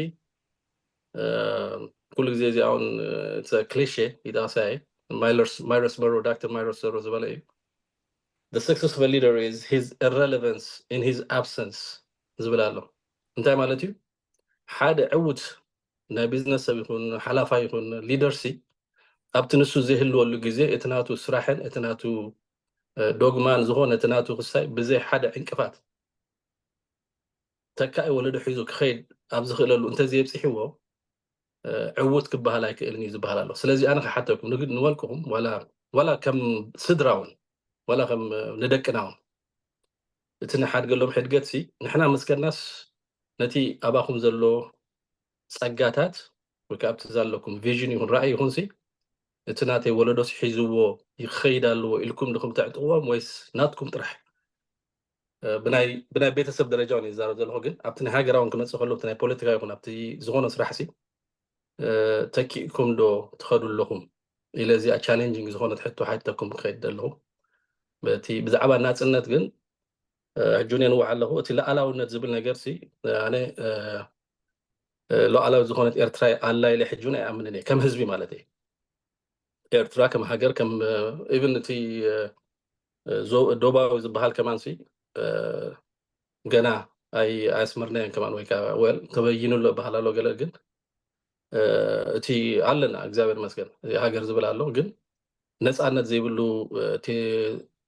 ኩሉ ግዜ እዚ እውን ክሊሼ ይጠቅሳ ማይረስ መሮ ዳክተር ማይረስ መሮ ዝበለ እዩ the success of a leader is his irrelevance in his absence ዝብል ኣሎ። እንታይ ማለት እዩ? ሓደ ዕውት ናይ ቢዝነስ ሰብ ይኹን ሓላፋ ይኹን ሊደር ሲ ኣብቲ ንሱ ዘይህልወሉ ግዜ እቲ ናቱ ስራሕን እቲ ናቱ ዶግማን ዝኾነ እቲ ናቱ ክሳይ ብዘይ ሓደ ዕንቅፋት ተካኢ ወለዶ ሒዙ ክኸይድ ኣብ ዝኽእለሉ እንተዘየብፅሕዎ ዕውት ክበሃል ኣይክእልን እዩ ዝበሃል ኣሎ። ስለዚ ኣነ ክሓተኩም ንወልቅኹም ዋላ ከም ስድራ እውን ዋላ ከም ንደቅና እውን እቲ ንሓድገሎም ሕድገት ሲ ንሕና መስከናስ ነቲ ኣባኹም ዘሎ ፀጋታት ወይ ከዓ ኣብቲ ዘለኩም ቪዥን ይኹን ራእይ ይኹን ሲ እቲ ናተይ ወለዶስ ሒዝዎ ይኸይድ ኣለዎ ኢልኩም ድኹም ተዕጥቅዎም ወይስ ናትኩም ጥራሕ? ብናይ ቤተሰብ ደረጃ እውን ይዛረብ ዘለኹ ግን ኣብቲ ናይ ሃገራውን ክመፅእ ከሎ ናይ ፖለቲካ ይኹን ኣብቲ ዝኾነ ስራሕ ሲ ተኪእኩም ዶ ትኸዱ ኣለኹም ኢለ እዚኣ ቻሌንጂንግ ዝኾነት ሕቶ ሓተኩም ክኸይድ ኣለኹ። በቲ ብዛዕባ ናፅነት ግን ሕጂ እውን የንውሕ ኣለኹ። እቲ ሉዓላውነት ዝብል ነገር ሲ ኣነ ሉዓላዊ ዝኾነት ኤርትራ ኣላ ኢለ ሕጂ እውን ኣይኣምንን እየ ከም ህዝቢ ማለት እየ። ኤርትራ ከም ሃገር ከም ኢቭን እቲ ዶባዊ ዝበሃል ከማን ሲ ገና ኣይ ኣስመርናዮን ከማን ወይ ከዓ ወል ተበይኑ ኣሎ በሃል ኣሎ ገለ ግን እቲ ኣለና እግዚኣብሔር መስገን ሃገር ዝብል ኣሎ ግን ነፃነት ዘይብሉ እቲ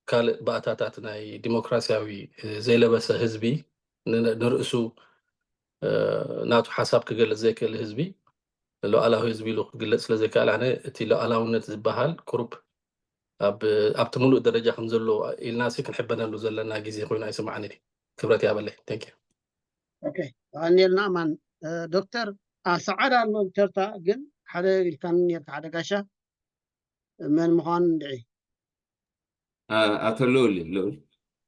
ካልእ ባእታታት ናይ ዲሞክራሲያዊ ዘይለበሰ ህዝቢ ንርእሱ ናቱ ሓሳብ ክገልፅ ዘይክእል ህዝቢ ሉዓላዊ ህዝቢ ኢሉ ክግለፅ ስለዘይከኣል ኣነ እቲ ሉዓላውነት ዝበሃል ቁሩብ ኣብቲ ሙሉእ ደረጃ ከም ዘሎ ኢልና ሲ ክንሕበነሉ ዘለና ግዜ ኮይኑ ኣይስማዓንን እዩ። ክብረት ይሃበለይ። Thank you። ኦኬ ተቐኒልና ማን ዶክተር ሰዓድ ኣሎ ብተርታ ግን ሓደ ኢልካኒ ነርካ ሓደ ጋሻ መን ምዃኑ እንድዒ ኣቶ ልኡል እዩ ልኡል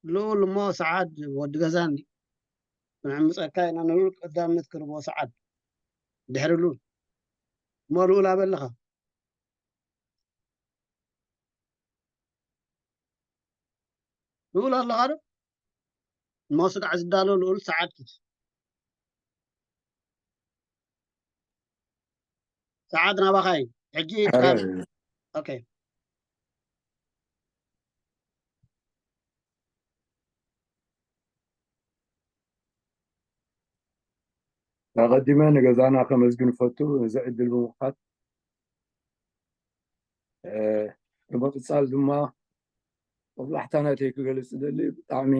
ልኡል እሞ ሰዓድ ወዲ ገዛኒ ክንዕምፀካ ኢና ንልኡል ቀዳምነት ክርቦ ሰዓድ ድሕሪ ልኡል እሞ ልኡል ኣበልኻ ልኡል ኣለኻ ዶ? እሞ ስጋዕ ዝዳሎ ልኡል ሰዓት ኪድ። ሰዓት ናባኻ እዩ። ሕጂ ኦኬ። ኣቐዲመ ንገዛና ከመስግን እፈቱ፣ እዚ ዕድል ብምኽፋት። እ፣ ብምቕጻል ድማ ጦብላሕታ ናተይ ክገልጽ ዝደሊ፣ ብጣዕሚ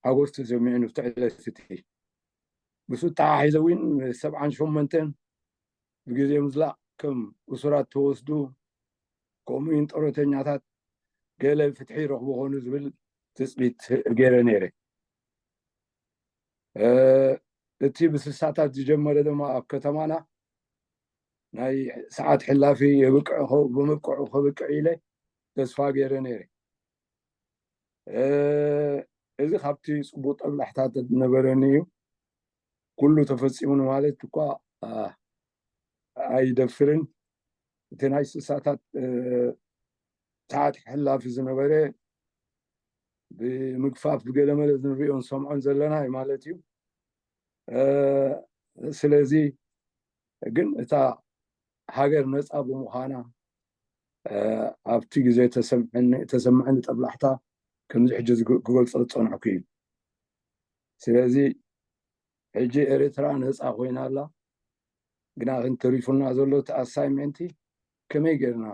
ሓጎስ ተሰሚዑ ንፍቲ ዕለት እቲ። ምስ ተሓሒዘ እውን ሰብዓን ሸሞንተን ብግዜ ምዝላቕ ከም እሱራት ተወስዱ፣ ከምኡ እውን ጡረተኛታት ገለ ፍትሒ ይረኽቡ ኾኑ ዝብል ትጽቢት ገይረ ነይረ። እ፣ እቲ ብስሳታት ዝጀመረ ድማ ኣብ ከተማና ናይ ሰዓት ሕላፊ የብቅዕ ኸ-፣ ብምብቅዑ ከብቅዕ ኢለ ተስፋ ገይረ ነይረ። እ፣ እዚ ካብቲ ጽቡቕ ጠብላሕታት ነበረኒ እዩ። ኩሉ ተፈጺሙ ማለት እኳ፣ አ፣ ኣይደፍርን። እቲ ናይ ስሳታት፣ እ፣ ሰዓት ሕላፊ ዝነበረ ብምግፋፍ ብገለመለ ንሪኦን ሰምዖን ዘለና እዩ ማለት እዩ። እ፣ ስለዚ ግን እታ ሃገር ነጻ ብምዃና፣ እ፣ ኣብቲ ግዜ ተሰምዐኒ፣ ተሰምዐኒ ጠብላሕታ ከምዚ ሕጂ ዝግ-፣ ክገልጾ ዝጸናሕኩ እዩ። ስለዚ ሕጂ ኤርትራ ነጻ ኮይና ኣላ። ግና ግን ተሪፉና ዘሎ እቲ ኣሳይመንቲ ከመይ ጌርና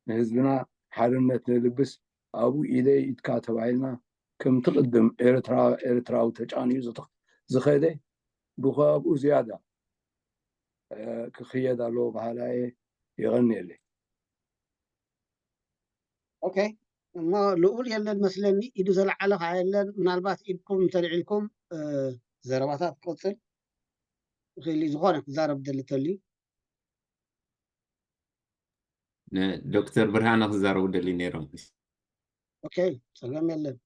ንህዝብና ሓርነት ነልብስ፣ ኣብኡ ኢደይ ኢድካ ተባሂልና ከምቲ ቅድም ኤርትራ-፣ ኤርትራዊ ተጫንዩ ዝተ-፣ ዝኸደ ብኸብኡ ዝያዳ፣ እ፣ ክኽየድ ኣለዎ በሃላይ እየ። የቐንየለይ። ኦኬ፣ እሞ ልኡል የለን መስለኒ፣ ኢዱ ዘለዓለ ኸዓ የለን። ምናልባት ኢድኩም እንተልዒልኩም፣ እ፣ ዘረባታት ክቕጽል ይኽእል እዩ። ዝኾነ ክዛረብ ደሊ ተልዩ። ንዶክተር ብርሃነ ክዛረቡ ደልዩ ነይሮም። ኦኬ፣ ጸገም የለን።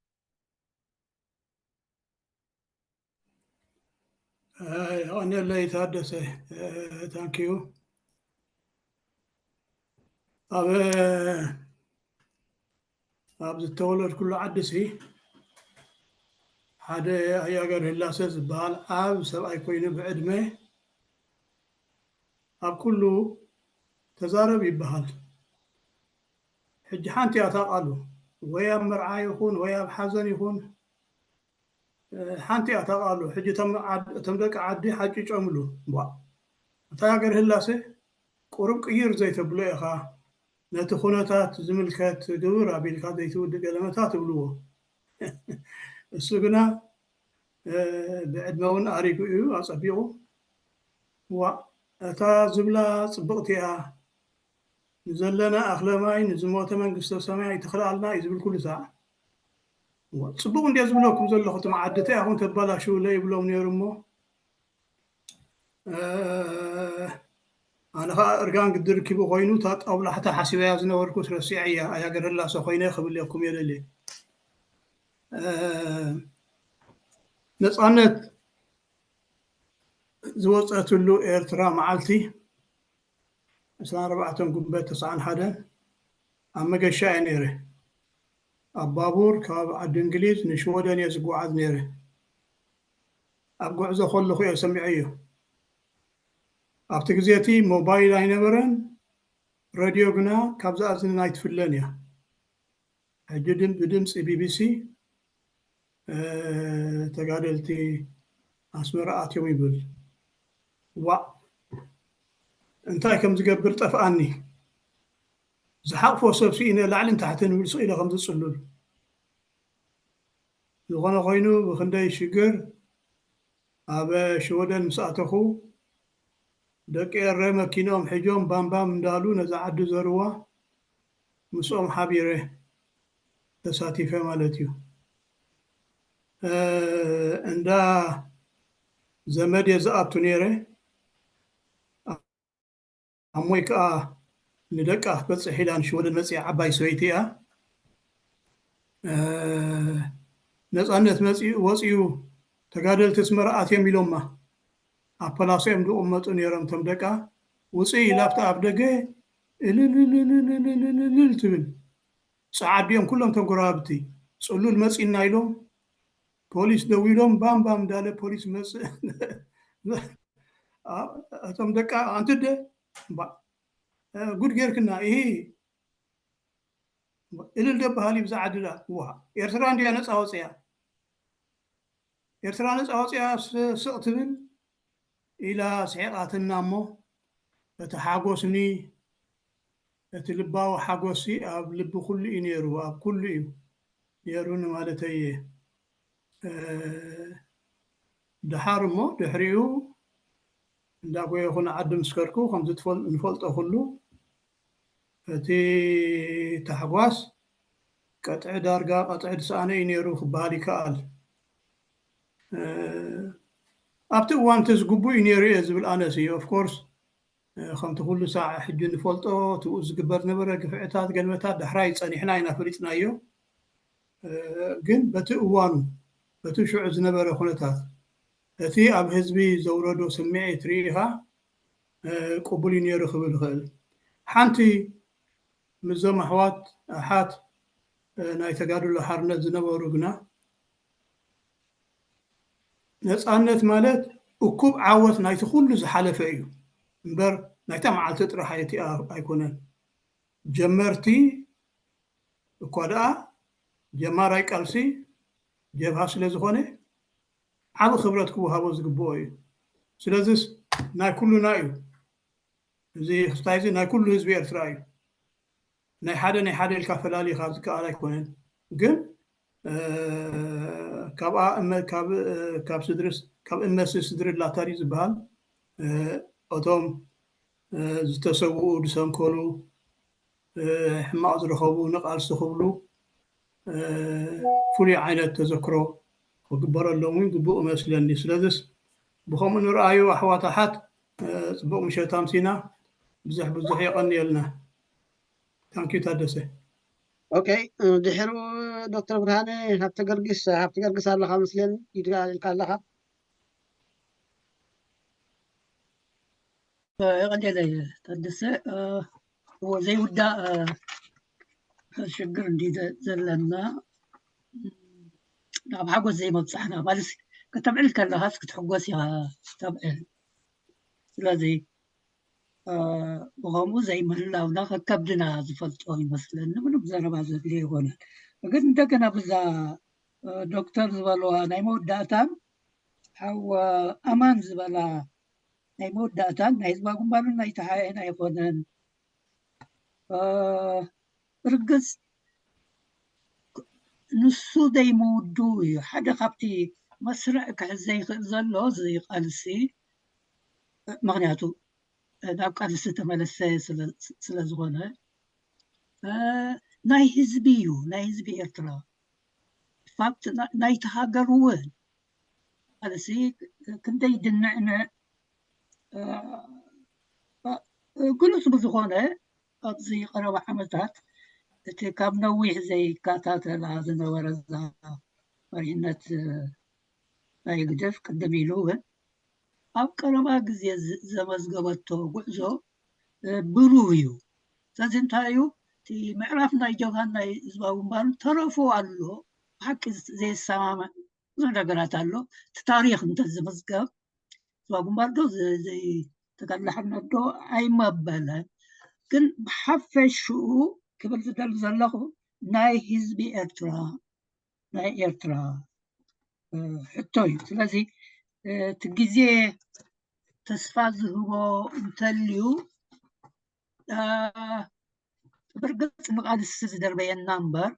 እ፣ የቐንየለይ ታደሰ፣ እ፣ ታንኪዩ። ኣብ፣ ኣብ ዝተወለድኩሉ ዓዲ ሲ ሓደ ኣያገር ህላሰ ዝበሃል ዓብ ሰብኣይ ኮይኑ ብዕድመ ኣብ ኩሉ ተዛረብ ይበሃል። ሕጂ ሓንቲ እያ እታ ቃሉ፣ ወይ ኣብ መርዓ ይኹን ወይ ኣብ ሓዘን ይኹን፣ እ፣ ሓንቲ እያ እታ ቃሉ። ሕጂ እቶም ዓድ-፣ እቶም ደቂ ዓዲ ሓቂጮምሉ። እምቧእ፣ እታ ሃገር ህላሰ ቁሩብ ቅይር ዘይተብሎ ኢኻ፣ ነቲ ኩነታት ዝምልከት ግብር ኣቢልካ ዘይትውድእ ገለመታ ትብልዎ። እሱ ግና፣ እ፣ ብዕድመ እውን ኣሪጉ እዩ ኣጸቢቑ። ዋእ፣ እታ ዝብላ ጽብቕቲ እያ፣ ንዘለና ኣኽለ ማይ፣ ንዝሞተ መንግስተ ሰማይ ኣይትኽልኣልና እዩ ዝብል ኩሉ ሳዕ። ዋእ፣ ጽቡቕ እንድየ ዝብለኩም ዘለኹ፣ እቶም ዓዲ እንታይ ኢኹም ተባላሽውለይ ይብሎም ነይሩ እሞ፣ እ፣ ኣነ ኸኣ እርጋን ግዲ ርኪቡ ኮይኑ፣ እታ ጦብላሕታ ሓሲበያ ዝነበርኩስ ረሲዐያ፣ ኣያ ገረላሰ ኮይነ ክብለኩም እየ ደልየ። እ፣ ነጻነት ዝወጸትሉ ኤርትራ መዓልቲ ዕስራን ኣርባዕተን ጉንበት ተስዓን ሓደን ኣብ መገሻ እየ ነይረ። ኣብ ባቡር ካብ ዓዲ እንግሊዝ ንሽወደን እየ ዝጓዓዝ ነይረ። ኣብ ጉዕዞ ከለኹ እየ ሰሚዐዮ። ኣብቲ ግዜ እቲ ሞባይል ኣይነበረን፣ ረድዮ ግና ካብዛ እዝንን ኣይትፍለን እያ። ሕጂ ድም-፣ ብድምፂ ቢቢሲ፣ እ፣ ተጋደልቲ ኣስመራ ኣትዮም ይብል። ዋእ! እንታይ ከም ዝገብር ጠፍኣኒ። ዝሓቕፎ ሰብ ስኢነ ላዕልን ታሕትን ይብል ስቕ ኢለ ከም ዝጽሉል። ዝኾነ ኮይኑ ብኽንደይ ሽግር ኣብ ሽወደን ምስ ኣተኹ፣ ደቂ ኤረ መኪንኦም ሒዞም ባምባም እንዳሉ ነዛ ዓዲ ዘርዋ ምስኦም ሓቢረ ተሳቲፈ ማለት እዩ። እ፣ እንዳ ዘመድ እየ ዝኣቱ ነይረ። ኣሞይ ከኣ ንደቃ ክትበጽሕ ኢላ ንሽወደን መጺኣ፣ ዓባይ ሰበይቲ እያ። እ፣ ነጻነት መጺኡ፣ ወጺኡ፣ ተጋደልቲ ኣስመራ ኣትዮም ኢሎማ። ኣብ ፓላሶ እዮም ዝቕመጡ ነይሮም እቶም ደቃ። ውጽእ ኢላ ኣብቲ ኣፍ ደገ እልል ትብል። ጸዓዱ እዮም ኩሎም እቶም ጎረባብቲ። ጽሉል መጺና ኢሎም ፖሊስ ደዊሎም ባም ባም እንዳለ ፖሊስ መጽእ። ኣ-፣ እቶም ደቂ ኣንትደ እምባ፣ እ፣ ጉድ ጌርክና። ይሄ እልል ደበሃል እዩ ብዛ ዓድላ። ዋ፣ ኤርትራ እንድያ ነጻ ወጽያ። ኤርትራ ነጻ ወጽያ ስ-፣ ስቕ ትብል ኢላ ስሒቓትና እሞ፣ እቲ ሓጎስኒ፣ እቲ ልባዊ ሓጎስሲ ኣብ ልቢ ኩሉ እዩ ነይሩ፣ ኣብ ኩሉ እዩ ነይሩ ንማለተይ እየ። እ፣ ደሓር እሞ ድሕሪኡ እንዳ ጎየኹ ንዓዲ ምስ ከድኩ፣ ከምዚ ትፈል-፣ ንፈልጦ ኩሉ፣ እቲ ታሕጓስ ቀጥዒ ዳርጋ ቀጥዒ ዝሰኣነ እዩ ነይሩ ክበሃል ይከኣል። እ፣ ኣብቲ እዋን እቲ ዝግቡእ እዩ ነይሩ እየ ዝብል ኣነስ እዩ። ኦፍኮርስ፣ እ፣ ከምቲ ኩሉ ሳዕ ሕጂ ንፈልጦ፣ ትኡ ዝግበር ዝነበረ ግፍዕታት፣ ገልመታት ዳሕራይ ጸኒሕና ኢና ፈሊጥናዮ። እ፣ ግን በቲ እዋኑ፣ በቲ ሽዑ ዝነበረ ኩነታት፣ እቲ ኣብ ህዝቢ ዘውረዶ ስምዒት ርኢኻ፣ እ፣ ቅቡል እዩ ነይሩ ክብል ይኽእል። ሓንቲ ምስዞም ኣሕዋት፣ ኣሓት፣ እ፣ ናይ ተጋድሎ ሓርነት ዝነበሩ ግና፣ ነጻነት ማለት እኩብ ዓወት ናይቲ ኩሉ ዝሓለፈ እዩ እምበር፣ ናይታ መዓልቲ ጥራሕ ኣየቲ-፣ ኣይኮነን። ጀመርቲ እኳ ደኣ፣ ጀማራይ ቃልሲ ጀብሃ ስለ ዝኾነ፣ ዓቢ ክብረት ክወሃቦ ዝግብኦ እዩ። ስለዚስ ናይ ኩሉና እዩ። እዚ ክስታይ እዚ ናይ ኩሉ ህዝቢ ኤርትራ እዩ። ናይ ሓደ ናይ ሓደ ኢልካ ፈላሊኻ ዝከኣል ኣይኮነን። ግን፣ እ፣ ካብኣ እመ-፣ ካብ፣ እ፣ ካብ ስድርስ-፣ ካብ እመሲ ስድሪ ላታ ድዩ ዝበሃል? እ፣ እቶም፣ እ፣ ዝተሰውኡ፣ ዝሰንከሉ፣ እ፣ ሕማቕ ዝረኸቡ፣ ንቃልሲ ክብሉ፣ እ፣ ፍሉይ ዓይነት ተዘክሮ ክግበረሎም እውን ግቡእ እመስለኒ። ስለዚስ ብኸምኡ ንርኣዩ ኣሕዋት ኣሓት፣ እ፣ ጽቡቕ ምሸት ኣምሲና። ብዙሕ ብዙሕ የቐንየልና። ታንኪዩ ታደሰ። ኦኬ፣ እ፣ ድሕሩ ዶክተር ብርሃነ ሃብተ ገርጊስ፣ ሃብተ ገርጊስ ኣለኻ መስለኒ፣ ኢድካ ኢልካ ኣለኻ። እ፣ የቐንየለይ ታደሰ። እ፣ እዎ፣ ዘይውዳእ፣ እ፣ ሽግር እንዲ ዘ-፣ ዘለና፣ ናብ ሓጎስ ዘይመብጻሕና ማለት፣ ከተብዕል ከለኻስ ክትሕጎስ ኢኻ ተብዕል። ስለዚ፣ እ፣ ብኸምኡ ዘይምህላውና ከከብድና ዝፈልጦ ይመስለኒ። ምንም ዘረባ ዘድልዮ ኣይኮነን። ግን እንደገና ብዛ፣ እ፣ ዶክተር ዝበልዋ ናይ መወዳእታን ሓው ኣማን ዝበላ ናይ መወዳእታን ናይ ህዝባዊ ግንባርን ናይ ተሓኤን ኣይኮነን። እ፣ ብርግጽ ንሱ ዘይምውዱ እዩ። ሓደ ካብቲ መስርዕ ክሕዝ ዘይክእል ዘሎ እዚ ቃልሲ፣ ምኽንያቱ ናብ ቃልሲ ተመለሰ ስለ፣ ስለ ዝኾነ፣ እ፣ ናይ ህዝቢ እዩ፣ ናይ ህዝቢ ኤርትራ። ፋክት ና-፣ ናይቲ ሃገር እውን ቃልሲ ክንደይ ድንዕንዕ፣ እ፣ እ፣ ግሉጽ ብዝኾነ ኣብዚ ቀረባ ዓመታት እቲ ካብ ነዊሕ ዘይከታተላ ዝነበረ እዛ መሪሕነት፣ እ፣ ናይ ህግደፍ ቅድም ኢሉ እውን ኣብ ቀረባ ግዜ ዝ-፣ ዘመዝገበቶ ጉዕዞ፣ እ፣ ብሩህ እዩ። ስለዚ እንታይ እዩ? እቲ ምዕራፍ ናይ ጀብሃን ናይ ህዝባዊ ግንባርን ተረፉ ኣሎ። ብሓቂ ዘየሰማምዕ ብዙሕ ነገራት ኣሎ። እቲ ታሪኽ እንተዝምዝገብ፣ ህዝባዊ ግንባር ዶ ዘ-፣ ዘይ-፣ ተጋድሎ ሓርነት ዶ ኣይመበለን። ግን ብሓፈሽኡ ክብል ዝደሊ ዘለኹ ናይ ህዝቢ ኤርትራ፣ ናይ ኤርትራ፣ እ፣ ሕቶ እዩ። ስለዚ፣ እ፣ እቲ ግዜ ተስፋ ዝህቦ እንተልዩ፣ እ፣ ብርግጽ ንቃልሲ ዝደርበየና እምበር፣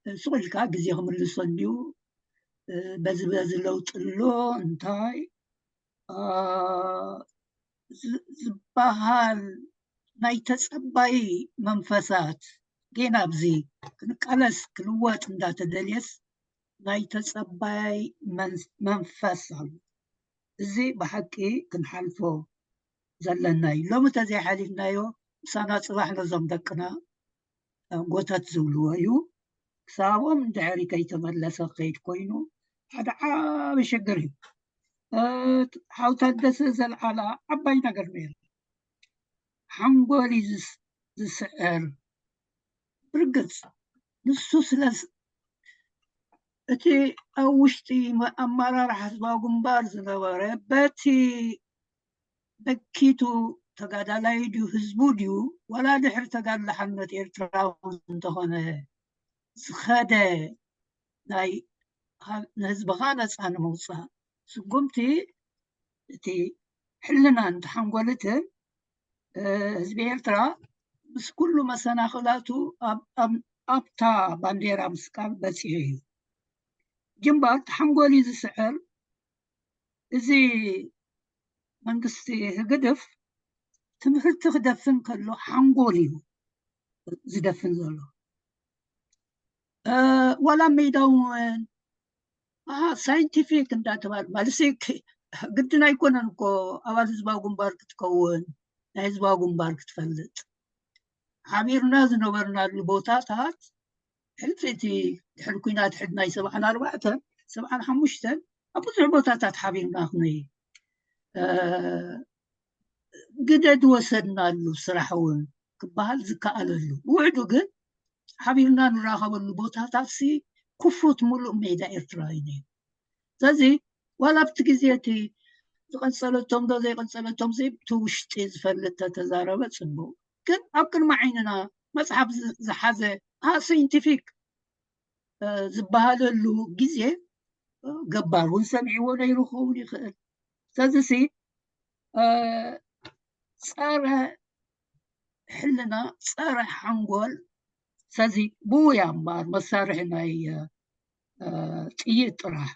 እ፣ ሱቕ ኢልካ ግዜ ክምልሶ እንድዩ፣ እ፣ በዚ በዚ ለውጢ ኣሎ እንታይ፣ እ፣ ዝ-፣ ዝበሃል ናይ ተጸባይ መንፈሳት ጌና ኣብዚ ክንቃለስ ክልወጥ እንዳተደልየስ ናይ ተጸባይ መን-፣ መንፈስ ኣሎ። እዚ ብሓቂ ክንሓልፎ ዘለና እዩ። ሎሚ ተዘይሓሊፍናዮ ምሳና ጽባሕ ነዞም ደቅና ጎተት ዝብልዎ እዩ። ክሳብኦም እንድሕሪ ከይተመለሰ ክኸይድ ኮይኑ ሓደ ዓቢ ሽግር እዩ። እ፣ ሓው ታደሰ ዘልዓላ ዓባይ ነገር ነይሩ። ሓንጎል እዩ ዝስ-፣ ዝስዕር። ብርግጽ ንሱ ስለ ዝ-፣ እቲ ኣብ ውሽጢ ኣመራርሓ ህዝባዊ ግንባር ዝነበረ በቲ በኪቱ ተጋዳላይ ድዩ ህዝቡ ድዩ ዋላ ድሕሪ ተጋድሎ ሓርነት ኤርትራ እንተኾነ ዝኸደ ናይ ንህዝብኻ ነፃ ንምውፃእ ስጉምቲ እቲ ሕልና እንተሓንጎልትን ህዝቢ ኤርትራ ምስ ኩሉ መሰናኽላቱ ኣብታ ባንዴራ ምስቃል በፂሑ እዩ። ግንባር ተሓንጎል እዩ ዝስዕር። እዚ መንግስቲ ህግድፍ ትምህርቲ ክደፍን ከሎ ሓንጎል እዩ ዝደፍን ዘሎ። ዋላ ሜዳ እውን ሳይንቲፊክ እንዳተባለ ማለት ግድን ኣይኮነን እኮ ኣባል ህዝባዊ ግንባር ክትከውን ናይ ህዝባዊ ግንባር ክትፈልጥ ሓቢርና ዝነበርናሉ ቦታታት ሕልፊ እቲ ድሕሪ ኩናት ሕድ ናይ ሰብዓን ኣርባዕተን ሰብዓን ሓሙሽተን ኣብ ብዙሕ ቦታታት ሓቢርና ክንይ ግደ ዝወሰድናሉ ስራሕ እውን ክበሃል ዝከኣለሉ ውሕዱ ግን ሓቢርና ንራኸበሉ ቦታታት ሲ ክፉት ሙሉእ ሜዳ ኤርትራ እዩ ነይሩ። ስለዚ ዋላ ኣብቲ ግዜ እቲ ዝቐንጸለቶም ዶ ዘይቐንጸለቶም ሲ እቲ ውሽጢ ዝፈልጥ ተተዛረበ ጽቡቕ፣ ግን ኣብ ቅድሚ ዓይንና መጽሓፍ ዝሓዘ ሳይንቲፊክ ዝበሃለሉ ግዜ ገባር እውን ሰሚዕዎ ነይሩ ክኸውን ይኽእል። ስለዚ ሲ ጸረ ሕልና ጸረ ሓንጎል ሰዚ ብውያ እምበኣር መሳርሒ ናይ ጥይት ጥራሕ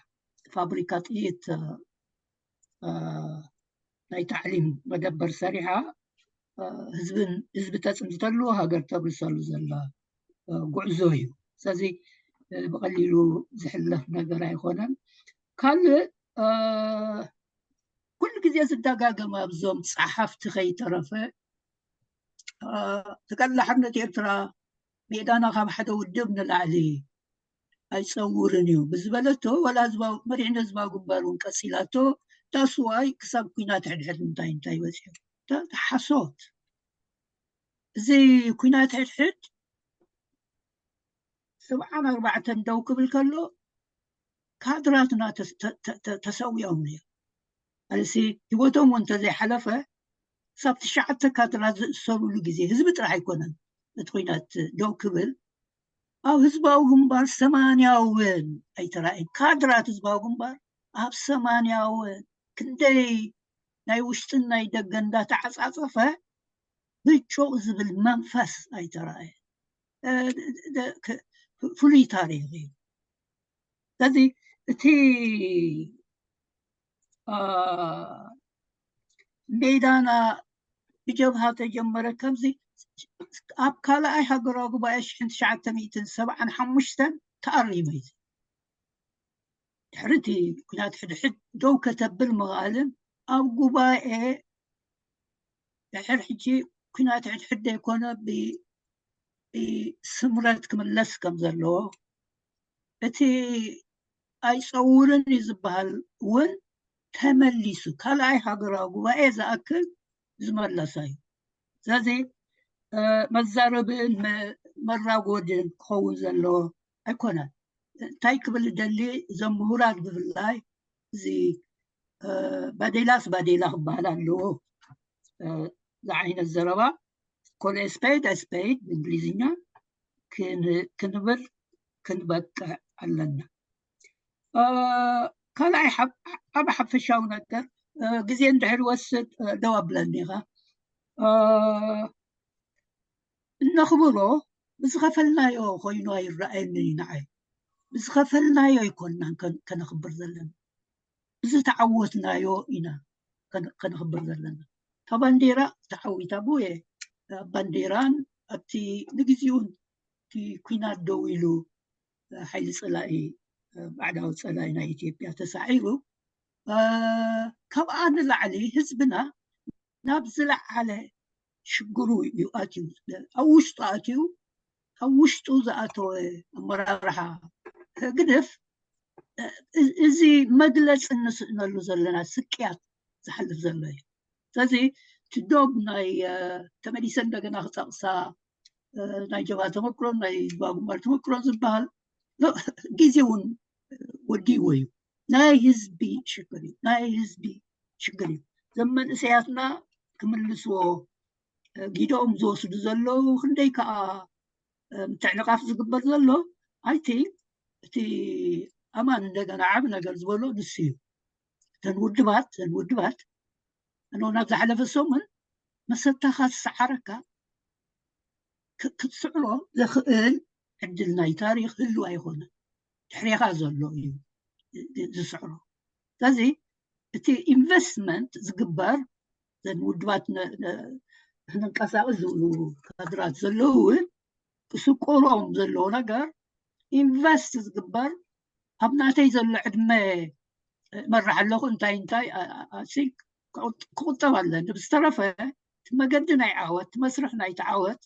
ፋብሪካ ጥይት ናይ ታዕሊም መደበር ሰሪሓ ህዝብን ህዝቢ ተፅንተሉ ሃገር ተብርሰሉ ዘላ ጉዕዞ እዩ። ስለዚ ብቐሊሉ ዝሕለፍ ነገር ኣይኮነን። ካልእ ኩሉ ግዜ ዝደጋገም ኣብዞም ፀሓፍቲ ከይተረፈ ተጋድሎ ሓርነት ኤርትራ ሜዳና ካብ ሓደ ውድብ ንላዕሊ ኣይፀውርን እዩ ብዝበለቶ ዋላ ህዝባዊ መሪሕነት ህዝባዊ ግንባር እውን ቀፂላቶ that's why ክሳብ ኩናት ሕድሕድ እንታይ እንታይ በፂሑ ሓሶት እዚ ኩናት ሕድሕድ ሰብዓን ኣርባዕተን ደው ክብል ከሎ ካድራትና ተሰዊኦም እዮም ኣልሲ ህይወቶም እውን እንተዘይሓለፈ ክሳብ ትሽዓተ ካድራት ዝእሰሩሉ ግዜ ህዝቢ ጥራሕ ኣይኮነን እቲ ኩናት ደው ክብል ኣብ ህዝባዊ ግንባር ሰማንያ እውን ኣይተራእየን ካድራት ህዝባዊ ግንባር ኣብ ሰማንያ እውን ክንደይ ናይ ውሽጥን ናይ ደገ እንዳተዓፃፀፈ ብጩቕ ዝብል መንፈስ ኣይተራእየን። ፍሉይ ታሪክ እዩ። ስለዚ እቲ ሜዳና ብጀብሃ ተጀመረ ከምዚ ኣብ ካልኣይ ሃገራዊ ጉባኤ ሽሕን ትሽዓተ ሚእትን ሰብዓን ሓሙሽተን ተኣሪሙ እዩ። ድሕሪ እቲ ኩናት ሕድሕድ ደው ከተብል ምኽኣልን ኣብ ጉባኤ ድሕር ሕጂ ኩናት ሕድሕድ ዘይኮነ ብስምረት ክምለስ ከም ዘለዎ እቲ ኣይፀውርን እዩ ዝበሃል እውን ተመሊሱ ካልኣይ ሃገራዊ ጉባኤ ዝኣክል ዝመለሰ እዩ። ስለዚ መዛረብን መራጎድን ክኸውን ዘለዎ ኣይኮነን። እንታይ ክብል ደሊ እዞም ምሁራት ብፍላይ እዚ ባዴላስ ባዴላ ክበሃል ኣለዎ። ዝዓይነት ዘረባ ኮለ ስፔድ ስፔድ ብእንግሊዝኛ ክንብል ክንበቅዕ ኣለና። ካልኣይ ኣብ ሓፈሻዊ ነገር ግዜ እንድሕር ወስድ ደው ኣብለኒ ኢኻ እነኽብሮ ብዝኸፈልናዮ ኮይኑ ኣይረኣየንን እዩ ንዓይ። ብዝኸፈልናዮ ኣይኮንናን ከነኽብር ዘለና ብዝተዓወትናዮ ኢና ከነኽብር ዘለና። እታ ባንዴራ ተዓዊታ ብየ ባንዴራን ኣብቲ ንግዚኡን እቲ ኩናት ደው ኢሉ ሓይሊ ፀላኢ ባዕዳዊ ፀላኢ ናይ ኢትዮጵያ ተሳዒሩ ካብኣ ንላዕሊ ህዝብና ናብ ዝለዓለ ሽግሩ እዩ ኣትዩ ኣብ ውሽጡ ኣትዩ ኣብ ውሽጡ ዝኣተወ ኣመራርሓ ህግድፍ እዚ መግለፂ እንስእነሉ ዘለና ስቅያት ዝሓልፍ ዘሎ እዩ። ስለዚ እቲ ዶብ ናይ ተመሊሰ እንደገና ክጠቕሳ ናይ ጀብሃ ተመክሮን ናይ ህዝባዊ ግንባር ተመክሮን ዝበሃል ግዜ እውን ወዲዎ እዩ። ናይ ህዝቢ ሽግር እዩ። ናይ ህዝቢ ሽግር እዩ። ዘም መንእሰያትና ክምልስዎ ጊደኦም ዝወስዱ ዘለዉ ክንደይ ከዓ ምትዕንቓፍ ዝግበር ዘሎ ኣይቲ እቲ ኣማን እንደገና ዓብ ነገር ዝበሎ ንሱ እዩ። እተን ውድባት እተን ውድባት እኖ ናብ ዝሓለፈ ሰሙን መሰታኻ ዝሰዓረካ ክትስዕሮ ዘኽእል ዕድል ናይ ታሪኽ ህሉ ኣይኮነ ድሕሬኻ ዘሎ እዩ ዝስዕሮ። ስለዚ እቲ ኢንቨስትመንት ዝግበር ዘን ውድባት ንንቀሳቀስ ዝብሉ ካድራት ዘለዉ እውን ክስቆሮም ዘለዎ ነገር ኢንቨስት ዝግበር ኣብ ናተይ ዘሎ ዕድመ መራሕ ኣለኹ እንታይ እንታይ ክቁጠብ ኣለኒ። ብዝተረፈ እቲ መገዲ ናይ ዓወት እቲ መስርሕ ናይቲ ዓወት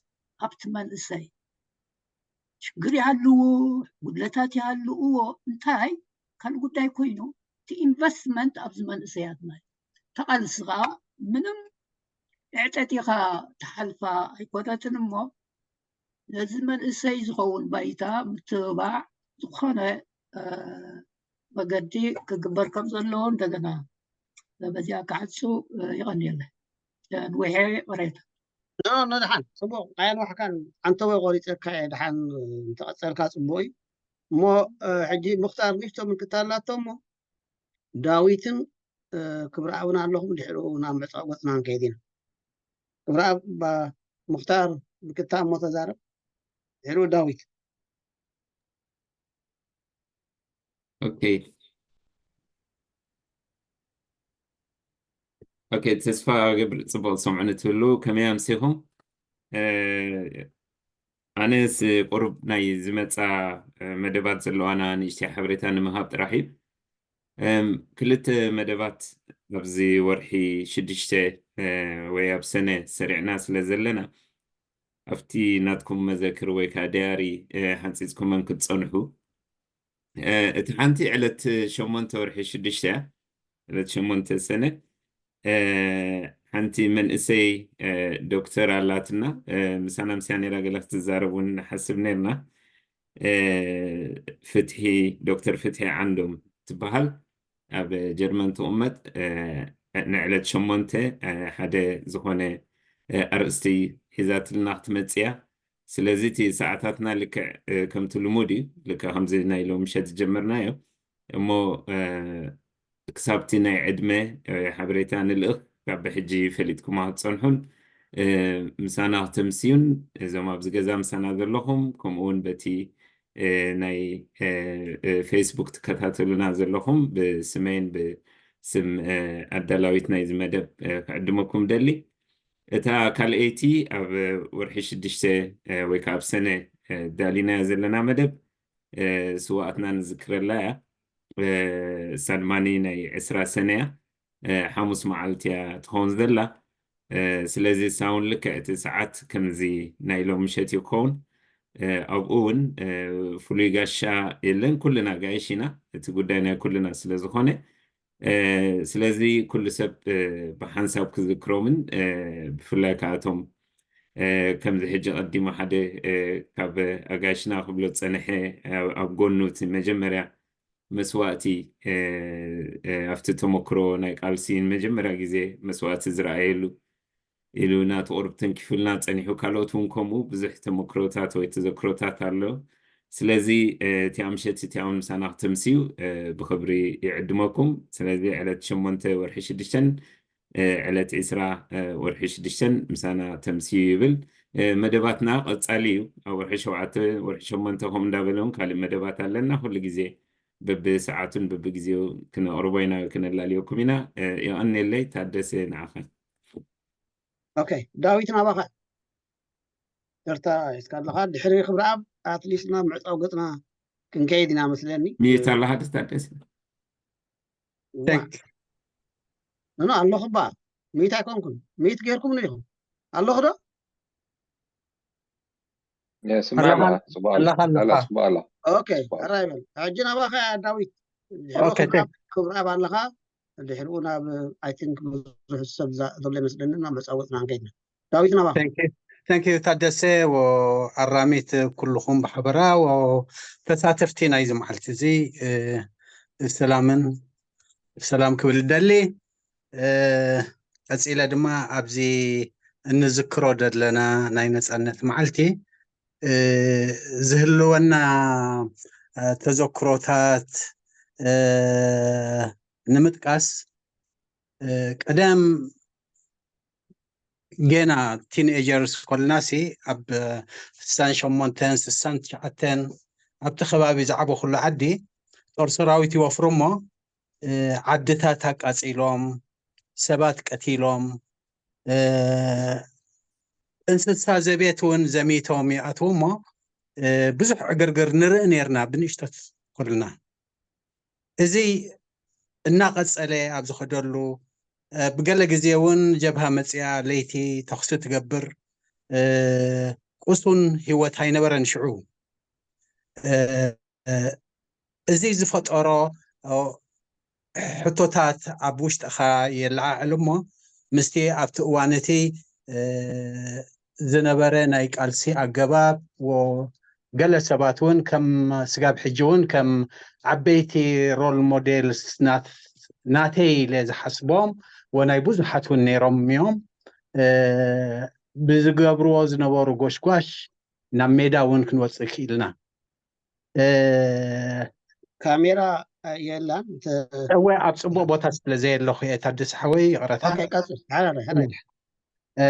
ኣብቲ መንእሰይ ሽግር ይሃልዎ ጉድለታት ይሃልዎ እንታይ ካልእ ጉዳይ ኮይኑ እቲ ኢንቨስትመንት ኣብዚ መንእሰያትና እዩ። ተቓልሲ ከዓ ምንም ዕጠጢኻ ትሓልፋ ኣይኮነትን እሞ ነዚ መንእሰይ ዝኸውን ባይታ ምትብባዕ ዝኾነ መገዲ ክግበር ከም ዘለዎ እንደገና በዚኣ ክዓፁ ይቐንየለ ንውሐ ወሬታ ነድሓን ፅቡቅ ኣየንዋሕካን ዓንተወ ቆሪፀካ እየ ድሓን እንተቐፀልካ ፅቡቅ እዩ እሞ ሕጂ ምክታር ኒፍቶ ምልክታ ኣላቶ እሞ ዳዊትን ክብሪ ኣብን ኣለኹም ድሕሪኡ ናብ መፃወፅና ንከይድ ኢና ክብሪ ኣብ ሙክታር ምልክታ እሞ ተዛረብ ድሕሪኡ ዳዊት ኦኬ ኦኬ ተስፋ ገብር ፅቡቅ ዝሰምዑኒ ትህሉ ከመይ ኣምሲኹም ኣነስ ቁሩብ ናይ ዝመፃ መደባት ዘለዋና ንእሽተይ ሓበሬታ ንምሃብ ጥራሕ እዩ ክልተ መደባት ኣብዚ ወርሒ ሽዱሽተ ወይ ኣብ ሰነ ሰሪዕና ስለ ዘለና ኣብቲ ናትኩም መዘክር ወይ ከዓ ዳያሪ ሓንፂፅኩመን ክትፀንሑ እቲ ሓንቲ ዕለት ሸሞንተ ወርሒ ሽዱሽተ እያ ዕለት ሸሞንተ ሰነ ሓንቲ መንእሰይ ዶክተር ኣላትና ምሳና ምስያ ነራ ገለ ክትዛረብ እውን ንሓስብ ነርና ፍትሒ ዶክተር ፍትሒ ዓንዶም ትበሃል ኣብ ጀርመን ትቕመጥ ንዕለት ሸሞንተ ሓደ ዝኾነ ኣርእስቲ ሒዛትልና ክትመፅያ ስለዚ እቲ ሰዓታትና ልክዕ ከምቲ ልሙድ እዩ ልክዕ ከምዚ ናይ ሎም ምሸት ዝጀመርናዮ እሞ ክሳብቲ ናይ ዕድመ ሓበሬታ ንልእኽ ካብ ብሕጂ ፈሊጥኩማ ክትፀንሑን ምሳና ክተምስዩን እዞም ኣብዚ ገዛ ምሳና ዘለኹም ከምኡውን በቲ ናይ ፌስቡክ ትከታተሉና ዘለኹም ብስመይን ብስም ኣዳላዊት ናይዚ መደብ ክዕድመኩም ደሊ እታ ካልአይቲ ኣብ ወርሒ ሽዱሽተ ወይ ከዓ ኣብ ሰነ ዳሊናያ ዘለና መደብ ስዋኣትና ንዝክረላ እያ እሳ ድማ ናይ ዕስራ ሰነ እያ ሓሙስ መዓልቲ እያ ትኸውን ዘላ ስለዚ ሳውን ልክዕ እቲ ሰዓት ከምዚ ናይ ሎም ምሸት እዩ ክኸውን ኣብኡ እውን ፍሉይ ጋሻ የለን ኩልና ጋይሽ ኢና እቲ ጉዳይ ናይ ኩልና ስለ ዝኾነ ስለዚ ኩሉ ሰብ ብሓንሳብ ክዝክሮምን ብፍላይ ከኣቶም ከምዚ ሕጂ ቀዲሙ ሓደ ካብ ኣጋይሽና ክብሎ ዝፀንሐ ኣብ ጎኑ እቲ መጀመርያ መስዋእቲ ኣብቲ ተመክሮ ናይ ቃልሲ ንመጀመርያ ግዜ መስዋእቲ ዝረኣየሉ ኢሉ ናቲ ቁሩብ ተንኪፉልና ፀኒሑ ካልኦት እውን ከምኡ ብዙሕ ተመክሮታት ወይ ተዘክሮታት ኣሎ ስለዚ እቲኣ ምሸት እቲኣ እውን ምሳና ክተምስዩ ብክብሪ ይዕድመኩም ስለዚ ዕለት ሸሞንተ ወርሒ ሽዱሽተን ዕለት ዒስራ ወርሒ ሽዱሽተን ምሳና ተምስዩ ይብል መደባትና ቀፃሊ እዩ ኣብ ወርሒ ሸውዓተ ወርሒ ሸሞንተ ከምኡ እንዳበለ እውን ካልእ መደባት ኣለና ኩሉ ግዜ በብሰዓቱን በብግዜው ክነቕርቦ ኢና ክነላልየኩም ኢና የቐንየለይ ታደሰ ንዓኸ ኦኬ ዳዊት ናባኻ ይቅርታ ሒዝካ ኣለኻ ድሕሪ ክብሪ ኣብ ኣትሊስት ናብ ምዕፃው ገፅና ክንከይድ ኢና መስለኒ ሚዩት ኣለኻ ደስ ታደሰ ኖ ኣለኹ ባ ሚዩት ኣይኮንኩን ሚዩት ገይርኩም ኢኹም ኣለኹ ዶ ስማዕ ኣለኻ ኣለኻ ኣለኻ ኦኬ ሕራይ በል ሕጂ ናባኻ ዳዊት ክብሪ ኣብ ኣለኻ ድሕሪኡ ናብ ኣይ ቲንክ ብዙሕ ሰብ ዝብሎ ይመስለኒ ናብ መፃወፅና ንከይድና ዳዊት ናባኻ Thank you ታደሰ ኣራሚት ኩልኹም ብሓበራ ተሳተፍቲ ናይዚ መዓልቲ እዚ ሰላምን ሰላም ክብል እደሊ። እ፣ ቀጺለ ድማ ኣብዚ እንዝክሮ ዘለና ናይ ነጻነት መዓልቲ፣ እ፣ ዝህልወና፣ እ፣ ተዘክሮታት፣ እ፣ ንምጥቃስ፣ እ፣ ቀደም ገና ቲንኤጀርስ ኮልናሲ ኣብ ስሳን ሸሞንተን ስሳን ትሽዓተን ኣብቲ ከባቢ ዝዓበኹሉ ዓዲ ጦር ሰራዊት ይወፍሩ እሞ፣ እ፣ ዓድታት ኣቃጺሎም፣ ሰባት ቀቲሎም፣ እ፣ እንስሳ ዘቤት እውን ዘሚቶም ይኣትዉ እሞ፣ እ፣ ብዙሕ ዕግርግር ንርኢ ነርና ብንእሽቶት ኮልና። እዚ እናቐጸለ ኣብ ዝኸደሉ፣ እ፣ ብገለ ግዜ እውን ጀብሃ መጺኣ ለይቲ ተኹሲ ትገብር፣ እ፣ ቁሱን ህይወት ኣይነበረን ሽዑ። እ፣ እ፣ እዚ ዝፈጠሮ፣ ኦ፣ ሕቶታት ኣብ ውሽጥኻ የለዓዕል እሞ፣ ምስቲ ኣብቲ እዋን እቲ፣ እ፣ ዝነበረ ናይ ቃልሲ ኣገባብ፣ ወ-፣ ገለ ሰባት እውን ከም ስጋብ ሕጂ እውን ከም ዓበይቲ ሮል ሞዴልስ ናት-፣ ናተይ ኢለ ዝሓስቦም፣ ወናይ ብዙሓት እውን ነይሮም እዮም። እ፣ ብዝገብርዎ ዝነበሩ ጎሽጓሽ ናብ ሜዳ እውን ክንወጽእ ክኢልና። እ፣ ካሜራ የላን። እወ፣ ኣብ ጽቡቕ ቦታ ስለ ዘየለኹ እየ፣ ታደሰ ሓወይ፣ ይቕረታ። ኦኬ፣ ቀጽል። ሓራይ፣ ሓራይ። እ፣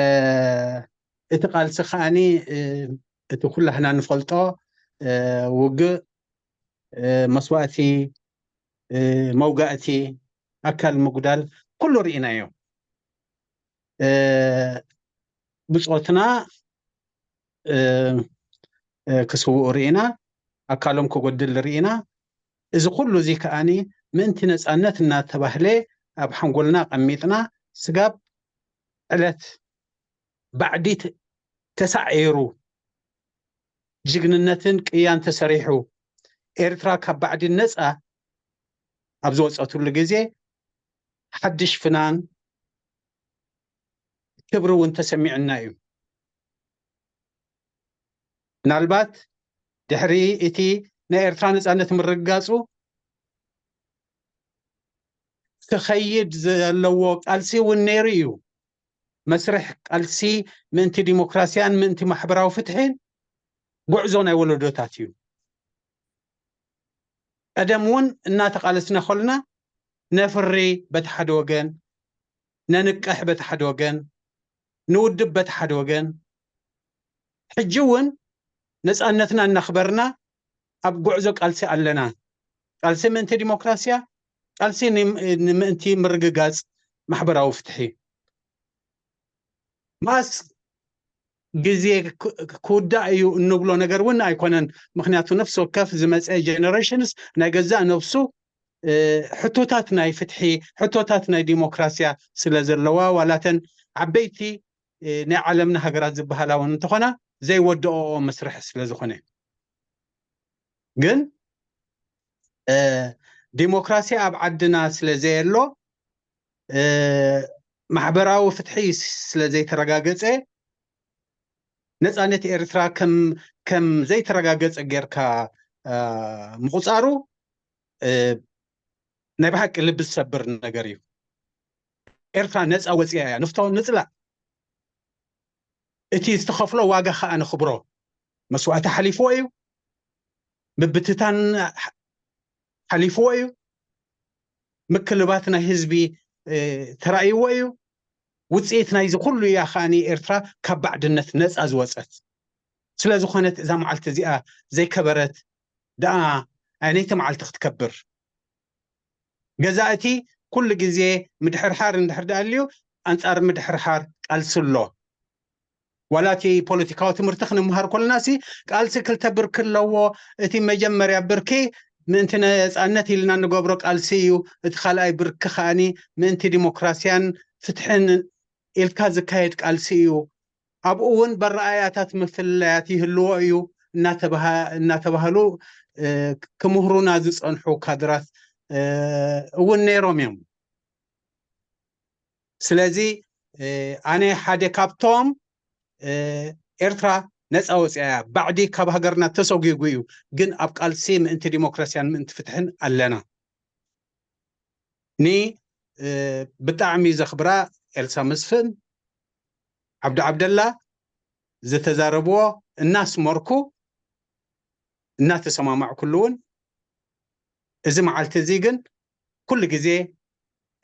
እቲ ቃልሲ ከኣኒ፣ እ፣ እቲ ኩላህና ንፈልጦ፣ እ፣ ውግእ፣ እ፣ መስዋእቲ፣ እ፣ መውጋእቲ፣ ኣካል ምጉዳል፣ ኩሉ ርኢናዮ። እ፣ ብጾትና፣ እ፣ እ፣ ክስውኡ ርኢና፣ ኣካሎም ክጎድል ርኢና። እዚ ኩሉ እዚ ከኣኒ ምእንቲ ነጻነት እናተባህለ ኣብ ሓንጎልና ኣቐሚጥና፣ ስጋብ ዕለት ባዕዲ ተ-፣ ተሳዒሩ፣ ጅግንነትን ቅያን ተሰሪሑ፣ ኤርትራ ካብ ባዕዲ ነጻ ኣብ ዝወጸትሉ ግዜ፣ ሓድሽ ፍናን ክብሪ እውን ተሰሚዑና እዩ። ምናልባት ድሕሪ እቲ ናይ ኤርትራ ነጻነት ምርግጋጹ ክኸይድ ዘለዎ ቃልሲ እውን ነይሩ እዩ። መስርሕ ቃልሲ ምእንቲ ዲሞክራስያን ምእንቲ ማሕበራዊ ፍትሒን ጉዕዞ ናይ ወለዶታት እዩ። ቀደም እውን እናተቓለስና ከልና ነፍሪ በቲ ሓደ ወገን፣ ነንቅሕ በቲ ሓደ ወገን፣ ንውድብ በቲ ሓደ ወገን። ሕጂ እውን ነጻነትና እናኽበርና ኣብ ጉዕዞ ቃልሲ ኣለና። ቃልሲ ምእንቲ ዲሞክራስያ፣ ቃልሲ ን-፣ ንምእንቲ ምርግጋጽ ማሕበራዊ ፍትሒ። መኣስ ግዜ ክ-፣ ክውዳእ እዩ እንብሎ ነገር እውን ኣይኮነን። ምክንያቱ ነፍሲ ወከፍ ዝመጸ ጀነሬሽንስ ናይ ገዛእ ነብሱ፣ እ፣ ሕቶታት ናይ ፍትሒ፣ ሕቶታት ናይ ዲሞክራስያ ስለ ዘለዋ፣ ዋላተን ዓበይቲ፣ እ፣ ናይ ዓለምና ሃገራት ዝበሃላ እውን እንተኾና ዘይወደኦ መስርሕ ስለ ዝኾነ። ግን፣ እ፣ ዲሞክራሲ ኣብ ዓድና ስለ ዘየሎ፣ እ፣ ማሕበራዊ ፍትሒ ስለ ዘይተረጋገጸ፣ ነጻነት ኤርትራ ከም፣ ከም ዘይተረጋገጸ ጌርካ፣ እ፣ ምቑጻሩ፣ እ፣ ናይ ብሓቂ ልቢ ዝሰብር ነገር እዩ። ኤርትራ ነጻ ወጽያ እያ። ንፍቶ ንጽላእ። እቲ ዝተኸፍሎ ዋጋ ከኣ ንኽብሮ። መስዋእቲ ሓሊፍዎ እዩ። ምብትታን ሓ-፣ ሓሊፍዎ እዩ። ምክልባት ናይ ህዝቢ፣ እ፣ ተራእይዎ እዩ። ውጽኢት ናይዚ ኩሉ እያ ከኣኒ ኤርትራ ካብ ባዕድነት ነጻ ዝወጸት። ስለ ዝኾነት እዛ መዓልቲ እዚኣ ዘይከበረት ደኣ ኣየነይቲ መዓልቲ ክትከብር? ገዛእቲ ኩሉ ግዜ ምድሕርሓር እንድሕር ደኣ ኣልዩ ኣንጻር ምድሕርሓር ቃልሲ ኣሎ። ዋላ እቲ ፖለቲካዊ ትምህርቲ ክንምሃር ከለናሲ ቃልሲ ክልተ ብርኪ ኣለዎ። እቲ መጀመርያ ብርኪ ምእንቲ ነጻነት ኢልና እንገብሮ ቃልሲ እዩ። እቲ ካልኣይ ብርኪ ከኣኒ ምእንቲ ዲሞክራስያን ፍትሕን ኢልካ ዝካየድ ቃልሲ እዩ። ኣብኡ እውን በረኣያታት ምፍልላያት ይህልዎ እዩ እናተባሃ-፣ እናተባህሉ፣ እ፣ ክምህሩና ዝጸንሑ ካድራት፣ እ፣ እውን ነይሮም እዮም። ስለዚ፣ እ፣ ኣነ ሓደ ካብቶም፣ እ፣ ኤርትራ ነጻ ወጽያ እያ። ባዕዲ ካብ ሃገርና ተሰጒጉ እዩ። ግን ኣብ ቃልሲ ምእንቲ ዲሞክራስያን ምእንቲ ፍትሕን ኣለና። ን ብጣዕሚ ዘኽብራ ኤልሳ መስፍን፣ ዓብዱ ዓብደላ ዝተዛረብዎ እናስመርኩ፣ እናተሰማማዕኩሉ እውን፣ እዚ መዓልቲ እዚ ግን ኩሉ ግዜ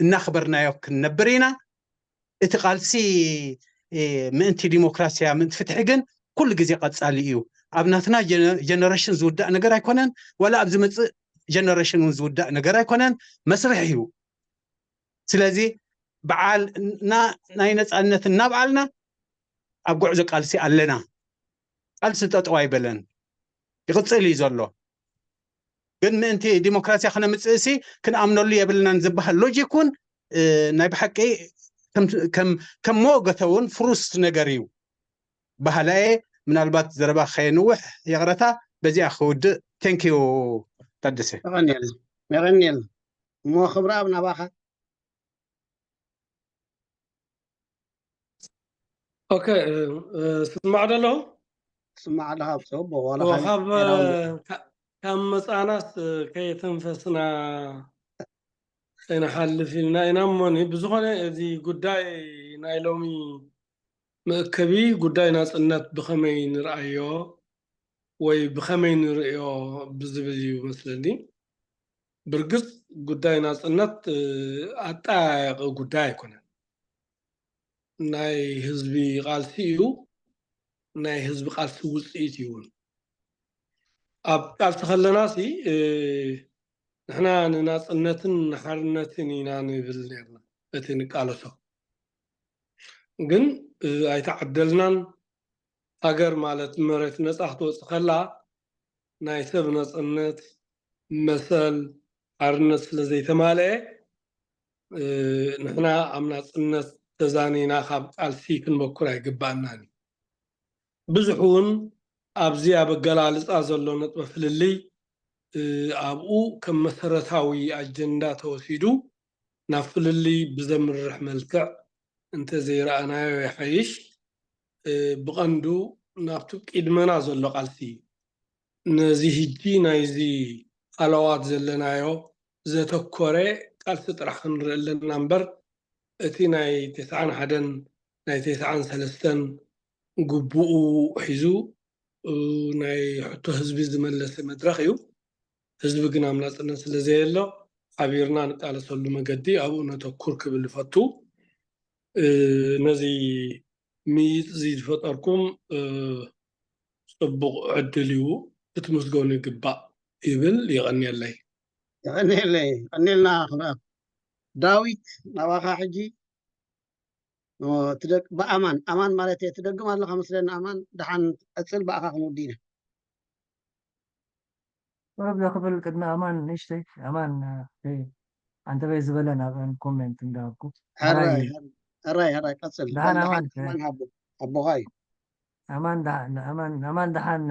እናኽበርናዮ ክንነብር ኢና። እቲ ቃልሲ ምእንቲ ዲሞክራሲያ ምእንቲ ፍትሒ ግን ኩሉ ግዜ ቀጻሊ እዩ። ኣብ ናትና ጀነሬሽን ዝውዳእ ነገር ኣይኮነን፣ ዋላ ኣብ ዝመጽእ ጀነሬሽን እውን ዝውዳእ ነገር ኣይኮነን፣ መስርሕ እዩ። ስለዚ በዓልና ናይ ነፃነት እናበዓልና ኣብ ጉዕዞ ቃልሲ ኣለና። ቃልሲ ጠጠው ኣይበለን፣ ይቕፅል እዩ ዘሎ። ግን ምእንቲ ዲሞክራሲያ ክነምፅእ ሲ ክንኣምነሉ የብልናን ዝበሃል ሎጂክ እውን ናይ ብሓቂ ከም መወገተ እውን ፍሩስ ነገር እዩ። ባህላየ ምናልባት ዘረባ ከየንውሕ ይቕረታ በዚኣ ክውድእ። ቴንኪዩ ታደሰ። የቐንየልና። እሞ ክብረኣብ ናባኻ። ኦኬ፣ ስማዕ ዶ ኣለኹ? ስማዕ ኣለኻ። ብሰቦ ካብ ካብ መፃናስ ከየተንፈስና ከይንሓልፍ ኢልና ኢና። እሞኒ ብዝኾነ እዚ ጉዳይ ናይ ሎሚ መእከቢ ጉዳይ ናፅነት ብኸመይ ንርኣዮ ወይ ብኸመይ ንርእዮ ብዝብል እዩ መስለኒ። ብርግፅ ጉዳይ ናፅነት ኣጠያያቂ ጉዳይ ኣይኮነን። ናይ ህዝቢ ቃልሲ እዩ። ናይ ህዝቢ ቃልሲ ውፅኢት እዩ እውን። ኣብ ቃልሲ ከለና ሲ ንሕና ንናፅነትን ንሓርነትን ኢና ንብል ነርና እቲ ንቃለሶ። ግን ኣይተዓደልናን። ሃገር ማለት መሬት ነፃ ክትወፅእ ከላ ናይ ሰብ ነፃነት፣ መሰል፣ ሓርነት ስለ ዘይተማልአ ንሕና ኣብ ናፅነት ተዛኒና ካብ ቃልሲ ክንበኩር ኣይግባእናን እዩ። ብዙሕ እውን ኣብዚ ኣብ ኣገላልፃ ዘሎ ነጥበ ፍልልይ ኣብኡ ከም መሰረታዊ ኣጀንዳ ተወሲዱ ናብ ፍልልይ ብዘምርሕ መልክዕ እንተዘይረኣናዮ ይሓይሽ። ብቐንዱ ናብቲ ቅድመና ዘሎ ቃልሲ እዩ። ነዚ ሕጂ ናይዚ ሃለዋት ዘለናዮ ዘተኮረ ቃልሲ ጥራሕ ክንርኢ ኣለና እምበር እቲ ናይ ተስዓን ሓደን ናይ ተስዓን ሰለስተን ግቡኡ ሒዙ ናይ ሕቶ ህዝቢ ዝመለሰ መድረኽ እዩ። ህዝቢ ግን ኣብ ናፅነት ስለ ዘየሎ ሓቢርና ንቃለሰሉ መገዲ ኣብኡ ነተኩር ክብል ይፈቱ። ነዚ ምይይጥ እዚ ዝፈጠርኩም ፅቡቕ ዕድል እዩ፣ ክትምስገኑ ይግባእ ይብል። የቐንየለይ። የቐንየለይ። ቀኒልና ክብረኣብ። ዳዊት ናባኻ ሕጂ። ብኣማን ኣማን ማለት እየ ትደግም ኣለኻ መስለኒ። ኣማን ደሓን ቀፅል፣ ብኣኻ ክንውዲ ኢና። ቁሩብ ዘኽብል ቅድሚ ኣማን ንእሽተይ ኣማን ኣንተበይ ዝበለ ናብአን ኮሜንት እንዳሃብኩ ሕራይ ሕራይ ሕራይ ቀፅል። ደሓን ኣማን ኣቦኻ እዩ። ኣማን ደሓን ኣማን ኣማን ደሓን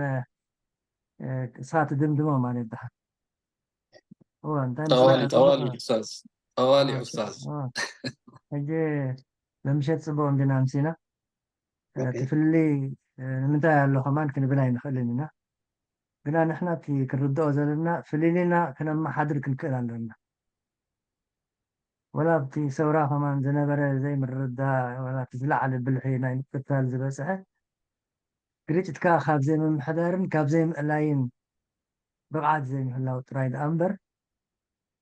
እሳ ትድምድሞ ማለት ደሓን። እዋ እንታይ ጠዋሊ ጠዋሊ ኡስታዝ ጠዋሊ ኡስታዝ። ሕጂ ለምሸት ፅቡቅ እንዲና ኣምሲና። እቲ ፍልልይ ንምንታይ ኣሎ ከማን ክንብል ኣይንኽእልን ኢና። ግና ንሕና እቲ ክንርድኦ ዘለና ፍልልይና ክነመሓድር ክንክእል ኣለና። ወላ ኣብቲ ሰውራ ከማን ዝነበረ ዘይምርድዳእ ወላ እቲ ዝለዓለ ብልሒ ናይ ምቅታል ዝበፅሐ ግርጭትካ ካብ ዘይምምሕዳርን ካብ ዘይምእላይን ብቕዓት ዘይምህላው ጥራይ ደኣ እምበር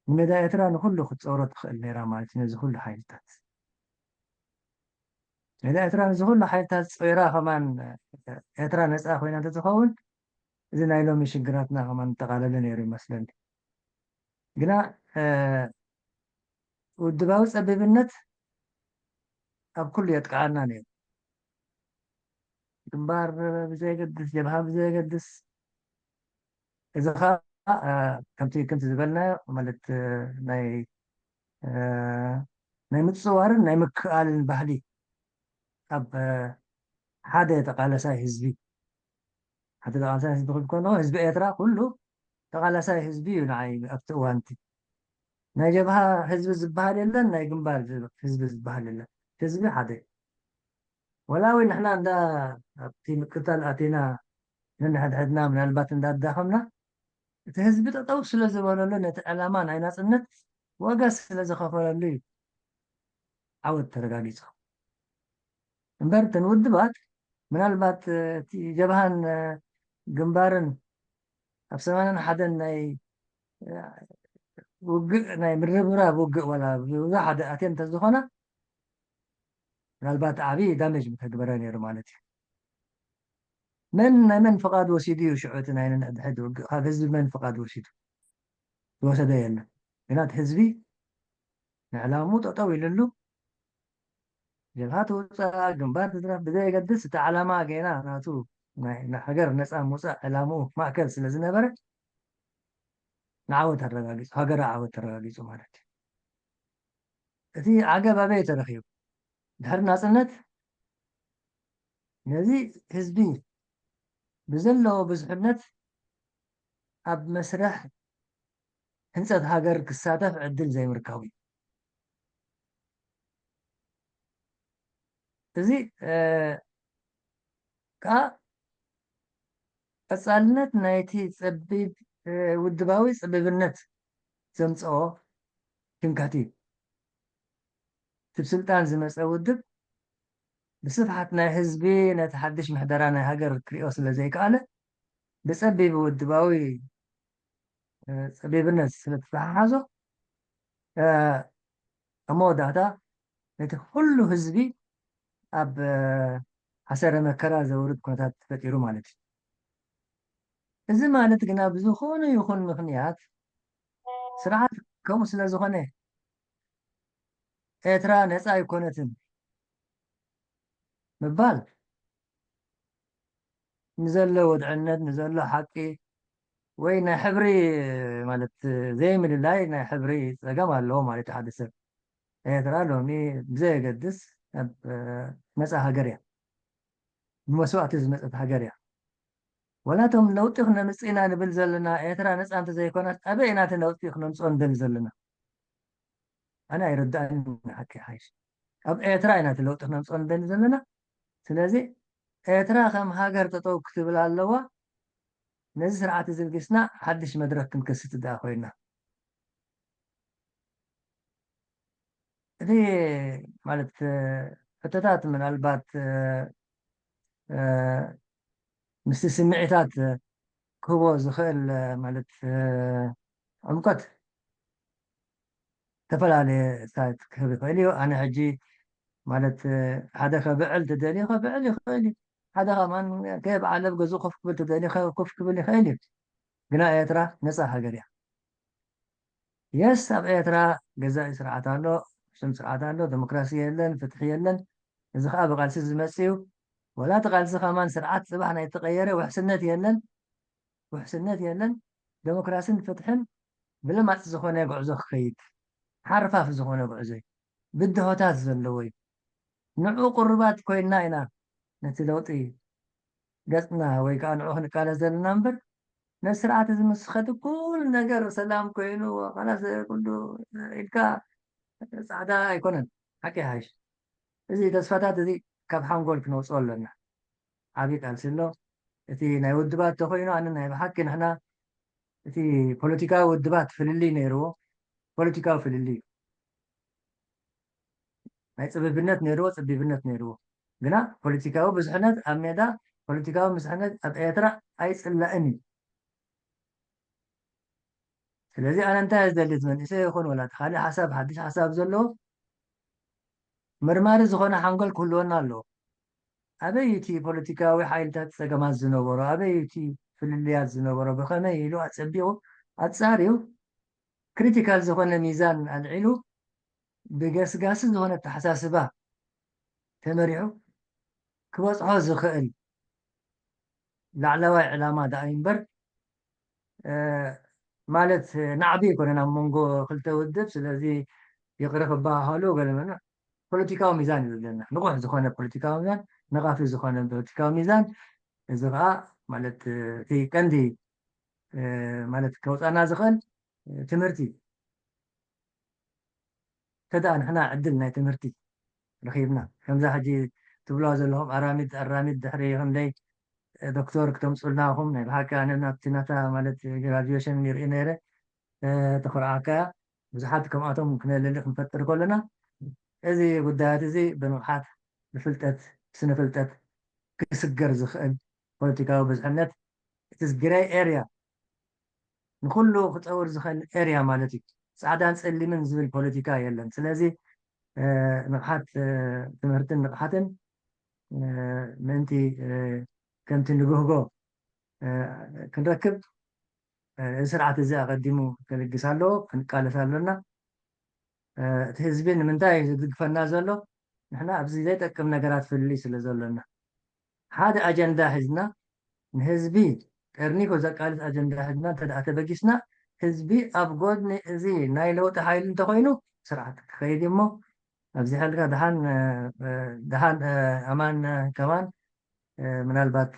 ንሜዳ ኤርትራ ንኹሉ ክትፀውሮ ትኽእል ነይራ ማለት እዩ። ነዚ ኩሉ ሓይልታት ሜዳ ኤርትራ ነዚ ኩሉ ሓይልታት ፀዊራ ከማን ኤርትራ ነፃ ኮይና እንተትኸውን እዚ ናይ ሎሚ ሽግራትና ከማን ምጠቓለለ ነይሩ ይመስለኒ። ግና ውድባዊ ፀቢብነት ኣብ ኩሉ የጥቅዓና ነይሩ። ግንባር ብዘየገድስ፣ ጀብሃ ብዘየገድስ፣ እዚ ከዓ ከምቲ ከምቲ ዝበልናዮ ማለት ናይ ናይ ምፅዋርን ናይ ምክኣልን ባህሊ ኣብ ሓደ ተቃለሳይ ህዝቢ ሓደ ተቃለሳይ ህዝቢ ክብል ከለኹ ህዝቢ ኤርትራ ኩሉ ተቃላሳይ ህዝቢ እዩ። ንዓይ ኣብቲ እዋንቲ ናይ ጀብሃ ህዝቢ ዝበሃል የለን፣ ናይ ግንባር ህዝቢ ዝበሃል የለን። ህዝቢ ሓደ ወላ እውን ንሕና እንዳ ኣብቲ ምቅታል ኣቲና ነንሕድሕድና ምናልባት እንዳዳኸምና እቲ ህዝቢ ጠጠው ስለ ዝበለሉ ነቲ ዕላማ ናይ ናፅነት ዋጋ ስለ ዝኸፈለሉ እዩ ዓወት ተረጋጊጹ። እምበር እተን ውድባት ምናልባት እቲ ጀብሃን ግንባርን ኣብ ሰማንያን ሓደን ናይ ውግእ ናይ ምርብራብ ውግእ ዋላ ብዙሕ ሓደ ኣትየን እንተዝኾና ምናልባት ዓብዪ ዳሜጅ ምተግበረ ነይሩ ማለት እዩ። መን ናይ መን ፍቓድ ወሲዱ እዩ ሽዑ እቲ ናይ ነንሕድሕድ ውግእ ካብ ህዝቢ መን ፍቓድ ወሲዱ? ዝወሰደ የለን። ግና እቲ ህዝቢ ንዕላምኡ ጠጠው ኢልሉ ጀብሃ ትውፃእ ግንባር ትድረፍ ብዘየገድስ እቲ ዓላማ ጌና ናቱ ናይ ሃገር ነፃ ምውፃእ ዕላምኡ ማእከል ስለ ዝነበረ ንዓወት ኣረጋጊፁ ሃገራዊ ዓወት ተረጋጊፁ ማለት እዩ። እቲ ዓገብ ኣበይ ተረኺቡ? ድሕሪ ናፅነት ነዚ ህዝቢ ብዘለዎ ብዙሕነት ኣብ መስርሕ ህንፀት ሃገር ክሳተፍ ዕድል ዘይምርካቡ እዩ። እዚ ከዓ ቀፃልነት ናይቲ ፀቢብ ውድባዊ ፀቢብነት ዘምፀኦ ትምክሕቲ እዩ። እቲ ብስልጣን ዝመፀ ውድብ ብስፍሓት ናይ ህዝቢ ነቲ ሓድሽ ምሕደራ ናይ ሃገር ክሪኦ ስለ ዘይከኣለ ብፀቢብ ውድባዊ ፀቢብነት ስለ ተተሓሓዞ ኣብ መወዳእታ ነቲ ኩሉ ህዝቢ ኣብ ሓሰረ መከራ ዘውርድ ኩነታት ተፈጢሩ ማለት እዩ። እዚ ማለት ግና ብዝኾነ ይኹን ምኽንያት ስርዓት ከምኡ ስለ ዝኾነ ኤርትራ ነፃ ኣይኮነትን ምባል ንዘሎ ወድዕነት ንዘሎ ሓቂ ወይ ናይ ሕብሪ ማለት ዘይምልላይ ናይ ሕብሪ ፀገም ኣለዎ ማለት ሓደ ሰብ ኤርትራ ሎሚ ብዘየገድስ ኣብ ነፃ ሃገር እያ። ብመስዋእቲ ዝመፀት ሃገር እያ። ወላቶም ለውጢ ክነምፅእ ኢና ንብል ዘለና ኤርትራ ነፃ እንተዘይኮናት ኣበይ ኢና እቲ ለውጢ ክነምፅኦ ንደሊ ዘለና? ኣነ ኣይረዳእን ሓቂ ሓይሽ ኣብ ኤርትራ ኢና እቲ ለውጢ ክነምፅኦ ንደሊ ዘለና። ስለዚ ኤርትራ ከም ሃገር ጠጠው ክትብል ኣለዋ። ነዚ ስርዓት እዚ ልጊስና ሓድሽ መድረክ ክንከስት ደኣ ኮይና እቲ ማለት ሕቶታት ምናልባት ምስቲ ስምዒታት ክህቦ ዝኽእል ማለት ዕምቀት ዝተፈላለየ ሳይት ክህብ ይኽእል እዩ። ኣነ ሕጂ ማለት ሓደ ከብዕል ትደልዩ ከብዕል ይኽእል እዩ። ሓደ ከማን ከየብዓለ ኣብ ገዝኡ ኮፍ ክብል ትደልዩ ኮፍ ክብል ይኽእል እዩ። ግና ኤርትራ ነፃ ሃገር እያ። የስ ኣብ ኤርትራ ገዛኢ ስርዓት ኣሎ፣ ስም ስርዓት ኣሎ፣ ዲሞክራሲ የለን፣ ፍትሒ የለን። እዚ ከዓ ብቃልሲ ዝመፅ እዩ። ወላ እቲ ቃልሲ ከማን ስርዓት ፅባሕ ናይ ተቀየረ ውሕስነት የለን። ውሕስነት የለን። ዴሞክራስን ፍትሕን ብለማፅ ዝኾነ ጉዕዞ ክኸይድ ሓርፋፍ ዝኾነ ጉዕዞ እዩ። ብድሆታት ዘለዎ እዩ። ንዑ ቅሩባት ኮይንና ኢና ነቲ ለውጢ ገፅና ወይ ከዓ ንዑ ክንቃለስ ዘለና እምበር ነቲ ስርዓት እዚ ምስ ኸድ ኩሉ ነገር ሰላም ኮይኑ ካላስ ኩሉ ኢልካ ፃዕዳ ኣይኮነን። ሓቂ ሓይሽ እዚ ተስፋታት እዚ ካብ ሓንጎል ክነውፅኦ ኣለና። ዓብዪ ቃልሲ ኣሎ። እቲ ናይ ውድባት ተኮይኑ ኣነ ናይ ብሓቂ ንሕና እቲ ፖለቲካዊ ውድባት ፍልልይ ነይርዎ ፖለቲካዊ ፍልልይ ናይ ፅብብነት ነይርዎ ፅቢብነት ነይርዎ ግና ፖለቲካዊ ብዙሕነት ኣብ ሜዳ ፖለቲካዊ ብዙሕነት ኣብ ኤርትራ ኣይፅላእን እዩ። ስለዚ ኣነ እንታይ ዝደሊ መንእሰይ ይኹን ወላ ካልእ ሓሳብ ሓድሽ ሓሳብ ዘለዎ መርማሪ ዝኾነ ሓንጎል ክህልወና ኣለዎ። ኣበይ እቲ ፖለቲካዊ ሓይልታት ፀገማት ዝነበሮ ኣበይ እቲ ፍልልያት ዝነበሮ ብኸመይ ኢሉ ኣፀቢቑ ኣፃርዩ ክሪቲካል ዝኾነ ሚዛን ኣልዒሉ ብገስጋሲ ዝኾነ ኣተሓሳስባ ተመሪሑ ክበፅሖ ዝኽእል ላዕለዋይ ዕላማ ደኣ እዩ እምበር ማለት ናዕቢ ኣይኮነን ኣብ መንጎ ክልተ ውድብ። ስለዚ ይቕረ ክበሃሃሉ ገለ ፖለቲካዊ ሚዛን እዩ ዘለና። ንቑሕ ዝኾነ ፖለቲካዊ ሚዛን፣ ነቓፊ ዝኾነ ፖለቲካዊ ሚዛን። እዚ ከዓ ማለት እቲ ቀንዲ ማለት ከውፃና ዝኽእል ትምህርቲ እንተደኣ ንሕና ዕድል ናይ ትምህርቲ ረኺብና ከምዛ ሕጂ ትብልዋ ዘለኹም ኣራሚድ ኣራሚድ ድሕሪ ክንደይ ዶክተር ክተምፁልና ኹም ናይ ብሓቂ ኣነ ናብቲ ናታ ማለት ግራጁዌሽን ይርኢ ነይረ ተኽርዓካ ብዙሓት ከምኣቶም ክነልሊ ክንፈጥር ከለና፣ እዚ ጉዳያት እዚ ብንቕሓት፣ ብፍልጠት፣ ብስነ ፍልጠት ክስገር ዝኽእል ፖለቲካዊ ብዝሕነት፣ እቲ ግሬይ ኤርያ፣ ንኹሉ ክፀውር ዝኽእል ኤርያ ማለት እዩ። ፃዕዳን ፀሊምን ዝብል ፖለቲካ የለን። ስለዚ ንቕሓት፣ ትምህርትን ንቕሓትን ምእንቲ ከምቲ ንብህጎ ክንረክብ፣ እዚ ስርዓት እዚ ኣቐዲሙ ከልግስ ኣለዎ፣ ክንቃለስ ኣለና። እቲ ህዝቢ ንምንታይ እዩ ዝድግፈና ዘሎ? ንሕና ኣብዚ ዘይጠቅም ነገራት ፍልልይ ስለ ዘሎና፣ ሓደ ኣጀንዳ ሒዝና፣ ንህዝቢ ጠርኒፉ ዘቃልስ ኣጀንዳ ሒዝና እንተ ደኣ ተበጊስና፣ ህዝቢ ኣብ ጎድኒ እዚ ናይ ለውጢ ሓይሊ እንተኾይኑ፣ ስርዓት ክኸይድ እሞ፣ ኣብዚ ሓልካ ደሓን ደሓን ኣማን ከማን ምናልባት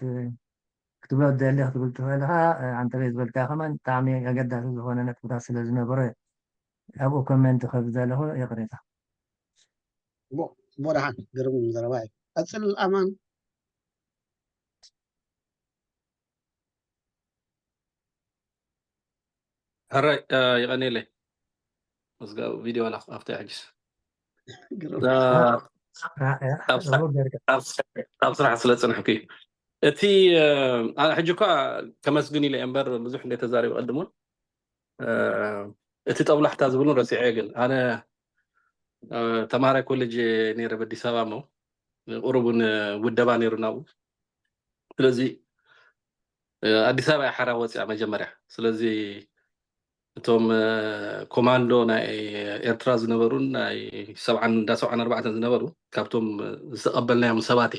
ክትብሎ ደሊ ክትብል ትኽእል ኢኻ። ኣንተ ዝበልካ ከማን ብጣዕሚ ኣገዳሲ ዝኾነ ነጥብታት ስለ ዝነበረ፣ ኣብኡ ኮመንት ከብዘለኹ ይቕሬታ። እሞ ደሓን ግርም ዘረባ እዩ። ቀፅል ኣማን። ሕራይ፣ የቐኔለይ። መዝጋብ ቪድዮ ኣላ ኣብታ ሕጅስ ኣብ ስራሕ ስለ ፅንሕኩ እዩ። እቲ ሕጂ እኳ ከመስግን ኢለ እምበር ብዙሕ እንደ ተዛሪቡ ቀድሙን እቲ ጠብላሕታ ዝብሉን ረሲዐ። ግን ኣነ ተማሃራይ ኮሌጅ ነይረ በኣዲስ ኣበባ፣ እሞ ቁሩብ እውን ውደባ ነይሩ ናብኡ። ስለዚ ኣዲስ ኣበባ ሓራ ወፅያ መጀመርያ። ስለዚ እቶም ኮማንዶ ናይ ኤርትራ ዝነበሩን ናይ ሰብዓን እንዳ ሰብዓን ኣርባዕተን ዝነበሩ ካብቶም ዝተቐበልናዮም ሰባት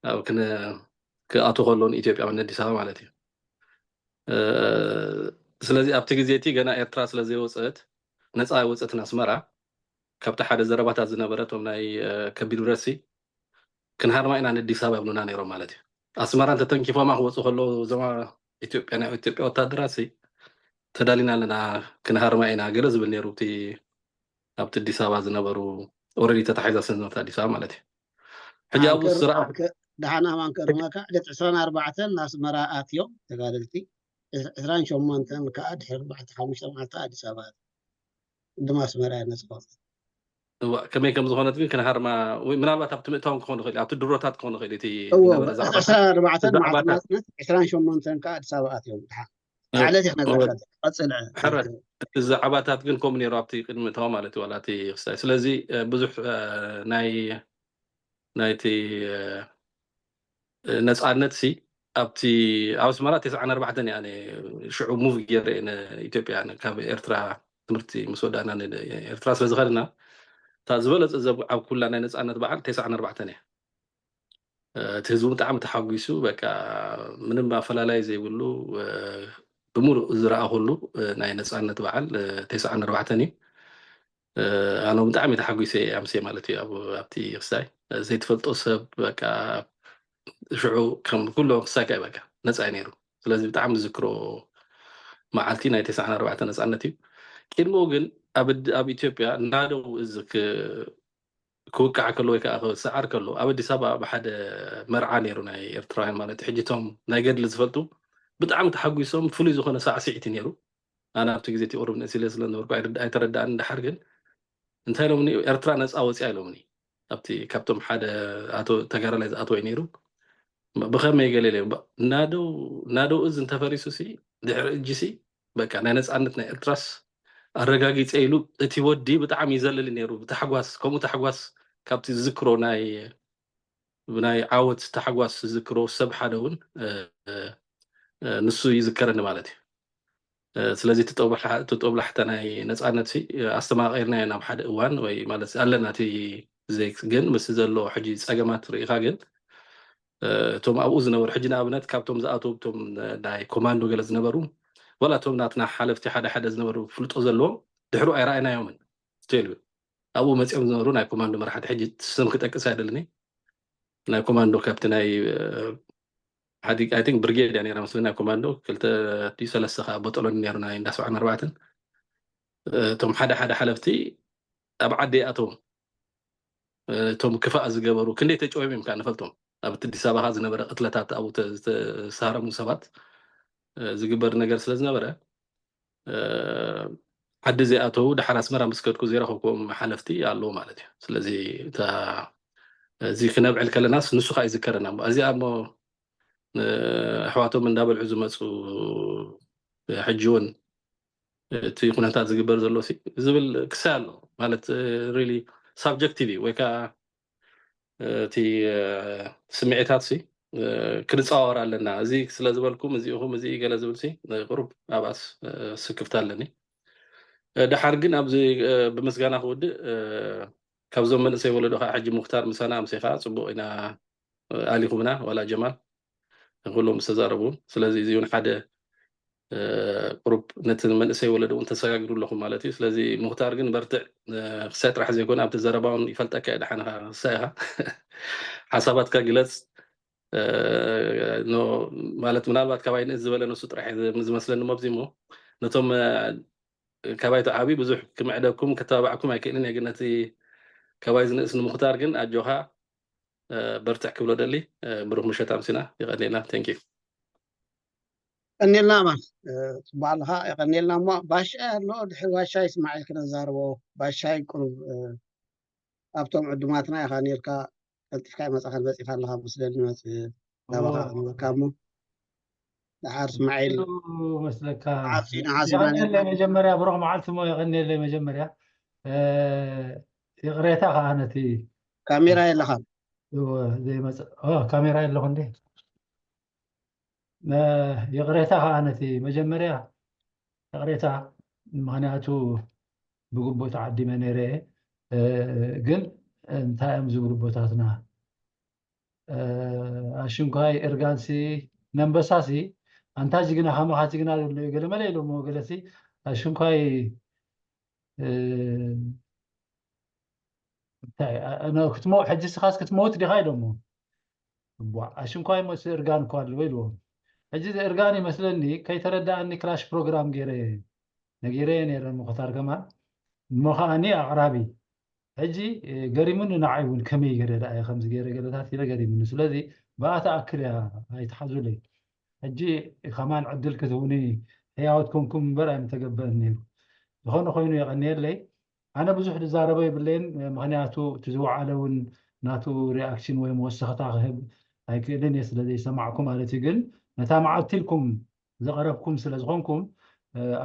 ኣብ ክኣቱ ከሎ ንኢትዮጵያ ንኣዲስ ኣበባ ማለት እዩ። ስለዚ ኣብቲ ግዜ እቲ ገና ኤርትራ ስለ ዘይወፀት፣ ነፃ ኣይወፀትን ኣስመራ፣ ካብቲ ሓደ ዘረባታት ዝነበረ እቶም ናይ ከቢድ ብረትሲ ክንሃርማ ኢና ንኣዲስ ኣበባ ይብሉና ነይሮም ማለት እዩ። ኣስመራ እንተተንኪፎማ ክወፁ ከለዉ እዞማ ኢትዮጵያ ናይ ኢትዮጵያ ወታደራት ተዳሊና ኣለና ክንሃርማ ኢና ገለ ዝብል ነይሩ። እቲ ኣብቲ ኣዲስ ኣበባ ዝነበሩ ኦረዲ ተታሒዛ ስለ ዝነበረት ኣዲስ ኣበባ ማለት እዩ። ሕጂ ኣብኡ ስርዓት ደሓን ኣማን ከርመካ ዕለት ዕስራን ኣርባዕተን ናስመራ ኣትዮም ተጋደልቲ፣ ዕስራን ሸሞንተን ከዓ ድሕሪ ኣርባዕተ ሓሙሽተ መዓልቲ ኣዲስ ኣበባ ድማ ኣስመራ ነፅቆ። እዋ ከመይ ከም ዝኾነት ግን ክንሃርማ ወይ ምናልባት ኣብቲ ምእታውን ክኾን ይኽእል፣ ኣብቲ ድሮታት ክኾን ይኽእል። እቲ ዕስራን ኣርባዕተን መዓልቲ ናፅነት ዕስራን ሸሞንተን ከዓ ኣዲስ ኣበባ ኣትዮም። ድሓ ዕለት ይክነግረካ ቀፅል። ሕረ እቲ ዛዕባታት ግን ከምኡ ነይሩ ኣብቲ ቅድሚ እታው ማለት እዩ፣ ዋላ እቲ ክስታይ። ስለዚ ብዙሕ ናይ ናይቲ ነፃነት ሲ ኣብቲ ኣብ ኣስመራ ተስዓን ኣርባዕተን እያ። ኣነ ሽዑ ሙቭ ገይረ ንኢትዮጵያ ካብ ኤርትራ ትምህርቲ ምስ ወዳእና ኤርትራ ስለ ዝኸድና እታ ዝበለፀ ዘብዓብኩላ ናይ ነፃነት በዓል ተስዓን ኣርባዕተን እያ። እቲ ህዝቡ ብጣዕሚ ተሓጒሱ፣ በቃ ምንም ኣፈላላይ ዘይብሉ ብምሉእ ዝረኣኹሉ ናይ ነፃነት በዓል ተስዓን ኣርባዕተን እዩ። ኣነ ብጣዕሚ ተሓጒሰ ኣምሴ ማለት እዩ። ኣብቲ ክስታይ ዘይትፈልጦ ሰብ በቃ ሽዑ ከም ኩሎ ክሳይ በቃ ነፃ እዩ ነይሩ። ስለዚ ብጣዕሚ ዝዝክሮ መዓልቲ ናይ ተስዓን ኣርባዕተን ነፃነት እዩ። ቅድሚኡ ግን ኣብ ኢትዮጵያ ናደው እዚ ክውቃዕ ከሎ ወይ ከዓ ክሰዓር ከሎ ኣብ ኣዲስ ኣበባ ብሓደ መርዓ ነይሩ ናይ ኤርትራውያን ማለት ሕጂ እቶም ናይ ገድሊ ዝፈልጡ ብጣዕሚ ተሓጒሶም ፍሉይ ዝኾነ ሳዕስዒት ነይሩ። ኣነ ኣብቲ ግዜ እቲ ቁሩብ ንእስ ኢለ ስለ ዝነበርኩ ኣይተረዳእን። ድሓር ግን እንታይ ኢሎምኒ? ኤርትራ ነፃ ወፂኣ ኢሎምኒ። ኣብቲ ካብቶም ሓደ ኣቶ ተጋዳላይ ዝኣተወ ነይሩ። ብኸመይ ገለ ኢለ ናደው ናደው እዚ እንተፈሪሱ ሲ ድሕሪ እጂ ሲ በቃ ናይ ነፃነት ናይ ኤርትራስ ኣረጋጊፀ ኢሉ እቲ ወዲ ብጣዕሚ ይዘልል ነይሩ ብታሕጓስ። ከምኡ ታሕጓስ ካብቲ ዝዝክሮ ናይ ብናይ ዓወት ታሕጓስ ዝዝክሮ ሰብ ሓደ እውን ንሱ ይዝከረኒ ማለት እዩ። ስለዚ እቲ ጦብላሕታ ናይ ነፃነት ኣስተማቒርናዮ ናብ ሓደ እዋን ወይ ማለት ኣለና እቲ ዘይክ ግን ምስ ዘሎ ሕጂ ፀገማት ርኢኻ ግን እቶም ኣብኡ ዝነበሩ ሕጂ ንኣብነት ካብቶም ዝኣተዉ እቶም ናይ ኮማንዶ ገለ ዝነበሩ ዋላ እቶም ናትና ሓለፍቲ ሓደ ሓደ ዝነበሩ ፍልጦ ዘለዎም ድሕሩ ኣይረኣይናዮምን። ስቴል ኣብኡ መፂኦም ዝነበሩ ናይ ኮማንዶ መራሕቲ ሕጂ ስም ክጠቅስ ኣይደልን። ናይ ኮማንዶ ካብቲ ናይ ሓዲግ ኣይ ቲንክ ብርጌድ እያ ነይራ መስለኒ ናይ ኮማንዶ ክልተ ድዩ ሰለስተ ከዓ ቦጠሎኒ ነይሩ ናይ እንዳ ሰብዓን ኣርባዕተን እቶም ሓደ ሓደ ሓለፍቲ ኣብ ዓዲ ይኣተዉ እቶም ክፋእ ዝገበሩ ክንደይ ተጨወዮም እዮም ከዓ ንፈልጦም ኣብቲ ኣዲስ ኣበባ ዝነበረ ቅትለታት ኣብኡ ዝተሳረሙ ሰባት ዝግበር ነገር ስለ ዝነበረ ዓዲ ዘይኣተዉ፣ ደሓር ኣስመራ ምስ ከድኩ ዘይረኸብኩዎም ሓለፍቲ ኣለዉ ማለት እዩ። ስለዚ እታ፣ እዚ ክነብዕል ከለናስ ንሱ ከዓ ይዝከረና። እዚኣ እሞ፣ እ፣ ኣሕዋቶም እንዳበልዑ ዝመፁ፣ ሕጂ እውን እቲ ኩነታት ዝግበር ዘሎ ሲ ዝብል ክሳይ ኣሎ ማለት፣ ሪሊ ሳብጀክቲቭ እዩ ወይ ከዓ እቲ፣ እ፣ ስምዒታት ሲ፣ እ፣ ክንፀዋወር ኣለና። እዚ ስለ ዝበልኩም እዚኹም እዚ ገለ ዝብል ሲ፣ እ፣ ቁሩብ ኣብኣስ፣ እ፣ ስክፍታ ኣለኒ። እ፣ ደሓር ግን ኣብዚ፣ እ፣ ብምስጋና ክውድእ፣ እ፣ ካብዞም መንእሰይ ወለዶ ከዓ ሕጂ ሙክታር ምሳና ኣምሲኻ ፅቡቅ ኢና፣ እ፣ ኣሊኹምና ዋላ ጀማል ኩሎም ዝተዛረቡ። ስለዚ እዚ እውን ሓደ፣ እ፣ ቁሩብ ነቲ መንእሰይ ወለዶ እውን ተሰጋግሩ ኣለኹም ማለት እዩ። ስለዚ ሙክታር ግን በርትዕ፣ እ፣ ክሳይ ጥራሕ ዘይኮነ ኣብቲ ዘረባ እውን ይፈልጠካ እየ። ደሓንኻ ክሳይ ኢኻ ሓሳባትካ ግለፅ። እ፣ ኖ፣ ማለት ምናልባት ካባይ ንእስ ዝበለ ንሱ ጥራሕ እዩ ዝመስለኒ እሞ ኣብዚ እሞ ነቶም፣ እ፣ ካባይ ተዓብዩ ብዙሕ ክምዕደኩም ክተባባዕኩም ኣይክእልን እየ፣ ግን ነቲ ካባይ ዝንእስ ንምክታር ግን ኣጆኻ፣ እ፣ በርትዕ ክብሎ ደሊ። እ፣ ብሩኽ ምሸት ኣምሲና። ይቐንየልና። Thank you። ቀኒልና ማን፣ እ፣ ጽቡቅ ኣለኻ። የቀኒልና እሞ ባሻይ ኣሎ፣ ድሕሪ ባሻይ እስማዒል ክነዛርቦ። ባሻይ ቁሩብ፣ እ፣ ኣብቶም ዕዱማትና ኢኻ ነርካ፣ ቀልጢፍካ ይመጻኻ፣ መጺኻ ኣለኻ መስለኒ፣ መጽ-፣ ናባኻ ክንበካ እሞ። ደሓር እስማዒል፣ መስለካ። ዓርሲና ሓሲና የቐንየለይ ነርካ። መጀመርያ ብሩኽ መዓልቲ እሞ የቐንየለይ መጀመርያ። እ፣ ይቕሬታ ከኣ ነቲ ካሜራ የለኻን። እወ፣ ዘይመጽእ። ኦ፣ ካሜራ የለኹ እንዴ? እ፣ ይቕሬታ ከኣ ነቲ መጀመርያ ይቕሬታ፣ ምኽንያቱ ብግቡእ ተዓዲመ ነይረ እየ። እ፣ ግን እንታይ እዮም ዝብሉ ኣቦታትና? እ፣ ኣሽንኳይ እርጋንሲ ነንበሳሲ ኣንታ ጅግና ከማኻ ጅግና ዘሎ እዩ ገለ መለ ኢሎሞ ገለሲ ኣሽንኳይ፣ እ፣ እንታይ ኣ-፣ ነ-፣ ክትሞ-፣ ሕጂ ስኻስ ክትመውት ዲኻ ኢሎሞ። እቧ ኣሽንኳይ ሞሲ እርጋን እኮ ኣለዎ ኢልዎም። ሕጂ እዚ እርጋን ይመስለኒ ከይተረዳኣኒ ክላሽ ፕሮግራም ገይረ ነጊረየ ነይረ ምኽታር ከማን እሞ ከኣኒ ኣቕራቢ ሕጂ፣ እ፣ ገሪሙኒ ንዓይ እውን ከመይ ገይረ ደኣ እየ ከምዚ ገይረ ገለታት ኢለ ገሪሙኒ። ስለዚ ብኣ ትኣክል እያ ኣይትሓዙለይ። ሕጂ ከማን ዕድል ክትህቡኒ ሕያዎት ኮንኩም እምበር ኣይምተገበአን ነይሩ። ዝኾነ ኮይኑ የቐንየለይ። ኣነ ብዙሕ ዝዛረቦ የብለይን፣ ምኽንያቱ እቲ ዝወዓለ እውን ናቱ ሪኣክሽን ወይ መወሰኽታ ክህብ ኣይክእልን እየ ስለ ዘይሰማዕኩ ማለት እዩ። ግን ነታ መዓልቲ ኢልኩም ዘቐረብኩም ስለ ዝኾንኩም፣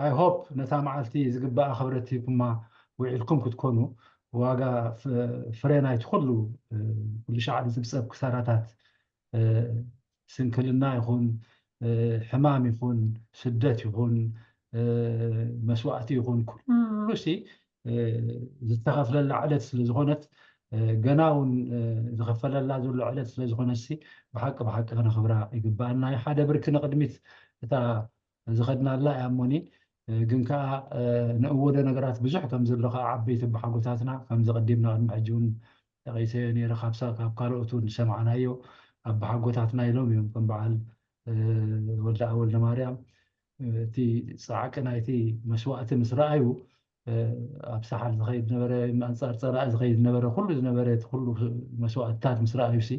ኣይ ሆፕ ነታ መዓልቲ ዝግባኣ ክብረት ሂብኩማ ውዒልኩም ክትኮኑ። ዋጋ ፍ-፣ ፍረ ናይቲ ኩሉ፣ እ፣ ኩሉ ሻዕ ዝብጸብ ክሳራታት፣ እ፣ ስንክልና ይኹን፣ እ፣ ሕማም ይኹን፣ ስደት ይኹን፣ እ፣ መስዋእቲ ይኹን፣ ኩሉ ሲ፣ እ፣ ዝተኸፍለላ ዕለት ስለ ዝኾነት፣ እ፣ ገና እውን፣ እ፣ ዝኽፈለላ ዘሎ ዕለት ስለ ዝኾነሲ ብሓቂ ብሓቂ ከነኽብራ ይግባኣና እዩ። ሓደ ብርኪ ንቕድሚት እታ ዝኸድናላ እያ እሞኒ፣ እ፣ ግን ከኣ፣ እ፣ ንእወዶ ነገራት ብዙሕ ከም ዘሎ ከኣ ዓበይቲ ኣቦሓጎታትና ከምዚ ቀዲምና ቅድሚ ሕጂ እውን ጠቒሰዮ ነይረ፣ ካብ ሳ-፣ ካብ ካልኦት እውን ዝሰማዕናዮ ኣቦሓጎታትና ኢሎም እዮም ከም በዓል፣ እ፣ ወልደኣብ ወልደማርያም፣ እ፣ እቲ ጻዕቂ ናይቲ መስዋእቲ ምስ ረኣዩ፣ እ፣ ኣብ ሳሕል ዝኸይድ ነበረ፣ ኣንጻር ጸላኢ ዝኸይድ ነበረ፣ ኩሉ ዝነበረ እቲ ኩሉ መስዋእትታት ምስ ረኣዩሲ፣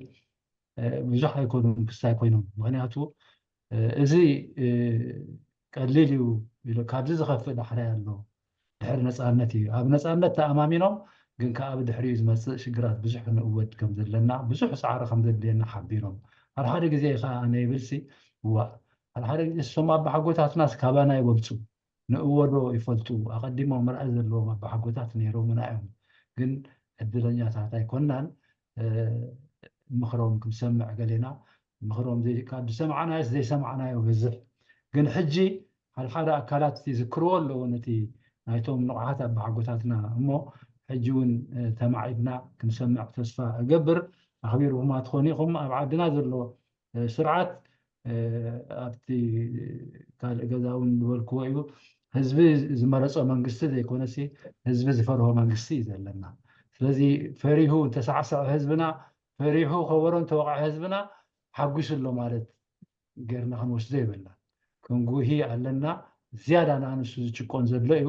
እ፣ ብዙሕ ኣይኮኑን ክሳይ ኮይኖም። ምኽንያቱ፣ እ፣ እዚ፣ እ፣ ቀሊል እዩ ኢሉ ካብዚ ዝኸፍእ ዳሕራይ ኣሎ። ድሕሪ ነጻነት እዩ። ኣብ ነጻነት ተኣማሚኖም ግን ከኣ ብድሕሪኡ ዝመጽእ ሽግራት ብዙሕ ንእወድ ከም ዘለና፣ ብዙሕ ጻዕሪ ከም ዘድልየና ሓቢሮም። ሓደ ሓደ ግዜ ከኣ ኣነ ይብልሲ፣ እዋእ፣ ሓደ ሓደ ግዜ እሶም ኣቦሓጎታትናስ ካባና ይበልጹ፣ ንእወዶ ይፈልጡ፣ ኣቐዲሞም ምርኣይ ዘለዎም ኣቦሓጎታት ነይሮምና እዮም። ግን ዕድለኛታት ኣይኮናን። እ፣ ምኽሮም ክንሰምዕ ገሌና፣ ምኽሮም ዘይ-፣ ካብ ዝሰማዕናዮስ ዘይሰማዕናዮ በዝሕ። ግን ሕጂ ሓደ ሓደ ኣካላት ይዝክርዎ ኣለዎ ነቲ ናይቶም ንቑሓት ኣቦሓጎታትና። እሞ ሕጂ እውን፣ እ፣ ተማዒድና ክንሰምዕ ተስፋ እገብር። ኣኽቢርኩማ ትኾኑ ኢኹም። ኣብ ዓድና ዘሎ፣ እ፣ ስርዓት፣ እ፣ ኣብቲ ካልእ ገዛ እውን ዝበልክዎ እዩ። ህዝቢ ዝመረጾ መንግስቲ ዘይኮነሲ ህዝቢ ዝፈርሆ መንግስቲ እዩ ዘለና። ስለዚ ፈሪሁ እንተሳዕሰዐ ህዝብና፣ ፈሪሑ ከበሮ እንተወቕዐ ህዝብና ሓጒሱ ኣሎ ማለት ጌርና ክንወስዶ የብልና። ክንጉሂ ኣለና። ዝያዳ ንኣንሱ ዝጭቆን ዘሎ እዩ።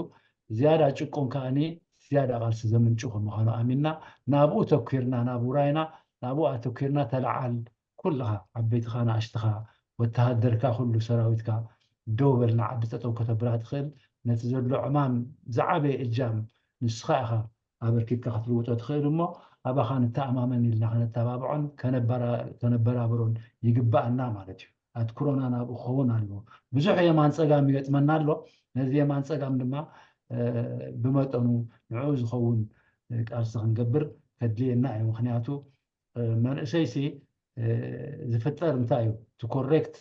ዝያዳ ጭቆን ከኣኒ ዝያዳ ቃልሲ ዘምንጩ ከም ምዃኑ ኣሚንና ናብኡ ተኲርና፣ ናብ ውራይና ናብኡ ኣተኲርና። ተለዓል፣ ኩልኻ ዓበይትኻ ንኣሽትኻ፣ ወተሃደርካ፣ ኩሉ ሰራዊትካ ደው በል፣ ንዓዲ ጠጠው ከተብላ ትኽእል ነቲ ዘሎ ዕማም ዝዓበየ እጃም ንስኻ ኢኻ ኣበርኪትካ ክትልውጦ ትኽእል እሞ፣ ኣባኻ ንተኣማመን ኢልና ከነተባብዖን ከነበራብሮን ይግባኣና ማለት እዩ። ኣትኩሮና ናብኡ ክኸውን ኣለዎ። ብዙሕ የማን ፀጋም ይገጥመና ኣሎ። ነዚ የማን ፀጋም ድማ ብመጠኑ ንዕኡ ዝኸውን ቃልሲ ክንገብር ከድልየና እዩ። ምክንያቱ መንእሰይሲ ዝፍጠር እንታይ እዩ? To correct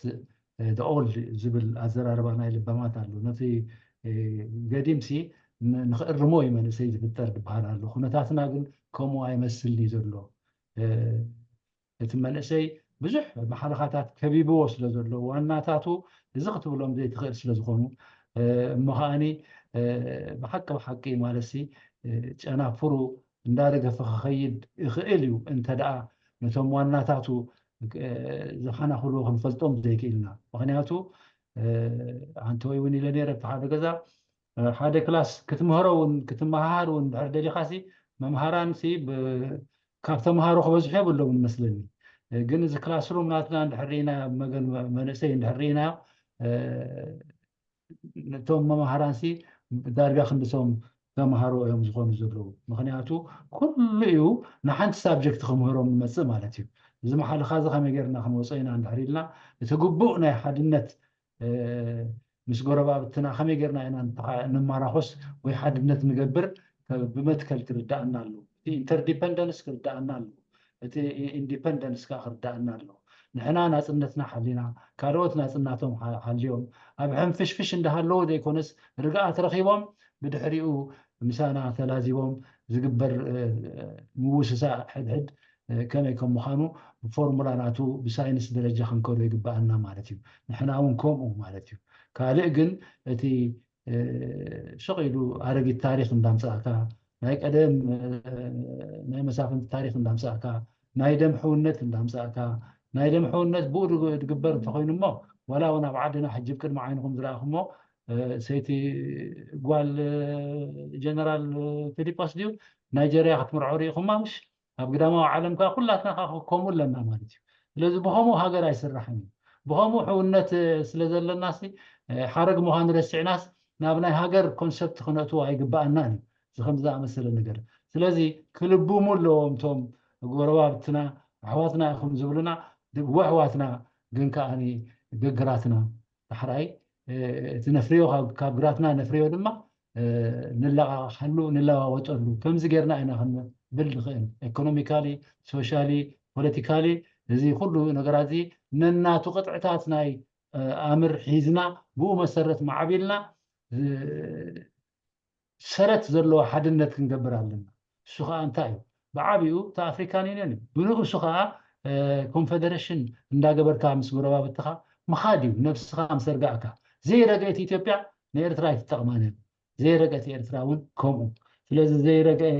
the old ዝብል ኣዘራርባ ናይ ለባማት ኣሎ። ነቲ ገዲምሲ ንኽእርሞ እዩ መንእሰይ ዝፍጠር ዝበሃል ኣሎ። ኩነታትና ግን ከምኡ ኣይመስልን እዩ ዘሎ። እቲ መንእሰይ ብዙሕ ማሕለኻታት ከቢብዎ ስለ ዘሎ፣ ዋናታቱ እዚ ክትብሎም ዘይትኽእል ስለ ዝኾኑ፣ እሞ ከዓኒ ብሓቂ ብሓቂ ማለትሲ ጨናፍሩ እንዳደገፈ ክኸይድ ይኽእል እዩ፣ እንተ ደኣ ነቶም ዋናታቱ ዝሓናኽሉ ክንፈልጦም ዘይክእልና። ምክንያቱ ኣንተ ወይ እውን ኢለ ነይረ፣ ኣብቲ ሓደ ገዛ ሓደ ክላስ ክትምህሮ እውን ክትመሃር እውን ድሕር ደሊኻሲ፣ መምሃራንሲ ካብ ተምሃሮ ክበዝሑ የብሎምን መስለኒ። ግን እዚ ክላስሩም ናትና እንድሕር ርኢና፣ መገን መንእሰይ እንድሕር ርኢና፣ ነቶም መምሃራንሲ ዳርጋ ክንድሶም ተምሃሮ እዮም ዝኾኑ ዘለዉ። ምክንያቱ ኩሉ እዩ ንሓንቲ ሳብጀክት ክምህሮም ንመፅእ ማለት እዩ። እዚ መሓልኻ እዚ ከመይ ጌርና ክንወፆ ኢና እንድሕር ኢልና፣ እቲ ግቡእ ናይ ሓድነት ምስ ጎረባብትና ከመይ ጌርና ኢና ንመራኾስ ወይ ሓድነት ንገብር ብመትከል ክርዳእና ኣለዎ። እቲ ኢንተርዲፐንደንስ ክርዳእና ኣለዎ። እቲ ኢንዲፐንደንስ ከዓ ክርዳእና ኣለዎ። ንሕና ናፅነትና ሓሊና፣ ካልኦት ናፅናቶም ሓልዮም፣ ኣብ ሕንፍሽፍሽ እንዳሃለዎ ዘይኮነስ ርግኣት ረኺቦም ብድሕሪኡ ምሳና ተላዚቦም ዝግበር ምውስሳ ሕድሕድ ከመይ ከም ምዃኑ ብፎርሙላ ናቱ ብሳይንስ ደረጃ ክንከዶ ይግበኣና ማለት እዩ። ንሕና እውን ከምኡ ማለት እዩ። ካልእ ግን እቲ ስቕ ኢሉ ኣረጊት ታሪኽ እንዳምፃእካ፣ ናይ ቀደም ናይ መሳፍንቲ ታሪኽ እንዳምፃእካ፣ ናይ ደም ሕውነት እንዳምፃእካ፣ ናይ ደም ሕውነት ብኡ ዝግበር እንተኮይኑ እሞ፣ ዋላ እውን ኣብ ዓድና ሕጂ ቅድሚ ዓይንኹም ዝረኣኹሞ ሰይቲ ጓል ጀነራል ፊሊጶስ ድዩ ናይጀርያ ክትምርዖ ርኢኹማ ምሽ? ኣብ ግዳማዊ ዓለም ከዓ ኩላትና ከዓ ከምኡ ኣለና ማለት እዩ። ስለዚ ብኸምኡ ሃገር ኣይስራሕን እዩ። ብኸምኡ ሕውነት ስለ ዘለናሲ ሓረግ ምዃኑ ረሲዕናስ ናብ ናይ ሃገር ኮንሰፕት ክነእትዎ ኣይግባኣናን እዩ። እዚ ከም ዝኣመሰለ ነገር። ስለዚ ክልብሙ ኣለዎም እቶም ጎረባብትና፣ ኣሕዋትና ኢኹም ዝብሉና፣ ወሕዋትና ግን ከዓኒ ግግራትና ዳሕራይ እቲ ነፍርዮ ካብ ግራትና ነፍርዮ ድማ ንለቃቃሓሉ ንለዋወጠሉ ከምዚ ጌርና ኢና ክንብል ንኽእል። ኤኮኖሚካሊ፣ ሶሻሊ፣ ፖለቲካሊ እዚ ኩሉ ነገራት እዚ ነናቱ ቅጥዕታት ናይ ኣምር ሒዝና ብኡ መሰረት ማዕቢልና ሰረት ዘለዎ ሓድነት ክንገብር ኣለና። እሱ ከዓ እንታይ እዩ? ብዓብኡ እቲ ኣፍሪካን ዩኒየን እዩ። ብንኡሱ ከዓ ኮንፌደሬሽን እንዳገበርካ ምስ ጎረባብትኻ ምኻድ እዩ። ነብስኻ ምስ ኣርጋእካ ዘይረገእት ኢትዮጵያ ንኤርትራ ኣይትጠቕማን እያ። ዘይረገእት ኤርትራ እውን ከምኡ። ስለዚ ዘይረገአ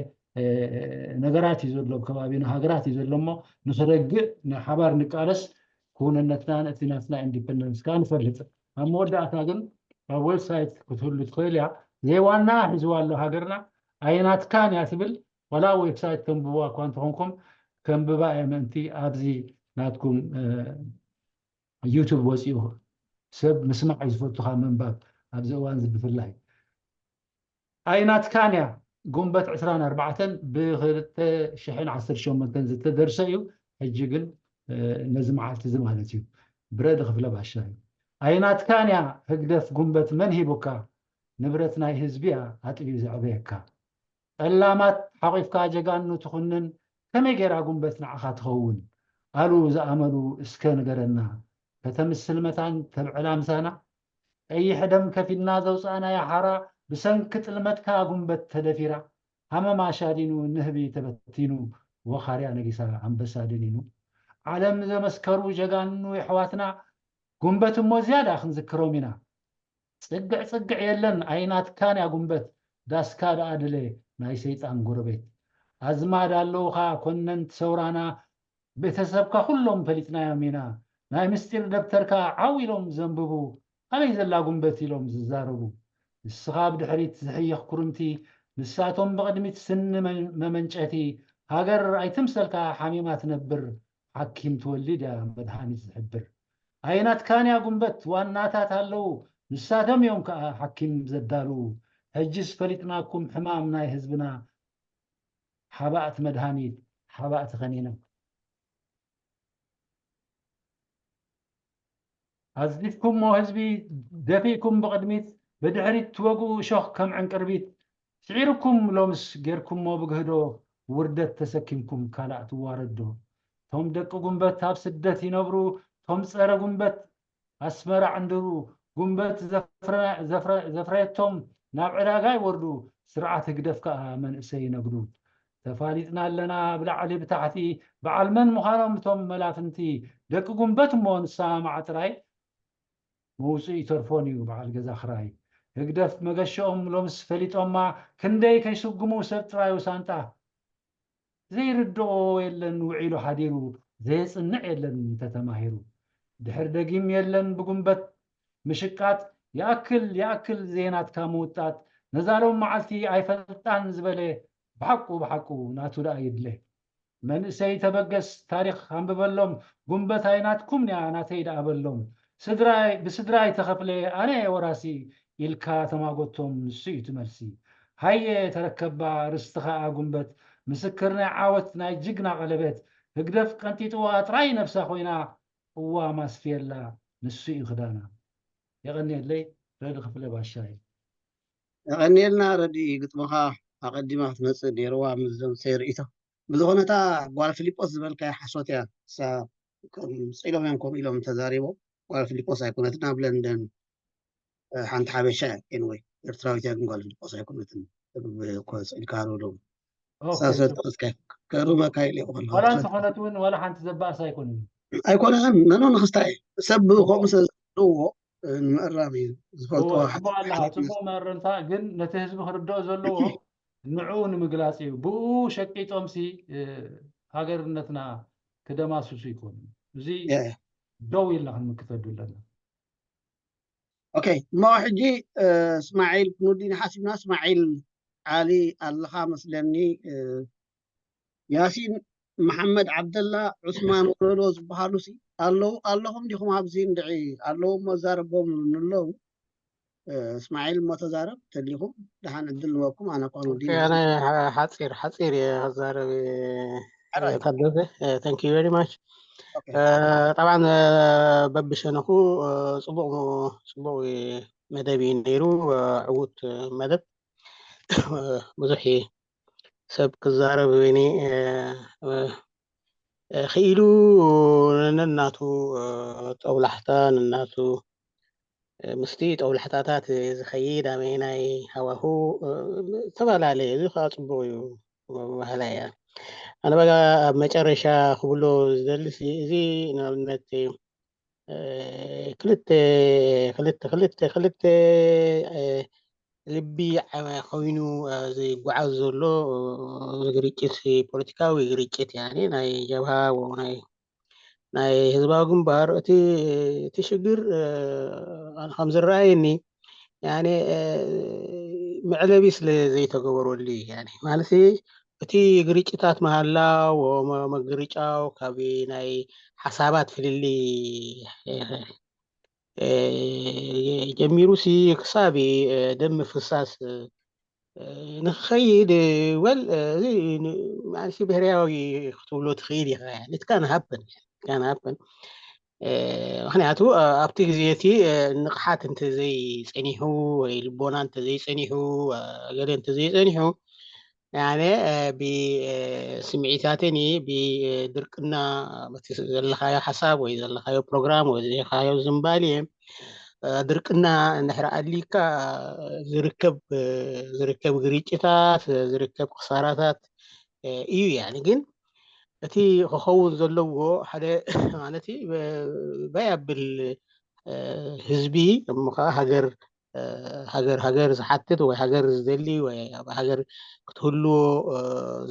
ነገራት እዩ ዘሎ፣ ኣብ ከባቢና ሃገራት እዩ ዘሎ እሞ ንክረግእ ናይ ሓባር ንቃለስ። ክውንነትና ነቲ ናትና ኢንዲፐንደንስ ከዓ ንፈልጥ። ኣብ መወዳእታ ግን ኣብ ዌብሳይት ክትህሉ ትኽእል እያ። ዘይዋና ሒዝዋ ኣሎ ሃገርና ኣይናትካን እያ ትብል። ዋላ ዌብሳይት ተንብብዋ እኳ እንተኾንኩም ከንብባ እየ ምእንቲ ኣብዚ ናትኩም ዩቱብ ወፂኡ ሰብ ምስማዕ እዩ ዝፈቱ ካብ ምንባብ ኣብዚ እዋን እዚ ብፍላይ። ኣይናትካን እያ። ጉንበት ዕስራን ኣርባዕተን ብክልተ ሽሕን ዓሰርተ ሸሞንተን ዝተደርሰ እዩ። ሕጂ ግን ነዚ መዓልቲ እዚ ማለት እዩ ብረድ ክፍለ ባሻ እዩ። ኣይናትካን እያ ህግደፍ ጉንበት መን ሂቡካ ንብረት ናይ ህዝቢ እያ ኣጥቢዩ ዘዕበየካ። ጠላማት ሓቂፍካ ጀጋኑ ትኹንን ከመይ ጌራ ጉንበት ንዓኻ ትኸውን? ኣሉ ዝኣመሉ እስከ ንገረና። ከተምስል መታን ተብዕላ ምሳና ቀይሕ ደም ከፊልና ዘውፃእናያ ሓራ ብሰንኪ ጥልመትካ ጉንበት ተደፊራ ሃመማ ሻዲኑ ንህቢ ተበቲኑ ወኻርያ ነጊሳ ኣንበሳ ደኒኑ ዓለም ዘመስከሩ ጀጋኑ የሕዋትና ጉንበት እሞ ዝያዳ ክንዝክሮም ኢና። ፅግዕ ፅግዕ የለን ኣይናትካን እያ ጉንበት ዳስካ ደኣ ድለ ናይ ሰይጣን ጎረቤት ኣዝማድ ኣለውኻ ኮነንት ሰውራና ቤተሰብካ ኩሎም ፈሊጥናዮም ኢና ናይ ምስጢር ደብተርካ ዓው ኢሎም ዘንብቡ ኣበይ ዘላ ጉንበት ኢሎም ዝዛረቡ ንስኻ ብድሕሪት ዝሕየኽ ኩርምቲ ንሳቶም ብቕድሚት ስኒ መመንጨቲ ሃገር ኣይትምሰልካ ሓሚማ ትነብር ሓኪም ትወልድ እያ መድሃኒት ዝሕብር ኣይናትካን እያ ጉንበት ዋናታት ኣለዉ ንሳቶም እዮም ከዓ ሓኪም ዘዳልዉ። ሕጅስ ፈሊጥናኩም ሕማም ናይ ህዝብና፣ ሓባእቲ መድሃኒት ሓባእቲ ከኒና። ኣዝዲፍኩሞ ህዝቢ ደፊእኩም ብቕድሚት፣ ብድሕሪት ትወግኡ እሾኽ ከም ዕንቅርቢት። ስዒርኩም ሎምስ ጌርኩሞ ብግህዶ፣ ውርደት ተሰኪምኩም ካላእ ትዋረዶ። ቶም ደቂ ጉንበት ኣብ ስደት ይነብሩ፣ ቶም ጸረ ጉንበት ኣስመራ ዕንድሩ። ጉንበት ዘፍረየቶም ናብ ዕዳጋ ይወርዱ፣ ስርዓት ህግደፍ ከኣ መንእሰይ ይነግዱ። ተፋሊጥና ኣለና ብላዕሊ ብታሕቲ፣ በዓል መን ምዃኖም እቶም መላፍንቲ። ደቂ ጉንበት እሞ ንሰማማዕ ጥራይ፣ መውፅኢ ይተርፎን እዩ በዓል ገዛ ክራይ። ህግደፍ መገሸኦም ሎምስ ፈሊጦማ፣ ክንደይ ከይስጉሙ ሰብ ጥራዩ ሳንጣ። ዘይርድኦ የለን ውዒሉ ሓዲሩ፣ ዘየጽንዕ የለን እንተተማሂሩ። ድሕር ደጊም የለን ብጉንበት ምሽቃጥ፣ ይኣክል ይኣክል ዘየናትካ ምውጣጥ። ነዛ ሎም መዓልቲ ኣይፈልጣን ዝበለ፣ ብሓቁ ብሓቁ ናቱ ደኣ ይድለ። መንእሰይ ተበገስ ታሪኽ ኣንብበሎም፣ ጉንበት ኣይናትኩምንያ ናተይ ደኣ በሎም። ስድራይ ብስድራይ ተኸፍለ ኣነ ወራሲ ኢልካ ተማጎቶም፣ ንሱ እዩ እቲ መልሲ። ሃየ ተረከባ ርስቲ ኸኣ ጉንበት፣ ምስክር ናይ ዓወት ናይ ጅግና ቀለበት። ህግደፍ ቀንጢጥዋ ጥራይ ነብሳ ኮይና፣ እዋ ማስፍየላ ንሱ እዩ ክዳና። የቐንየለይ። ረዲ ክፍለ ባሻይ። የቐንየልና ረዲ፣ ግጥምኻ ኣቐዲማ ክትመጽእ ነይርዋ ምስዞም ሰይ ርእይቶ። ብዝኾነ እታ ጓል ፊሊጶስ ዝበልካያ ሓሶት እያ። እሳ ከም ስኢሎም እዮም ከምኡ ኢሎም ተዛሪቦም። ጓል ፊሊጶስ ኣይኮነትን፣ ኣብ ለንደን ሓንቲ ሓበሻ እያ። ኤንወይ ኤርትራዊት እያ፣ ግን ጓል ፊሊጶስ ኣይኮነትን። ስኢልካ ዶ ሳሰት እስከ ከሩመካ ኢለ ይኾን ዋላ እንተኾነት እውን ዋላ ሓንቲ ዘባእስ ኣይኮንን። ኣይኮነን። ነኖ ንክስታይ ሰብ ብኸምኡ ስለ ዘለዎ ንምእራም እዩ ዝፈልጥዎ። ጽቡቕ ኣለኻ፣ ጽቡቕ መእረምታ። ግን ነቲ ህዝቢ ክርድኦ ዘለዎ ንዕኡ ንምግላጽ እዩ። ብኡ ሸቂጦምሲ ሃገርነትና ክደማስሱ ይኮኑ። እዚ ደው ኢልና ክንምክተሉ ኣለና። ኦኬ፣ እሞ ሕጂ እስማዒል ክንውዲ ንሓሲብና። እስማዒል ዓሊ ኣለኻ መስለኒ። ያሲን መሓመድ ዓብደላ፣ ዑስማን ወለሎ ዝበሃሉ ሲ ኣለዉ ኣለኹም ዲኹም ኣብዚ? እንድዒ ኣለዉ እሞ ዛረቦም ንለዉ። እስማዒል እሞ ተዛረብ ተሊኹም፣ ደሓን ዕድል ንበኩም። ኣነ እኳ ንውዲ ኣነ ሓፂር ሓፂር እየ ክዛረብ። ታደሰ፣ thank you very much። ጠብዓን በብሸነኹ ፅቡቕ ፅቡቕ መደብ እዩ ነይሩ። ዕዉት መደብ። ብዙሕ ሰብ ክዛረብ ወይኒ ክኢሉ ነናቱ ጠውላሕታ ነናቱ ምስቲ ጠውላሕታታት ዝኸይድ ኣበየናይ ሃዋሁ ዝተፈላለየ። እዚ ከዓ ፅቡቅ እዩ። ባህላ እያ። ኣነ በጋ ኣብ መጨረሻ ክብሎ ዝደሊ እዚ ንኣብነት ክልተ ክልተ ክልተ ክልተ ልቢ ኮይኑ ዝጓዓዝ ዘሎ ግርጭት፣ ፖለቲካዊ ግርጭት፣ ያኔ ናይ ጀብሃ ወይ ናይ ናይ ህዝባዊ ግንባር እቲ እቲ ሽግር ኣነ ከም ዝረኣየኒ ያኔ መዕለቢ ስለ ዘይተገበረሉ እዩ። ያኔ ማለት እቲ ግርጭታት መሃላው መግርጫው ካብ ናይ ሓሳባት ፍልልይ ጀሚሩ ሲ ክሳብ ደም ምፍሳስ ንክኸይድ ወል እዚ ማለትሲ ብሄራዊ ክትብሎ ትኽእል ኢኻ። It can happen፣ it can happen። ምክንያቱ ኣብቲ ግዜ እቲ ንቕሓት እንተዘይፀኒሑ ወይ ልቦና እንተዘይፀኒሑ ገለ እንተዘይፀኒሑ ያኔ ብስምዒታትን ብድርቅና በቲ ዘለኻዮ ሓሳብ ወይ ዘለኻዮ ፕሮግራም ወይ ዘለኻዮ ዝንባሌ ድርቅና እንድሕር ኣሊካ ዝርከብ ዝርከብ ግርጭታት ዝርከብ ክሳራታት እዩ። ያኒ ግን እቲ ክኸውን ዘለዎ ሓደ ማለት በይ ኣብል ህዝቢ እሞ ከዓ ሃገር ሃገር ሃገር ዝሓትት ወይ ሃገር ዝደሊ ወይ ኣብ ሃገር ክትህልዎ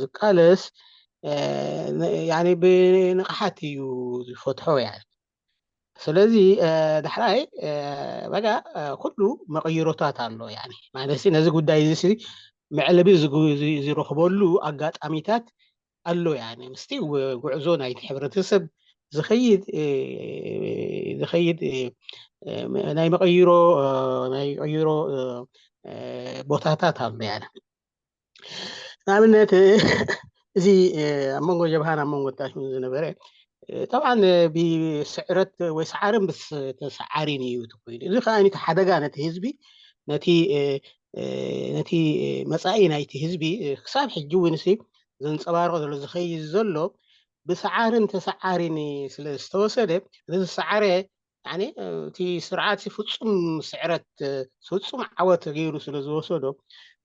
ዝቃለስ ያኒ ብንቕሓት እዩ ዝፈትሖ። ያኒ ስለዚ ዳሕራይ በቃ ኩሉ መቐይሮታት ኣሎ። ያኒ ማለት ነዚ ጉዳይ እዚ መዕለቢ ዝረኽበሉ ኣጋጣሚታት ኣሎ። ያኒ ምስቲ ጉዕዞ ናይቲ ሕብረተሰብ ዝኸይድ ዝኸይድ ናይ መቐይሮ ናይ ቀይሮ ቦታታት ኣሎ። ያለ ንኣብነት እዚ ኣብ መንጎ ጀብሃን ኣብ መንጎ ታሽሙን ዝነበረ፣ ጠብዓን ብስዕረት ወይ ሰዓርን ብተሰዓሪን እዩ እቲ ኮይኑ። እዚ ከዓ ሓደጋ ነቲ ህዝቢ፣ ነቲ ነቲ መፃኢ ናይቲ ህዝቢ ክሳብ ሕጂ እውን ሲ ዘንፀባርቆ ዘሎ ዝኸይድ ዘሎ ብሰዓርን ተሰዓሪን ስለ ዝተወሰደ፣ እዚ ዝሰዓረ እቲ ስርዓት ፍፁም ስዕረት ፍፁም ዓወት ገይሩ ስለ ዝወሰዶ፣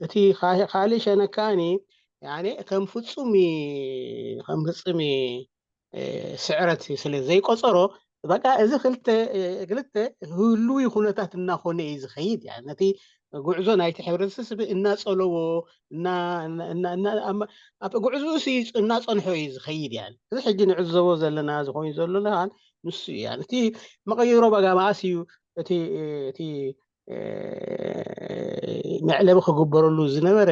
እቲ ካልእ ሸነክ ከዓኒ ከም ፍፁም ከም ፍፅም ስዕረት ስለ ዘይቆፀሮ፣ በቃ እዚ ክልተ ክልተ ህሉዊ ኩነታት እናኾነ እዩ ዝኸይድ። ነቲ ጉዕዞ ናይቲ ሕብረተሰብ እናፀለዎ፣ ጉዕዞ እናፀንሖ እዩ ዝኸይድ። እዚ ሕጂ ንዕዘቦ ዘለና ዝኮይኑ ዘሎ ንሱ እዩ። እቲ መቐይሮ በጋ መዓስ እዩ እቲ መዕለቢ ክግበረሉ ዝነበረ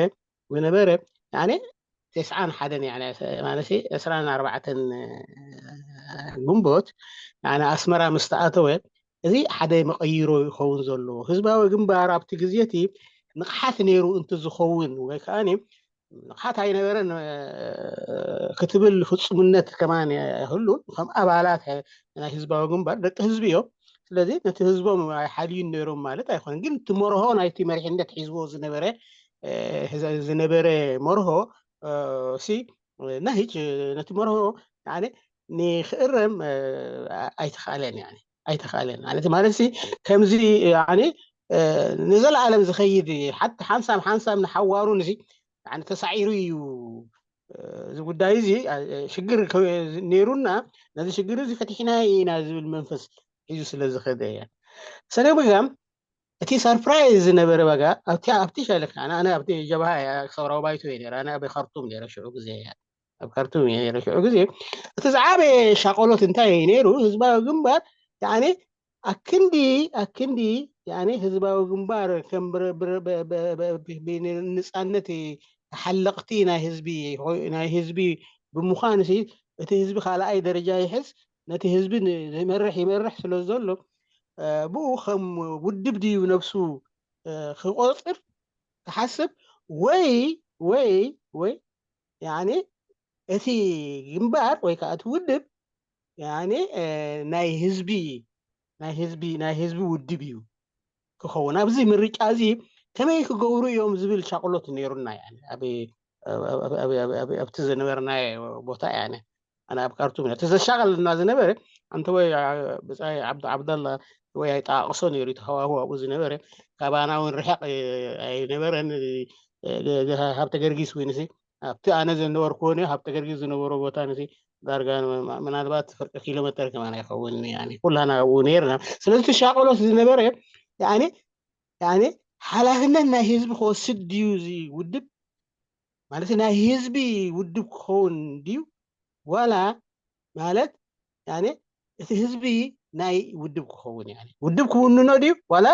ዝነበረ ተስዓን ሓደን ማለት ዕስራን ኣርባዕተን ግንቦት ኣስመራ ምስ ተኣተወ፣ እዚ ሓደ መቐይሮ ይኸውን ዘሎ። ህዝባዊ ግንባር ኣብቲ ግዜ እቲ ንቕሓት ነይሩ እንተዝኸውን ወይ ከዓ ንቕሓት ኣይነበረን ክትብል ፍፁምነት ከማን ይህሉ። ከም ኣባላት ናይ ህዝባዊ ግንባር ደቂ ህዝቢ እዮም። ስለዚ ነቲ ህዝቦም ኣይሓልዩን ነይሮም ማለት ኣይኮነን። ግን እቲ መርሆ ናይቲ መሪሕነት ሒዝዎ ዝነበረ ዝነበረ መርሆ ሲ ናሂጅ ነቲ መርሆ ንክእረም ኣይተኻለን ኣይተኻለን ማለት ማለት ከምዚ ንዘለኣለም ዝኸይድ ሓንቲ ሓንሳብ ሓንሳብ ንሓዋሩን እዚ ተሳዒሩ እዩ። እዚ ጉዳይ እዚ ሽግር ነይሩና፣ ነዚ ሽግር እዚ ፈቲሕና ኢና ዝብል መንፈስ ሒዙ ስለ ዝኸደ እያ። ሰለሙጋም እቲ ሰርፕራይዝ ዝነበረ በጋ ኣብቲ ኣብቲ ሸልፍ ኣነ ኣነ ኣብቲ ጀብሃ እያ ሰውራዊ ባይቶ እየ ነረ ኣነ ኣብ ካርቱም ነረ ሽዑ ግዜ እያ ኣብ ካርቱም እየ ነረ ሽዑ ግዜ እቲ ዝዓበየ ሻቆሎት እንታይ እዩ ነይሩ? ህዝባዊ ግንባር ያኔ ኣክንዲ ኣክንዲ ያኔ ህዝባዊ ግንባር ከም ንፃነት ተሓለቕቲ ናይ ህዝቢ ናይ ህዝቢ ብምዃን እቲ ህዝቢ ካልኣይ ደረጃ ይሕዝ ነቲ ህዝቢ ይመርሕ ይመርሕ ስለ ዘሎ ብኡ ከም ውድብ ድዩ ነብሱ ክቆፅር ክሓስብ ወይ ወይ ወይ ያኔ እቲ ግንባር ወይ ከዓ እቲ ውድብ ያኔ ናይ ህዝቢ ናይ ህዝቢ ናይ ህዝቢ ውድብ እዩ ክኸውን። ኣብዚ ምርጫ እዚ ከመይ ክገብሩ እዮም ዝብል ሻቅሎት ነይሩና። ኣብቲ ዝነበርናዮ ቦታ ያኔ ኣነ ኣብ ካርቱም እያ። እቲ ዘሻቐልና ዝነበረ ኣንተ ወይ ብፃይ ዓብዱ ዓብዳላ ወይ ኣይጠቃቅሶ ነይሩ ተሃዋህው ኣብኡ ዝነበረ ካባና እውን ርሕቕ ኣይነበረን። ሃብተ ገርጊስ ወይንሲ ኣብቲ ኣነ ዝነበርኩዎ ሃብተ ገርጊስ ዝነበሮ ቦታ ንሲ ዳርጋ ምናልባት ፍርቂ ኪሎ ሜተር ከማን ኣይኸውን ኩላና ኣብኡ ነይርና። ስለዚ እቲ ሻቆሎት ዝነበረ ሓላፍነት ናይ ህዝቢ ክወስድ ድዩ እዚ ውድብ ማለት ናይ ህዝቢ ውድብ ክኸውን ድዩ ዋላ ማለት እቲ ህዝቢ ናይ ውድብ ክኸውን ውድብ ክውንኖ ድዩ ዋላ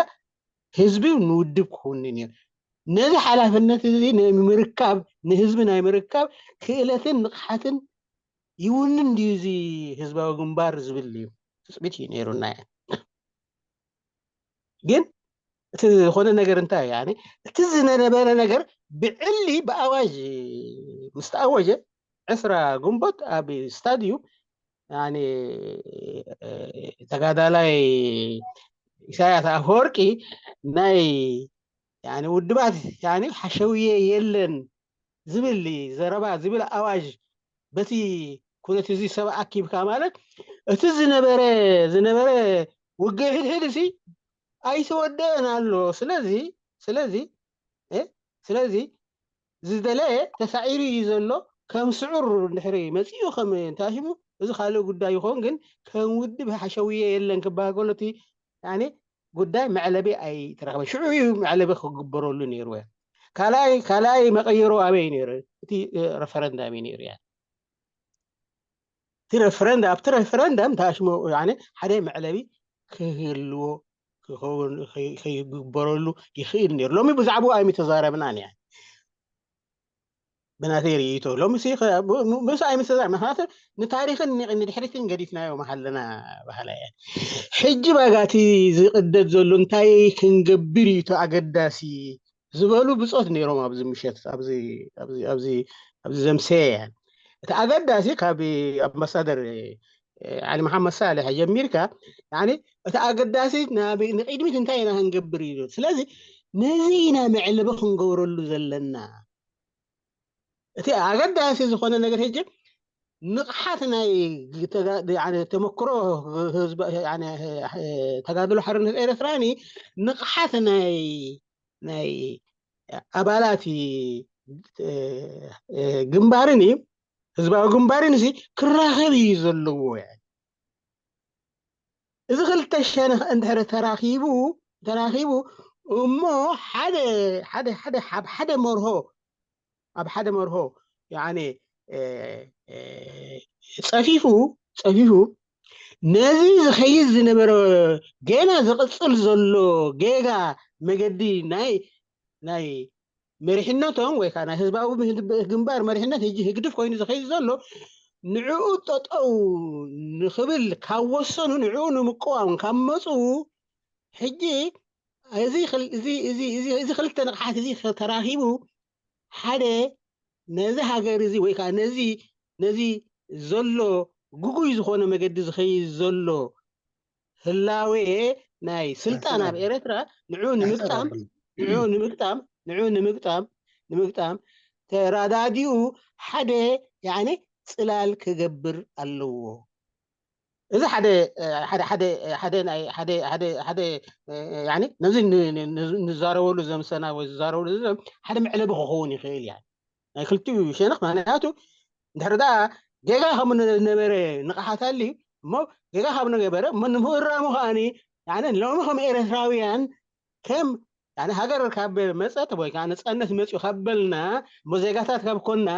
ህዝቢ ንውድብ ክውንን እዩ። ነዚ ሓላፍነት እዚ ንምርካብ ንህዝቢ ናይ ምርካብ ክእለትን ንቕሓትን ይውንን ድዩ እዚ ህዝባዊ ግንባር ዝብል እዩ ትፅቢት እዩ ነይሩና። ግን እቲ ዝኾነ ነገር እንታይ እዩ እቲ ዝነበረ ነገር ብዕሊ ብኣዋጅ ምስ ተኣወጀ ዕስራ ግንቦት ኣብ ስታድዩም ተጋዳላይ ኢሳያስ ኣፈወርቂ ናይ ውድባት ሓሸውየ የለን ዝብል ዘረባ ዝብል ኣዋጅ በቲ ኩነት እዚ ሰብ ኣኪብካ ማለት እቲ ዝነበረ ዝነበረ ውግእ ሕድሕድ ሲ ኣይተወደአን ኣሎ። ስለዚ ስለዚ ስለዚ ዝደለየ ተሳዒሩ እዩ ዘሎ። ከም ስዑር እንድሕሪ መፂኡ ከም እንታሽሙ እዚ ካልእ ጉዳይ ይኸውን። ግን ከም ውድብ ሓሸውየ የለን ክበሃል ከሎ እቲ ጉዳይ መዕለቢ ኣይተረኸበ። ሽዑ እዩ መዕለቢ ክግበረሉ ነይሩ። ካልኣይ ካልኣይ መቀየሮ ኣበይ ነይሩ? እቲ ረፈረንዳም እዩ ነይሩ። እቲ ረፈረንዳ ኣብቲ ረፈረንዳም ተኣሽሞ ሓደ መዕለቢ ክህልዎ ክኸውን ከይግበረሉ ይኽእል ነይሩ። ሎሚ ብዛዕባኡ ኣይምተዛረብናን እያ። ብናተይ ርእይቶ ሎምሲ ምስኣ ኣይምስተዛር ምክንያቱ ንታሪክን ንድሕሪትን ገዲፍናዮ መሃለና ባህላ እያ። ሕጂ ባጋቲ ዝቅደድ ዘሎ እንታይ ክንገብር እዩ እቲ ኣገዳሲ ዝበሉ ብፆት ነይሮም ኣብዚ ምሸት ኣብዚ ዘምሰየ እያ። እቲ ኣገዳሲ ካብ ኣምባሳደር ዓሊ መሓመድ ሳልሕ ጀሚርካ እቲ ኣገዳሲ ንቅድሚት እንታይ ኢና ክንገብር እዩ። ስለዚ ነዚ ኢና መዕለቢ ክንገብረሉ ዘለና። እቲ ኣገዳሲ ዝኾነ ነገር ሕጂ ንቕሓት ናይ ተመክሮ ተጋድሎ ሓርነት ኤርትራኒ ንቕሓት ናይ ናይ ኣባላት ግንባርን ህዝባዊ ግንባርን እዚ ክራኸብ እዩ ዘለዎ። እዚ ክልተ ሸነኽ እንድሕር ተራኺቡ ተራኺቡ እሞ ሓደ ሓደ ሓደ ኣብ ሓደ መርሆ ኣብ ሓደ መርሆ ያኔ ጸፊፉ ጸፊፉ ነዚ ዝኸይድ ዝነበረ ገና ዝቕጽል ዘሎ ጌጋ መገዲ ናይ ናይ መሪሕነቶም ወይ ከዓ ናይ ህዝባዊ ግንባር መሪሕነት ህጂ ህግድፍ ኮይኑ ዝኸይድ ዘሎ ንዕኡ ጠጠው ንኽብል ካብ ወሰኑ ንዕኡ ንምቅዋም ካብ መፁ ሕጂ እዚ ክልተ ንቕሓት እዚ ተራኺቡ ሓደ ነዚ ሃገር እዚ ወይ ከዓ ነዚ ነዚ ዘሎ ግጉይ ዝኾነ መገዲ ዝኸይድ ዘሎ ህላዌ ናይ ስልጣን ኣብ ኤርትራ ንዑ ንምግጣም ንዑ ንምግጣም ንዑ ንምግጣም ንምግጣም ተራዳዲኡ ሓደ ያኔ ፅላል ክገብር ኣለዎ። እዚ ሓደ ሓደ ሓደ ሓደ ናይ ሓደ ሓደ ሓደ ያኒ ነዚ ንዛረበሉ ዘምሰና ወይ ዝዛረበሉ ሓደ መዕለቢ ክኸውን ይኽእል እያ። ናይ ክልቲኡ ሸነኽ ምክንያቱ እንድሕር ደኣ ጌጋ ከም ነበረ ንቕሓት ኣልዩ እሞ ጌጋ ካብ ነበረ እሞ ንምእራሙ ከዓኒ ያኒ ሎሚ ከም ኤርትራውያን ከም ያኒ ሃገር ካብ መጸት ወይ ከዓ ነጻነት መጽኡ ካብ በልና እሞ ዜጋታት ካብ ኮንና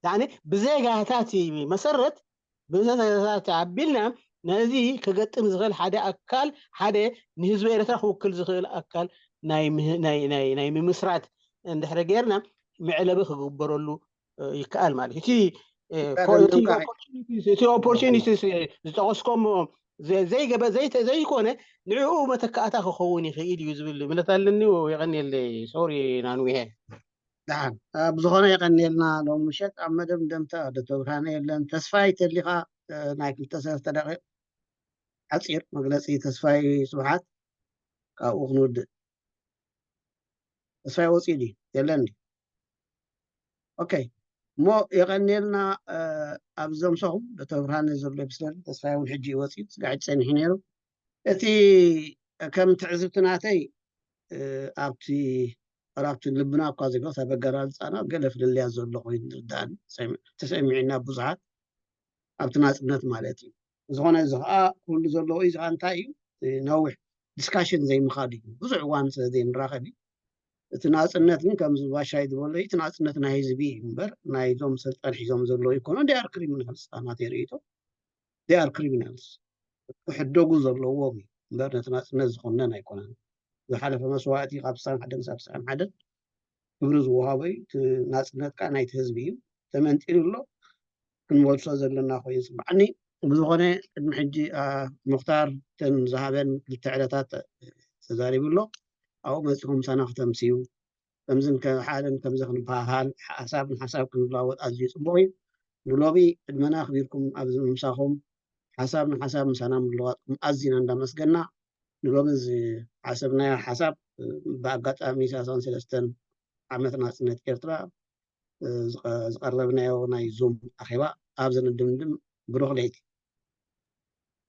ያኒ ብዜጋታት መሰረት ብዘተታት ኣቢልና ነዚ ክገጥም ዝኽእል ሓደ ኣካል ሓደ ንህዝቢ ኤርትራ ክውክል ዝኽእል ኣካል ናይ ምምስራት እንድሕሪ ጌርና መዕለቢ ክግበረሉ ይከኣል ማለት እዩ። እቲ ኦፖርቹኒቲ ዝጠቀስኮሞ ዘይኮነ ንዕኡ መተካእታ ክኸውን ይኽእል እዩ ዝብል እምነት ኣለኒ። የቐንየለይ። ሶሪ ናንዊሄ። ብዝኾነ የቐንየልና። ሎም ምሸት ኣብ መደምደምታ ዶክተር ብርሃነ የለን ተስፋይ ተሊኻ ናይ ክልተ ሰለስተ ደቂቕ ሓፂር መግለፂ ተስፋይ ስብሓት ካብኡ ክንውድእ። ተስፋይ ወፂኡ ድዩ የለን? ኦኬ እሞ የቐንየልና። ኣብ ዘምሰኹም ዶክተር ብርሃነ ዘሎ ይመስለኒ። ተስፋይ እውን ሕጂ ይወፅኡ ስጋዕ ጸኒሑ ነይሩ። እቲ ከም ትዕዝብቲ ናተይ ኣብቲ ኣብቲ ልብና እኳ ዘይኮነስ ኣብ ኣገላልፃና ገለ ፍልልያት ዘሎ ኮይኑ ዝርዳእኒ ተሰሚዕና ብዙሓት ኣብቲ ናፅነት ማለት እዩ። ዝኾነ እዚ ከዓ ኩሉ ዘለዎ እዩ። እዚ ከዓ እንታይ እዩ ነዊሕ ዲስካሽን ዘይምኻድ እዩ። ብዙሕ እዋን ስለ ዘይንራኸብ እዩ። እቲ ናፅነት ግን ከምዚ ባሻይ ዝበሎ እቲ ናፅነት ናይ ህዝቢ እዩ እምበር ናይዞም ስልጣን ሒዞም ዘለዉ ይኮኑ። They are criminals ናተይ ርእይቶ። They are criminals ክሕደጉ ዘለዎም እዩ እምበር ነቲ ናፅነት ዝኮነን ኣይኮነን። ዝሓለፈ መስዋእቲ ካብ ስሳን ሓደ ክሳብ ስሳን ሓደ ክብሪ ዝወሃቦ እዩ። እቲ ናፅነት ከዓ ናይቲ ህዝቢ እዩ። ተመንጢሉ ኣሎ። ክንመልሶ ዘለና ኮይኑ ይስማዓኒ። ብዝኾነ ቅድሚ ሕጂ ሙክታር ተን ዝሃበን ክልተ ዕለታት ተዛሪቡ ኣሎ። ኣብኡ መፂኹም ምሳና ክተምስዩ ከምዝን ሓደን ከምዚ ክንበሃሃል ሓሳብ ንሓሳብ ክንለዋወጥ ኣዝዩ ፅቡቕ እዩ። ንሎሚ ዕድመና ኣኽቢርኩም ኣብዚ ምምሳኹም ሓሳብ ንሓሳብ ምሳና ምልዋጥኩም ኣዝና እንዳመስገና ንሎሚ ዝሓሰብናዮ ሓሳብ ብኣጋጣሚ ሰላሳን ሰለስተን ዓመት ናፅነት ኤርትራ ዝቐረብናዮ ናይ ዙም ኣኼባ ኣብዚ ንድምድም። ብሩኽ ለይቲ።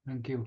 Thank you።